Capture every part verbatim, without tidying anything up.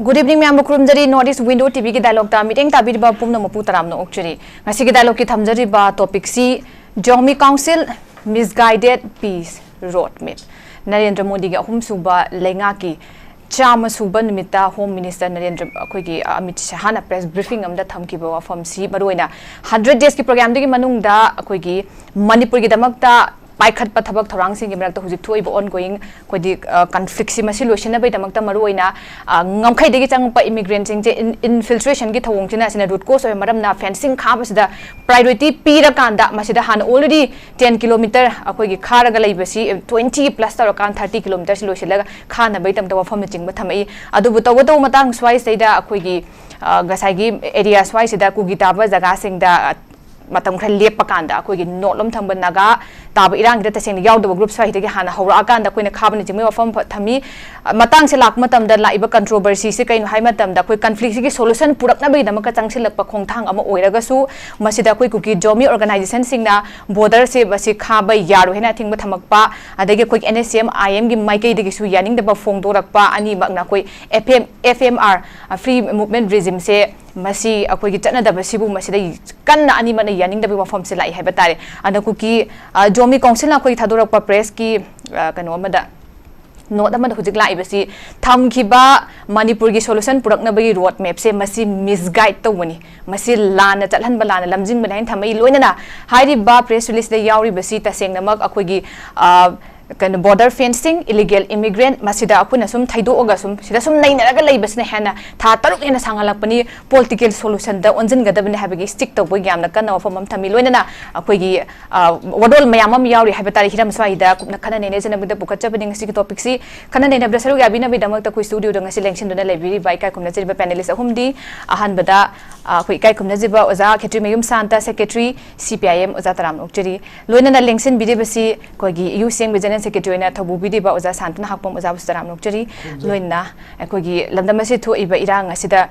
Good evening, ꯃꯌꯥꯝꯕꯨ ꯈꯨꯔꯨꯝꯖꯔꯤ꯫ North East Window ꯇꯤꯚꯤꯒꯤ ꯗꯥꯏꯂꯣꯛꯇ ꯃꯤꯠꯌꯦꯡ ꯇꯥꯕꯤꯔꯤꯕ ꯄꯨꯝꯅꯃꯛꯄꯨ ꯇꯔꯥꯝꯅ ꯑꯣꯛꯆꯔꯤ꯫ ꯉꯁꯤꯒꯤ ꯗꯥꯏꯂꯣꯛꯀꯤ ꯊꯝꯖꯔꯤꯕ ꯇꯣꯄꯤꯛꯁꯤ Zomi Council Misguided Peace Roadmap꯫ Narendra ꯃꯣꯗꯤꯒꯤ ꯑꯍꯨꯝꯁꯨꯕ ꯂꯩꯉꯥꯛꯀꯤ ꯆꯥꯝꯃ ꯁꯨꯕ ꯅꯨꯃꯤꯠꯇ ꯍꯣꯝ ꯃꯤꯅꯤꯁꯇꯔ ꯅꯔꯦꯟꯗ꯭ꯔ, ꯑꯩꯈꯣꯏꯒꯤ, ꯑ, ꯑꯃꯤꯠ ꯁꯍꯥꯅ ꯄ꯭ꯔꯦꯁ ꯕ꯭ꯔꯤꯐꯤꯡ ꯑꯃꯗ ꯊꯝꯈꯤꯕ ꯋꯥꯐꯝꯁꯤ, ꯃꯔꯨꯑꯣꯏꯅ ꯍꯟꯗ꯭ꯔꯦꯠ ꯗꯦꯖꯀꯤ ꯄ꯭ꯔꯣꯒ꯭ꯔꯥꯝꯗꯨꯒꯤ ꯃꯅꯨꯡꯗ ꯑꯩꯈꯣꯏꯒꯤ ꯃꯅꯤꯄꯨꯔꯒꯤꯗꯃꯛꯇ ꯄꯥꯏꯈꯠꯄ ꯊꯕꯛ ꯊꯧꯔꯥꯡꯁꯤꯡꯒꯤ ꯃꯔꯛꯇ ꯍꯧꯖꯤꯛ ꯊꯣꯛꯏꯕ ꯑꯣꯟꯒꯣꯌꯤꯡ ꯑꯩꯈꯣꯏꯗꯤ, ꯑ, ꯀꯟꯐ꯭ꯂꯤꯛꯁꯤ ꯃꯁꯤ ꯂꯣꯏꯁꯤꯟꯅꯕꯒꯤꯗꯃꯛꯇ ꯃꯔꯨꯑꯣꯏꯅ, ꯑ, ꯉꯝꯈꯩꯗꯒꯤ ꯆꯪꯉꯛꯄ ꯏꯃꯤꯒ꯭ꯔꯦꯟꯁꯤꯡꯁꯦ ꯏꯟ-, ꯏꯟꯐꯤꯜꯇ꯭ꯔꯦꯁꯟꯒꯤ ꯊꯧꯑꯣꯡꯁꯤꯅ ꯑꯁꯤꯅ ꯔꯨꯠ ꯀꯣꯁ ꯑꯣꯏꯕ ꯃꯔꯝꯅ ꯐꯦꯟꯁꯤꯡ ꯈꯥꯕꯁꯤꯗ ꯄ꯭ꯔꯥꯏꯌꯣꯔꯤꯇꯤ ꯄꯤꯔꯀꯥꯟꯗ ꯃꯁꯤꯗ ꯍꯥꯟꯅ ꯑꯣꯜꯔꯦꯗꯤ ꯇꯦꯟ ꯀꯤꯂꯣꯃꯤꯇꯔ ꯑꯩꯈꯣꯏꯒꯤ ꯈꯥꯔꯒ ꯂꯩꯕꯁꯤ ꯇ꯭ꯋꯦꯟꯇꯤ ꯄ꯭ꯂꯁ ꯇꯧꯔꯀꯥꯟꯗ ꯊꯥꯔꯇꯤ ꯀꯤꯂꯣꯃꯤꯇꯔꯁꯤ ꯂꯣꯏꯁꯤꯜꯂꯒ ꯈꯥꯅꯕꯒꯤꯗꯃꯛꯇ ꯋꯥꯐꯝꯅꯆꯤꯡꯕ ꯊꯝꯃꯛꯏ꯫ ꯑꯗꯨꯕꯨ ꯇꯧꯕꯇꯕꯨ ꯃꯇꯥꯡ ꯁ꯭ꯋꯥꯏꯁꯤꯗꯩꯗ ꯑꯩꯈꯣꯏꯒꯤ, ꯑ, ꯉꯁꯥꯏꯒꯤ ꯑꯦꯔꯤꯌꯥ ꯁ꯭ꯋꯥꯏꯁꯤꯗ ꯀꯨꯀꯤ ꯇꯥꯕ ꯖꯒꯥꯁꯤꯡꯗ, ꯑ, ꯃꯇꯝ ꯈꯔ ꯂꯦꯞꯄ ꯀꯥꯟꯗ ꯑꯩꯈꯣꯏꯒꯤ ꯅꯣꯔꯠꯂꯣꯝ ꯊꯪꯕ ꯅꯥꯒꯥ ꯇꯥꯕ ꯏꯔꯥꯡꯁꯤꯗ ꯇꯁꯦꯡꯅ ꯌꯥꯎꯗꯕ ꯒ꯭ꯔꯨꯞ ꯁ꯭ꯋꯥꯏꯁꯤꯗꯒꯤ ꯍꯥꯟꯅ ꯍꯧꯔꯛꯑꯀꯥꯟꯗ ꯑꯩꯈꯣꯏꯅ ꯈꯥꯕꯅꯆꯤꯡꯕꯒꯤ ꯋꯥꯐꯝ ꯐ-, ꯊꯝꯃꯤ꯫ ꯑ, ꯃꯇꯥꯡꯁꯦ ꯂꯥꯛꯄ ꯃꯇꯝꯗ ꯂꯥꯛꯏꯕ ꯀꯟꯇ꯭ꯔꯣꯚꯔꯁꯤꯁꯦ ꯀꯩꯅꯣ ꯍꯥꯏꯕ ꯃꯇꯝꯗ ꯑꯩꯈꯣꯏ ꯀꯟꯐ꯭ꯂꯤꯛꯁꯤꯒꯤ ꯁꯣꯂꯨꯁꯟ ꯄꯨꯔꯛꯅꯕꯒꯤꯗꯃꯛꯇ ꯆꯪꯁꯤꯜꯂꯛꯄ ꯈꯣꯡꯊꯥꯡ ꯑꯃ ꯑꯣꯏꯔꯒꯁꯨ ꯃꯁꯤꯗ ꯑꯩꯈꯣꯏ ꯀꯨꯀꯤ ꯖꯣꯃꯤ ꯑꯣꯔꯒꯅꯥꯏꯖꯦꯁꯟꯁꯤꯡꯅ ꯕꯣꯔꯗꯔꯁꯦ ꯃꯁꯤ ꯈꯥꯕ ꯌꯥꯔꯣꯏ ꯍꯥꯏꯅ ꯑꯊꯤꯡꯕ ꯊꯝꯃꯛꯄ, ꯑꯗꯒꯤ ꯑꯩꯈꯣꯏꯒꯤ NSCN IM ꯒꯤ ꯃꯥꯏꯀꯩꯗꯒꯤꯁꯨ ꯌꯥꯅꯤꯡꯗꯕ ꯐꯣꯡꯗꯣꯔꯛꯄ, ꯑꯅꯤꯃꯛꯅ ꯑꯩꯈꯣꯏ FM, FMR, ꯑ, Free Movement Regime ꯁꯦ ꯃꯁꯤ ꯑꯩꯈꯣꯏꯒꯤ ꯆꯠꯅꯗꯕꯁꯤꯕꯨ ꯃꯁꯤꯗ ꯀꯟꯅ ꯑꯅꯤꯃꯛꯅ ꯌꯥꯅꯤꯡꯗꯕꯒꯤ ꯋꯥꯐꯝꯁꯦ ꯂꯥꯛꯏ ꯍꯥꯏꯕ ꯇꯥꯔꯦ꯫ ꯑꯗ ꯀꯨꯀꯤ, ꯑ, ꯖꯣꯃꯤ ꯀꯥꯎꯟꯁꯤꯜꯅ ꯑꯩꯈꯣꯏꯒꯤ ꯊꯥꯗꯣꯔꯛꯄ ꯄ꯭ꯔꯦꯁꯀꯤ, ꯑ, ꯀꯩꯅꯣ ꯑꯃꯗ, ꯅꯣꯠ ꯑꯃꯗ ꯍꯧꯖꯤꯛ ꯂꯥꯛꯏꯕꯁꯤ ꯊꯝꯈꯤꯕ ꯃꯅꯤꯄꯨꯔꯒꯤ ꯁꯣꯂꯨꯁꯟ ꯄꯨꯔꯛꯅꯕꯒꯤ ꯔꯣꯗ ꯃꯦꯞꯁꯦ ꯃꯁꯤ ꯃꯤꯁꯒꯥꯏꯗ ꯇꯧꯕꯅꯤ, ꯃꯁꯤ ꯂꯥꯟꯅ ꯆꯠꯍꯟꯕ, ꯂꯥꯟꯅ ꯂꯝꯖꯤꯡꯕꯅꯤ ꯍꯥꯏꯅ ꯊꯝꯃꯛꯏ꯫ ꯂꯣꯏꯅꯅ ꯍꯥꯏꯔꯤꯕ ꯄ꯭ꯔꯦꯁ ꯔꯤꯂꯤꯁꯇ ꯌꯥꯎꯔꯤꯕꯁꯤ ꯇꯁꯦꯡꯅꯃꯛ ꯑꯩꯈꯣꯏꯒꯤ, ꯑ, ꯀꯩꯅꯣ, ꯕꯣꯔꯗꯔ ꯐꯦꯟꯁꯤꯡ, ꯏꯂꯤꯒꯦꯜ ꯏꯃꯤꯒ꯭ꯔꯦꯟ, ꯃꯁꯤꯗ ꯑꯩꯈꯣꯏꯅ ꯁꯨꯝ ꯊꯩꯗꯣꯛꯑꯒ ꯁꯨꯝ ꯁꯤꯗ ꯁꯨꯝ ꯅꯩꯅꯔꯒ ꯂꯩꯕꯁꯤꯅ ꯍꯦꯟꯅ ꯊꯥ ꯇꯔꯨꯛ ꯍꯦꯟꯅ ꯁꯥꯡꯍꯜꯂꯛꯄꯅꯤ, ꯄꯣꯂꯤꯇꯤꯀꯦꯜ ꯁꯣꯂꯨꯁꯟꯗ ꯑꯣꯟꯁꯤꯟꯒꯗꯕꯅꯤ ꯍꯥꯏꯕꯒꯤ ꯁ꯭ꯇꯤꯛ ꯇꯧꯕꯒꯤ ꯌꯥꯝꯅ ꯀꯟꯅ ꯋꯥꯐꯝ ꯑꯃ ꯊꯝꯃꯤ꯫ ꯂꯣꯏꯅꯅ ꯑꯩꯈꯣꯏꯒꯤ, ꯑ, ꯋꯥꯔꯣꯜ ꯃꯌꯥꯝ ꯑꯃ ꯌꯥꯎꯔꯤ ꯍꯥꯏꯕ ꯇꯥꯔꯦ꯫ ꯍꯤꯔꯝ ꯁ꯭ꯋꯥꯏꯗ ꯀꯨꯞꯅ ꯈꯟꯅ ꯅꯩꯅꯖꯅꯕꯒꯤꯗ ꯄꯨꯈꯠꯆꯕꯅꯤ ꯉꯁꯤꯒꯤ ꯇꯣꯄꯤꯛꯁꯤ꯫ ꯈꯟꯅ ꯅꯩꯅꯕꯗ ꯁꯔꯨꯛ ꯌꯥꯕꯤꯅꯕꯒꯤꯗꯃꯛꯇ ꯑꯩꯈꯣꯏ ꯁ꯭ꯇꯨꯗꯤꯑꯣꯗ ꯉꯁꯤ ꯂꯦꯡꯁꯤꯟꯗꯨꯅ ꯂꯩꯕꯤꯔꯤꯕ ꯏꯀꯥꯏ ꯈꯨꯝꯅꯖꯔꯤꯕ ꯄꯦꯅꯦꯂꯤꯁ ꯑꯍꯨꯝꯗꯤ, ꯑꯍꯥꯟꯕꯗ, ꯑ, ꯑꯩꯈꯣꯏ ꯏꯀꯥꯏ ꯈꯨꯝꯅꯖꯕ ꯑꯣꯖꯥ ꯈꯦꯇ꯭ꯔꯤꯃꯌꯨꯝ ꯁꯥꯟꯇ, ꯁꯦꯀ꯭ꯔꯦꯇꯔꯤ, CPIM, ꯑꯣꯖꯥ ꯇꯔꯥꯝꯅ ꯑꯣꯛꯆꯔꯤ꯫ ꯂꯣꯏꯅꯅ ꯂꯦꯡꯁꯤꯟꯕꯤꯔꯤꯕꯁꯤ ꯑꯩꯈꯣꯏꯒꯤ ꯌꯨꯁ ꯌꯦꯡꯕ ꯖꯦꯅꯔꯦꯜ ꯁꯦꯀ꯭ꯔꯦꯇꯔꯤ ꯑꯣꯏꯅ ꯊꯧꯕꯨꯕꯤꯔꯤꯕ ꯑꯣꯖꯥ ꯁꯥꯟꯇꯅ ꯍꯥꯛꯄꯝ ꯑꯣꯖꯥꯕꯨꯁꯨ ꯇꯔꯥꯝꯅ ꯑꯣꯛꯆꯔꯤ꯫ ꯂꯣꯏꯅꯅ ꯑꯩꯈꯣꯏꯒꯤ ꯂꯝꯗꯝ ꯑꯁꯤꯗ ꯊꯣꯛꯏꯕ ꯏꯔꯥꯡ ꯑꯁꯤꯗ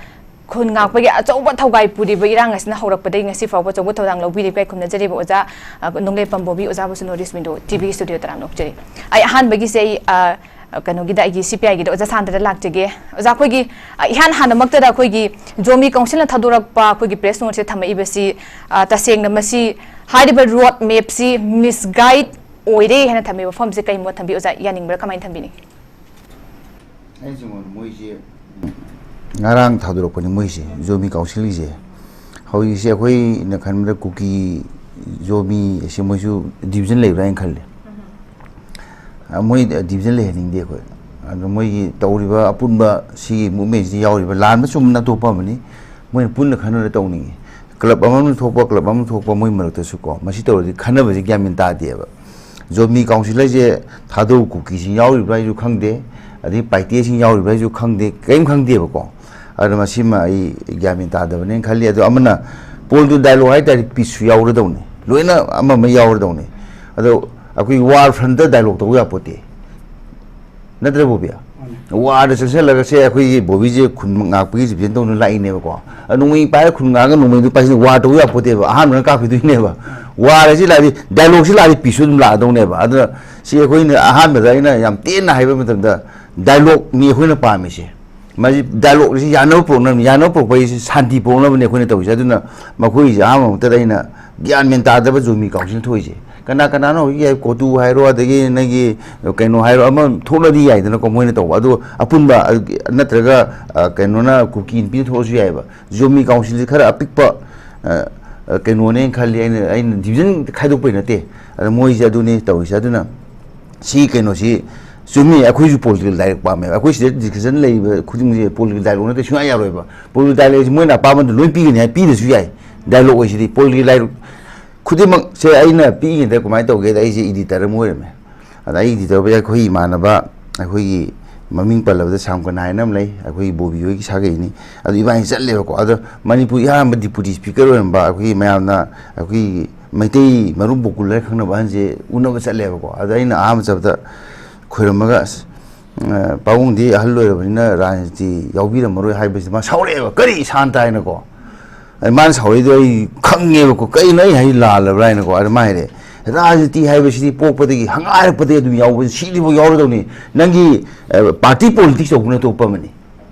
ꯈꯨꯟ ꯉꯥꯛꯄꯒꯤ ꯑꯆꯧꯕ ꯊꯧꯒꯥꯏ ꯄꯨꯔꯤꯕ ꯏꯔꯥꯡ ꯑꯁꯤꯅ ꯍꯧꯔꯛꯄꯗꯒꯤ ꯉꯁꯤ ꯐꯥꯎꯕ ꯑꯆꯧꯕ ꯊꯧꯗꯥꯡ ꯂꯧꯕꯤꯔꯤꯕ ꯏꯀꯥꯏ ꯈꯨꯝꯅꯖꯔꯤꯕ ꯑꯣꯖꯥ, ꯑ, ꯅꯣꯡꯂꯩꯄꯥꯝ Bobby ꯑꯣꯖꯥꯕꯨꯁꯨ North East Window TV studio ꯇꯔꯥꯝꯅ ꯑꯣꯛꯆꯔꯤ꯫ ꯑꯩ ꯑꯍꯥꯟꯕꯒꯤꯁꯦ ꯑꯩ, ꯑ, ꯑ, ꯀꯩꯅꯣꯒꯤꯗ, ꯑꯩꯒꯤ ꯁꯤ ꯄꯤ ꯑꯥꯏꯒꯤꯗ ꯑꯣꯖꯥ ꯁꯥꯟꯇꯗ ꯂꯥꯛꯆꯒꯦ꯫ ꯑꯣꯖꯥ, ꯑꯩꯈꯣꯏꯒꯤ, ꯑ, ꯏꯍꯥꯟ ꯍꯥꯟꯅꯃꯛꯇꯗ ꯑꯩꯈꯣꯏꯒꯤ ꯖꯣꯃꯤ ꯀꯥꯎꯟꯁꯤꯜꯅ ꯊꯥꯗꯣꯔꯛꯄ ꯑꯩꯈꯣꯏꯒꯤ ꯄ꯭ꯔꯦꯁ ꯅꯣꯠꯁꯦ ꯊꯝꯃꯛꯏꯕꯁꯤ, ꯑ, ꯇꯁꯦꯡꯅ ꯃꯁꯤ ꯍꯥꯏꯔꯤꯕ ꯔꯣꯗ ꯃꯦꯞꯁꯤ ꯃꯤꯁꯒꯥꯏꯗ ꯑꯣꯏꯔꯦ ꯍꯥꯏꯅ ꯊꯝꯃꯤ ꯋꯥꯐꯝꯁꯦ ꯀꯩ ꯃꯣꯠ ꯊꯝꯕꯤ ꯑꯣꯖꯥ? ꯌꯥꯅꯤꯡꯕ꯭ꯔꯥ? ꯀꯃꯥꯏꯅ ꯊꯝꯕꯤꯅꯤꯡꯉꯤ? ꯑꯩꯁꯦ ꯃꯣꯏꯁꯦ ꯉꯔꯥꯡ ꯊꯥꯗꯣꯔꯛꯄꯅꯤ ꯃꯣꯏꯁꯦ, ꯖꯣꯃꯤ ꯀꯥꯎꯟꯁꯤꯜꯒꯤꯁꯦ꯫ ꯍꯧꯖꯤꯛꯁꯦ ꯑꯩꯈꯣꯏꯅ ꯈꯟꯕꯗ ꯀꯨꯀꯤ, ꯖꯣꯃꯤ ꯑꯁꯤ ꯃꯣꯏꯁꯨ ꯗꯤꯕꯤꯖꯟ ꯂꯩꯕ꯭ꯔꯥ ꯍꯥꯏꯅ ꯈꯜꯂꯦ꯫ ꯑ, ꯃꯣꯏ ꯗꯤꯕꯤꯖꯟ ꯂꯩꯍꯟꯅꯤꯡꯗꯦ ꯑꯩꯈꯣꯏ꯫ ꯑꯗꯣ ꯃꯣꯏꯒꯤ ꯇꯧꯔꯤꯕ ꯑꯄꯨꯟꯕ ꯁꯤꯒꯤ ꯃꯨꯞꯃꯦꯟꯁꯤꯗ ꯌꯥꯎꯔꯤꯕ, ꯂꯥꯟꯕ ꯆꯨꯝꯕꯅ ꯑꯇꯣꯞꯄ ꯑꯃꯅꯤ, ꯃꯣꯏꯅ ꯄꯨꯟꯅ ꯈꯟꯅꯔ ꯇꯧꯅꯤꯡꯉꯤ꯫ ꯀ꯭ꯂꯕ ꯑꯃꯅ ꯊꯣꯛꯄ, ꯀ꯭ꯂꯕ ꯑꯃꯅ ꯊꯣꯛꯄ, ꯃꯣꯏ ꯃꯔꯛꯇꯁꯨ ꯀꯣ, ꯃꯁꯤ ꯇꯧꯔꯗꯤ ꯈꯟꯅꯕꯁꯦ ꯒ꯭ꯌꯥꯟ ꯃꯦꯟ ꯇꯥꯗꯦꯕ꯫ ꯖꯣꯃꯤ ꯀꯥꯎꯟꯁꯤꯜ ꯍꯥꯏꯁꯦ ꯊꯥꯗꯧ ꯀꯨꯀꯤꯁꯤꯡ ꯌꯥꯎꯔꯤꯕ꯭ꯔꯥ ꯍꯥꯏꯁꯨ ꯈꯪꯗꯦ, ꯑꯗꯩ ꯄꯥꯏꯇꯦꯁꯤꯡ ꯌꯥꯎꯔꯤꯕ꯭ꯔꯥ ꯍꯥꯏꯁꯨ ꯈꯪꯗꯦ, ꯀꯔꯤꯝ ꯈꯪꯗꯦꯕꯀꯣ꯫ ꯑꯗꯨꯅ ꯃꯁꯤꯃ ꯑꯩ ꯒ꯭ꯌꯥꯟ ꯃꯦꯟ ꯇꯥꯗꯕꯅꯦꯅ ꯈꯜꯂꯤ꯫ ꯑꯗꯣ ꯑꯃꯅ ꯄꯣꯜꯗꯨ ꯗꯥꯏꯂꯣꯛ ꯍꯥꯏꯇꯥꯔꯗꯤ ꯄꯤꯁꯁꯨ ꯌꯥꯎꯔꯗꯧꯅꯤ, ꯂꯣꯏꯅ ꯑꯃ ꯑꯃ ꯌꯥꯎꯔꯗꯧꯅꯤ꯫ ꯑꯗꯣ ꯑꯩꯈꯣꯏ ꯋꯥꯔ ꯐ꯭ꯔꯟꯠꯇ ꯗꯥꯏꯂꯣꯛ ꯇꯧꯕ ꯌꯥꯄꯣꯠꯇꯦ, ꯅꯠꯇ꯭ꯔ ꯕꯣꯕꯤ? ꯋꯥꯔꯗ ꯆꯪꯁꯤꯜꯂꯒ ꯁꯦ ꯑꯩꯈꯣꯏꯒꯤ ꯕꯣꯕꯤꯁꯦ ꯈꯨꯟ ꯉꯥꯛꯄꯒꯤ ꯔꯤꯄ꯭ꯔꯖꯦꯟ ꯇꯧꯅ ꯂꯥꯛꯏꯅꯦꯕꯀꯣ꯫ ꯑ, ꯅꯣꯡꯃꯩ ꯄꯥꯏꯔ ꯈꯨꯟ ꯉꯥꯛꯑꯒ ꯅꯣꯡꯃꯩꯗꯨ ꯄꯥꯏꯁꯤꯜꯂ ꯋꯥꯔ ꯇꯧꯕ ꯌꯥꯄꯣꯠꯇꯦꯕ, ꯑꯍꯥꯟꯕꯅ ꯀꯥꯞꯈꯤꯗꯣꯏꯅꯦꯕ꯫ ꯋꯥꯔ ꯑꯁꯤ ꯂꯥꯛꯑꯗꯤ, ꯗꯥꯏꯂꯣꯛꯁꯤ ꯂꯥꯛꯑꯗꯤ ꯄꯤꯁꯁꯨ ꯑꯗꯨꯝ ꯂꯥꯛꯑꯗꯧꯅꯦꯕ꯫ ꯑꯗꯨꯅ ꯁꯤ ꯑꯩꯈꯣꯏꯅ ꯑꯍꯥꯟꯕꯗ ꯑꯩꯅ ꯌꯥꯝ ꯇꯦꯟꯅ ꯍꯥꯏꯕ ꯃꯇꯝꯗ, ꯗꯥꯏꯂꯣꯛꯅꯤ ꯑꯩꯈꯣꯏꯅ ꯄꯥꯝꯃꯤꯁꯦ꯫ ꯃꯁꯤ ꯗꯥꯏꯂꯣꯛꯁꯤ ꯌꯥꯅꯕ ꯄꯨꯔꯛꯅꯕꯅꯤ꯫ ꯌꯥꯅꯕ ꯄꯨꯔꯛꯄ ꯍꯥꯏꯁꯤ ꯁꯥꯟꯇꯤ ꯄꯨꯔꯛꯅꯕꯅꯤ ꯑꯩꯈꯣꯏꯅ ꯇꯧꯔꯤꯁꯦ꯫ ꯑꯗꯨꯅ ꯃꯈꯣꯏꯒꯤꯁꯦ ꯑꯍꯥꯟꯕ ꯃꯛꯇꯗ ꯑꯩꯅ ꯒ꯭ꯌꯥꯟ ꯃꯦꯟ ꯇꯥꯗꯕ ꯖꯣꯃꯤ ꯀꯥꯎꯟꯁꯤꯜ ꯊꯣꯛꯏꯁꯦ꯫ ꯀꯅꯥ ꯀꯅꯥꯅꯣ ꯍꯧꯖꯤꯛ ꯌꯥꯏ, ꯀꯣꯇꯨ ꯍꯥꯏꯔꯣ, ꯑꯗꯒꯤ ꯅꯪꯒꯤ ꯀꯩꯅꯣ ꯍꯥꯏꯔꯣ, ꯑꯃ ꯊꯣꯛꯂꯗꯤ ꯌꯥꯏꯗꯅꯀꯣ ꯃꯣꯏꯅ ꯇꯧꯕ꯫ ꯑꯗꯨ ꯑꯄꯨꯟꯕ, ꯑ, ꯅꯠꯇ꯭ꯔꯒ, ꯑ, ꯀꯩꯅꯣꯅ ꯀꯨꯀꯤ ꯅꯨꯄꯤꯅ ꯊꯣꯛꯂꯁꯨ ꯌꯥꯏꯑꯕ꯫ ꯖꯣꯃꯤ ꯀꯥꯎꯟꯁꯤꯜꯁꯤ ꯈꯔ ꯑꯄꯤꯛꯄ, ꯑ, ꯑ, ꯀꯩꯅꯣꯅꯦꯅ ꯈꯜꯂꯤ꯫ ꯑꯩꯅ, ꯑꯩꯅ ꯗꯤꯕꯤꯖꯟ ꯈꯥꯏꯗꯣꯛꯄꯩ ꯅꯠꯇꯦ꯫ ꯑꯗ ꯃꯣꯏꯁꯦ ꯑꯗꯨꯅꯤ ꯇꯧꯔꯤꯁꯦ꯫ ꯑꯗꯨꯅ ꯁꯤ ꯀꯩꯅꯣꯁꯤ ꯆꯨꯝꯃꯤ, ꯑꯩꯈꯣꯏꯁꯨ ꯄꯣꯂꯤꯇꯤꯀꯦꯜ ꯗꯥꯏꯂꯣꯛ ꯄꯥꯝꯃꯦꯕ꯫ ꯑꯩꯈꯣꯏ ꯁꯤꯗ ꯗꯤꯁꯀꯁꯟ ꯂꯩꯔꯤꯕ ꯈꯨꯗꯤꯡꯁꯦ ꯄꯣꯂꯤꯇꯤꯀꯦꯜ ꯗꯥꯏꯂꯣꯛ ꯅꯠꯇꯦ ꯁꯨꯡꯌꯥ ꯌꯥꯔꯣꯏꯕ꯫ ꯄꯣꯂꯤꯇꯤꯀꯦꯜ ꯗꯥꯏꯂꯣꯛꯁꯤ ꯃꯣꯏꯅ ꯑꯄꯥꯝꯕꯗꯨ ꯂꯣꯏ ꯄꯤꯒꯅꯤ ꯍꯥꯏ, ꯄꯤꯗ꯭ꯔꯁꯨ ꯌꯥꯏ꯫ ꯗꯥꯏꯂꯣꯛ ꯑꯣꯏꯁꯤꯗꯤ ꯄꯣꯂꯤꯇꯤꯀꯦꯜ ꯗꯥꯏꯂꯣꯛ ꯈꯨꯗꯤꯡꯃꯛꯁꯦ ꯑꯩꯅ ꯄꯤꯛꯏꯉꯩꯗ ꯀꯃꯥꯏꯅ ꯇꯧꯒꯦꯗ, ꯑꯩꯁꯦ ꯏꯗꯤꯇꯔ ꯑꯃ ꯑꯣꯏꯔꯝꯃꯦ꯫ ꯑꯗ ꯑꯩ ꯏꯗꯤꯇꯔ ꯑꯣꯏꯕ ꯑꯩꯈꯣꯏ ꯏꯃꯥꯟꯅꯕ, ꯑꯩꯈꯣꯏꯒꯤ ꯃꯃꯤꯡ ꯄꯜꯂꯕꯗ ꯁꯥꯝꯀꯟ ꯍꯥꯏꯅ ꯑꯃ ꯂꯩ, ꯑꯩꯈꯣꯏꯒꯤ ꯕꯣꯕꯤ ꯍꯣꯏꯒꯤ ꯁꯥꯒꯩꯅꯤ꯫ ꯑꯗꯨ ꯏꯕꯥꯅꯤ ꯆꯠꯂꯦꯕꯀꯣ꯫ ꯑꯗꯣ ꯃꯅꯤꯄꯨꯔꯒꯤ ꯑꯍꯥꯟꯕ ꯗꯤꯄꯨꯇꯤ ꯁ꯭ꯄꯤꯀꯔ ꯑꯣꯏꯔꯝꯕ ꯑꯩꯈꯣꯏꯒꯤ ꯃꯌꯥꯝꯅ ꯑꯩꯈꯣꯏꯒꯤ ꯃꯩꯇꯩ ꯃꯔꯨꯞ ꯕꯣꯀꯨꯜ ꯍꯥꯏꯅ ꯈꯪꯅꯕ ꯑꯍꯟꯁꯦ ꯎꯅꯕ ꯆꯠꯂꯦꯕꯀꯣ꯫ ꯑꯗ ꯑꯩꯅ ꯑꯍꯥꯟꯕ ꯆꯠꯄꯗ ꯈꯣꯏꯔꯝꯃꯒ, "ꯑꯁ, ꯑ, ꯄꯥꯕꯨꯡꯗꯤ ꯑꯍꯜ ꯑꯣꯏꯔꯕꯅꯤꯅ ꯔꯥꯖꯅꯤꯇꯤ ꯌꯥꯎꯕꯤꯔꯝꯃꯔꯣꯏ" ꯍꯥꯏꯕꯁꯤꯗ ꯃꯥ ꯁꯥꯎꯔꯛꯑꯦꯕ꯫ "ꯀꯔꯤ ꯁꯥꯟꯇ?" ꯍꯥꯏꯅꯀꯣ꯫ ꯑꯗ ꯃꯥꯅ ꯁꯥꯎꯔꯛꯏꯗꯣ ꯑꯩ ꯈꯪꯉꯦꯕꯀꯣ, ꯀꯩꯅꯣ ꯑꯩ ꯍꯥꯏ ꯂꯥꯜꯂꯕ꯭ꯔꯥ ꯍꯥꯏꯅꯀꯣ꯫ ꯑꯗ ꯃꯥ ꯍꯥꯏꯔꯦ, ꯔꯥꯖꯅꯤꯇꯤ ꯍꯥꯏꯕꯁꯤꯗꯤ ꯄꯣꯛꯄꯗꯒꯤ, ꯍꯪꯉꯥꯏꯔꯛꯄꯗꯒꯤ ꯑꯗꯨꯝ ꯌꯥꯎꯕ, ꯁꯤꯗ꯭ꯔꯤꯐꯥꯎ ꯌꯥꯎꯔꯗꯧꯅꯤ꯫ ꯅꯪꯒꯤ, ꯑ, ꯄꯥꯔꯇꯤ ꯄꯣꯂꯤꯇꯤꯛꯁ ꯇꯧꯕꯅ ꯑꯇꯣꯞꯄ ꯑꯃꯅꯤ꯫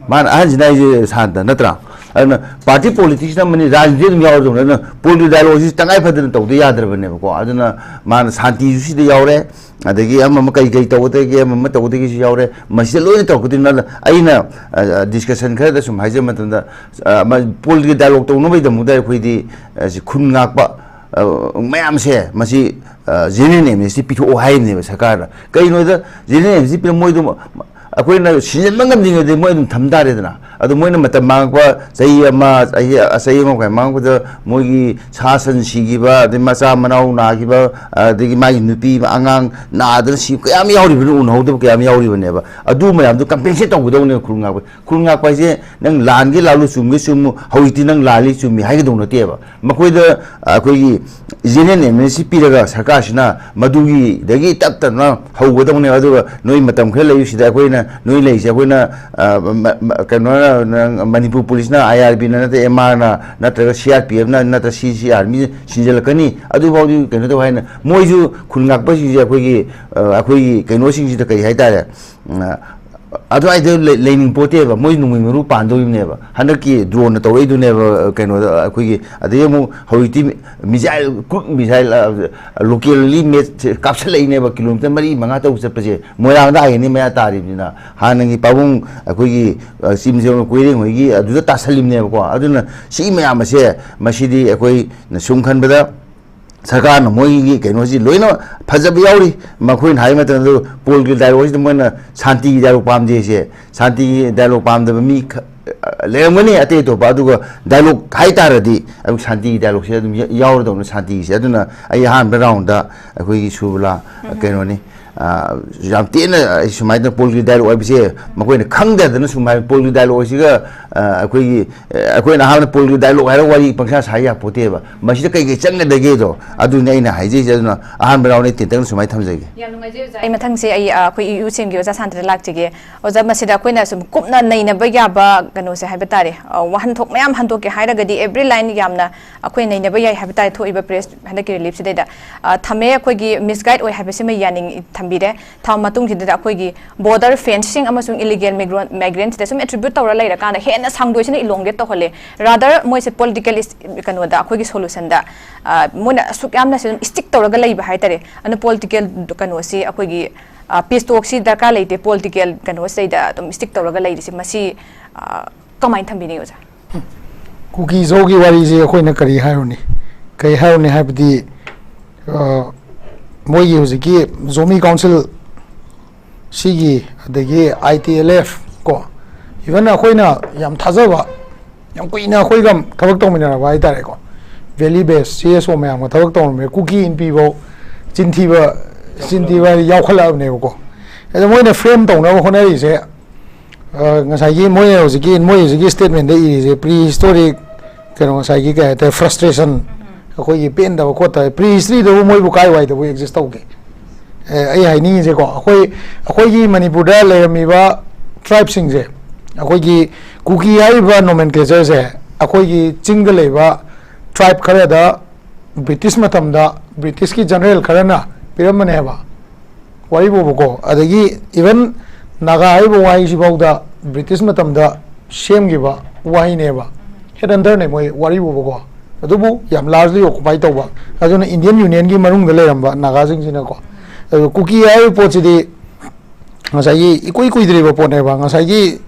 ꯃꯥꯅ ꯑꯍꯟꯁꯤꯅ ꯍꯥꯏꯁꯦ ꯁꯥꯟꯇ ꯅꯠꯇ꯭ꯔꯥ? ꯑꯗꯨꯅ ꯄꯥꯔꯇꯤ ꯄꯣꯂꯤꯇꯤꯛꯁꯅ ꯑꯃꯅꯤ, ꯔꯥꯖꯅꯤꯇꯤ ꯑꯗꯨꯝ ꯌꯥꯎꯔꯗꯧꯅꯤ꯫ ꯑꯗꯨꯅ ꯄꯣꯂꯤꯇꯤꯀꯦꯜ ꯗꯥꯏꯂꯣꯒꯁꯤ ꯇꯉꯥꯏ ꯐꯗꯅ ꯇꯧꯗ ꯌꯥꯗ꯭ꯔꯕꯅꯦꯕꯀꯣ꯫ ꯑꯗꯨꯅ ꯃꯥꯅ ꯁꯥꯟꯇꯤꯁꯨ ꯁꯤꯗ ꯌꯥꯎꯔꯦ, ꯑꯗꯒꯤ ꯑꯃ ꯑꯃ ꯀꯩ ꯀꯩ ꯇꯧꯒꯗꯒꯦ, ꯑꯃ ꯑꯃ ꯇꯧꯒꯗꯒꯦꯁꯨ ꯌꯥꯎꯔꯦ꯫ ꯃꯁꯤꯗ ꯂꯣꯏꯅ ꯇꯧꯔꯛꯀꯗꯣꯏꯅꯤ꯫ ꯑꯗꯨꯅ ꯑꯩꯅ, ꯑ, ꯑ, ꯗꯤꯁꯀꯁꯟ ꯈꯔꯗ ꯁꯨꯝ ꯍꯥꯏꯖꯕ ꯃꯇꯝꯗ, ꯑ, ꯃ-, ꯄꯣꯂꯤꯇꯤꯀꯦꯜ ꯗꯥꯏꯂꯣꯒ ꯇꯧꯅꯕꯒꯤꯗꯃꯛꯇ ꯑꯩꯈꯣꯏꯗꯤ, ꯑ, ꯁꯤ ꯈꯨꯟ ꯉꯥꯛꯄ, ꯑ, ꯃꯌꯥꯝꯁꯦ ꯃꯁꯤ, ꯑ, ꯖꯦꯅꯔꯦꯜ ꯑꯦꯝꯅꯦꯁꯇꯤ ꯄꯤꯊꯣꯛꯑꯣ ꯍꯥꯏꯔꯤꯕꯅꯦꯕ ꯁꯔꯀꯥꯔꯅ꯫ ꯀꯩꯒꯤꯅꯣꯗ ꯖꯦꯅꯔꯦꯜ ꯑꯦꯝꯅꯦꯁꯇꯤ ꯄꯤꯔ ꯃꯣꯏꯗꯣ ꯑꯩꯈꯣꯏꯅ ꯁꯤꯟꯖꯟꯕ ꯉꯝꯗ꯭ꯔꯤꯉꯩꯗ ꯃꯣꯏ ꯑꯗꯨꯝ ꯊꯝ ꯇꯥꯔꯦꯗꯅ꯫ ꯑꯗꯣ ꯃꯣꯏꯅ ꯃꯇꯝ ꯃꯥꯡꯉꯛꯄ ꯆꯍꯤ ꯑꯃ, ꯆꯍꯤ, ꯆꯍꯤ ꯑꯃ ꯃꯈꯥꯏ ꯃꯥꯡꯉꯛꯄꯗ ꯃꯣꯏꯒꯤ ꯁꯥ ꯁꯟ ꯁꯤꯈꯤꯕ, ꯑꯗꯩ ꯃꯆꯥ ꯃꯅꯥꯎ ꯅꯥꯈꯤꯕ, ꯑꯗꯒꯤ ꯃꯥꯒꯤ ꯅꯨꯄꯤ ꯑꯉꯥꯡ ꯅꯥꯗꯅ ꯁꯤ ꯀꯌꯥꯝ ꯌꯥꯎꯔꯤꯕꯅꯣ, ꯎꯅꯍꯧꯗꯕ ꯀꯌꯥꯝ ꯌꯥꯎꯔꯤꯕꯅꯦꯕ꯫ ꯑꯗꯨ ꯃꯌꯥꯝꯗꯣ ꯀꯝꯄꯦꯟꯁꯦꯠ ꯇꯧꯒꯗꯧꯅꯦꯕ ꯈꯨꯔꯨ ꯉꯥꯛꯄ꯫ ꯈꯨꯔꯨ ꯉꯥꯛꯄ ꯍꯥꯏꯁꯦ ꯅꯪ ꯂꯥꯟꯒꯦ ꯂꯥꯜꯂꯨ, ꯆꯨꯝꯒꯦ ꯆꯨꯝꯃꯨ, ꯍꯧꯖꯤꯛꯇꯤ ꯅꯪ ꯂꯥꯜꯂꯤ ꯆꯨꯝꯃꯤ ꯍꯥꯏꯒꯗꯧ ꯅꯠꯇꯦꯕ꯫ ꯃꯈꯣꯏꯗ ꯑꯩꯈꯣꯏꯒꯤ ꯖꯦꯅꯔꯦꯜ ꯑꯦꯝꯅꯦꯁꯇꯤ ꯄꯤꯔꯒ ꯁꯔꯀꯥꯔꯁꯤꯅ ꯃꯗꯨꯒꯤꯗꯒꯤ ꯇꯞ ꯇꯞꯅ ꯍꯧꯒꯗꯧꯅꯦꯕ꯫ ꯑꯗꯨꯒ ꯅꯣꯏ ꯃꯇꯝ ꯈꯔ ꯂꯩꯌꯨ ꯁꯤꯗ, ꯑꯩꯈꯣꯏꯅ, ꯅꯣꯏ ꯂꯩꯔꯤꯁꯦ ꯑꯩꯈꯣꯏꯅ, ꯑ, ꯃ-, ꯃ-, ꯀꯩꯅꯣꯅ, ꯅꯪ ꯃꯅꯤꯄꯨꯔ ꯄꯨꯂꯤꯁꯅ, ꯑꯥꯏ ꯑꯥꯔ ꯕꯤꯅ ꯅꯠꯇ꯭ꯔꯒ ꯑꯦꯝ ꯑꯥꯔꯅ ꯅꯠꯇ꯭ꯔꯒ ꯁꯤ ꯑꯥꯔ ꯄꯤ ꯑꯦꯐꯅ ꯅꯠꯇ꯭ꯔꯒ ꯁꯤ ꯁꯤ ꯑꯥꯔ ꯃꯤ ꯁꯤꯟꯖꯜꯂꯛꯀꯅꯤ꯫ ꯑꯗꯨꯐꯥꯎꯗꯤ ꯀꯩꯅꯣ ꯇꯧ ꯍꯥꯏꯅ ꯃꯣꯏꯁꯨ ꯈꯨꯟ ꯉꯥꯛꯄꯁꯤꯡꯁꯦ ꯑꯩꯈꯣꯏꯒꯤ, ꯑ, ꯑꯩꯈꯣꯏꯒꯤ ꯀꯩꯅꯣꯁꯤꯡꯁꯤꯗ ꯀꯔꯤ ꯍꯥꯏꯇꯥꯔꯦ, ꯑ, ꯑꯗꯨꯋꯥꯏꯗ ꯂꯩ-, ꯂꯩꯅꯤꯡ ꯄꯣꯠꯇꯦꯕ꯫ ꯃꯣꯏ ꯅꯣꯡꯃꯩ ꯃꯔꯨ ꯄꯥꯟꯗꯧꯔꯤꯕꯅꯦꯕ꯫ ꯍꯟꯗꯛꯀꯤ ꯗ꯭ꯔꯣꯟꯅ ꯇꯧꯔꯛꯏꯗꯨꯅꯦꯕ, ꯀꯩꯅꯣꯗ ꯑꯩꯈꯣꯏꯒꯤ, ꯑꯗꯒꯤ ꯑꯃꯨꯛ ꯍꯧꯖꯤꯛꯇꯤ ꯃꯤꯖꯥꯏꯜ, ꯀ꯭ꯔꯨꯠ ꯃꯤꯖꯥꯏꯜ, ꯑ, ꯂꯣꯀꯦꯜꯂꯤ ꯃꯦꯠ ꯀꯥꯞꯁꯤꯜꯂꯛꯏꯅꯦꯕ꯫ ꯀꯤꯂꯣꯃꯤꯇꯔ ꯃꯔꯤ ꯃꯉꯥ ꯇꯧ ꯆꯠꯄꯁꯦ ꯃꯣꯏꯔꯥꯡꯗ ꯑꯥꯏ ꯑꯦꯟ ꯑꯦ ꯃꯌꯥ ꯇꯥꯔꯤꯕꯅꯤꯅ꯫ ꯍꯥꯟꯅꯒꯤ ꯄꯥꯕꯨꯡ ꯑꯩꯈꯣꯏꯒꯤ, ꯑ, ꯆꯤꯝꯖꯦꯜ ꯀꯣꯏꯔꯦꯡ ꯍꯣꯏꯒꯤ ꯑꯗꯨꯗ ꯇꯥꯁꯜꯂꯤꯕꯅꯦꯕꯀꯣ꯫ ꯑꯗꯨꯅ ꯁꯤ ꯃꯌꯥꯝ ꯑꯁꯦ, ꯃꯁꯤꯗꯤ ꯑꯩꯈꯣꯏꯅ ꯁꯨꯝ ꯈꯟꯕꯗ ꯁꯔꯀꯥꯔꯅ ꯃꯣꯏꯒꯤ ꯀꯩꯅꯣꯁꯤ ꯂꯣꯏꯅ ꯐꯖꯕ ꯌꯥꯎꯔꯤ꯫ ꯃꯈꯣꯏꯅ ꯍꯥꯏꯕ ꯃꯇꯝꯗ ꯄꯣꯜꯒꯤ ꯗꯥꯏꯂꯣꯛꯁꯤꯗ ꯃꯣꯏꯅ ꯁꯥꯟꯇꯤꯒꯤ ꯗꯥꯏꯂꯣꯛ ꯄꯥꯝꯗꯦꯁꯦ, ꯁꯥꯟꯇꯤꯒꯤ ꯗꯥꯏꯂꯣꯛ ꯄꯥꯝꯗꯕ ꯃꯤ ꯈ-, ꯂꯩꯔꯝꯒꯅꯤ ꯑꯇꯩ ꯑꯇꯣꯞꯄ, ꯑꯗꯨꯒ ꯗꯥꯏꯂꯣꯛ ꯍꯥꯏꯇꯥꯔꯗꯤ ꯑꯗꯨꯝ ꯁꯥꯟꯇꯤꯒꯤ ꯗꯥꯏꯂꯣꯛꯁꯦ ꯑꯗꯨꯝ ꯌꯥ-, ꯌꯥꯎꯔꯗꯧꯅ ꯁꯥꯟꯇꯤꯒꯤꯁꯦ꯫ ꯑꯗꯨꯅ ꯑꯩ ꯑꯍꯥꯟꯕ ꯔꯥꯎꯟꯗ ꯑꯩꯈꯣꯏꯒꯤ ꯁꯨꯔꯕꯂꯥ, ꯎꯝ꯫ ꯀꯩꯅꯣꯅꯤ, ꯑ, ꯌꯥꯝ ꯇꯦꯟꯅ, ꯑ, ꯁꯨꯃꯥꯏꯅ ꯄꯣꯜꯒꯤ ꯗꯥꯏꯂꯣꯛ ꯍꯥꯏꯕꯁꯦ ꯃꯈꯣꯏꯅ ꯈꯪꯗꯗꯅ ꯁꯨꯃꯥꯏꯅ ꯄꯣꯜꯒꯤ ꯗꯥꯏꯂꯣꯛ ꯍꯥꯏꯁꯤꯒ, ꯑ, ꯑꯩꯈꯣꯏꯒꯤ, ꯑ, ꯑꯩꯈꯣꯏꯅ ꯑꯍꯥꯟꯕꯗ ꯄꯣꯜꯒꯤ ꯗꯥꯏꯂꯣꯛ ꯍꯥꯏꯔꯒ ꯋꯥꯔꯤ ꯄꯪꯁꯥ ꯁꯥ ꯌꯥꯄꯣꯠꯇꯦꯕ꯫ ꯃꯁꯤꯗ ꯀꯩ ꯀꯩ ꯆꯪꯒꯗꯒꯦꯗꯣ ꯑꯗꯨꯅꯤ ꯑꯩꯅ ꯍꯥꯏꯖꯩꯁꯦ꯫ ꯑꯗꯨꯅ ꯑꯍꯥꯟꯕ ꯔꯥꯎꯟꯗ ꯑꯩ ꯇꯦꯟꯇꯛꯅ ꯁꯨꯃꯥꯏꯅ ꯊꯝꯖꯒꯦ꯫ ꯌꯥꯝ ꯅꯨꯡꯉꯥꯏꯖꯩ ꯑꯣꯖꯥ꯫ ꯑꯩ ꯃꯊꯪꯁꯦ ꯑꯩ, ꯑ, ꯑꯩꯈꯣꯏ ꯌꯨ ꯁꯤ ꯑꯦꯝꯒꯤ ꯑꯣꯖꯥ ꯁꯥꯟꯇ꯭ꯔꯗ ꯂꯥꯛꯆꯒꯦ꯫ ꯑꯣꯖꯥ, ꯃꯁꯤꯗ ꯑꯩꯈꯣꯏꯅ ꯁꯨꯝ ꯀꯨꯞꯅ ꯅꯩꯅꯕ ꯌꯥꯕ ꯀꯩꯅꯣꯁꯦ ꯍꯥꯏꯕ ꯇꯥꯔꯦ, ꯑ, ꯋꯥꯍꯟꯊꯣꯛ ꯃꯌꯥꯝ ꯍꯟꯗꯣꯛꯀꯦ ꯍꯥꯏꯔꯒꯗꯤ every line ꯌꯥꯝꯅ ꯑꯩꯈꯣꯏ ꯅꯩꯅꯕ ꯌꯥꯏ ꯍꯥꯏꯕ ꯇꯥꯔꯦ꯫ ꯊꯣꯛꯏꯕ ꯄ꯭ꯔꯦꯁ ꯍꯟꯗꯛꯀꯤ ꯔꯤꯂꯤꯐꯁꯤꯗꯩꯗ, ꯑ, ꯊꯝꯃꯦ꯫ ꯑꯩꯈꯣꯏꯒꯤ ꯃꯤꯁꯒꯥꯏꯗ ꯑꯣꯏ ꯍꯥꯏꯕꯁꯤꯃ ꯌꯥꯅꯤꯡ ꯊꯝꯕꯤꯔꯦ꯫ ꯊꯝꯕ ꯃꯇꯨꯡꯁꯤꯗ ꯑꯩꯈꯣꯏꯒꯤ ꯕꯣꯔꯗꯔ ꯐꯦꯟꯁꯤꯡ ꯑꯃꯁꯨꯡ ꯏꯂꯤꯒꯦꯜ ꯃꯥꯏꯒ꯭ꯔꯦꯟꯁꯤꯗ ꯁꯨꯝ ꯑꯦꯇ꯭ꯔꯤꯕ꯭ꯌꯨꯠ ꯇꯧꯔ ꯂꯩꯔꯀꯥꯟꯗ ꯍꯦꯟꯅ ꯁꯥꯡꯗꯣꯏꯁꯤꯅ ꯏꯂꯣꯡꯒꯦꯠ ꯇꯧꯍꯜꯂꯦ꯫ ꯔꯥꯗꯔ ꯃꯣꯏꯁꯦ ꯄꯣꯂꯤꯇꯤꯀꯦꯜ ꯀꯩꯅꯣꯗ ꯑꯩꯈꯣꯏꯒꯤ ꯁꯣꯂꯨꯁꯟꯗ, ꯑ, ꯃꯣꯏꯅ ꯑꯁꯨꯛ ꯌꯥꯝꯅ ꯁꯨꯝ ꯁ꯭ꯇꯤꯛ ꯇꯧꯔꯒ ꯂꯩꯕ ꯍꯥꯏꯇꯥꯔꯦ꯫ ꯑꯗꯨꯅ ꯄꯣꯂꯤꯇꯤꯀꯦꯜ ꯀꯩꯅꯣꯁꯤ ꯑꯩꯈꯣꯏꯒꯤ, ꯑ, ꯄꯤꯁ ꯇꯣꯛꯁꯤ ꯗꯔꯀꯥꯔ ꯂꯩꯇꯦ, ꯄꯣꯂꯤꯇꯤꯀꯦꯜ ꯀꯩꯅꯣꯁꯤꯗꯩꯗ ꯑꯗꯨꯝ ꯁ꯭ꯇꯤꯛ ꯇꯧꯔꯒ ꯂꯩꯔꯤꯁꯦ꯫ ꯃꯁꯤ, ꯑ, ꯀꯃꯥꯏꯅ ꯊꯝꯕꯤꯅꯤꯡꯉꯤ ꯑꯣꯖꯥ? ꯀꯨꯀꯤ ꯖꯣꯒꯤ ꯋꯥꯔꯤꯁꯤ ꯑꯩꯈꯣꯏꯅ ꯀꯔꯤ ꯍꯥꯏꯔꯨꯅꯤ? ꯀꯔꯤ ꯍꯥꯏꯔꯨꯅꯤ ꯍꯥꯏꯕꯗꯤ, ꯑ, ꯃꯣꯏꯒꯤ ꯍꯧꯖꯤꯛꯀꯤ ꯖꯣꯃꯤ ꯀꯥꯎꯟꯁꯤꯜ ꯁꯤꯒꯤ, ꯑꯗꯒꯤ ꯑꯥꯏ ꯇꯤ ꯑꯦꯜ ꯑꯦꯐ ꯀꯣ, ꯏꯚꯟ ꯑꯩꯈꯣꯏꯅ ꯌꯥꯝ ꯊꯥꯖꯕ, ꯌꯥꯝ ꯀꯨꯏꯅ ꯑꯩꯈꯣꯏꯒ ꯊꯕꯛ ꯇꯧꯃꯤꯟꯅꯔꯕ ꯍꯥꯏꯇꯥꯔꯦꯀꯣ, ꯚꯦꯂꯤ ꯕꯦꯁ ꯁꯤ ꯑꯦꯁ ꯑꯣ ꯃꯌꯥꯝꯒ ꯊꯕꯛ ꯇꯧꯔꯝꯃꯦ꯫ ꯀꯨꯀꯤ ꯏꯟꯄꯤꯐꯧ ꯆꯤꯟꯊꯤꯕ, ꯆꯤꯟꯊꯤꯕ ꯌꯥꯎꯈꯠꯂꯛꯑꯕꯅꯦꯕꯀꯣ꯫ ꯑꯗꯣ ꯃꯣꯏꯅ ꯐ꯭ꯔꯦꯝ ꯇꯧꯅꯕ ꯍꯣꯠꯅꯔꯤꯁꯦ, ꯑ, ꯉꯁꯥꯏꯒꯤ ꯃꯣꯏ ꯍꯧꯖꯤꯛꯀꯤ, ꯃꯣꯏ ꯍꯧꯖꯤꯛꯀꯤ ꯁ꯭ꯇꯦꯠꯃꯦꯟꯗ ꯏꯔꯤꯁꯦ ꯄ꯭ꯔꯤ ꯍꯤꯁꯇꯣꯔꯤꯛ ꯀꯩꯅꯣ, ꯉꯁꯥꯏꯒꯤ ꯀꯩ ꯍꯥꯏꯇꯥꯔꯦ, ꯐ꯭ꯔꯁꯇ꯭ꯔꯦꯁꯟ, ꯑꯩꯈꯣꯏꯒꯤ ꯄꯦꯟꯗꯕ ꯈꯣꯠꯇꯕ꯫ ꯄ꯭ꯔꯤ ꯍꯤꯁꯇ꯭ꯔꯤꯗꯕꯨ ꯃꯣꯏꯕꯨ ꯀꯥꯏ ꯋꯥꯏꯗꯕꯨ ꯑꯦꯛꯖꯤꯁ ꯇꯧꯒꯦ? ꯑꯦ, ꯑꯩ ꯍꯥꯏꯅꯤꯡꯉꯤꯁꯦꯀꯣ, ꯑꯩꯈꯣꯏ, ꯑꯩꯈꯣꯏꯒꯤ ꯃꯅꯤꯄꯨꯔꯗ ꯂꯩꯔꯝꯃꯤꯕ ꯇ꯭ꯔꯥꯏꯕꯁꯤꯡꯁꯦ, ꯑꯩꯈꯣꯏꯒꯤ ꯀꯨꯀꯤ ꯍꯥꯏꯔꯤꯕ ꯅꯣꯃꯦꯟꯀ꯭ꯂꯦꯆꯔꯁꯦ ꯑꯩꯈꯣꯏꯒꯤ ꯆꯤꯡꯗ ꯂꯩꯕ ꯇ꯭ꯔꯥꯏꯕ ꯈꯔꯗ ꯕ꯭ꯔꯤꯇꯤꯁ ꯃꯇꯝꯗ ꯕ꯭ꯔꯤꯇꯤꯁꯀꯤ ꯖꯦꯅꯔꯦꯜ ꯈꯔꯅ ꯄꯤꯔꯝꯕꯅꯦꯕ꯫ ꯋꯥꯔꯤꯕꯨꯕꯀꯣ, ꯑꯗꯒꯤ ꯏꯚꯟ ꯅꯥꯒꯥ ꯍꯥꯏꯔꯤꯕ ꯋꯥꯍꯩꯁꯤꯐꯥꯎꯗ ꯕ꯭ꯔꯤꯇꯤꯁ ꯃꯇꯝꯗ ꯁꯦꯝꯈꯤꯕ ꯋꯥꯍꯩꯅꯦꯕ꯫ ꯍꯦꯠ ꯍꯟꯇꯔꯅꯦ ꯃꯣꯏ ꯋꯥꯔꯤꯕꯨꯕꯀꯣ, ꯑꯗꯨꯕꯨ ꯌꯥꯝ ꯂꯥꯔꯖꯂꯤ ꯑꯣꯀꯨꯄꯥꯏ ꯇꯧꯕ, ꯑꯗꯨꯅ ꯏꯟꯗꯤꯌꯟ ꯌꯨꯅꯤꯌꯟꯒꯤ ꯃꯅꯨꯡꯗ ꯂꯩꯔꯝꯕ ꯅꯥꯒꯥꯁꯤꯡꯁꯤꯅꯀꯣ꯫ ꯑꯗꯨ ꯀꯨꯀꯤ ꯍꯥꯏꯔꯤꯕ ꯄꯣꯠꯁꯤꯗꯤ ꯉꯁꯥꯏꯒꯤ ꯏꯀꯨꯏ ꯀꯨꯏꯗ꯭ꯔꯤꯕ ꯄꯣꯠꯅꯦꯕ꯫ ꯉꯁꯥꯏꯒꯤ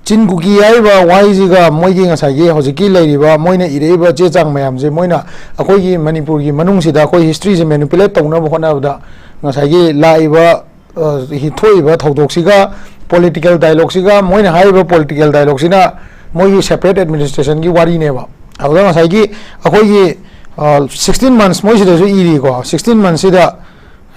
ꯆꯤꯟ ꯀꯨꯀꯤ ꯍꯥꯏꯔꯤꯕ ꯋꯥꯍꯩꯁꯤꯒ ꯃꯣꯏꯒꯤ ꯉꯁꯥꯏꯒꯤ ꯍꯧꯖꯤꯛꯀꯤ ꯂꯩꯔꯤꯕ ꯃꯣꯏꯅ ꯏꯔꯛꯏꯕ ꯆꯦ ꯆꯥꯡ ꯃꯌꯥꯝꯁꯦ ꯃꯣꯏꯅ ꯑꯩꯈꯣꯏꯒꯤ ꯃꯅꯤꯄꯨꯔꯒꯤ ꯃꯅꯨꯡꯁꯤꯗ ꯑꯩꯈꯣꯏ ꯍꯤꯁꯇ꯭ꯔꯤꯁꯦ ꯃꯦꯅꯤꯄꯨꯂꯦꯠ ꯇꯧꯅꯕ ꯍꯣꯠꯅꯕꯗ ꯉꯁꯥꯏꯒꯤ ꯂꯥꯛꯏꯕ, ꯑ, ꯍꯤ-, ꯊꯣꯛꯏꯕ ꯊꯧꯗꯣꯛꯁꯤꯒ ꯄꯣꯂꯤꯇꯤꯀꯦꯜ ꯗꯥꯏꯂꯣꯒꯁꯤꯒ ꯃꯣꯏꯅ ꯍꯥꯏꯔꯤꯕ ꯄꯣꯂꯤꯇꯤꯀꯦꯜ ꯗꯥꯏꯂꯣꯒꯁꯤꯅ ꯃꯣꯏꯒꯤ ꯁꯦꯄꯔꯦꯠ ꯑꯦꯗꯃꯤꯅꯤꯁꯇ꯭ꯔꯦꯁꯟꯒꯤ ꯋꯥꯔꯤꯅꯦꯕ꯫ ꯑꯗꯨꯗ ꯉꯁꯥꯏꯒꯤ ꯑꯩꯈꯣꯏꯒꯤ, ꯑ, ꯁꯤꯛꯁꯇꯤꯟ ꯃꯟꯁ ꯃꯣꯏꯁꯤꯗꯁꯨ ꯏꯔꯤꯀꯣ, ꯁꯤꯛꯁꯇꯤꯟ ꯃꯟꯁꯁꯤꯗ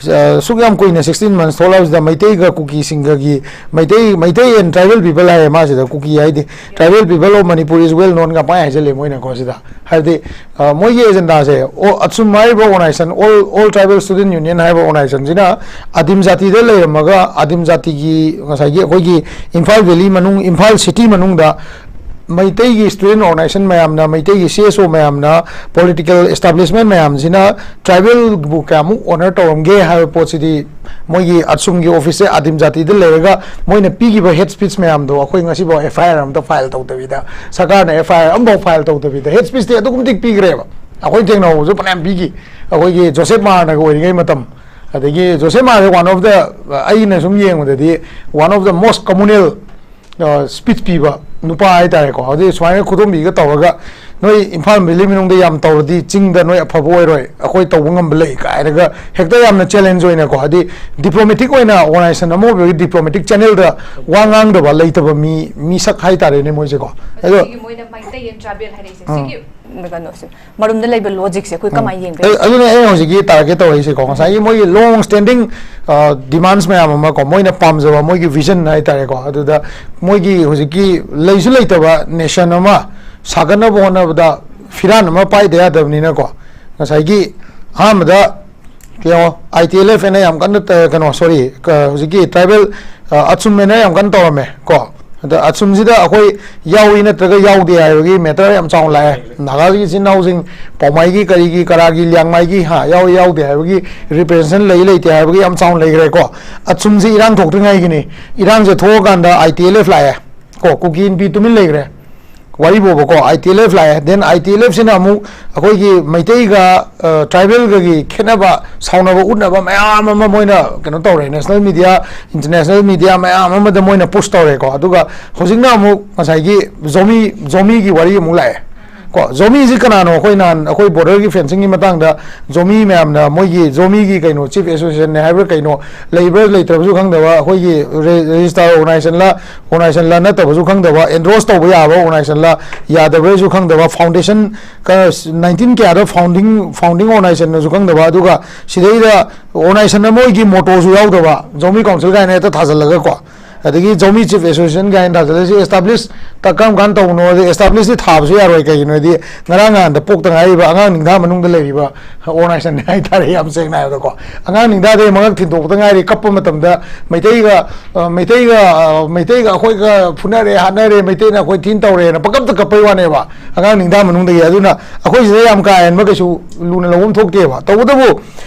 ꯑ, ꯁꯨꯛ ꯌꯥꯝ ꯀꯨꯏꯅ sixteen months ꯊꯣꯛꯂꯛꯑꯕꯁꯤꯗ ꯃꯩꯇꯩꯒ ꯀꯨꯀꯤꯁꯤꯡꯒꯒꯤ, Meitei, Meitei and tribal people ꯍꯥꯏꯌꯦ ꯃꯥꯁꯤꯗ, ꯀꯨꯀꯤ ꯍꯥꯏꯗꯦ, tribal people of Manipur is well known ꯀ ꯄꯪꯍꯥꯏ ꯍꯥꯏꯖꯜꯂꯦ ꯃꯣꯏꯅꯀꯣ ꯁꯤꯗ꯫ ꯍꯥꯏꯕꯗꯤ, ꯑ, ꯃꯣꯏꯒꯤ ꯑꯦꯖꯦꯟꯗꯥꯁꯦ, ꯑꯣ, ꯑꯠꯁꯨꯝ ꯍꯥꯏꯔꯤꯕ organization, All, All Tribal Student Union ꯍꯥꯏꯔꯤꯕ organizationꯁꯤꯅ ꯑꯗꯤꯝ ꯖꯥꯇꯤꯗ ꯂꯩꯔꯝꯃꯒ, ꯑꯗꯤꯝ ꯖꯥꯇꯤꯒꯤ ꯉꯁꯥꯏꯒꯤ ꯑꯩꯈꯣꯏꯒꯤ ꯏꯝꯐꯥꯜ ꯚꯦꯂꯤ ꯃꯅꯨꯡ, ꯏꯝꯐꯥꯜ city ꯃꯅꯨꯡꯗ ꯃꯩꯇꯩꯒꯤ student organization ꯃꯌꯥꯝꯅ, ꯃꯩꯇꯩꯒꯤ C S O ꯃꯌꯥꯝꯅ, political establishment ꯃꯌꯥꯝꯁꯤꯅ tribalꯕꯨ ꯀꯌꯥꯃꯨꯛ honor ꯇꯧꯔꯝꯒꯦ ꯍꯥꯏꯕ ꯄꯣꯠꯁꯤꯗꯤ ꯃꯣꯏꯒꯤ ꯑꯠꯁꯨꯝꯒꯤ officeꯁꯦ ꯑꯗꯤꯝ ꯖꯥꯇꯤꯗ ꯂꯩꯔꯒ ꯃꯣꯏꯅ ꯄꯤꯈꯤꯕ hate speech ꯃꯌꯥꯝꯗꯣ ꯑꯩꯈꯣꯏ ꯉꯁꯤꯐꯥꯎ F I R ꯑꯝꯇ file ꯇꯧꯗꯕꯤꯗ, ꯁꯔꯀꯥꯔꯅ F I R ꯑꯃꯐꯥꯎ file ꯇꯧꯗꯕꯤꯗ, hate speechꯇꯤ ꯑꯗꯨꯛꯀꯤ ꯃꯇꯤꯛ ꯄꯤꯈ꯭ꯔꯦꯕ꯫ ꯑꯩꯈꯣꯏ ꯊꯦꯡꯅꯍꯧꯕꯁꯨ ꯐꯅꯌꯥꯝ ꯄꯤꯈꯤ, ꯑꯩꯈꯣꯏꯒꯤ ꯖꯣꯁꯦꯐ ꯃꯥꯔꯅꯒ ꯑꯣꯏꯔꯤꯉꯩ ꯃꯇꯝ꯫ ꯑꯗꯒꯤ ꯖꯣꯁꯦꯐ ꯃꯥꯔꯁꯦ one of the, ꯑꯩꯅ ꯁꯨꯝ ꯌꯦꯡꯕꯗꯗꯤ, one of the most communal speech ꯄꯤꯕ ꯅꯨꯄꯥ ꯍꯥꯏꯇꯥꯔꯦꯀꯣ꯫ ꯍꯧꯖꯤꯛ ꯁꯨꯃꯥꯏꯅ ꯈꯨꯗꯣꯝꯕꯤꯒ ꯇꯧꯔꯒ, "ꯅꯣꯏ ꯏꯝꯐꯥꯜ ꯚꯦꯂꯤ ꯃꯅꯨꯡꯗ ꯌꯥꯝ ꯇꯧꯔꯗꯤ ꯆꯤꯡꯗ ꯅꯣꯏ ꯑꯐꯕ ꯑꯣꯏꯔꯣꯏ, ꯑꯩꯈꯣꯏ ꯇꯧꯕ ꯉꯝꯕ ꯂꯩ" ꯀꯥꯏꯅꯒ ꯍꯦꯛꯇ ꯌꯥꯝꯅ challenge ꯑꯣꯏꯅꯀꯣ, ꯍꯥꯏꯗꯤ diplomatic ꯑꯣꯏꯅ organization ꯑꯃ ꯑꯣꯏꯕꯒꯤ diplomatic channelꯗ ꯋꯥ ꯉꯥꯡꯗꯕ ꯂꯩꯇꯕ ꯃꯤ, ꯃꯤꯁꯛ ꯍꯥꯏꯇꯥꯔꯦꯅꯦ ꯃꯣꯏꯁꯦꯀꯣ꯫ ꯑꯗꯣ ꯑꯗꯨꯒꯤ ꯃꯣꯏꯅ ꯃꯩꯇꯩ and tribal ꯍꯥꯏꯔꯛꯏꯁꯦ꯫ ꯎꯝ꯫ ꯁꯤꯒꯤ ꯀꯩꯅꯣꯁꯦ, ꯃꯔꯨꯝꯗ ꯂꯩꯕ logicꯁꯦ ꯑꯩꯈꯣꯏ ꯀꯃꯥꯏꯅ ꯌꯦꯡꯗꯣꯏꯅꯣ? ꯑꯗꯨꯅꯦ ꯑꯩꯅ ꯍꯧꯖꯤꯛꯀꯤ target ꯇꯧꯔꯛꯏꯁꯦꯀꯣ, ꯉꯁꯥꯏꯒꯤ ꯃꯣꯏꯒꯤ long standing, ꯑ, demands ꯃꯌꯥꯝ ꯑꯃ ꯀꯣ, ꯃꯣꯏꯅ ꯄꯥꯝꯖꯕ ꯃꯣꯏꯒꯤ vision ꯍꯥꯏꯇꯥꯔꯦꯀꯣ, ꯑꯗꯨꯗ ꯃꯣꯏꯒꯤ ꯍꯧꯖꯤꯛꯀꯤ ꯂꯩꯁꯨ ꯂꯩꯇꯕ nation ꯑꯃ ꯁꯥꯒꯠꯅꯕ ꯍꯣꯠꯅꯕꯗ ꯐꯤꯔꯥꯟ ꯑꯃ ꯄꯥꯏꯗ ꯌꯥꯗꯕꯅꯤꯅꯀꯣ, ꯉꯁꯥꯏꯒꯤ ꯑꯍꯥꯟꯕꯗ ꯌꯦꯡꯉꯣ, I T L F ꯍꯥꯏꯅ ꯌꯥꯝ ꯀꯟꯅ ꯇ-, ꯀꯩꯅꯣ, sorry, ꯀ-, ꯍꯧꯖꯤꯛꯀꯤ tribal, ꯑ, ꯑꯠꯁꯨꯝ ꯍꯥꯏꯅ ꯌꯥꯝ ꯀꯟꯅ ꯇꯧꯔꯝꯃꯦ ꯀꯣ꯫ ꯑꯗ ꯑꯠꯁꯨꯝꯁꯤꯗ ꯑꯩꯈꯣꯏ ꯌꯥꯎꯏ ꯅꯠꯇ꯭ꯔꯒ ꯌꯥꯎꯗꯦ ꯍꯥꯏꯕꯒꯤ matter ꯌꯥꯝ ꯆꯥꯎꯅ ꯂꯥꯛꯑꯦ꯫ ꯅꯥꯒꯥꯒꯤ ꯏꯆꯤꯟ ꯏꯅꯥꯎꯁꯤꯡ ꯄꯥꯎꯃꯥꯏꯒꯤ, ꯀꯔꯤꯒꯤ, ꯀꯔꯥꯒꯤ, ꯂꯤꯌꯥꯡꯃꯥꯏꯒꯤ, ꯍꯥ, ꯌꯥꯎꯏ ꯌꯥꯎꯗꯦ ꯍꯥꯏꯕꯒꯤ representation ꯂꯩ ꯂꯩꯇꯦ ꯍꯥꯏꯕꯒꯤ ꯌꯥꯝ ꯆꯥꯎꯅ ꯂꯩꯈ꯭ꯔꯦꯀꯣ꯫ ꯑꯠꯁꯨꯝꯁꯤ ꯏꯔꯥꯡ ꯊꯣꯛꯇ꯭ꯔꯤꯉꯩꯒꯤꯅꯤ꯫ ꯏꯔꯥꯡꯁꯦ ꯊꯣꯛꯑꯀꯥꯟꯗ I T L F ꯂꯥꯛꯑꯦ ꯀꯣ, ꯀꯨꯀꯤ ꯏꯟꯄꯤ ꯇꯨꯃꯤꯟ ꯂꯩꯈ꯭ꯔꯦ꯫ ꯋꯥꯔꯤ ꯕꯣꯕꯀꯣ, I T L F ꯂꯥꯛꯑꯦ꯫ Then I T L F ꯁꯤꯅ ꯑꯃꯨꯛ ꯑꯩꯈꯣꯏꯒꯤ ꯃꯩꯇꯩꯒ, ꯑ, tribalꯒꯒꯤ ꯈꯦꯠꯅꯕ, ꯁꯥꯎꯅꯕ ꯎꯠꯅꯕ ꯃꯌꯥꯝ ꯑꯃ ꯃꯣꯏꯅ ꯀꯩꯅꯣ ꯇꯧꯔꯦ꯫ National media, international media ꯃꯌꯥꯝ ꯑꯃꯗ ꯃꯣꯏꯅ push ꯇꯧꯔꯦꯀꯣ꯫ ꯑꯗꯨꯒ ꯍꯧꯖꯤꯛꯅ ꯑꯃꯨꯛ ꯉꯁꯥꯏꯒꯤ ꯖꯣꯃꯤ, ꯖꯣꯃꯤꯒꯤ ꯋꯥꯔꯤ ꯑꯃꯨꯛ ꯂꯥꯛꯑꯦ꯫ ꯀꯣ, ꯖꯣꯃꯤꯁꯤ ꯀꯅꯥꯅꯣ? ꯑꯩꯈꯣꯏ ꯅꯍꯥꯟ ꯑꯩꯈꯣꯏ ꯕꯣꯔꯗꯔꯒꯤ ꯐꯦꯟꯁꯤꯡꯒꯤ ꯃꯇꯥꯡꯗ ꯖꯣꯃꯤ ꯃꯌꯥꯝꯅ ꯃꯣꯏꯒꯤ ꯖꯣꯃꯤꯒꯤ ꯀꯩꯅꯣ ꯆꯤꯐ ꯑꯦꯁꯣꯁꯤꯌꯦꯁꯟꯅꯦ ꯍꯥꯏꯕ꯭ꯔꯥ ꯀꯩꯅꯣ, ꯂꯩꯕ꯭ꯔꯥ ꯂꯩꯇ꯭ꯔꯕꯁꯨ ꯈꯪꯗꯕ, ꯑꯩꯈꯣꯏꯒꯤ ꯔꯦꯖꯤꯁꯇꯥꯔ ꯑꯣꯔꯒꯅꯥꯏꯖꯦꯁꯟꯂ, ꯑꯣꯔꯒꯅꯥꯏꯖꯦꯁꯟꯂ ꯅꯠꯇꯕꯁꯨ ꯈꯪꯗꯕ, ꯑꯦꯟꯗꯣꯔꯁ ꯇꯧꯕ ꯌꯥꯕ ꯑꯣꯔꯒꯅꯥꯏꯖꯦꯁꯟꯂ ꯌꯥꯗꯕ꯭ꯔꯥꯁꯨ ꯈꯪꯗꯕ, ꯐꯥꯎꯟꯗꯦꯁꯟ ꯅꯥꯏꯟꯇꯤꯟ ꯀꯌꯥꯗ ꯐꯥꯎꯟꯗꯤꯡ ꯐꯥꯎꯟꯗꯤꯡ ꯑꯣꯔꯒꯅꯥꯏꯖꯦꯁꯟꯅꯁꯨ ꯈꯪꯗꯕ, ꯑꯗꯨꯒ ꯁꯤꯗꯩꯗ ꯑꯣꯔꯒꯅꯥꯏꯖꯦꯁꯟ ꯑꯃꯒꯤ ꯃꯣꯇꯣꯁꯨ ꯌꯥꯎꯗꯕ, ꯖꯣꯃꯤ ꯀꯥꯎꯟꯁꯤꯜ ꯀꯥꯏꯅ ꯍꯦꯛꯇ ꯊꯥꯖꯜꯂꯒꯀꯣ, ꯑꯗꯒꯤ ꯖꯣꯃꯤ ꯆꯤꯐ ꯑꯦꯁꯣꯁꯤꯌꯦꯁꯟ ꯀꯥꯏꯅ ꯊꯥꯖꯜꯂꯁꯤ꯫ ꯑꯦꯁꯇꯥꯕ꯭ꯂꯤꯁ ꯀꯔꯝ ꯀꯥꯟꯗ ꯇꯧꯕꯅꯣ? ꯑꯗꯩ ꯑꯦꯁꯇꯥꯕ꯭ꯂꯤꯁꯇꯤ ꯊꯥꯕꯁꯨ ꯌꯥꯔꯣꯏ꯫ ꯀꯩꯒꯤꯅꯣ ꯍꯥꯏꯗꯤ ꯉꯔꯥꯡ ꯅꯍꯥꯟꯗ ꯄꯣꯛꯇ ꯉꯥꯏꯔꯤꯕ ꯑꯉꯥꯡ ꯅꯤꯡꯊꯥ ꯃꯅꯨꯡꯗ ꯂꯩꯔꯤꯕ ꯑꯣꯔꯒꯅꯥꯏꯖꯦꯁꯟꯅꯤ ꯍꯥꯏꯇꯥꯔꯦ, ꯌꯥꯝ ꯁꯦꯡꯅ ꯍꯥꯏꯕꯗꯀꯣ꯫ ꯑꯉꯥꯡ ꯅꯤꯡꯊꯥꯗꯩ ꯃꯉꯛ ꯊꯤꯟꯗꯣꯛꯄꯗ ꯉꯥꯏꯔꯤ, ꯀꯞꯄ ꯃꯇꯝꯗ ꯃꯩꯇꯩꯒ ꯑ, ꯃꯩꯇꯩꯒ ꯑ, ꯃꯩꯇꯩꯒ ꯑꯩꯈꯣꯏꯒ ꯐꯨꯅꯔꯦ, ꯍꯥꯠꯅꯔꯦ, ꯃꯩꯇꯩꯅ ꯑꯩꯈꯣꯏ ꯊꯤꯅ ꯇꯧꯔꯦꯅ ꯄꯪꯀꯞꯇ ꯀꯞꯄꯩ ꯋꯥꯅꯦꯕ, ꯑꯉꯥꯡ ꯅꯤꯡꯊꯥ ꯃꯅꯨꯡꯗꯒꯤ꯫ ꯑꯗꯨꯅ ꯑꯩꯈꯣꯏ ꯁꯤꯗ ꯌꯥꯝ ꯀꯥ ꯍꯦꯟꯕ ꯀꯩꯁꯨ ꯂꯨꯅ ꯂꯧꯐꯝ ꯊꯣꯛꯇꯦꯕ꯫ ꯇꯧꯕꯇꯕꯨ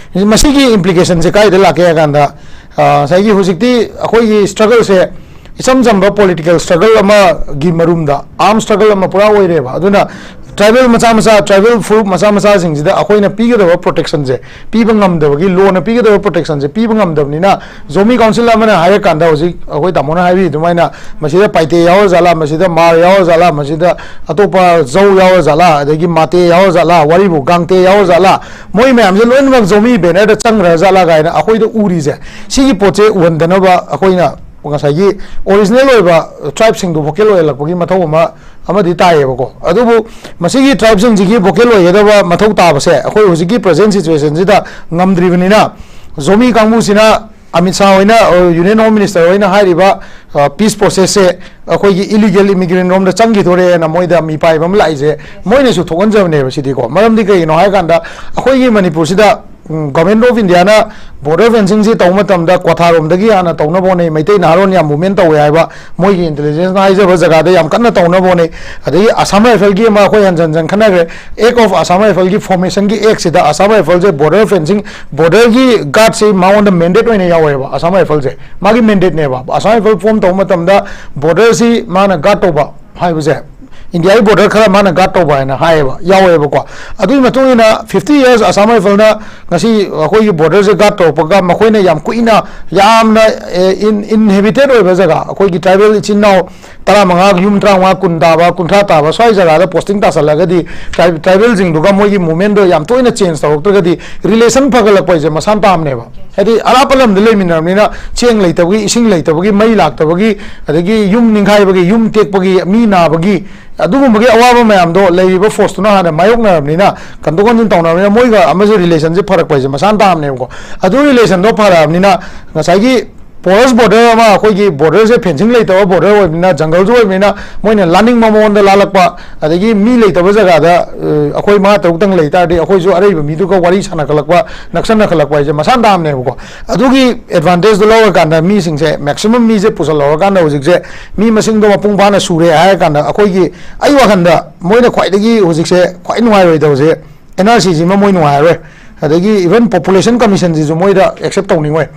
ꯃꯁꯤꯒꯤ ꯏꯝꯄ꯭ꯂꯤꯀꯦꯁꯟꯁꯦ ꯀꯥꯏꯗ ꯂꯥꯛꯀꯦ ꯍꯥꯏ ꯀꯥꯟꯗ, ꯑ, ꯉꯁꯥꯏꯒꯤ ꯍꯧꯖꯤꯛꯇꯤ ꯑꯩꯈꯣꯏꯒꯤ ꯁ꯭ꯇ꯭ꯔꯒꯜꯁꯦ ꯏꯆꯝ ꯆꯝꯕ ꯄꯣꯂꯤꯇꯤꯀꯦꯜ ꯁ꯭ꯇ꯭ꯔꯒꯜ ꯑꯃꯒꯤ ꯃꯔꯨꯝꯗ ꯑꯥꯔꯝ ꯁ꯭ꯇ꯭ꯔꯒꯜ ꯑꯃ ꯄꯨꯔꯥ ꯑꯣꯏꯔꯦꯕ꯫ ꯑꯗꯨꯅ ꯇ꯭ꯔꯥꯏꯕꯦꯜ ꯃꯆꯥ ꯃꯆꯥ, ꯇ꯭ꯔꯥꯏꯕꯦꯜ ꯐꯨꯔꯨꯞ ꯃꯆꯥ ꯃꯆꯥꯁꯤꯡꯁꯤꯗ ꯑꯩꯈꯣꯏꯅ ꯄꯤꯒꯗꯕ ꯄ꯭ꯔꯣꯇꯦꯛꯁꯟꯁꯦ ꯄꯤꯕ ꯉꯝꯗꯕꯒꯤ, ꯂꯣꯅ ꯄꯤꯒꯗꯕ ꯄ꯭ꯔꯣꯇꯦꯛꯁꯟꯁꯦ ꯄꯤꯕ ꯉꯝꯗꯕꯅꯤꯅ, ꯖꯣꯃꯤ ꯀꯥꯎꯟꯁꯤꯜ ꯑꯃꯅ ꯍꯥꯏꯔꯀꯥꯟꯗ, ꯍꯧꯖꯤꯛ ꯑꯩꯈꯣꯏ ꯇꯥꯃꯣꯅ ꯍꯥꯏꯕꯤ ꯑꯗꯨꯃꯥꯏꯅ, ꯃꯁꯤꯗ ꯄꯥꯏꯇꯦ ꯌꯥꯎꯔ ꯖꯥꯠꯂꯥ, ꯃꯁꯤꯗ ꯃꯥꯔ ꯌꯥꯎꯔ ꯖꯥꯠꯂꯥ, ꯃꯁꯤꯗ ꯑꯇꯣꯞꯄ ꯖꯧ ꯌꯥꯎꯔ ꯖꯥꯠꯂꯥ, ꯑꯗꯒꯤ ꯃꯥꯇꯦ ꯌꯥꯎꯔ ꯖꯥꯠꯂꯥ, ꯋꯥꯔꯤꯕꯨ ꯒꯥꯡꯇꯦ ꯌꯥꯎꯔ ꯖꯥꯠꯂꯥ, ꯃꯣꯏ ꯃꯌꯥꯝꯁꯦ ꯂꯣꯏꯅꯃꯛ ꯖꯣꯃꯤ ꯕꯦꯅꯔꯗ ꯆꯪꯈ꯭ꯔ ꯖꯥꯠꯂꯥ ꯀꯥꯏꯅ ꯑꯩꯈꯣꯏꯗ ꯎꯔꯤꯁꯦ, ꯁꯤꯒꯤ ꯄꯣꯠꯁꯦ ꯎꯍꯟꯗꯅꯕ ꯑꯩꯈꯣꯏꯅ ꯉꯁꯥꯏꯒꯤ ꯑꯣꯔꯤꯖꯤꯅꯦꯜ ꯑꯣꯏꯕ ꯇ꯭ꯔꯥꯏꯕꯁꯤꯡꯗꯣ ꯚꯣꯀꯦꯜ ꯑꯣꯏꯍꯜꯂꯛꯄꯒꯤ ꯃꯊꯧ ꯑꯃ, ꯑꯃꯗꯤ ꯇꯥꯏꯌꯦꯕꯀꯣ꯫ ꯑꯗꯨꯕꯨ ꯃꯁꯤꯒꯤ ꯇ꯭ꯔꯥꯏꯕꯁꯤꯡꯁꯤꯒꯤ ꯚꯣꯀꯦꯜ ꯑꯣꯏꯒꯗꯕ ꯃꯊꯧ ꯇꯥꯕꯁꯦ ꯑꯩꯈꯣꯏ ꯍꯧꯖꯤꯛꯀꯤ ꯄ꯭ꯔꯖꯦꯟ ꯁꯤꯆꯨꯋꯦꯁꯟꯁꯤꯗ ꯉꯝꯗ꯭ꯔꯤꯕꯅꯤꯅ, ꯖꯣꯃꯤ ꯀꯥꯡꯕꯨꯁꯤꯅ ꯑꯃꯤꯠ ꯁꯥꯍ ꯍꯣꯏꯅ, ꯑ, ꯌꯨꯅꯤꯌꯟ ꯍꯣꯝ ꯃꯤꯅꯤꯁꯇꯔ ꯍꯣꯏꯅ ꯍꯥꯏꯔꯤꯕ, ꯑ, ꯄꯤꯁ ꯄ꯭ꯔꯣꯁꯦꯁꯁꯦ ꯑꯩꯈꯣꯏꯒꯤ ꯏꯂꯤꯒꯦꯜ ꯏꯃꯤꯒ꯭ꯔꯦꯟ ꯔꯣꯝꯗ ꯆꯪꯈꯤꯗꯣꯔꯦꯅ ꯃꯣꯏꯗ ꯃꯤꯄꯥꯏꯕ ꯑꯃ ꯂꯥꯛꯏꯁꯦ ꯃꯣꯏꯅꯁꯨ ꯊꯣꯛꯍꯟꯖꯕꯅꯦꯕ ꯁꯤꯗꯤꯀꯣ꯫ ꯃꯔꯝꯗꯤ ꯀꯩꯒꯤꯅꯣ ꯍꯥꯏ ꯀꯥꯟꯗ, ꯑꯩꯈꯣꯏꯒꯤ ꯃꯅꯤꯄꯨꯔꯁꯤꯗ ꯒꯣꯔꯃꯦꯟ ꯑꯣꯐ ꯏꯟꯗꯤꯌꯥꯅ ꯕꯣꯔꯗꯔ ꯐꯦꯟꯁꯤꯡꯁꯤ ꯇꯧꯕ ꯃꯇꯝꯗ ꯀ꯭ꯋꯥꯊꯥꯔꯣꯝꯗꯒꯤ ꯍꯥꯟꯅ ꯇꯧꯅꯕ ꯍꯣꯠꯅꯩ, ꯃꯩꯇꯩ ꯅꯍꯥꯔꯣꯟ ꯌꯥꯝ ꯃꯨꯚꯃꯦꯟ ꯇꯧꯋꯦ ꯍꯥꯏꯕ ꯃꯣꯏꯒꯤ ꯏꯟꯇꯦꯂꯤꯖꯦꯟꯁꯅ ꯍꯥꯏꯖꯕ ꯖꯒꯥꯗ ꯌꯥꯝ ꯀꯟꯅ ꯇꯧꯅꯕ ꯍꯣꯠꯅꯩ꯫ ꯑꯗꯒꯤ ꯑꯁꯥꯝ ꯔꯥꯏꯐꯜꯒꯤ ꯑꯃ ꯑꯩꯈꯣꯏ ꯍꯟꯖꯟ ꯍꯟꯖꯟ ꯈꯟꯅꯈ꯭ꯔꯦ꯫ ꯑꯦꯛ ꯑꯣꯐ ꯑꯁꯥꯝ ꯔꯥꯏꯐꯜꯒꯤ ꯐꯣꯔꯃꯦꯁꯟꯒꯤ ꯑꯦꯛꯁꯤꯗ ꯑꯁꯥꯝ ꯔꯥꯏꯐꯜꯁꯦ ꯕꯣꯔꯗꯔ ꯐꯦꯟꯁꯤꯡ, ꯕꯣꯔꯗꯔꯒꯤ ꯒꯥꯔꯗꯁꯤ ꯃꯉꯣꯟꯗ ꯃꯦꯟꯗꯦꯠ ꯑꯣꯏꯅ ꯌꯥꯎꯋꯦꯕ꯫ ꯑꯁꯥꯝ ꯔꯥꯏꯐꯜꯁꯦ ꯃꯥꯒꯤ ꯃꯦꯟꯗꯦꯠꯅꯦꯕ꯫ ꯑꯁꯥꯝ ꯔꯥꯏꯐꯜ ꯐꯣꯝ ꯇꯧꯕ ꯃꯇꯝꯗ ꯕꯣꯔꯗꯔꯁꯤ ꯃꯥꯅ ꯒꯥꯔꯗ ꯇꯧꯕ ꯍꯥꯏꯕꯁꯦ ꯏꯟꯗꯤꯌꯥꯒꯤ ꯕꯣꯔꯗꯔ ꯈꯔ ꯃꯥꯅ ꯒꯥꯔꯗ ꯇꯧꯕ ꯍꯥꯏꯅ ꯍꯥꯏꯌꯦꯕ, ꯌꯥꯎꯋꯦꯕꯀꯣ꯫ ꯑꯗꯨꯒꯤ ꯃꯇꯨꯡ ꯏꯟꯅ fifty years Assam Rifle-ꯅ ꯉꯁꯤ ꯑꯩꯈꯣꯏꯒꯤ ꯕꯣꯔꯗꯔꯁꯦ ꯒꯥꯔꯗ ꯇꯧꯔꯛꯄꯒ, ꯃꯈꯣꯏꯅ ꯌꯥꯝ ꯀꯨꯏꯅ, ꯌꯥꯝꯅ ꯏꯟꯍꯦꯕꯤꯇꯦꯠ ꯑꯣꯏꯕ ꯖꯒꯥ, ꯑꯩꯈꯣꯏꯒꯤ ꯇ꯭ꯔꯥꯏꯕꯦꯜ ꯏꯆꯤꯟ ꯏꯅꯥꯎ ꯇꯔꯥꯃꯉꯥ, ꯌꯨꯝ ꯇꯔꯥꯃꯉꯥ, ꯀꯨꯟ ꯇꯥꯕ, ꯀꯨꯟꯊ꯭ꯔꯥ ꯇꯥꯕ ꯁ꯭ꯋꯥꯏ ꯖꯒꯥꯗ ꯄꯣꯁꯇꯤꯡ ꯇꯥꯁꯜꯂꯒꯗꯤ, ꯇ꯭ꯔꯥꯏꯕꯦꯜꯁꯤꯡꯗꯨꯒ ꯃꯣꯏꯒꯤ ꯃꯨꯞꯃꯦꯟꯗꯣ ꯌꯥꯝ ꯇꯣꯏꯅ ꯆꯦꯟꯖ ꯇꯧꯔꯛꯇ꯭ꯔꯒꯗꯤ, ꯔꯤꯂꯦꯁꯟ ꯐꯒꯠꯂꯛꯄ ꯍꯥꯏꯁꯦ ꯃꯁꯥꯅ ꯇꯥꯕꯅꯦꯕ꯫ ꯍꯥꯏꯗꯤ ꯑꯔꯥꯞꯄ ꯂꯝꯗ ꯂꯩꯃꯤꯟꯅꯔꯕꯅꯤꯅ, ꯆꯦꯡ ꯂꯩꯇꯕꯒꯤ, ꯏꯁꯤꯡ ꯂꯩꯇꯕꯒꯤ, ꯃꯩ ꯂꯥꯛꯇꯕꯒꯤ, ꯑꯗꯒꯤ ꯌꯨꯝ ꯅꯤꯡꯈꯥꯏꯕꯒꯤ, ꯌꯨꯝ ꯇꯦꯛꯄꯒꯤ, ꯃꯤ ꯅꯥꯕꯒꯤ, ꯑꯗꯨꯒꯨꯝꯕꯒꯤ ꯑꯋꯥꯕ ꯃꯌꯥꯝꯗꯣ ꯂꯩꯔꯤꯕ ꯐꯣꯔꯁꯇꯨꯅ ꯍꯥꯟꯅ ꯃꯥꯌꯣꯛꯅꯔꯕꯅꯤꯅ, ꯀꯟꯗꯣꯛ ꯀꯟꯁꯤꯟ ꯇꯧꯅꯔꯕꯅꯤꯅ, ꯃꯣꯏꯒ ꯑꯃꯁꯨ ꯔꯤꯂꯦꯁꯟꯁꯦ ꯐꯔꯛꯄ ꯍꯥꯏꯁꯦ ꯃꯁꯥꯅ ꯇꯥꯕꯅꯦꯕꯀꯣ꯫ ꯑꯗꯨ ꯔꯤꯂꯦꯁꯟꯗꯣ ꯐꯔꯛꯑꯕꯅꯤꯅ, ꯉꯁꯥꯏꯒꯤ ꯄꯣꯔꯁ ꯕꯣꯔꯗꯔ ꯑꯃ, ꯑꯩꯈꯣꯏꯒꯤ ꯕꯣꯔꯗꯔꯁꯦ ꯐꯦꯟꯁꯤꯡ ꯂꯩꯇꯕ ꯕꯣꯔꯗꯔ ꯑꯣꯏꯕꯅꯤꯅ, ꯖꯪꯒꯜꯁꯨ ꯑꯣꯏꯕꯅꯤꯅ, ꯃꯣꯏꯅ ꯂꯥꯟꯅꯤꯡꯕ ꯃꯑꯣꯡꯗ ꯂꯥꯜꯂꯛꯄ, ꯑꯗꯒꯤ ꯃꯤ ꯂꯩꯇꯕ ꯖꯒꯥꯗ, ꯑ, ꯑꯩꯈꯣꯏ ꯃꯉꯥ ꯇꯔꯨꯛꯇꯪ ꯂꯩ ꯇꯥꯔꯗꯤ, ꯑꯩꯈꯣꯏꯁꯨ ꯑꯔꯩꯕ ꯃꯤꯗꯨꯒ ꯋꯥꯔꯤ ꯁꯥꯟꯅꯈꯠꯂꯛꯄ, ꯅꯛꯁꯟꯅꯈꯠꯂꯛꯄ ꯍꯥꯏꯁꯦ ꯃꯁꯥꯅ ꯇꯥꯕꯅꯦꯕꯀꯣ꯫ ꯑꯗꯨꯒꯤ ꯑꯦꯗꯚꯥꯟꯇꯦꯖꯇꯣ ꯂꯧꯔꯀꯥꯟꯗ, ꯃꯤꯁꯤꯡꯁꯦ, ꯃꯦꯛꯁꯤꯃꯝ ꯃꯤꯁꯦ ꯄꯨꯁꯜꯍꯧꯔꯀꯥꯟꯗ, ꯍꯧꯖꯤꯛꯁꯦ ꯃꯤ ꯃꯁꯤꯡꯗꯣ ꯃꯄꯨꯡ ꯐꯥꯅ ꯁꯨꯔꯦ ꯍꯥꯏꯔꯀꯥꯟꯗ, ꯑꯩꯈꯣꯏꯒꯤ, ꯑꯩ ꯋꯥꯈꯜꯗ ꯃꯣꯏꯅ ꯈ꯭ꯋꯥꯏꯗꯒꯤ ꯍꯧꯖꯤꯛꯁꯦ ꯈ꯭ꯋꯥꯏ ꯅꯨꯡꯉꯥꯏꯔꯣꯏꯗꯕꯁꯦ, ꯑꯦꯟ ꯑꯥꯔ ꯁꯤꯁꯤꯃ ꯃꯣꯏ ꯅꯨꯡꯉꯥꯏꯔꯔꯣꯏ꯫ ꯑꯗꯒꯤ even population commission-ꯁꯤꯁꯨ ꯃꯣꯏꯗ ꯑꯦꯛꯁꯦꯞ ꯇꯧꯅꯤꯡꯉꯣꯏ꯫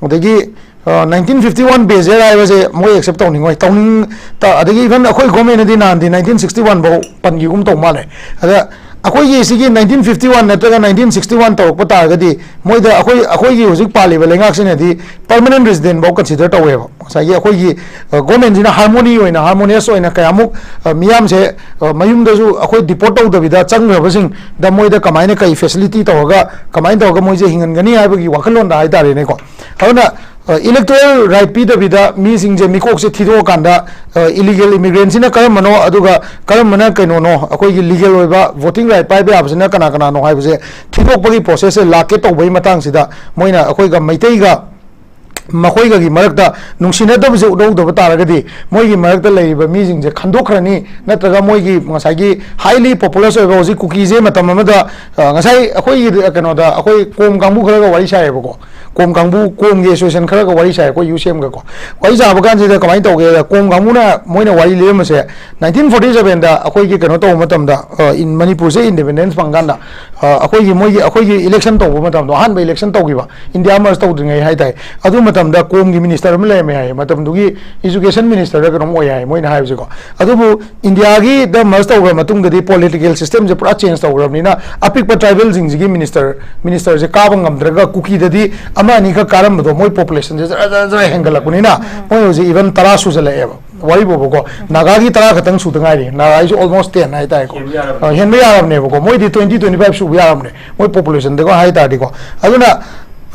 ꯑꯗꯒꯤ, ꯑ, nineteen fifty one Beijing ꯍꯥꯏꯕꯁꯦ ꯃꯣꯏ ꯑꯦꯛꯁꯦꯞ ꯇꯧꯅꯤꯡꯉꯣꯏ꯫ ꯇꯧꯅꯤꯡ-, ꯇ-, ꯑꯗꯒꯤ even ꯑꯩꯈꯣꯏ ꯒꯣꯔꯃꯦꯟꯅꯗꯤ ꯅꯍꯥꯟꯗꯤ nineteen sixty one ꯐꯥꯎ ꯄꯟꯈꯤꯒꯨꯝ ꯇꯧ ꯃꯥꯜꯂꯦ꯫ ꯑꯗ ꯑꯩꯈꯣꯏꯒꯤ ꯁꯤꯒꯤ nineteen fifty one ꯅꯠꯇ꯭ꯔꯒ nineteen sixty one ꯇꯧꯔꯛꯄ ꯇꯥꯔꯒꯗꯤ, ꯃꯣꯏꯗ ꯑꯩꯈꯣꯏ, ꯑꯩꯈꯣꯏꯒꯤ ꯍꯧꯖꯤꯛ ꯄꯥꯜꯂꯤꯕ ꯂꯩꯉꯥꯛꯁꯤꯅꯗꯤ permanent resident ꯐꯥꯎ consider ꯇꯧꯋꯦꯕ꯫ ꯉꯁꯥꯏꯒꯤ ꯑꯩꯈꯣꯏꯒꯤ, ꯑ, ꯒꯣꯔꯃꯦꯟꯁꯤꯅ harmony ꯑꯣꯏꯅ, harmonious ꯑꯣꯏꯅ ꯀꯌꯥꯃꯨꯛ, ꯑ, ꯃꯤꯌꯥꯝꯁꯦ, ꯑ, ꯃꯌꯨꯝꯗꯁꯨ ꯑꯩꯈꯣꯏ deport ꯇꯧꯗꯕꯤꯗ ꯆꯪꯈ꯭ꯔꯕꯁꯤꯡꯗ ꯃꯣꯏꯗ ꯀꯃꯥꯏꯅ, ꯀꯩ facility ꯇꯧꯔꯒ, ꯀꯃꯥꯏꯅ ꯇꯧꯔꯒ ꯃꯣꯏꯁꯦ ꯍꯤꯡꯍꯟꯒꯅꯤ ꯍꯥꯏꯕꯒꯤ ꯋꯥꯈꯜꯂꯣꯟꯗ ꯍꯥꯏꯇꯥꯔꯦꯅꯦꯀꯣ꯫ ꯑꯗꯨꯅ, ꯑ, electoral right ꯄꯤꯗꯕꯤꯗ ꯃꯤꯁꯤꯡꯁꯦ ꯃꯤꯀꯣꯛꯁꯦ ꯊꯤꯗꯣꯛꯑꯀꯥꯟꯗ, ꯑ, illegal immigrant-ꯁꯤꯅ ꯀꯔꯝꯕꯅꯣ, ꯑꯗꯨꯒ ꯀꯔꯝꯕꯅ ꯀꯩꯅꯣꯅꯣ, ꯑꯩꯈꯣꯏꯒꯤ legal ꯑꯣꯏꯕ voting right ꯄꯥꯏꯕ ꯌꯥꯕꯁꯤꯅ ꯀꯅꯥ ꯀꯅꯥꯅꯣ ꯍꯥꯏꯕꯁꯦ ꯊꯤꯗꯣꯛꯄꯒꯤ process-ꯁꯦ ꯂꯥꯛꯀꯦ ꯇꯧꯕꯒꯤ ꯃꯇꯥꯡꯁꯤꯗ, ꯃꯣꯏꯅ ꯑꯩꯈꯣꯏꯒ ꯃꯩꯇꯩꯒ ꯃꯈꯣꯏꯒꯒꯤ ꯃꯔꯛꯇ ꯅꯨꯡꯁꯤꯅꯗꯕꯁꯦ ꯎꯠꯍꯧꯗꯕ ꯇꯥꯔꯒꯗꯤ, ꯃꯣꯏꯒꯤ ꯃꯔꯛꯇ ꯂꯩꯔꯤꯕ ꯃꯤꯁꯤꯡꯁꯦ ꯈꯟꯗꯣꯛꯈ꯭ꯔꯅꯤ, ꯅꯠꯇ꯭ꯔꯒ ꯃꯣꯏꯒꯤ ꯉꯁꯥꯏꯒꯤ highly populous ꯑꯣꯏꯕ, ꯍꯧꯖꯤꯛ ꯀꯨꯀꯤꯁꯦ ꯃꯇꯝ ꯑꯃꯗ, ꯑ, ꯉꯁꯥꯏ ꯑꯩꯈꯣꯏꯒꯤ ꯀꯩꯅꯣꯗ, ꯑꯩꯈꯣꯏ ꯀꯣꯝ ꯀꯥꯡꯕꯨ ꯈꯔꯒ ꯋꯥꯔꯤ ꯁꯥꯏꯌꯦꯕꯀꯣ꯫ ꯀꯣꯝ ꯀꯥꯡꯕꯨ, ꯀꯣꯝꯒꯤ association ꯈꯔꯒ ꯋꯥꯔꯤ ꯁꯥꯏ ꯑꯩꯈꯣꯏ ꯌꯨ ꯁꯤ ꯑꯦꯝꯒꯀꯣ꯫ ꯋꯥꯔꯤ ꯁꯥꯕ ꯀꯥꯟꯁꯤꯗ ꯀꯃꯥꯏꯅ ꯇꯧꯒꯦꯗ, ꯀꯣꯝ ꯀꯥꯡꯕꯨꯅ ꯃꯣꯏꯅ ꯋꯥꯔꯤ ꯂꯤꯔꯝꯕꯁꯦ, nineteen forty seven-ꯗ ꯑꯩꯈꯣꯏꯒꯤ ꯀꯩꯅꯣ ꯇꯧꯕ ꯃꯇꯝꯗ, ꯑ, ꯏꯟ-, ꯃꯅꯤꯄꯨꯔꯁꯦ independence ꯐꯪꯀꯥꯟꯗ, ꯑ, ꯑꯩꯈꯣꯏꯒꯤ, ꯃꯣꯏꯒꯤ, ꯑꯩꯈꯣꯏꯒꯤ election ꯇꯧꯕ ꯃꯇꯝꯗꯣ, ꯑꯍꯥꯟꯕ election ꯇꯧꯈꯤꯕ, India merge ꯇꯧꯗ꯭ꯔꯤꯉꯩ ꯍꯥꯏꯇꯥꯔꯦ꯫ ꯑꯗꯨ ꯃꯇꯝ ꯃꯇꯝꯗ ꯀꯣꯝꯒꯤ ꯃꯤꯅꯤꯁꯇꯔ ꯑꯃ ꯂꯩꯔꯝꯃꯦ ꯍꯥꯏꯌꯦ, ꯃꯇꯝꯗꯨꯒꯤ ꯏꯖꯨꯀꯦꯁꯟ ꯃꯤꯅꯤꯁꯇꯔꯗ ꯀꯩꯅꯣꯝ ꯑꯣꯏ ꯍꯥꯏ ꯃꯣꯏꯅ ꯍꯥꯏꯕꯁꯦꯀꯣ꯫ ꯑꯗꯨꯕꯨ ꯏꯟꯗꯤꯌꯥꯒꯤꯗ ꯃꯔꯖ ꯇꯧꯈ꯭ꯔ ꯃꯇꯨꯡꯗꯗꯤ ꯄꯣꯂꯤꯇꯤꯀꯦꯜ ꯁꯤꯁꯇꯦꯝꯁꯦ ꯄꯨꯔꯥ ꯆꯦꯟꯖ ꯇꯧꯈ꯭ꯔꯕꯅꯤꯅ ꯑꯄꯤꯛꯄ ꯇ꯭ꯔꯥꯏꯕꯦꯜꯁꯤꯡꯁꯤꯒꯤ ꯃꯤꯅꯤꯁꯇꯔ ꯃꯤꯅꯤꯁꯇꯔꯁꯦ ꯀꯥꯕ ꯉꯝꯗ꯭ꯔꯒ ꯀꯨꯀꯤꯗꯗꯤ ꯑꯃ ꯑꯅꯤꯈꯛ ꯀꯥꯔꯝꯕꯗꯣ ꯃꯣꯏ ꯄꯣꯄꯨꯂꯦꯁꯟꯁꯦ ꯖꯔ ꯖꯔ ꯖꯔ ꯍꯦꯟꯒꯠꯂꯛꯄꯅꯤꯅ ꯃꯣꯏ ꯍꯧꯖꯤꯛ ꯏꯚꯟ ꯇꯔꯥ ꯁꯨꯖꯜꯂꯛꯑꯦꯕ꯫ ꯋꯥꯔꯤꯕꯣꯕꯀꯣ, ꯅꯥꯒꯥꯒꯤ ꯇꯔꯥ ꯈꯛꯇꯪ ꯁꯨꯗ ꯉꯥꯏꯔꯤ, ꯅꯥꯒꯥꯒꯤꯁꯨ ꯑꯣꯜꯃꯣꯁ ꯇꯦꯟ ꯍꯥꯏꯇꯥꯔꯦꯀꯣ꯫ ꯍꯦꯟꯕ ꯌꯥꯔꯕꯅꯦꯕꯀꯣ, ꯃꯣꯏꯗꯤ ꯇ꯭ꯋꯦꯟꯇꯤ ꯇ꯭ꯋꯦꯟꯇꯤ ꯐꯥꯏꯚ ꯁꯨꯕ ꯌꯥꯔꯕꯅꯦ ꯃꯣꯏ ꯄꯣꯄꯨꯂꯦꯁꯟꯗꯀꯣ ꯍꯥꯏꯇꯥꯔꯗꯤꯀꯣ꯫ ꯑꯗꯨꯅ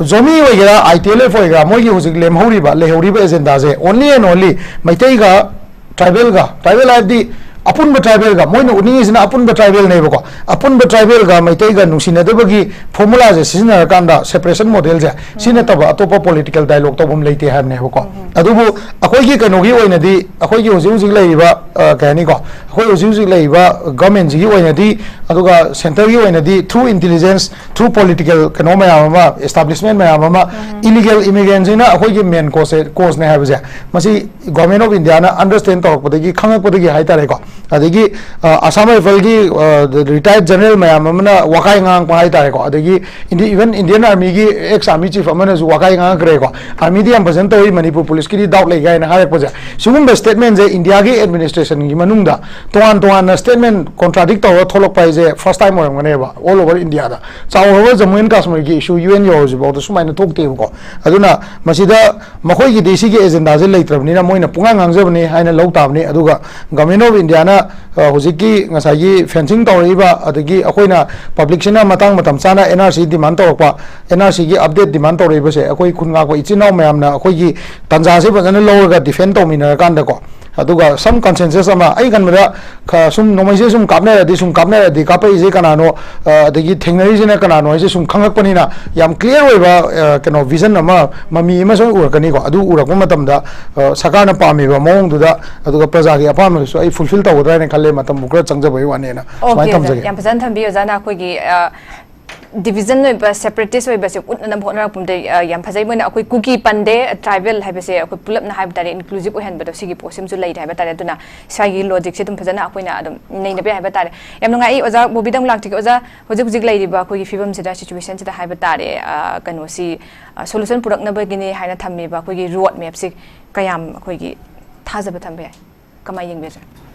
ꯖꯣꯃꯤ ꯑꯣꯏꯒꯦꯔꯥ, ꯑꯥꯏ ꯇꯤ ꯑꯦꯜ ꯑꯦꯐ ꯑꯣꯏꯒꯦꯔꯥ, ꯃꯣꯏꯒꯤ ꯍꯧꯖꯤꯛ ꯂꯦꯝꯍꯧꯔꯤꯕ ꯂꯩꯍꯧꯔꯤꯕ ꯑꯦꯖꯦꯟꯗꯥꯁꯦ ꯑꯣꯟꯂꯤ ꯑꯦꯟ ꯑꯣꯟꯂꯤ ꯃꯩꯇꯩꯒ ꯇ꯭ꯔꯥꯏꯕꯦꯜꯒ, ꯇ꯭ꯔꯥꯏꯕꯦꯜ ꯍꯥꯏꯕꯗꯤ ꯑꯄꯨꯟꯕ ꯇ꯭ꯔꯥꯏꯕꯦꯜꯒ, ꯃꯣꯏꯅ ꯎꯠꯅꯤꯡꯉꯤꯁꯤꯅ ꯑꯄꯨꯟꯕ ꯇ꯭ꯔꯥꯏꯕꯦꯜꯅꯦꯕꯀꯣ꯫ ꯑꯄꯨꯟꯕ ꯇ꯭ꯔꯥꯏꯕꯦꯜꯒ ꯃꯩꯇꯩꯒ ꯅꯨꯡꯁꯤꯅꯗꯕꯒꯤ ꯐꯣꯔꯃꯨꯂꯥꯁꯦ ꯁꯤꯖꯤꯟꯅꯔꯀꯥꯟꯗ ꯁꯦꯄꯔꯦꯁꯟ ꯃꯣꯗꯦꯜꯁꯦ ꯁꯤ ꯅꯠꯇꯕ ꯑꯇꯣꯞꯄ ꯄꯣꯂꯤꯇꯤꯀꯦꯜ ꯗꯥꯏꯂꯣꯛ ꯇꯧꯐꯝ ꯂꯩꯇꯦ ꯍꯥꯏꯕꯅꯦꯕꯀꯣ꯫ ꯑꯗꯨꯕꯨ ꯑꯩꯈꯣꯏꯒꯤ ꯀꯩꯅꯣꯒꯤ ꯑꯣꯏꯅꯗꯤ, ꯑꯩꯈꯣꯏꯒꯤ ꯍꯧꯖꯤꯛ ꯍꯧꯖꯤꯛ ꯂꯩꯔꯤꯕ, ꯑ, ꯀꯩ ꯍꯥꯏꯅꯤꯀꯣ, ꯑꯩꯈꯣꯏ ꯍꯧꯖꯤꯛ ꯍꯧꯖꯤꯛ ꯂꯩꯔꯤꯕ ꯒꯚꯔꯟꯃꯦꯟꯁꯤꯒꯤ ꯑꯣꯏꯅꯗꯤ, ꯑꯗꯨꯒ ꯁꯦꯟꯇꯔꯒꯤ ꯑꯣꯏꯅꯗꯤ ꯊ꯭ꯔꯨ ꯏꯟꯇꯤꯂꯤꯖꯦꯟꯁ, ꯊ꯭ꯔꯨ ꯄꯣꯂꯤꯇꯤꯀꯦꯜ ꯀꯩꯅꯣ ꯃꯌꯥꯝ ꯑꯃ, ꯏꯁꯇꯥꯕ꯭ꯂꯤꯁꯃꯦꯟ ꯃꯌꯥꯝ ꯑꯃ, ꯏꯂꯤꯒꯦꯜ ꯏꯃꯤꯒ꯭ꯔꯦꯟꯁꯤꯅ ꯑꯩꯈꯣꯏꯒꯤ ꯃꯦꯟ ꯀꯣꯁꯁꯦ, ꯀꯣꯁꯅꯦ ꯍꯥꯏꯕꯁꯦ ꯃꯁꯤ ꯒꯣꯔꯃꯦꯟ ꯑꯣꯐ ꯏꯟꯗꯤꯌꯥꯅ ꯑꯟꯗꯔꯁꯇꯦꯟ ꯇꯧꯔꯛꯄꯗꯒꯤ, ꯈꯪꯉꯛꯄꯗꯒꯤ ꯍꯥꯏꯇꯥꯔꯦꯀꯣ꯫ ꯑꯗꯒꯤ, ꯑ, ꯑꯁꯥꯝ ꯔꯥꯏꯐꯜꯒꯤ, ꯑ, ꯔꯤꯇꯥꯌꯔꯠ ꯖꯦꯅꯔꯦꯜ ꯃꯌꯥꯝ ꯑꯃꯅ ꯋꯥꯀꯥꯏ ꯉꯥꯡꯉꯛꯄ ꯍꯥꯏꯇꯥꯔꯦꯀꯣ꯫ ꯑꯗꯒꯤ ꯏꯟꯗꯤ-, ꯏꯚꯟ ꯏꯟꯗꯤꯌꯟ ꯑꯥꯔꯃꯤꯒꯤ ꯑꯦꯛꯁ ꯑꯥꯔꯃꯤ ꯆꯤꯐ ꯑꯃꯅꯁꯨ ꯋꯥꯀꯥꯏ ꯉꯥꯡꯉꯛꯈ꯭ꯔꯦꯀꯣ, "ꯑꯥꯔꯃꯤꯗꯤ ꯌꯥꯝ ꯐꯖꯅ ꯇꯧꯏ, ꯃꯅꯤꯄꯨꯔ ꯄꯨꯂꯤꯁꯀꯤꯗꯤ ꯗꯥꯎꯠ ꯂꯩ" ꯀꯥꯏꯅ ꯍꯥꯏꯔꯛꯄꯁꯦ꯫ ꯁꯤꯒꯨꯝꯕ ꯁ꯭ꯇꯦꯠꯃꯦꯟꯁꯦ ꯏꯟꯗꯤꯌꯥꯒꯤ ꯑꯦꯗꯃꯤꯅꯤꯁꯇ꯭ꯔꯦꯁꯟꯒꯤ ꯃꯅꯨꯡꯗ ꯇꯣꯉꯥꯟ ꯇꯣꯉꯥꯟꯅ ꯁ꯭ꯇꯦꯠꯃꯦꯟ ꯀꯣꯟꯇ꯭ꯔꯥꯗꯤꯛ ꯇꯧꯔꯒ ꯊꯣꯛꯂꯛꯄ ꯍꯥꯏꯁꯦ ꯐꯥꯔꯁ ꯇꯥꯏꯝ ꯑꯣꯏꯔꯝꯒꯅꯦꯕ ꯑꯣꯜ ꯑꯣꯚꯔ ꯏꯟꯗꯤꯌꯥꯗ꯫ ꯆꯥꯎꯔꯕ ꯖꯃꯨ ꯑꯦꯟ ꯀꯥꯁꯃꯤꯔꯒꯤ ꯏꯁꯨ ꯌꯨ ꯑꯦꯟ ꯌꯧꯔꯁꯤꯐꯥꯎꯗ ꯁꯨꯃꯥꯏꯅ ꯊꯣꯛꯇꯦꯕꯀꯣ꯫ ꯑꯗꯨꯅ ꯃꯁꯤꯗ ꯃꯈꯣꯏꯒꯤꯗꯤ ꯁꯤꯒꯤ ꯑꯦꯖꯦꯟꯗꯥꯁꯦ ꯂꯩꯇ꯭ꯔꯕꯅꯤꯅ ꯃꯣꯏꯅ ꯄꯨꯡꯉꯥꯡ ꯉꯥꯡꯖꯕꯅꯤ ꯍꯥꯏꯅ ꯂꯧ ꯇꯥꯕꯅꯤ꯫ ꯑꯗꯨꯒ ꯒꯚꯔꯟꯃꯦꯟ ꯑꯣꯐ ꯏꯟꯗꯤꯌꯥꯅ, ꯑ, ꯍꯧꯖꯤꯛꯀꯤ ꯉꯁꯥꯏꯒꯤ ꯐꯦꯟꯁꯤꯡ ꯇꯧꯔꯛꯏꯕ, ꯑꯗꯒꯤ ꯑꯩꯈꯣꯏꯅ ꯄꯕ꯭ꯂꯤꯛꯁꯤꯅ ꯃꯇꯥꯡ ꯃꯇꯝ ꯆꯥꯅ ꯑꯦꯟ ꯑꯥꯔ ꯁꯤ ꯗꯤꯃꯥꯟ ꯇꯧꯔꯛꯄ, ꯑꯦꯟ ꯑꯥꯔ ꯁꯤꯒꯤ ꯑꯞꯗꯦꯠ ꯗꯤꯃꯥꯟ ꯇꯧꯔꯛꯏꯕꯁꯦ, ꯑꯩꯈꯣꯏ ꯈꯨꯟ ꯉꯥꯛꯄ ꯏꯆꯤꯟ ꯏꯅꯥꯎ ꯃꯌꯥꯝꯅ ꯑꯩꯈꯣꯏꯒꯤ ꯇꯥꯟꯖꯥꯁꯦ ꯐꯖꯅ ꯂꯧꯔꯒ ꯗꯤꯐꯦꯟ ꯇꯧꯃꯤꯟꯅꯔꯀꯥꯟꯗꯀꯣ, ꯑꯗꯨꯒ ꯁꯝ ꯀꯟꯁꯦꯟꯁꯁ ꯑꯃ, ꯑꯩ ꯈꯟꯕꯗ, ꯈ-, ꯁꯨꯝ ꯅꯣꯡꯃꯩꯁꯦ ꯁꯨꯝ ꯀꯥꯞꯅꯔꯗꯤ, ꯁꯨꯝ ꯀꯥꯞꯅꯔꯗꯤ, ꯀꯥꯞꯄꯛꯏꯁꯦ ꯀꯅꯥꯅꯣ, ꯑ, ꯑꯗꯒꯤ ꯊꯦꯡꯅꯔꯤꯁꯤꯅ ꯀꯅꯥꯅꯣ ꯍꯥꯏꯁꯦ ꯁꯨꯝ ꯈꯪꯉꯛꯄꯅꯤꯅ, ꯌꯥꯝ ꯀ꯭ꯂꯤꯌꯥꯔ ꯑꯣꯏꯕ, ꯑ, ꯀꯩꯅꯣ, ꯚꯤꯖꯟ ꯑꯃ, ꯃꯃꯤ ꯑꯃ ꯁꯨꯝ ꯎꯔꯛꯀꯅꯤꯀꯣ꯫ ꯑꯗꯨ ꯎꯔꯛꯄ ꯃꯇꯝꯗ, ꯑ, ꯁꯔꯀꯥꯔꯅ ꯄꯥꯝꯃꯤꯕ ꯃꯑꯣꯡꯗꯨꯗ, ꯑꯗꯨꯒ ꯄ꯭ꯔꯖꯥꯒꯤ ꯑꯄꯥꯝꯕꯗꯨꯁꯨ ꯑꯩ ꯐꯨꯜꯐꯤꯜ ꯇꯧꯒꯗ꯭ꯔꯥ ꯍꯥꯏꯅ ꯈꯜꯂꯦ꯫ ꯃꯇꯝꯕꯨ ꯈꯔ ꯆꯪꯖꯕꯒꯤ ꯋꯥꯅꯦꯅ ꯁꯨꯃꯥꯏꯅ ꯑꯣꯀꯦ, ꯑꯣꯖꯥ, ꯊꯝꯖꯒꯦ꯫ ꯌꯥꯝ ꯐꯖꯅ ꯊꯝꯕꯤꯌꯨ, ꯑꯣꯖꯥꯅ ꯑꯩꯈꯣꯏꯒꯤ, ꯑ, ꯗꯤꯕꯤꯖꯟ ꯑꯣꯏꯕ, ꯁꯦꯄꯔꯦꯇꯤꯁ ꯑꯣꯏꯕꯁꯦ ꯎꯠꯅꯅꯕ ꯍꯣꯠꯅꯔꯛꯄꯗ, ꯑ, ꯌꯥꯝ ꯐꯖꯩ꯫ ꯃꯣꯏꯅ ꯑꯩꯈꯣꯏ ꯀꯨꯀꯤ ꯄꯟꯗꯦ, ꯇ꯭ꯔꯥꯏꯕꯦꯜ ꯍꯥꯏꯕꯁꯦ ꯑꯩꯈꯣꯏ ꯄꯨꯂꯞꯅ ꯍꯥꯏꯕ ꯇꯥꯔꯦ, ꯏꯟꯀ꯭ꯂꯨꯁꯤꯞ ꯑꯣꯏꯍꯟꯕꯗꯣ, ꯁꯤꯒꯤ ꯄꯣꯠꯁꯤꯃꯁꯨ ꯂꯩꯔꯦ ꯍꯥꯏꯕ ꯇꯥꯔꯦ꯫ ꯑꯗꯨꯅ ꯁ꯭ꯋꯥꯏꯒꯤ ꯂꯣꯖꯤꯛꯁꯦ ꯑꯗꯨꯝ ꯐꯖꯅ ꯑꯩꯈꯣꯏꯅ ꯑꯗꯨꯝ ꯅꯩꯅꯕ ꯌꯥꯏ ꯍꯥꯏꯕ ꯇꯥꯔꯦ꯫ ꯌꯥꯝ ꯅꯨꯡꯉꯥꯏ꯫ ꯑꯩ ꯑꯣꯖꯥ ꯕꯣꯕꯤꯗ ꯑꯃꯨꯛ ꯂꯥꯛꯆꯒꯦ꯫ ꯑꯣꯖꯥ, ꯍꯧꯖꯤꯛ ꯍꯧꯖꯤꯛ ꯂꯩꯔꯤꯕ ꯑꯩꯈꯣꯏꯒꯤ ꯐꯤꯕꯝꯁꯤꯗ, ꯁꯤꯆꯨꯋꯦꯁꯟꯁꯤꯗ ꯍꯥꯏꯕ ꯇꯥꯔꯦ, ꯑ, ꯀꯩꯅꯣꯁꯤ, ꯑ, ꯁꯣꯂꯨꯁꯟ ꯄꯨꯔꯛꯅꯕꯒꯤꯅꯤ ꯍꯥꯏꯅ ꯊꯝꯃꯤꯕ ꯑꯩꯈꯣꯏꯒꯤ ꯔꯣꯗ ꯃꯦꯞꯁꯤ ꯀꯌꯥꯝ ꯑꯩꯈꯣꯏꯒꯤ ꯊꯥꯖꯕ ꯊꯝꯕ ꯌꯥꯏ? ꯀꯃꯥꯏꯅ ꯌꯦꯡꯕꯤꯔꯦ?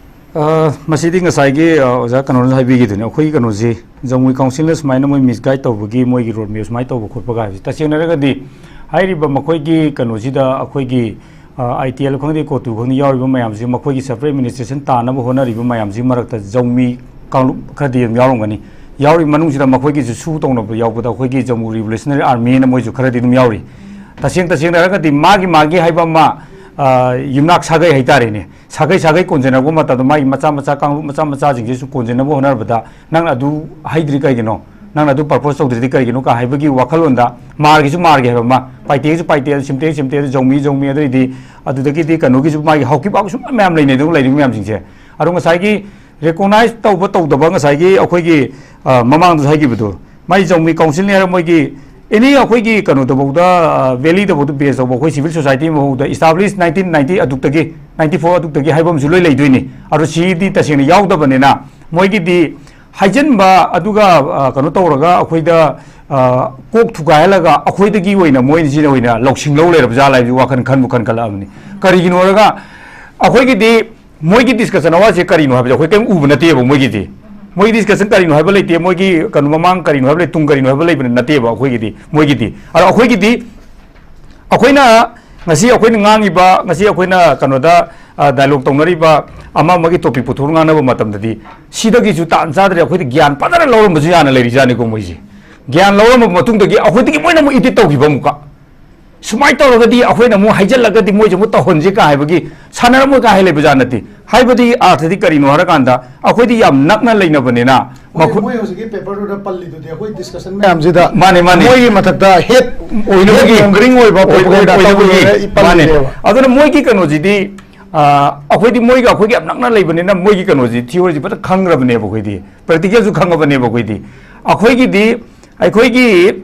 ꯑ, ꯃꯁꯤꯗꯤ ꯉꯁꯥꯏꯒꯤ, ꯑ, ꯑꯣꯖꯥ ꯀꯩꯅꯣꯅꯁꯨ ꯍꯥꯏꯕꯤꯈꯤꯗꯨꯅꯤ, ꯑꯩꯈꯣꯏꯒꯤ ꯀꯩꯅꯣꯁꯤ, ꯖꯃꯨꯏ ꯀꯥꯎꯟꯁꯤꯜꯅ ꯁꯨꯃꯥꯏꯅ ꯃꯣꯏ ꯃꯤꯁꯒꯥꯏꯗ ꯇꯧꯕꯒꯤ, ꯃꯣꯏꯒꯤ ꯔꯣꯗ ꯃꯦꯞ ꯁꯨꯃꯥꯏꯅ ꯇꯧꯕ ꯈꯣꯠꯄꯒ ꯍꯥꯏꯕꯁꯤ, ꯇꯁꯦꯡꯅ ꯍꯥꯏꯔꯒꯗꯤ ꯍꯥꯏꯔꯤꯕ ꯃꯈꯣꯏꯒꯤ ꯀꯩꯅꯣꯁꯤꯗ, ꯑꯩꯈꯣꯏꯒꯤ, ꯑ, ꯑꯥꯏ ꯇꯤ ꯑꯦꯜ ꯈꯪꯗꯦ, ꯀꯣꯇꯨ ꯈꯪꯗꯦ, ꯌꯥꯎꯔꯤꯕ ꯃꯌꯥꯝꯁꯤ, ꯃꯈꯣꯏꯒꯤ ꯁꯦꯄꯔꯦꯠ ꯑꯦꯗꯃꯤꯅꯤꯁꯇ꯭ꯔꯦꯁꯟ ꯇꯥꯅꯕ ꯍꯣꯠꯅꯔꯤꯕ ꯃꯌꯥꯝꯁꯤ ꯃꯔꯛꯇ ꯖꯃꯨꯏ ꯀꯥꯡꯂꯨꯞ ꯈꯔꯗꯤ ꯑꯗꯨꯝ ꯌꯥꯎꯔꯝꯒꯅꯤ꯫ ꯌꯥꯎꯔꯤꯕ ꯃꯅꯨꯡꯁꯤꯗ ꯃꯈꯣꯏꯒꯤꯁꯨ ꯁꯨ ꯇꯧꯅꯕ ꯌꯥꯎꯕꯗ, ꯑꯩꯈꯣꯏꯒꯤ ꯖꯃꯨ ꯔꯤꯚꯣꯂꯨꯁꯅꯔꯤ ꯑꯥꯔꯃꯤ ꯍꯥꯏꯅ ꯃꯣꯏꯁꯨ ꯈꯔꯗꯤ ꯑꯗꯨꯝ ꯌꯥꯎꯔꯤ꯫ ꯇꯁꯦꯡ ꯇꯁꯦꯡꯅ ꯍꯥꯏꯔꯒꯗꯤ ꯃꯥꯒꯤ ꯃꯥꯒꯤ ꯍꯥꯏꯕ ꯑꯃ, ꯑ, ꯌꯨꯝꯅꯥꯛ ꯁꯥꯒꯩ ꯍꯥꯏꯇꯥꯔꯦꯅꯦ, ꯁꯥꯒꯩ ꯁꯥꯒꯩ ꯀꯣꯟꯖꯅꯕ ꯃꯇꯝꯗ, ꯃꯥꯒꯤ ꯃꯆꯥ ꯃꯆꯥ ꯀꯥꯡꯂꯨꯞ ꯃꯆꯥ ꯃꯆꯥꯁꯤꯡꯁꯤꯁꯨ ꯀꯣꯟꯖꯅꯕ ꯍꯣꯠꯅꯔꯕꯗ, "ꯅꯪꯅ ꯑꯗꯨ ꯍꯩꯗ꯭ꯔꯤ ꯀꯩꯒꯤꯅꯣ? ꯅꯪꯅ ꯑꯗꯨ ꯄꯔꯄꯣꯁ ꯇꯧꯗ꯭ꯔꯤꯗꯤ ꯀꯩꯒꯤꯅꯣ?" ꯀ ꯍꯥꯏꯕꯒꯤ ꯋꯥꯈꯜꯂꯣꯟꯗ, ꯃꯥꯔꯒꯤꯁꯨ ꯃꯥꯔꯒꯤ ꯍꯥꯏꯕ ꯑꯃ, ꯄꯥꯏꯇꯦꯒꯤꯁꯨ ꯄꯥꯏꯇꯦ, ꯁꯤꯝꯇꯦꯒꯤꯁꯨ ꯁꯤꯝꯇꯦ, ꯖꯧꯃꯤ ꯖꯧꯃꯤ, ꯑꯗꯩꯗꯤ ꯑꯗꯨꯗꯒꯤꯗꯤ ꯀꯩꯅꯣꯒꯤꯁꯨ, ꯃꯥꯒꯤ ꯍꯥꯎꯀꯤꯞ ꯍꯥꯎꯀꯤꯞ ꯁꯨꯝ ꯃꯌꯥꯝ ꯂꯩꯅꯩꯗꯅ, ꯂꯩꯔꯤꯕ ꯃꯌꯥꯝꯁꯤꯡꯁꯦ꯫ ꯑꯗꯣ ꯉꯁꯥꯏꯒꯤ ꯔꯤꯀꯣꯛꯅꯥꯏꯖ ꯇꯧꯕ ꯇꯧꯗꯕ, ꯉꯁꯥꯏꯒꯤ ꯑꯩꯈꯣꯏꯒꯤ, ꯑ, ꯃꯃꯥꯡꯗꯁꯨ ꯍꯥꯏꯈꯤꯕꯗꯣ, ꯃꯥꯏ ꯖꯧꯃꯤ ꯀꯥꯎꯟꯁꯤꯜꯅꯤ ꯍꯥꯏꯔ, ꯃꯣꯏꯒꯤ ꯑꯦꯅꯤ ꯑꯩꯈꯣꯏꯒꯤ ꯀꯩꯅꯣꯗꯐꯥꯎꯗ, ꯑ, ꯚꯦꯂꯤꯗꯐꯥꯎꯗ ꯕꯦꯁ ꯇꯧꯕ ꯑꯩꯈꯣꯏ ꯁꯤꯚꯤꯜ ꯁꯣꯁꯥꯏꯇꯤ ꯑꯃꯐꯥꯎꯗ ꯏꯁꯇꯥꯕ꯭ꯂꯤꯁ ꯅꯥꯏꯟꯇꯤꯟ ꯅꯥꯏꯟꯇꯤ ꯑꯗꯨꯛꯇꯒꯤ, ꯅꯥꯏꯟꯇꯤ ꯐꯣꯔ ꯑꯗꯨꯛꯇꯒꯤ ꯍꯥꯏꯕ ꯑꯃꯁꯨ ꯂꯣꯏ ꯂꯩꯗꯣꯏꯅꯤ꯫ ꯑꯗꯣ ꯁꯤꯗꯤ ꯇꯁꯦꯡꯅ ꯌꯥꯎꯗꯕꯅꯤꯅ, ꯃꯣꯏꯒꯤꯗꯤ ꯍꯥꯏꯖꯤꯟꯕ ꯑꯗꯨꯒ, ꯑ, ꯀꯩꯅꯣ ꯇꯧꯔꯒ ꯑꯩꯈꯣꯏꯗ, ꯑ, ꯀꯣꯛ ꯊꯨꯒꯥꯏꯍꯜꯂꯒ ꯑꯩꯈꯣꯏꯗꯒꯤ ꯑꯣꯏꯅ ꯃꯣꯏꯁꯤꯅ ꯑꯣꯏꯅ ꯂꯧꯁꯤꯡ ꯂꯧ ꯂꯩꯔꯕ ꯖꯥꯠꯂ ꯍꯥꯏꯕꯁꯤ ꯋꯥꯈꯜ ꯈꯟꯕꯨ ꯈꯟꯈꯠꯂꯛꯑꯕꯅꯤ꯫ ꯀꯔꯤꯒꯤꯅꯣ ꯍꯥꯏꯔꯒ ꯑꯩꯈꯣꯏꯒꯤꯗꯤ ꯃꯣꯏꯒꯤ ꯗꯤꯁꯀꯁꯟ ꯑꯋꯥꯁꯦ ꯀꯔꯤꯅꯣ ꯍꯥꯏꯕꯁꯦ ꯑꯩꯈꯣꯏ ꯀꯔꯤꯝ ꯎꯕ ꯅꯠꯇꯦꯕ ꯃꯣꯏꯒꯤꯗꯤ꯫ ꯃꯣꯏꯒꯤ ꯗꯤꯁꯀꯁꯟ ꯀꯔꯤꯅꯣ ꯍꯥꯏꯕ ꯂꯩꯇꯦ, ꯃꯣꯏꯒꯤ ꯀꯩꯅꯣ ꯃꯃꯥꯡ ꯀꯔꯤꯅꯣ ꯍꯥꯏꯕ ꯂꯩ, ꯇꯨꯡ ꯀꯔꯤꯅꯣ ꯍꯥꯏꯕ ꯂꯩꯕ ꯅꯠꯇꯦꯕ ꯑꯩꯈꯣꯏꯒꯤꯗꯤ, ꯃꯣꯏꯒꯤꯗꯤ꯫ ꯑꯗꯣ ꯑꯩꯈꯣꯏꯒꯤꯗꯤ, ꯑꯩꯈꯣꯏꯅ ꯉꯁꯤ ꯑꯩꯈꯣꯏꯅ ꯉꯥꯡꯉꯤꯕ, ꯉꯁꯤ ꯑꯩꯈꯣꯏꯅ ꯀꯩꯅꯣꯗ, ꯑ, ꯗꯥꯏꯂꯣꯒ ꯇꯧꯅꯔꯤꯕ, ꯑꯃ ꯑꯃꯒꯤ ꯇꯣꯄꯤꯛ ꯄꯨꯊꯣꯛꯑꯒ ꯉꯥꯡꯅꯕ ꯃꯇꯝꯗꯗꯤ, ꯁꯤꯗꯒꯤꯁꯨ ꯇꯥꯟ ꯆꯥꯗ꯭ꯔꯦ, ꯑꯩꯈꯣꯏꯗꯤ ꯒ꯭ꯌꯥꯟ ꯐꯖꯅ ꯂꯧꯔꯝꯕꯁꯨ ꯌꯥꯅ ꯂꯩꯔꯤꯖꯥꯠꯅꯤꯀꯣ ꯃꯣꯏꯁꯦ꯫ ꯒ꯭ꯌꯥꯟ ꯂꯧꯔꯝꯕ ꯃꯇꯨꯡꯗꯒꯤ ꯑꯩꯈꯣꯏꯗꯒꯤ ꯃꯣꯏꯅ ꯑꯃꯨꯛ ꯏꯗꯤꯠ ꯇꯧꯈꯤꯕ ꯑꯃꯨꯛꯀ꯫ ꯁꯨꯃꯥꯏꯅ ꯇꯧꯔꯒꯗꯤ ꯑꯩꯈꯣꯏꯅ ꯑꯃꯨꯛ ꯍꯥꯏꯖꯤꯜꯂꯒꯗꯤ ꯃꯣꯏꯁꯦ ꯑꯃꯨꯛ ꯇꯧꯍꯟꯁꯤ ꯀꯥ ꯍꯥꯏꯕꯒꯤ ꯁꯥꯟꯅꯔꯝꯃꯣꯏ ꯀꯥ ꯍꯥꯏ ꯂꯩꯕ ꯖꯥꯠ ꯅꯠꯇꯦ꯫ ꯍꯥꯏꯕꯗꯤ ꯑꯥꯔꯊꯗꯤ ꯀꯔꯤꯅꯣ ꯍꯥꯏꯔꯀꯥꯟꯗ, ꯑꯩꯈꯣꯏꯗꯤ ꯌꯥꯝ ꯅꯛꯅ ꯂꯩꯅꯕꯅꯤꯅ, ꯃꯈꯣꯏ, ꯃꯈꯣꯏ ꯍꯧꯖꯤꯛꯀꯤ ꯄꯦꯄꯔꯗꯨꯗ ꯄꯜꯂꯤꯗꯨꯗꯤ ꯑꯩꯈꯣꯏ ꯗꯤꯁꯀꯁꯟ ꯃꯌꯥꯝꯁꯤꯗ, ꯃꯥꯅꯦ, ꯃꯥꯅꯦ, ꯃꯣꯏꯒꯤ ꯃꯊꯛꯇ ꯍꯦꯠ ꯑꯣꯏꯅꯕꯒꯤ, ꯃꯣꯡꯒꯔꯤꯡ ꯑꯣꯏꯕ ꯑꯣꯏ-, ꯑꯣꯏ-, ꯄ꯭ꯔꯣꯄꯒꯦꯟꯗꯥ ꯑꯣꯏꯅꯕꯒꯤ, ꯇꯧꯕꯗꯨꯅ ꯃꯥꯅꯦ꯫ ꯄꯜꯂꯤꯅꯦꯕ꯫ ꯑꯗꯨꯅ ꯃꯣꯏꯒꯤ ꯀꯩꯅꯣꯁꯤꯗꯤ, ꯑ, ꯑꯩꯈꯣꯏꯗꯤ ꯃꯣꯏꯒ ꯑꯩꯈꯣꯏꯒꯤ ꯌꯥꯝ ꯅꯛꯅ ꯂꯩꯕꯅꯤꯅ, ꯃꯣꯏꯒꯤ ꯀꯩꯅꯣꯁꯤ, ꯊꯤꯑꯣꯔꯤꯁꯤ ꯐꯖꯅ ꯈꯪꯈ꯭ꯔꯕꯅꯦꯕ ꯑꯩꯈꯣꯏꯗꯤ, ꯄ꯭ꯔꯦꯛꯇꯤꯀꯦꯜꯁꯨ ꯈꯪꯉꯕꯅꯦꯕ ꯑꯩꯈꯣꯏꯗꯤ꯫ ꯑꯩꯈꯣꯏꯒꯤꯗꯤ ꯑꯩꯈꯣꯏꯒꯤ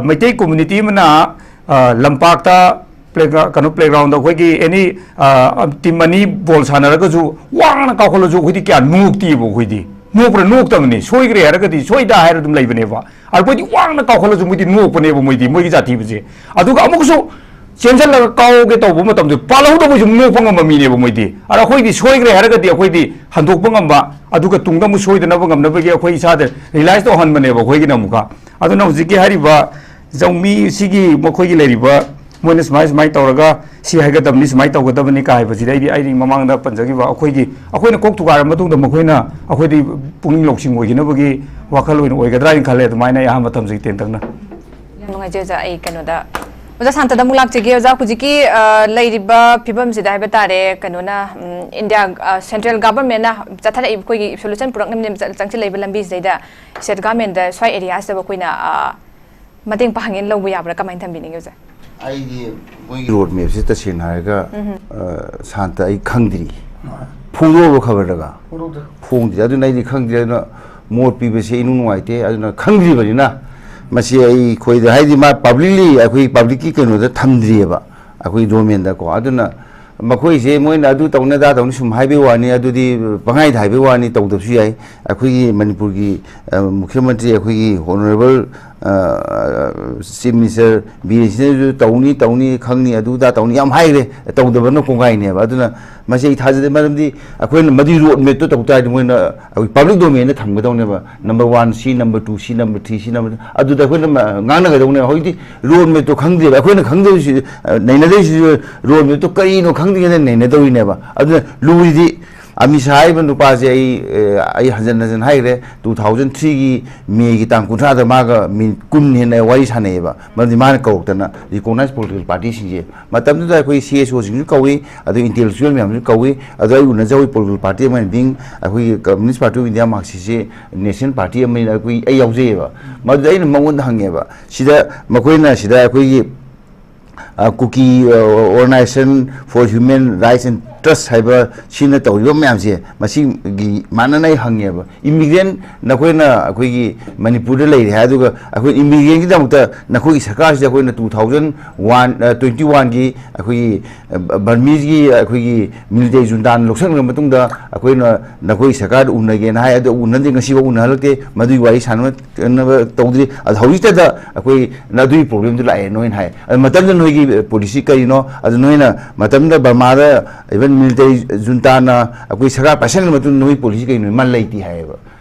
ꯃꯩꯇꯩ ꯀꯝꯃ꯭ꯌꯨꯅꯤꯇꯤ ꯑꯃꯅ ꯂꯝꯄꯥꯛꯇ ꯀꯩꯅꯣ ꯄ꯭ꯂꯦꯒ꯭ꯔꯥꯎꯟꯗ ꯑꯩꯈꯣꯏꯒꯤ ꯑꯦꯅꯤ ꯇꯤꯝ ꯑꯅꯤ ꯕꯣꯜ ꯁꯥꯟꯅꯔꯒꯁꯨ ꯋꯥꯡꯅ ꯀꯥꯎꯈꯠꯂꯁꯨ ꯑꯩꯈꯣꯏꯗꯤ ꯀꯌꯥ ꯅꯣꯛꯇꯦꯕ꯫ ꯑꯩꯈꯣꯏꯗꯤ ꯅꯣꯛꯄ꯭ꯔꯥ? ꯅꯣꯛꯇꯕꯅꯤ꯫ ꯁꯣꯏꯈ꯭ꯔꯦ ꯍꯥꯏꯔꯒꯗꯤ ꯁꯣꯏꯗ ꯍꯥꯏꯔ ꯑꯗꯨꯝ ꯂꯩꯕꯅꯦꯕ꯫ ꯑꯗꯨ ꯃꯣꯏꯗꯤ ꯋꯥꯡꯅ ꯀꯥꯎꯈꯠꯂꯁꯨ ꯃꯣꯏꯗꯤ ꯅꯣꯛꯄꯅꯦꯕ, ꯃꯣꯏꯗꯤ ꯃꯣꯏꯒꯤ ꯖꯥꯇꯤꯕꯨꯁꯦ꯫ ꯑꯗꯨꯒ ꯑꯃꯨꯛꯁꯨ ꯆꯦꯟꯁꯤꯜꯂꯒ ꯀꯥꯎꯒꯦ ꯇꯧꯕ ꯃꯇꯝꯗ ꯄꯥꯜꯍꯧꯗꯕꯁꯨ ꯅꯣꯛꯄ ꯉꯝꯕ ꯃꯤꯅꯦꯕ ꯃꯣꯏꯗꯤ꯫ ꯑꯗ ꯑꯩꯈꯣꯏꯗꯤ ꯁꯣꯏꯈ꯭ꯔꯦ ꯍꯥꯏꯔꯒꯗꯤ ꯑꯩꯈꯣꯏꯗꯤ ꯍꯟꯗꯣꯛꯄ ꯉꯝꯕ, ꯑꯗꯨꯒ ꯇꯨꯡꯗ ꯑꯃꯨꯛ ꯁꯣꯏꯗꯅꯕ ꯉꯝꯅꯕꯒꯤ ꯑꯩꯈꯣꯏ ꯏꯁꯥꯗ ꯔꯤꯌꯦꯂꯥꯏꯁ ꯇꯧꯍꯟꯕꯅꯦꯕ ꯑꯩꯈꯣꯏꯒꯤꯅ ꯑꯃꯨꯛꯀ꯫ ꯑꯗꯨꯅ ꯍꯧꯖꯤꯛꯀꯤ ꯍꯥꯏꯔꯤꯕ ꯖꯧꯃꯤ ꯁꯤꯒꯤ ꯃꯈꯣꯏꯒꯤ ꯂꯩꯔꯤꯕ ꯃꯣꯏꯅ ꯁꯨꯃꯥꯏ ꯁꯨꯃꯥꯏꯅ ꯇꯧꯔꯒ ꯁꯤ ꯍꯥꯏꯒꯗꯕꯅꯤ, ꯁꯨꯃꯥꯏꯅ ꯇꯧꯒꯗꯕꯅꯤ ꯀꯥ ꯍꯥꯏꯕꯁꯤꯗ ꯑꯩꯗꯤ, ꯑꯩꯗꯤ ꯃꯃꯥꯡꯗ ꯄꯟꯖꯈꯤꯕ ꯑꯩꯈꯣꯏꯒꯤ, ꯑꯩꯈꯣꯏꯅ ꯀꯣꯛ ꯊꯨꯒꯥꯏꯔ ꯃꯇꯨꯡꯗ ꯃꯈꯣꯏꯅ ꯑꯩꯈꯣꯏꯗꯤ ꯄꯨꯛꯅꯤꯡ ꯂꯧꯁꯤꯡ ꯑꯣꯏꯒꯅꯕꯒꯤ ꯋꯥꯈꯜ ꯑꯣꯏꯅ ꯑꯣꯏꯒꯗ꯭ꯔꯥ ꯍꯥꯏꯅ ꯈꯜꯂꯦ꯫ ꯑꯗꯨꯃꯥꯏꯅ ꯑꯩ ꯑꯍꯥꯟꯕ ꯊꯝꯖꯒꯦ ꯇꯦꯟꯇꯛꯅ꯫ ꯌꯥꯝ ꯅꯨꯡꯉꯥꯏꯖꯩ ꯑꯣꯖꯥ꯫ ꯑꯩ ꯀꯩꯅꯣꯗ ꯑꯣꯖꯥ ꯁꯥꯟꯇꯗ ꯑꯃꯨꯛ ꯂꯥꯛꯆꯒꯦ꯫ ꯑꯣꯖꯥ, ꯍꯧꯖꯤꯛꯀꯤ ꯑ, ꯂꯩꯔꯤꯕ ꯐꯤꯕꯝꯁꯤꯗ ꯍꯥꯏꯕ ꯇꯥꯔꯦ, ꯀꯩꯅꯣꯅ, ꯎꯝ, ꯏꯟꯗꯤꯌꯥ, ꯑ, ꯁꯦꯟꯇ꯭ꯔꯦꯜ ꯒꯚꯔꯟꯃꯦꯟꯅ ꯆꯠꯊꯔꯛꯏꯕ ꯑꯩꯈꯣꯏꯒꯤ ꯁꯣꯂꯨꯁꯟ ꯄꯨꯔꯛꯅꯕꯅꯦꯅ ꯆ-, ꯆꯪꯁꯤꯜꯂꯛꯏꯕ ꯂꯝꯕꯤꯁꯤꯗꯩꯗ ꯁ꯭ꯇꯦꯠ ꯒꯚꯔꯟꯃꯦꯟꯗ ꯁ꯭ꯋꯥꯏ ꯑꯦꯔꯤꯌꯥꯁꯤꯗꯕꯨ ꯑꯩꯈꯣꯏꯅ, ꯑ, ꯃꯇꯦꯡ ꯄꯥꯡꯉꯦꯅ ꯂꯧꯕ ꯌꯥꯕ꯭ꯔꯥ? ꯀꯃꯥꯏꯅ ꯊꯝꯕꯤꯅꯤꯡꯉꯤ ꯑꯣꯖꯥ? ꯑꯩꯗꯤ ꯃꯣꯏꯒꯤ ꯔꯣꯗ ꯃꯦꯞꯁꯦ ꯇꯁꯦꯡꯅ ꯍꯥꯏꯔꯒ, ꯎꯝ꯫ ꯑ, ꯁꯥꯟꯇ, ꯑꯩ ꯈꯪꯗ꯭ꯔꯤ꯫ ꯐꯣꯡꯗꯣꯛꯑꯕ ꯈꯕꯔꯗꯒ? ꯐꯣꯡꯗꯣꯛꯇꯦ꯫ ꯐꯣꯡꯗ꯭ꯔꯤ꯫ ꯑꯗꯨꯅ ꯑꯩꯗꯤ ꯈꯪꯗ꯭ꯔꯤ꯫ ꯑꯗꯨꯅ ꯃꯣꯠ ꯄꯤꯕꯁꯦ ꯏꯅꯨꯡ ꯅꯨꯡꯉꯥꯏꯇꯦ꯫ ꯑꯗꯨꯅ ꯈꯪꯗ꯭ꯔꯤꯕꯅꯤꯅ ꯃꯁꯤ ꯑꯩꯈꯣꯏꯗ, ꯍꯥꯏꯗꯤ, ꯃꯥ ꯄꯕ꯭ꯂꯤꯛꯂꯤ, ꯑꯩꯈꯣꯏ ꯄꯕ꯭ꯂꯤꯛꯀꯤ ꯀꯩꯅꯣꯗ ꯊꯝꯗ꯭ꯔꯤꯑꯕ, ꯑꯩꯈꯣꯏ ꯗꯣꯔꯃꯦꯟꯗꯀꯣ꯫ ꯑꯗꯨꯅ ꯃꯈꯣꯏꯁꯦ ꯃꯣꯏꯅ ꯑꯗꯨ ꯇꯧꯅꯤ ꯑꯗꯥ ꯇꯧꯅꯤ ꯁꯨꯝ ꯍꯥꯏꯕꯩ ꯋꯥꯅꯤ, ꯑꯗꯨꯗꯤ ꯄꯪꯍꯥꯏꯗ ꯍꯥꯏꯕꯩ ꯋꯥꯅꯤ, ꯇꯧꯗꯕꯁꯨ ꯌꯥꯏ꯫ ꯑꯩꯈꯣꯏꯒꯤ ꯃꯅꯤꯄꯨꯔꯒꯤ, ꯑ, ꯃꯨꯈ꯭ꯌ ꯃꯟꯇ꯭ꯔꯤ, ꯑꯩꯈꯣꯏꯒꯤ ꯑꯣꯅꯔꯦꯕꯜ, ꯑ, ꯆꯤꯐ ꯃꯤꯅꯤꯁꯇꯔ ꯕꯤꯔꯦꯟ ꯁꯤꯅꯁꯨ ꯇꯧꯅꯤ, ꯇꯧꯅꯤ, ꯈꯪꯅꯤ, ꯑꯗꯨ ꯑꯗꯥ ꯇꯧꯅꯤ ꯌꯥꯝ ꯍꯥꯏꯈ꯭ꯔꯦ, ꯇꯧꯗꯕꯅ ꯀꯣꯡꯒꯥꯏꯅꯦꯕ꯫ ꯑꯗꯨꯅ ꯃꯁꯤ ꯑꯩ ꯊꯥꯖꯗꯦ, ꯃꯔꯝꯗꯤ ꯑꯩꯈꯣꯏꯅ ꯃꯗꯨꯒꯤ ꯔꯣꯗ ꯃꯦꯞꯇꯣ ꯇꯧ ꯇꯥꯔꯗꯤ ꯃꯣꯏꯅ ꯑꯩꯈꯣꯏ ꯄꯕ꯭ꯂꯤꯛ ꯗꯣꯃꯦꯟꯗ ꯊꯝꯒꯗꯧꯅꯦꯕ꯫ ꯅꯝꯕꯔ ꯋꯥꯟ ꯁꯤ, ꯅꯝꯕꯔ ꯇꯨ ꯁꯤ, ꯅꯝꯕꯔ ꯊ꯭ꯔꯤ ꯁꯤ, ꯅꯝꯕꯔ, ꯑꯗꯨꯗ ꯑꯩꯈꯣꯏꯅ ꯃ-, ꯉꯥꯡꯅꯒꯗꯧꯅꯦꯕ꯫ ꯍꯧꯖꯤꯛꯇꯤ ꯔꯣꯗ ꯃꯦꯞꯇꯣ ꯈꯪꯗꯦꯕ꯫ ꯑꯩꯈꯣꯏꯅ ꯈꯪꯗꯕꯁꯤ, ꯑ, ꯅꯩꯅꯗꯣꯏꯁꯤꯁꯨ ꯔꯣꯗ ꯃꯦꯞꯇꯣ ꯀꯔꯤꯅꯣ ꯈꯪꯗ꯭ꯔꯤꯉꯩꯗ ꯅꯩꯅꯗꯧꯔꯤꯅꯦꯕ꯫ ꯑꯗꯨꯅ ꯂꯨꯔꯤꯗꯤ ꯑꯃꯤꯠ ꯁꯥꯍ ꯍꯥꯏꯔꯤꯕ ꯅꯨꯄꯥꯁꯦ ꯑꯩ, ꯑ, ꯑꯩ ꯍꯟꯖꯟ ꯍꯟꯖꯟ ꯍꯥꯏꯈ꯭ꯔꯦ, ꯇꯨ ꯊꯥꯎꯖꯟ ꯊ꯭ꯔꯤꯒꯤ ꯃꯦꯒꯤ ꯇꯥꯡ ꯀꯨꯟꯊ꯭ꯔꯥꯗ ꯃꯥꯒ ꯃꯤꯅꯤꯠ ꯀꯨꯟ ꯍꯦꯟꯅ ꯋꯥꯔꯤ ꯁꯥꯟꯅꯩꯌꯦꯕ꯫ ꯃꯔꯝꯗꯤ ꯃꯥꯅ ꯀꯧꯔꯛꯇꯅ ꯔꯤꯀꯣꯛꯅꯥꯏꯖ ꯄꯣꯂꯤꯇꯤꯀꯦꯜ ꯄꯥꯔꯇꯤꯁꯤꯡꯁꯦ, ꯃꯇꯝꯗꯨꯗ ꯑꯩꯈꯣꯏ ꯁꯤ ꯑꯦꯁ ꯑꯣꯁꯤꯡꯁꯨ ꯀꯧꯏ, ꯑꯗꯨ ꯏꯟꯇꯦꯂꯦꯛꯆꯨꯋꯦꯜ ꯃꯌꯥꯝꯁꯨ ꯀꯧꯏ꯫ ꯑꯗꯣ ꯑꯩ ꯎꯅꯖꯍꯧꯋꯤ ꯄꯣꯂꯤꯇꯤꯀꯦꯜ ꯄꯥꯔꯇꯤ ꯑꯃ, ꯕꯤꯡ ꯑꯩꯈꯣꯏꯒꯤ ꯀꯝꯃ꯭ꯌꯨꯅꯤꯁ ꯄꯥꯔꯇꯤ ꯑꯣꯐ ꯏꯟꯗꯤꯌꯥ, ꯃꯥꯔꯛꯁꯤꯁꯁꯦ ꯅꯦꯁꯅꯦꯜ ꯄꯥꯔꯇꯤ ꯑꯃꯅꯤꯅ ꯑꯩꯈꯣꯏ, ꯑꯩ ꯌꯥꯎꯖꯩꯌꯦꯕ꯫ ꯃꯗꯨꯗ ꯑꯩꯅ ꯃꯉꯣꯟꯗ ꯍꯪꯉꯦꯕ, ꯁꯤꯗ ꯃꯈꯣꯏꯅ ꯁꯤꯗ ꯑꯩꯈꯣꯏꯒꯤ ꯑ, ꯀꯨꯀꯤ, ꯑ, Organisation for Human Rights and Trust ꯍꯥꯏꯕ ꯁꯤꯅ ꯇꯧꯔꯤꯕ ꯃꯌꯥꯝꯁꯦ, ꯃꯁꯤꯒꯤ ꯃꯥꯟꯅꯅ ꯑꯩ ꯍꯪꯉꯦꯕ, ꯏꯃꯤꯒ꯭ꯔꯦꯟ ꯅꯈꯣꯏꯅ ꯑꯩꯈꯣꯏꯒꯤ ꯃꯅꯤꯄꯨꯔꯗ ꯂꯩꯔꯦ ꯍꯥꯏ, ꯑꯗꯨꯒ ꯑꯩꯈꯣꯏ ꯏꯃꯤꯒ꯭ꯔꯦꯟꯒꯤꯗꯃꯛꯇ ꯅꯈꯣꯏꯒꯤ ꯁꯔꯀꯥꯔꯁꯤꯗ ꯑꯩꯈꯣꯏꯅ two thousand one, ꯑ, twenty one ꯒꯤ ꯑꯩꯈꯣꯏꯒꯤ, ꯑ, ꯕ-, ꯕꯔꯃꯤꯁꯒꯤ ꯑꯩꯈꯣꯏꯒꯤ ꯃꯤꯂꯤꯇꯔꯤ ꯖꯨꯟꯇꯥꯅ ꯂꯧꯁꯤꯟꯈ꯭ꯔ ꯃꯇꯨꯡꯗ ꯑꯩꯈꯣꯏꯅ ꯅꯈꯣꯏꯒꯤ ꯁꯔꯀꯥꯔꯗ ꯎꯅꯒꯦꯅ ꯍꯥꯏ, ꯑꯗꯣ ꯎꯅꯗꯦ, ꯉꯁꯤꯐꯥꯎ ꯎꯅꯍꯜꯂꯛꯇꯦ, ꯃꯗꯨꯒꯤ ꯋꯥꯔꯤ ꯁꯥꯟꯅꯕ ꯇꯧꯗ꯭ꯔꯤ꯫ ꯑꯗꯣ ꯍꯧꯖꯤꯛꯇꯗ ꯑꯩꯈꯣꯏ ꯑꯗꯨꯒꯤ ꯄ꯭ꯔꯣꯕ꯭ꯂꯦꯝꯗꯨ ꯂꯥꯛꯑꯦ ꯅꯣꯏꯅ ꯍꯥꯏ꯫ ꯑꯗꯨ ꯃꯇꯝꯗꯨꯗ ꯅꯣꯏꯒꯤ ꯄꯣꯂꯤꯁꯤ ꯀꯔꯤꯅꯣ? ꯑꯗꯨ ꯅꯣꯏꯅ ꯃꯇꯝꯗꯨꯗ ꯕꯔꯃꯥꯗ even ꯃꯤꯂꯤꯇꯔꯤ ꯖꯨꯟꯇꯥꯅ ꯑꯩꯈꯣꯏ ꯁꯔꯀꯥꯔ ꯄꯥꯏꯁꯟꯈ꯭ꯔ ꯃꯇꯨꯡꯗ ꯅꯣꯏꯒꯤ ꯄꯣꯂꯤꯁꯤ ꯀꯔꯤꯅꯣ? ꯃꯥ ꯂꯩꯇꯦ ꯍꯥꯏꯌꯦꯕ꯫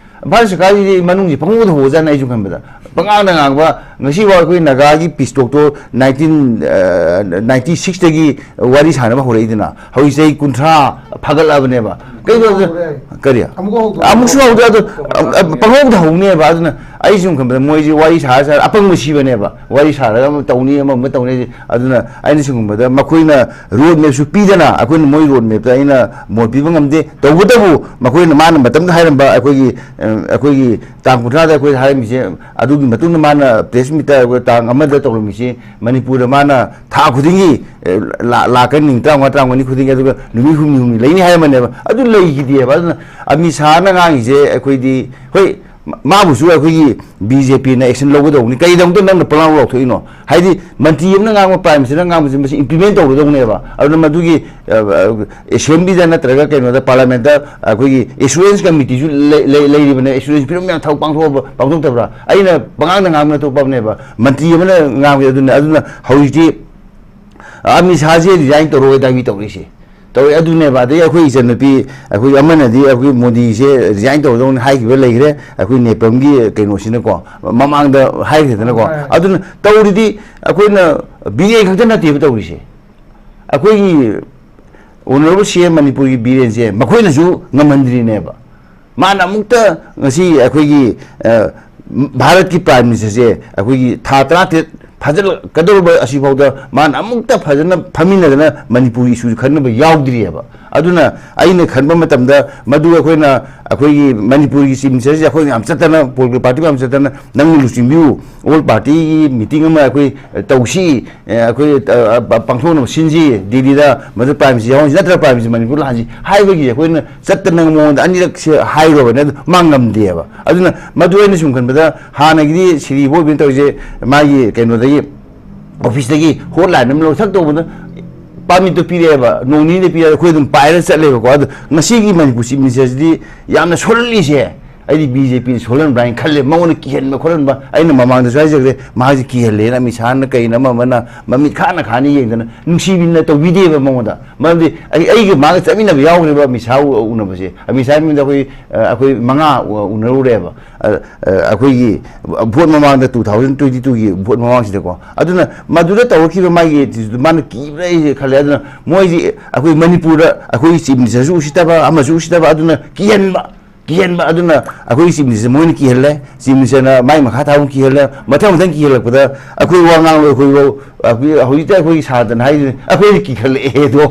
ꯏꯝꯐꯥꯜ ꯁꯔꯀꯥꯔꯒꯤꯗꯤ ꯃꯅꯨꯡꯁꯤ ꯄꯪꯉꯧꯗ ꯍꯧꯕꯖꯥꯠꯅꯤ꯫ ꯑꯩꯁꯨ ꯈꯟꯕꯗ ꯄꯉꯥꯡꯗ ꯉꯥꯡꯕ꯫ ꯉꯁꯤꯐꯥꯎ ꯑꯩꯈꯣꯏ ꯅꯥꯒꯥꯒꯤ ꯄꯤꯁ ꯇꯣꯛꯇꯣ ꯅꯥꯏꯟꯇꯤꯟ, ꯑ, ꯅꯥꯏꯟꯇꯤ ꯁꯤꯛꯁꯇꯒꯤ ꯋꯥꯔꯤ ꯁꯥꯟꯅꯕ ꯍꯧꯔꯛꯏꯗꯅ, ꯍꯧꯖꯤꯛ ꯆꯍꯤ ꯀꯨꯟꯊ꯭ꯔꯥ ꯐꯥꯒꯠꯂꯛꯑꯕꯅꯦꯕ꯫ ꯀꯩꯅꯣ? ꯍꯧꯔꯦ꯫ ꯀꯔꯤ? ꯑꯃꯨꯛ ꯍꯧꯗꯣꯛꯑꯦ꯫ ꯑꯃꯨꯛꯁꯨ ꯍꯧꯗꯦ꯫ ꯑꯗꯨ, ꯑ, ꯑ, ꯄꯪꯍꯧꯗ ꯍꯧꯅꯦꯕ꯫ ꯑꯗꯨꯅ ꯑꯩ ꯁꯨꯝ ꯈꯟꯕꯗ ꯃꯣꯏꯁꯤ ꯋꯥꯔꯤ ꯁꯥꯔ ꯁꯥꯔ ꯑꯄꯪꯕ ꯁꯤꯕꯅꯦꯕ꯫ ꯋꯥꯔꯤ ꯁꯥꯔꯒ ꯑꯃ ꯇꯧꯅꯤ, ꯑꯃ ꯑꯃ ꯇꯧꯅꯤ ꯍꯥꯏꯁꯦ꯫ ꯑꯗꯨꯅ ꯑꯩꯅ ꯁꯨꯝ ꯈꯟꯕꯗ ꯃꯈꯣꯏꯅ ꯔꯣꯗ ꯃꯦꯞꯁꯨ ꯄꯤꯗꯅ, ꯑꯩꯈꯣꯏꯅ ꯃꯣꯏ ꯔꯣꯗ ꯃꯦꯞꯇ ꯑꯩꯅ ꯃꯣꯠ ꯄꯤꯕ ꯉꯝꯗꯦ꯫ ꯇꯧꯕꯇꯕꯨ ꯃꯈꯣꯏꯅ, ꯃꯥꯅ ꯃꯇꯝꯗ ꯍꯥꯏꯔꯝꯕ ꯑꯩꯈꯣꯏꯒꯤ, ꯑ, ꯑꯩꯈꯣꯏꯒꯤ ꯇꯥꯡ ꯀꯨꯟꯊ꯭ꯔꯥꯗ ꯑꯩꯈꯣꯏ ꯍꯥꯏꯔꯝꯃꯤꯁꯦ, ꯑꯗꯨꯒꯤ ꯃꯇꯨꯡꯗ ꯃꯥꯅ ꯄ꯭ꯔꯦꯁ ꯃꯤꯠꯇ ꯑꯩꯈꯣꯏ ꯇꯥꯡ ꯑꯃꯗ ꯇꯧꯔꯝꯃꯤꯁꯤ, ꯃꯅꯤꯄꯨꯔꯗ ꯃꯥꯅ ꯊꯥ ꯈꯨꯗꯤꯡꯒꯤ, ꯑꯦ, ꯂꯥ-, ꯂꯥꯛꯀꯅꯤ, ꯅꯨꯃꯤꯠ ꯇꯔꯥꯃꯉꯥ, ꯇꯔꯥꯃꯉꯥꯅꯤ ꯈꯨꯗꯤꯡꯒꯤ, ꯑꯗꯨꯒ ꯅꯨꯃꯤꯠ ꯍꯨꯝꯅꯤ ꯍꯨꯝꯅꯤ ꯂꯩꯅꯤ ꯍꯥꯏꯔꯝꯕꯅꯦꯕ꯫ ꯑꯗꯨ ꯂꯩꯈꯤꯗꯦꯕ꯫ ꯑꯗꯨꯅ ꯑꯃꯤꯠ ꯁꯥꯍꯅ ꯉꯥꯡꯉꯤꯁꯦ ꯑꯩꯈꯣꯏꯗꯤ, ꯍꯣꯏ, ꯃꯥꯕꯨꯁꯨ ꯑꯩꯈꯣꯏꯒꯤ ꯕꯤ ꯖꯦ ꯄꯤꯅ action ꯂꯧꯒꯗꯧꯕꯅꯤ꯫ ꯀꯩꯗꯧꯗ ꯅꯪꯅ ꯄꯪꯂꯥꯎ ꯂꯥꯎꯊꯣꯛꯏꯅꯣ? ꯍꯥꯏꯗꯤ ꯃꯟꯇ꯭ꯔꯤ ꯑꯃꯅ ꯉꯥꯡꯕ, ꯄ꯭ꯔꯥꯏꯝ ꯃꯤꯅꯤꯁꯇꯔꯅ ꯉꯥꯡꯕꯁꯦ ꯃꯁꯤ implement ꯇꯧꯒꯗꯧꯕꯅꯦꯕ꯫ ꯑꯗꯨꯅ ꯃꯗꯨꯒꯤ, ꯑ, ꯑ, ꯑꯦꯁꯦꯝꯕ꯭ꯂꯤꯗ ꯅꯠꯇ꯭ꯔꯒ ꯀꯩꯅꯣꯗ, ꯄꯥꯔꯂꯥꯃꯦꯟꯠꯇ ꯑꯩꯈꯣꯏꯒꯤ ꯑꯦꯁꯨꯔꯦꯟꯁ ꯀꯃꯤꯇꯤꯁꯨ ꯂꯩ-, ꯂꯩ-, ꯂꯩꯔꯤꯕꯅꯦ꯫ ꯑꯦꯁꯨꯔꯦꯟꯁ ꯄꯤꯔꯝ ꯃꯌꯥꯝ ꯊꯕꯛ ꯄꯥꯡꯊꯣꯛꯑꯕ, ꯄꯥꯡꯊꯣꯛꯇꯕ꯭ꯔꯥ? ꯑꯩꯅ ꯄꯉꯥꯡꯗ ꯉꯥꯡꯕ ꯅꯠꯇꯕ ꯄꯥꯕꯅꯦꯕ꯫ ꯃꯟꯇ꯭ꯔꯤ ꯑꯃꯅ ꯉꯥꯡꯕ ꯑꯗꯨꯅ, ꯑꯗꯨꯅ ꯍꯧꯖꯤꯛꯇꯤ ꯑꯃꯤꯠ ꯁꯥꯍꯁꯦ resign ꯇꯧꯔꯣꯏ ꯗꯥꯕꯤ ꯇꯧꯔꯤꯁꯦ꯫ ꯇꯧꯔꯦ ꯑꯗꯨꯅꯦꯕ꯫ ꯑꯗꯩ ꯑꯩꯈꯣꯏ ꯏꯆꯟꯅꯨꯄꯤ, ꯑꯩꯈꯣꯏ ꯑꯃꯅꯗꯤ ꯑꯩꯈꯣꯏ ꯃꯣꯗꯤꯁꯦ resign ꯇꯧꯔꯗꯧꯅꯤ ꯍꯥꯏꯈꯤꯕ ꯂꯩꯈ꯭ꯔꯦ, ꯑꯩꯈꯣꯏ ꯅꯦꯄꯝꯒꯤ ꯀꯩꯅꯣꯁꯤꯅꯀꯣ, ꯃꯃꯥꯡꯗ ꯍꯥꯏꯈ꯭ꯔꯦꯗꯅꯀꯣ꯫ ꯍꯣꯏ꯫ ꯑꯗꯨꯅ ꯇꯧꯔꯤꯗꯤ ꯑꯩꯈꯣꯏꯅ ꯕꯤꯔꯦꯟ ꯈꯛꯇ ꯅꯠꯇꯦꯕ ꯇꯧꯔꯤꯁꯦ꯫ ꯑꯩꯈꯣꯏꯒꯤ ꯑꯣꯅꯔꯦꯕꯜ ꯁꯤ ꯑꯦꯝ ꯃꯅꯤꯄꯨꯔꯒꯤ ꯕꯤꯔꯦꯟꯁꯦ ꯃꯈꯣꯏꯅꯁꯨ ꯉꯝꯍꯟꯗ꯭ꯔꯤꯅꯦꯕ꯫ ꯃꯥꯅ ꯑꯃꯨꯛꯇ ꯉꯁꯤ ꯑꯩꯈꯣꯏꯒꯤ, ꯑ, ꯚꯥꯔꯠꯀꯤ ꯄ꯭ꯔꯥꯏꯝ ꯃꯤꯅꯤꯁꯇꯔꯁꯦ ꯑꯩꯈꯣꯏꯒꯤ ꯊꯥ ꯇꯔꯥꯇꯔꯦꯠ ꯐꯥꯖꯤꯜꯂꯛꯀꯗꯧꯔꯕ ꯑꯁꯤꯐꯥꯎꯗ ꯃꯥꯅ ꯑꯃꯨꯛꯇ ꯐꯖꯅ ꯐꯝꯃꯤꯟꯅꯗꯅ ꯃꯅꯤꯄꯨꯔꯒꯤ ꯏꯁꯨꯁꯤ ꯈꯟꯅꯕ ꯌꯥꯎꯗ꯭ꯔꯤꯑꯕ꯫ ꯑꯗꯨꯅ ꯑꯩꯅ ꯈꯟꯕ ꯃꯇꯝꯗ ꯃꯗꯨ ꯑꯩꯈꯣꯏꯅ, ꯑꯩꯈꯣꯏꯒꯤ ꯃꯅꯤꯄꯨꯔꯒꯤ Chief Minister ꯁꯦ ꯑꯩꯈꯣꯏ ꯌꯥꯝ ꯆꯠꯇꯅ, political party ꯃꯌꯥꯝ ꯆꯠꯇꯅ, "ꯅꯪꯅ ꯂꯨꯆꯤꯡꯕꯤꯌꯨ, all party ꯒꯤ meeting ꯑꯃ ꯑꯩꯈꯣꯏ ꯇꯧꯁꯤ, ꯑꯦ, ꯑꯩꯈꯣꯏ, ꯑ, ꯑ, ꯄꯥꯡꯊꯣꯛꯅꯕ ꯁꯤꯟꯁꯤ, ꯗꯤꯜꯂꯤꯗ ꯃꯗꯨ Prime Minister ꯌꯥꯎꯍꯟꯁꯤ, ꯅꯠꯇ꯭ꯔꯒ Prime Minister ꯃꯅꯤꯄꯨꯔ ꯂꯥꯛꯍꯟꯁꯤ" ꯍꯥꯏꯕꯒꯤ ꯑꯩꯈꯣꯏꯅ ꯆꯠꯇꯅ ꯃꯉꯣꯟꯗ ꯑꯅꯤꯔꯛꯁꯦ ꯍꯥꯏꯔꯨꯔꯕꯅꯦ, ꯑꯗꯨ ꯃꯥ ꯉꯝꯗꯦꯕ꯫ ꯑꯗꯨꯅ ꯃꯗꯨ ꯑꯩꯅ ꯁꯨꯝ ꯈꯟꯕꯗ ꯍꯥꯟꯅꯒꯤꯗꯤ ꯁꯤꯔꯤ ꯕꯣꯏꯕꯤꯅ ꯇꯧꯔꯤꯁꯦ ꯃꯥꯒꯤ ꯀꯩꯅꯣꯗꯒꯤ, office ꯇꯒꯤ hotline ꯑꯃ ꯂꯧꯊꯣꯛ ꯇꯧꯕꯗ permit ꯇꯣ ꯄꯤꯔꯛꯑꯦꯕ, ꯅꯣꯡ ꯅꯤꯅꯤꯗ ꯄꯤꯔꯛꯑꯦ, ꯑꯩꯈꯣꯏ ꯑꯗꯨꯝ ꯄꯥꯏꯔ ꯆꯠꯂꯦꯕꯀꯣ꯫ ꯑꯗꯣ ꯉꯁꯤꯒꯤ ꯃꯅꯤꯄꯨꯔ Chief Minister ꯁꯤꯗꯤ ꯌꯥꯝꯅ ꯁꯣꯜꯍꯜꯂꯤꯁꯦ, ꯑꯩꯗꯤ BJP ꯅ ꯁꯣꯜꯍꯟꯕ꯭ꯔꯥ ꯍꯥꯏꯅ ꯈꯜꯂꯦ꯫ ꯃꯉꯣꯟꯗ ꯀꯤꯍꯟꯕ ꯈꯣꯠꯍꯟꯕ, ꯑꯩꯅ ꯃꯃꯥꯡꯗꯁꯨ ꯍꯥꯏꯖꯈ꯭ꯔꯦ, ꯃꯥꯁꯦ ꯀꯤꯍꯜꯂꯦꯅ ꯑꯃꯤꯠ ꯁꯥꯍꯅ ꯀꯩꯅ ꯑꯃ ꯑꯃꯅ ꯃꯃꯤꯠ ꯈꯥꯅ ꯈꯥꯅ ꯌꯦꯡꯗꯅ ꯅꯨꯡꯁꯤꯕꯤꯅ ꯇꯧꯕꯤꯗꯦꯕ ꯃꯉꯣꯟꯗ꯫ ꯃꯔꯝꯗꯤ ꯑꯩ, ꯑꯩꯒ ꯃꯥꯒ ꯆꯠꯃꯤꯟꯅꯕ ꯌꯥꯎꯈ꯭ꯔꯦꯕ ꯑꯃꯤꯠ ꯁꯥꯍ ꯎ-, ꯎꯅꯕꯁꯦ꯫ ꯑꯃꯤꯠ ꯁꯥꯍ ꯃꯤꯡꯗ ꯑꯩꯈꯣꯏ, ꯑ, ꯑꯩꯈꯣꯏ ꯃꯉꯥ ꯎ-, ꯎꯅꯔꯨꯔꯦꯕ꯫ ꯑ, ꯑ, ꯑꯩꯈꯣꯏꯒꯤ vote ꯃꯃꯥꯡꯗ, two thousand twenty two ꯒꯤ vote ꯃꯃꯥꯡꯁꯤꯗꯀꯣ꯫ ꯑꯗꯨꯅ ꯃꯗꯨꯗ ꯇꯧꯔꯛꯈꯤꯕ ꯃꯥꯒꯤ attitude ꯗꯨ ꯃꯥꯅ ꯀꯤꯕ꯭ꯔꯥ ꯑꯩꯁꯦ ꯈꯜꯂꯦ꯫ ꯑꯗꯨꯅ ꯃꯣꯏꯁꯤ ꯑꯩꯈꯣꯏ ꯃꯅꯤꯄꯨꯔꯗ ꯑꯩꯈꯣꯏ Chief Minister ꯁꯨ ꯎꯁꯤꯠꯇꯕ, ꯑꯃꯁꯨ ꯎꯁꯤꯠꯇꯕ, ꯑꯗꯨꯅ ꯀꯤꯍꯟꯕ, ꯀꯤꯍꯟꯕ꯫ ꯑꯗꯨꯅ ꯑꯩꯈꯣꯏ Chief Minister ꯁꯦ ꯃꯣꯏꯅ ꯀꯤꯍꯜꯂꯦ, Chief Minister ꯅ ꯃꯥꯏ ꯃꯈꯥ ꯊꯥꯕ ꯀꯤꯍꯜꯂꯦ꯫ ꯃꯊꯪ ꯃꯊꯪ ꯀꯤꯍꯜꯂꯛꯄꯗ ꯑꯩꯈꯣꯏ ꯋꯥ ꯉꯥꯡꯂꯣꯏ, ꯑꯩꯈꯣꯏ ꯋꯥ-, ꯑꯩꯈꯣꯏ ꯍꯧꯖꯤꯛꯇ ꯑꯩꯈꯣꯏꯒꯤ ꯁꯥꯗꯅ ꯍꯥꯏꯗꯨꯅꯤ, "ꯑꯩꯈꯣꯏꯗꯤ ꯀꯤꯈꯠꯂꯛꯑꯦ" ꯑꯗꯣ꯫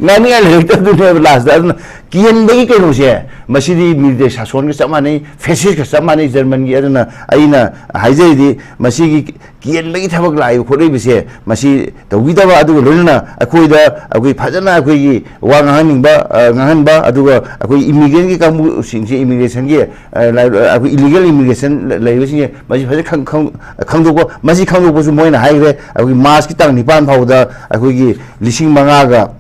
ꯉꯥꯡꯅꯤꯡꯉꯥꯏ ꯂꯩꯔꯛꯇꯕꯗꯨꯅꯦꯕ last ꯇ꯫ ꯑꯗꯨꯅ ꯀꯤꯍꯟꯕꯒꯤ ꯀꯩꯅꯣꯁꯦ, ꯃꯁꯤꯗꯤ military ꯁꯥꯁꯣꯟꯒ ꯆꯞ ꯃꯥꯟꯅꯩ, fascist ꯀ ꯆꯞ ꯃꯥꯟꯅꯩ German ꯒꯤ꯫ ꯑꯗꯨꯅ ꯑꯩꯅ ꯍꯥꯏꯖꯔꯤꯗꯤ, ꯃꯁꯤꯒꯤ ꯀꯤꯍꯟꯕꯒꯤ ꯊꯕꯛ ꯂꯥꯛꯏꯕ ꯈꯣꯠꯂꯛꯏꯕꯁꯦ, ꯃꯁꯤ ꯇꯧꯕꯤꯗꯕ, ꯑꯗꯨꯒ ꯂꯣꯏꯅꯅ ꯑꯩꯈꯣꯏꯗ, ꯑꯩꯈꯣꯏ ꯐꯖꯅ ꯑꯩꯈꯣꯏꯒꯤ ꯋꯥ ꯉꯥꯡꯍꯟꯅꯤꯡꯕ, ꯑ, ꯉꯥꯡꯍꯟꯕ, ꯑꯗꯨꯒ ꯑꯩꯈꯣꯏ immigrant ꯀꯤ ꯀꯥꯡꯕꯨꯁꯤꯡꯁꯦ, immigration ꯒꯤ, ꯑ, ꯂꯥꯏ-, ꯑꯩꯈꯣꯏ illegal immigration ꯂꯩꯔꯤꯕꯁꯤꯡꯁꯦ, ꯃꯁꯤ ꯐꯖꯅ ꯈꯪ-, ꯈꯪ-, ꯈꯪꯗꯣꯛꯄ, ꯃꯁꯤ ꯈꯪꯗꯣꯛꯄꯁꯨ ꯃꯣꯏꯅ ꯍꯥꯏꯈ꯭ꯔꯦ꯫ ꯑꯩꯈꯣꯏꯒꯤ March ꯀꯤ ꯇꯥꯡ ꯅꯤꯄꯥꯟ ꯐꯥꯎꯕꯗ ꯑꯩꯈꯣꯏꯒꯤ ꯂꯤꯁꯤꯡ ꯃꯉꯥꯒ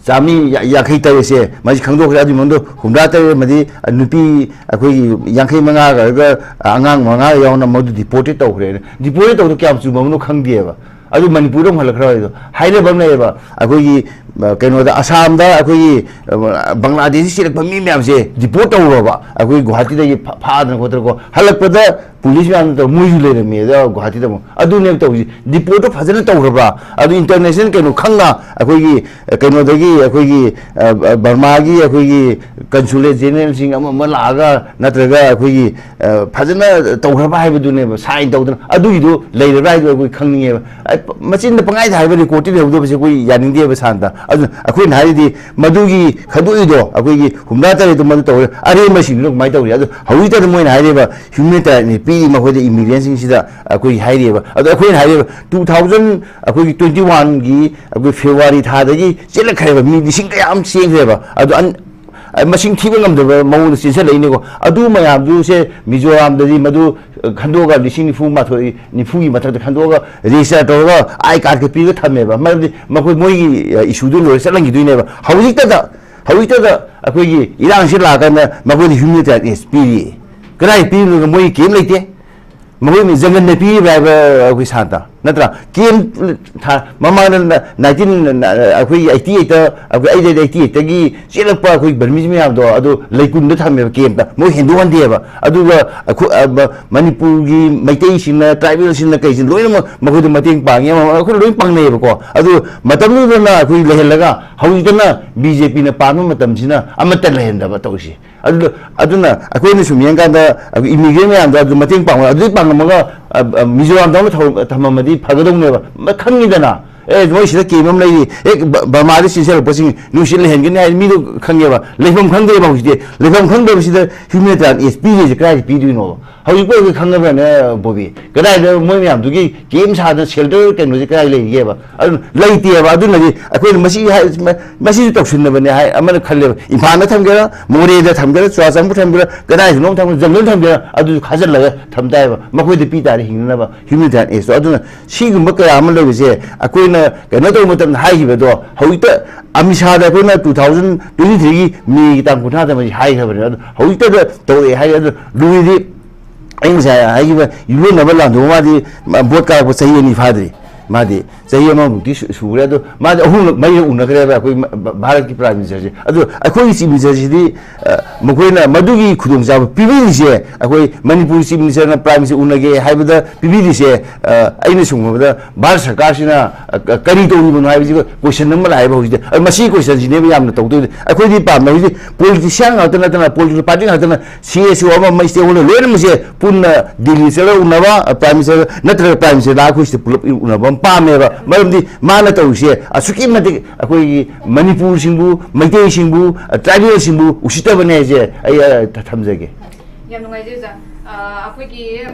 ꯆꯥꯃꯔꯤ ꯌꯥꯡꯈꯩ ꯇꯔꯦꯠꯁꯦ ꯃꯁꯤ ꯈꯪꯗꯣꯛꯈ꯭ꯔꯦ꯫ ꯑꯗꯨꯒꯤ ꯃꯅꯨꯡꯗ ꯍꯨꯝꯗ꯭ꯔꯥ ꯇꯔꯦꯠ ꯑꯃꯗꯤ ꯅꯨꯄꯤ ꯑꯩꯈꯣꯏꯒꯤ ꯌꯥꯡꯈꯩ ꯃꯉꯥꯒ ꯑꯉꯥꯡ ꯃꯉꯥꯒ ꯌꯥꯎꯅ ꯃꯗꯨ deported ꯇꯧꯈ꯭ꯔꯦ꯫ Deported ꯇꯧꯕꯗꯣ ꯀꯌꯥꯝ ꯆꯨꯝꯃꯕꯅꯣ ꯈꯪꯗꯦꯕ꯫ ꯑꯗꯨ ꯃꯅꯤꯄꯨꯔꯗ ꯑꯃꯨꯛ ꯍꯜꯂꯛꯈ꯭ꯔꯕ ꯍꯥꯏꯗꯣ ꯍꯥꯏꯅꯕ ꯑꯃ ꯂꯩꯌꯦꯕ꯫ ꯑꯩꯈꯣꯏꯒꯤ, ꯑ, ꯀꯩꯅꯣꯗ, ꯑꯁꯥꯝꯗ ꯑꯩꯈꯣꯏꯒꯤ, ꯑ, ꯕꯪꯒ꯭ꯂꯥꯗꯦꯁꯤ ꯆꯦꯜꯂꯛꯄ ꯃꯤ ꯃꯌꯥꯝꯁꯦ deport ꯇꯧꯔꯨꯔꯕ, ꯑꯩꯈꯣꯏ ꯒꯨꯋꯥꯍꯥꯇꯤꯗꯒꯤ ꯐꯥ-, ꯐꯥꯗꯅ ꯈꯣꯠꯇꯅꯀꯣ꯫ ꯍꯜꯂꯛꯄꯗ ꯄꯨꯂꯤꯁ ꯃꯌꯥꯝꯅ ꯇꯧꯔ ꯃꯣꯏꯁꯨ ꯂꯩꯔꯝꯃꯦ ꯑꯗ ꯒꯨꯍꯥꯇꯤꯗ ꯑꯃꯨꯛ꯫ ꯑꯗꯨꯅꯦꯕ ꯇꯧꯔꯤꯁꯦ꯫ ꯗꯤꯄꯣꯔꯠꯇꯣ ꯐꯖꯅ ꯇꯧꯈ꯭ꯔꯕ꯭ꯔꯥ? ꯑꯗꯨ ꯏꯟꯇꯔꯅꯦꯁꯅꯦꯜ ꯀꯩꯅꯣ ꯈꯪꯅ ꯑꯩꯈꯣꯏꯒꯤ, ꯑ, ꯀꯩꯅꯣꯗꯒꯤ, ꯑꯩꯈꯣꯏꯒꯤ, ꯑ, ꯑ, ꯕꯔꯃꯥꯒꯤ ꯑꯩꯈꯣꯏꯒꯤ ꯀꯟꯁꯨꯂꯦꯠ ꯖꯦꯅꯔꯦꯜꯁꯤꯡ ꯑꯃ ꯑꯃ ꯂꯥꯛꯑꯒ, ꯅꯠꯇ꯭ꯔꯒ ꯑꯩꯈꯣꯏꯒꯤ, ꯑ, ꯐꯖꯅ ꯇꯧꯈ꯭ꯔꯕ ꯍꯥꯏꯕꯗꯨꯅꯦꯕ, ꯁꯥꯏꯟ ꯇꯧꯗꯅ꯫ ꯑꯗꯨꯒꯤꯗꯣ ꯂꯩꯔꯕ꯭ꯔꯥ ꯍꯥꯏꯗꯣ ꯑꯩꯈꯣꯏ ꯈꯪꯅꯤꯡꯉꯦꯕ꯫ ꯑ, ꯃꯆꯤꯟꯗ ꯄꯪꯍꯥꯏꯗ ꯍꯥꯏꯕ ꯔꯦꯀꯣꯔꯠꯇꯤ ꯂꯩꯍꯧꯗꯕꯁꯦ ꯑꯩꯈꯣꯏ ꯌꯥꯅꯤꯡꯗꯦꯕ ꯁꯥꯟꯇ꯫ ꯑꯗꯨꯅ ꯑꯩꯈꯣꯏꯅ ꯍꯥꯏꯔꯤꯗꯤ ꯃꯗꯨꯒꯤ ꯈꯟꯗꯣꯛꯏꯗꯣ, ꯑꯩꯈꯣꯏꯒꯤ ꯍꯨꯝꯗ꯭ꯔꯥ ꯇꯔꯦꯠꯇꯣ ꯃꯗꯨ ꯇꯧꯔꯦ, ꯑꯔꯦꯝꯕꯁꯤꯡꯗꯨꯅ ꯀꯃꯥꯏꯅ ꯇꯧꯔꯤ? ꯑꯗꯣ ꯍꯧꯖꯤꯛꯇꯗ ꯃꯣꯏꯅ ꯍꯥꯏꯔꯤꯕ ꯍ꯭ꯌꯨꯃꯦꯟ ꯔꯥꯏꯠꯅ ꯄꯤꯔꯤ ꯃꯈꯣꯏꯗ ꯏꯃꯤꯒ꯭ꯔꯦꯟꯁꯤꯡꯁꯤꯗ ꯑꯩꯈꯣꯏꯒꯤ ꯍꯥꯏꯔꯤꯕ꯫ ꯑꯗꯣ ꯑꯩꯈꯣꯏꯅ ꯍꯥꯏꯔꯤꯕ ꯇꯨ ꯊꯥꯎꯖꯟ ꯑꯩꯈꯣꯏꯒꯤ ꯇ꯭ꯋꯦꯟꯇꯤ ꯋꯥꯟꯒꯤ ꯑꯩꯈꯣꯏ ꯐꯦꯕ꯭ꯔꯨꯋꯥꯔꯤ ꯊꯥꯗꯒꯤ ꯆꯦꯜꯂꯛꯈ꯭ꯔꯦꯕ, ꯃꯤ ꯂꯤꯁꯤꯡ ꯀꯌꯥ ꯑꯃ ꯆꯦꯟꯈ꯭ꯔꯦꯕ꯫ ꯑꯗꯣ ꯑꯟ-, ꯃꯁꯤꯡ ꯊꯤꯕ ꯉꯝꯗꯕ ꯃꯑꯣꯡꯗ ꯆꯦꯟꯁꯤꯜꯂꯛꯏꯅꯦꯀꯣ꯫ ꯑꯗꯨ ꯃꯌꯥꯝꯗꯨꯁꯦ ꯃꯤꯖꯣꯔꯥꯝꯗꯗꯤ ꯃꯗꯨ ꯈꯟꯗꯣꯛꯑꯒ ꯂꯤꯁꯤꯡ ꯅꯤꯐꯨ ꯃꯥꯊꯣꯏ, ꯅꯤꯐꯨꯒꯤ ꯃꯊꯛꯇ ꯈꯟꯗꯣꯛꯑꯒ ꯔꯦꯖꯤꯁꯇꯔ ꯇꯧꯔꯒ ꯑꯥꯏ ꯀꯥꯔꯗꯀ ꯄꯤꯔꯒ ꯊꯝꯃꯦꯕ꯫ ꯃꯔꯝꯗꯤ ꯃꯈꯣꯏ ꯃꯣꯏꯒꯤ, ꯑ, ꯏꯁꯨꯗꯨ ꯂꯣꯏꯔ ꯆꯠꯍꯟꯈꯤꯗꯣꯏꯅꯦꯕ꯫ ꯍꯧꯖꯤꯛꯇꯗ, ꯍꯧꯖꯤꯛꯇꯗ ꯑꯩꯈꯣꯏꯒꯤ ꯏꯔꯥꯡꯁꯤ ꯂꯥꯛꯑꯀꯥꯟꯗ ꯃꯈꯣꯏꯗ ꯍ꯭ꯌꯨꯃꯦꯅꯤꯇꯥꯔꯤꯌꯟ ꯑꯦꯗ ꯄꯤꯔꯤ꯫ ꯀꯗꯥꯏ ꯄꯤꯔꯤꯅꯣ? ꯃꯣꯏꯒꯤ ꯀꯦꯝ ꯂꯩꯇꯦ꯫ ꯃꯈꯣꯏꯅ ꯖꯪꯒꯜꯗ ꯄꯤꯔꯤꯕ꯭ꯔꯥ ꯍꯥꯏꯕ ꯑꯩꯈꯣꯏ ꯁꯥꯟꯇ ꯅꯠꯇ꯭ꯔꯥ? ꯀꯦꯝ ꯊꯥ-, ꯃꯃꯥꯡꯗ ꯅꯥꯏꯟꯇꯤꯟ, ꯑꯩꯈꯣꯏ ꯑꯩꯠꯇꯤ ꯑꯩꯠꯇ, ꯑꯩꯈꯣꯏ ꯑꯩꯠ ꯑꯩꯠꯇꯤ ꯑꯩꯠꯇꯒꯤ ꯆꯦꯜꯂꯛꯄ ꯑꯩꯈꯣꯏ ꯕꯔꯃꯤꯁ ꯃꯌꯥꯝꯗꯣ ꯑꯗꯨ ꯂꯩꯀꯨꯟꯗ ꯊꯝꯃꯦꯕ ꯀꯦꯝꯇ, ꯃꯣꯏ ꯍꯦꯟꯗꯣꯛꯍꯟꯗꯦꯕ꯫ ꯑꯗꯨꯒ ꯑꯩꯈꯣꯏ, ꯑ, ꯃ-, ꯃꯅꯤꯄꯨꯔꯒꯤ ꯃꯩꯇꯩꯁꯤꯡꯅ, ꯇ꯭ꯔꯥꯏꯕꯦꯜꯁꯤꯡꯅ ꯀꯩꯁꯤꯅ ꯂꯣꯏꯅꯃꯛ ꯃꯈꯣꯏꯗ ꯃꯇꯦꯡ ꯄꯥꯡꯉꯤ, ꯑꯃ ꯑꯩꯈꯣꯏꯅ ꯂꯣꯏ ꯄꯥꯡꯅꯩꯌꯦꯕꯀꯣ꯫ ꯑꯗꯨ ꯃꯇꯝꯗꯨꯗꯅ ꯑꯩꯈꯣꯏ ꯂꯩꯍꯜꯂꯒ ꯍꯧꯖꯤꯛꯇꯅ ꯕꯤ ꯖꯦ ꯄꯤꯅ ꯄꯥꯟꯕ ꯃꯇꯝꯁꯤꯅ ꯑꯃꯠꯇ ꯂꯩꯍꯟꯗꯕ ꯇꯧꯔꯤꯁꯦ꯫ ꯑꯗꯨ, ꯑꯗꯨꯅ ꯑꯩꯈꯣꯏꯅ ꯁꯨꯝ ꯌꯦꯡꯀꯥꯟꯗ ꯑꯩꯈꯣꯏ ꯏꯃꯤꯒ꯭ꯔꯦꯟ ꯃꯌꯥꯝꯗꯣ ꯑꯗꯨ ꯃꯇꯦꯡ ꯄꯥꯡꯉꯣ, ꯑꯗꯨꯗꯤ ꯄꯥꯡꯉꯝꯃꯒ, ꯑ, ꯑ, ꯃꯤꯖꯣꯔꯥꯝꯗ ꯑꯃ ꯊꯧ-, ꯊꯝꯃꯝꯃꯗꯤ ꯐꯒꯗꯧꯅꯦꯕ꯫ ꯃ-, ꯈꯪꯉꯤꯗꯅ, ꯑꯦ, ꯃꯣꯏ ꯁꯤꯗ ꯀꯦꯝ ꯑꯃ ꯂꯩꯔꯤ, ꯑꯦ, ꯕ-, ꯕꯔꯃꯥꯗ ꯆꯦꯟꯁꯤꯜꯂꯛꯄꯁꯤꯡ ꯅꯨꯡꯁꯤꯠ ꯂꯩꯍꯟꯒꯅꯤ ꯍꯥꯏ ꯃꯤꯗꯣ ꯈꯪꯉꯦꯕ꯫ ꯂꯩꯐꯝ ꯈꯪꯗꯦꯕ ꯍꯧꯖꯤꯛꯇꯤ꯫ ꯂꯩꯐꯝ ꯈꯪꯗꯕꯁꯤꯗ ꯍ꯭ꯌꯨꯃꯦꯅꯤꯇꯥꯔꯤꯌꯟ ꯑꯦꯗ ꯄꯤꯔꯤꯁꯦ ꯀꯗꯥꯏꯗ ꯄꯤꯗꯣꯏꯅꯣꯕ? ꯍꯧꯖꯤꯛ ꯐꯥꯎ ꯑꯩꯈꯣꯏ ꯈꯪꯉꯕ꯭ꯔꯅꯦ, ꯕꯣꯕꯤ? ꯀꯗꯥꯏꯗ ꯃꯣꯏ ꯃꯌꯥꯝꯗꯨꯒꯤ ꯀꯦꯝ ꯁꯥꯗꯅ ꯁꯦꯜꯇꯔ ꯀꯩꯅꯣꯁꯦ ꯀꯗꯥꯏ ꯂꯩꯔꯤꯒꯦꯕ? ꯑꯗꯨ ꯂꯩꯇꯦꯕ꯫ ꯑꯗꯨꯅꯗꯤ ꯑꯩꯈꯣꯏꯅ ꯃꯁꯤ ꯍꯥꯏ-, ꯃ-, ꯃꯁꯤꯁꯨ ꯇꯧꯁꯤꯟꯅꯕꯅꯦ ꯍꯥꯏ ꯑꯃꯅ ꯈꯜꯂꯦꯕ꯫ ꯏꯝꯐꯥꯜꯗ ꯊꯝꯒꯦꯔꯥ, ꯃꯣꯔꯦꯗ ꯊꯝꯒꯦꯔꯥ, ꯆꯨꯔꯥꯆꯥꯟꯄꯨꯔ ꯊꯝꯒꯦꯔꯥ, ꯀꯗꯥꯏꯗꯅꯣ ꯊꯝꯒꯦꯔꯥ, ꯖꯪꯒꯜ ꯊꯝꯒꯦꯔꯥ, ꯑꯗꯨꯁꯨ ꯈꯥꯖꯤꯜꯂꯒ ꯊꯝ ꯇꯥꯏꯕ꯫ ꯃꯈꯣꯏꯗ ꯄꯤ ꯇꯥꯔꯦ ꯍꯤꯡꯅꯅꯕ ꯍ꯭ꯌꯨꯃꯦꯅꯤꯇꯥꯔꯤꯌꯟ ꯑꯦꯗꯇꯣ꯫ ꯑꯗꯨꯅ ꯁꯤꯒꯨꯝꯕ ꯀꯌꯥ ꯑꯃ ꯂꯩꯕꯁꯦ ꯑꯩꯈꯣꯏꯅ ꯀꯩꯅꯣ ꯇꯧꯕ ꯃꯇꯝꯗ ꯍꯥꯏꯈꯤꯕꯗꯣ ꯍꯧꯖꯤꯛꯇ ꯑꯃꯤꯠ ꯁꯥꯗ ꯑꯩꯈꯣꯏꯅ ꯇꯨ ꯊꯥꯎꯖꯟ ꯇ꯭ꯋꯦꯟꯇꯤ ꯊ꯭ꯔꯤꯒꯤ ꯃꯦꯒꯤ ꯇꯥꯡ ꯀꯨꯟꯊ꯭ꯔꯥꯗ ꯃꯁꯤ ꯍꯥꯏꯈ꯭ꯔꯕꯅꯦ꯫ ꯑꯗꯣ ꯍꯧꯖꯤꯛꯇꯗ ꯇꯧꯔꯛꯑꯦ ꯍꯥꯏ꯫ ꯑꯗꯣ ꯂꯨꯏꯗꯤ ꯑꯩ ꯉꯁꯥꯏ ꯍꯥꯏꯈꯤꯕ ꯌꯨꯝꯂꯣꯟꯅꯕ ꯂꯥꯟꯗꯣꯛ ꯃꯥꯗꯤ ꯚꯣꯠ ꯀꯥꯔꯛꯄ ꯆꯍꯤ ꯑꯅꯤ ꯐꯥꯗ꯭ꯔꯤ꯫ ꯃꯥꯗꯤ ꯆꯍꯤ ꯑꯃꯃꯨꯛꯇꯤ ꯁꯨ- ꯁꯨꯔꯦ, ꯑꯗꯣ ꯃꯥꯗꯤ ꯑꯍꯨꯝꯂꯛ ꯃꯔꯤꯔꯛ ꯎꯅꯈ꯭ꯔꯦꯕ ꯑꯩꯈꯣꯏ ꯃ- ꯚ- ꯚꯥꯔꯠꯀꯤ Prime Ministerꯁꯦ꯫ ꯑꯗꯣ ꯑꯩꯈꯣꯏꯒꯤ Chief Ministerꯁꯤꯗꯤ, ꯑ, ꯃꯈꯣꯏꯅ ꯃꯗꯨꯒꯤ ꯈꯨꯗꯣꯡꯆꯥꯕ ꯄꯤꯕꯤꯔꯤꯁꯦ, ꯑꯩꯈꯣꯏ ꯃꯅꯤꯄꯨꯔ Chief Ministerꯅ Prime Minister ꯎꯅꯒꯦ ꯍꯥꯏꯕꯗ ꯄꯤꯕꯤꯔꯤꯁꯦ, ꯑ, ꯑꯩꯅ ꯁꯨꯝ ꯈꯟꯕꯗ ꯚꯥꯔꯠ ꯁꯔꯀꯥꯔꯁꯤꯅ, ꯑ, ꯀ- ꯀꯔꯤ ꯇꯧꯔꯤꯕꯅꯣ ꯍꯥꯏꯕꯁꯤ question ꯑꯃ ꯂꯥꯛꯑꯦꯕ ꯍꯧꯖꯤꯛꯇꯤ꯫ ꯑ, ꯃꯁꯤꯒꯤ questionꯁꯤꯅꯦꯕ ꯌꯥꯝꯅ ꯇꯧꯗꯣꯏꯁꯦ꯫ ꯑꯩꯈꯣꯏꯗꯤ ꯄꯥꯝꯃꯦ ꯍꯧꯖꯤꯛ politician ꯉꯥꯛꯇ ꯅꯠꯇꯅ, political party ꯉꯥꯛꯇꯅ, C S O ꯑꯃ, ꯑꯃ, stakeholder ꯂꯣꯏꯅꯃꯛꯁꯦ ꯄꯨꯟꯅ ꯗꯤꯜꯂꯤ ꯆꯠꯂꯒ ꯎꯅꯕ, ꯑ, Prime Minister ꯅꯠꯇ꯭ꯔꯒ Prime Minister ꯂꯥꯛꯑꯒ ꯑꯩꯈꯣꯏ ꯁꯤꯗ ꯄꯨꯂꯞ ꯎꯅꯕ ꯑꯃ ꯄꯥꯝꯃꯦꯕ꯫ ꯃꯔꯝꯗꯤ ꯃꯥꯅ ꯇꯧꯔꯤꯁꯦ ꯑꯁꯨꯛꯀꯤ ꯃꯇꯤꯛ ꯑꯩꯈꯣꯏꯒꯤ ꯃꯅꯤꯄꯨꯔꯁꯤꯡꯕꯨ, ꯃꯩꯇꯩꯁꯤꯡꯕꯨ, ꯑ, tribalꯁꯤꯡꯕꯨ ꯎꯁꯤꯠꯇꯕꯅꯦ ꯍꯥꯏꯁꯦ ꯑꯩ, ꯑ, ꯊ- ꯊꯝꯖꯒꯦ꯫ ꯌꯥꯝ ꯅꯨꯡꯉꯥꯏꯖꯩ ꯑꯣꯖꯥ꯫ ꯑ, ꯑꯩꯈꯣꯏꯒꯤ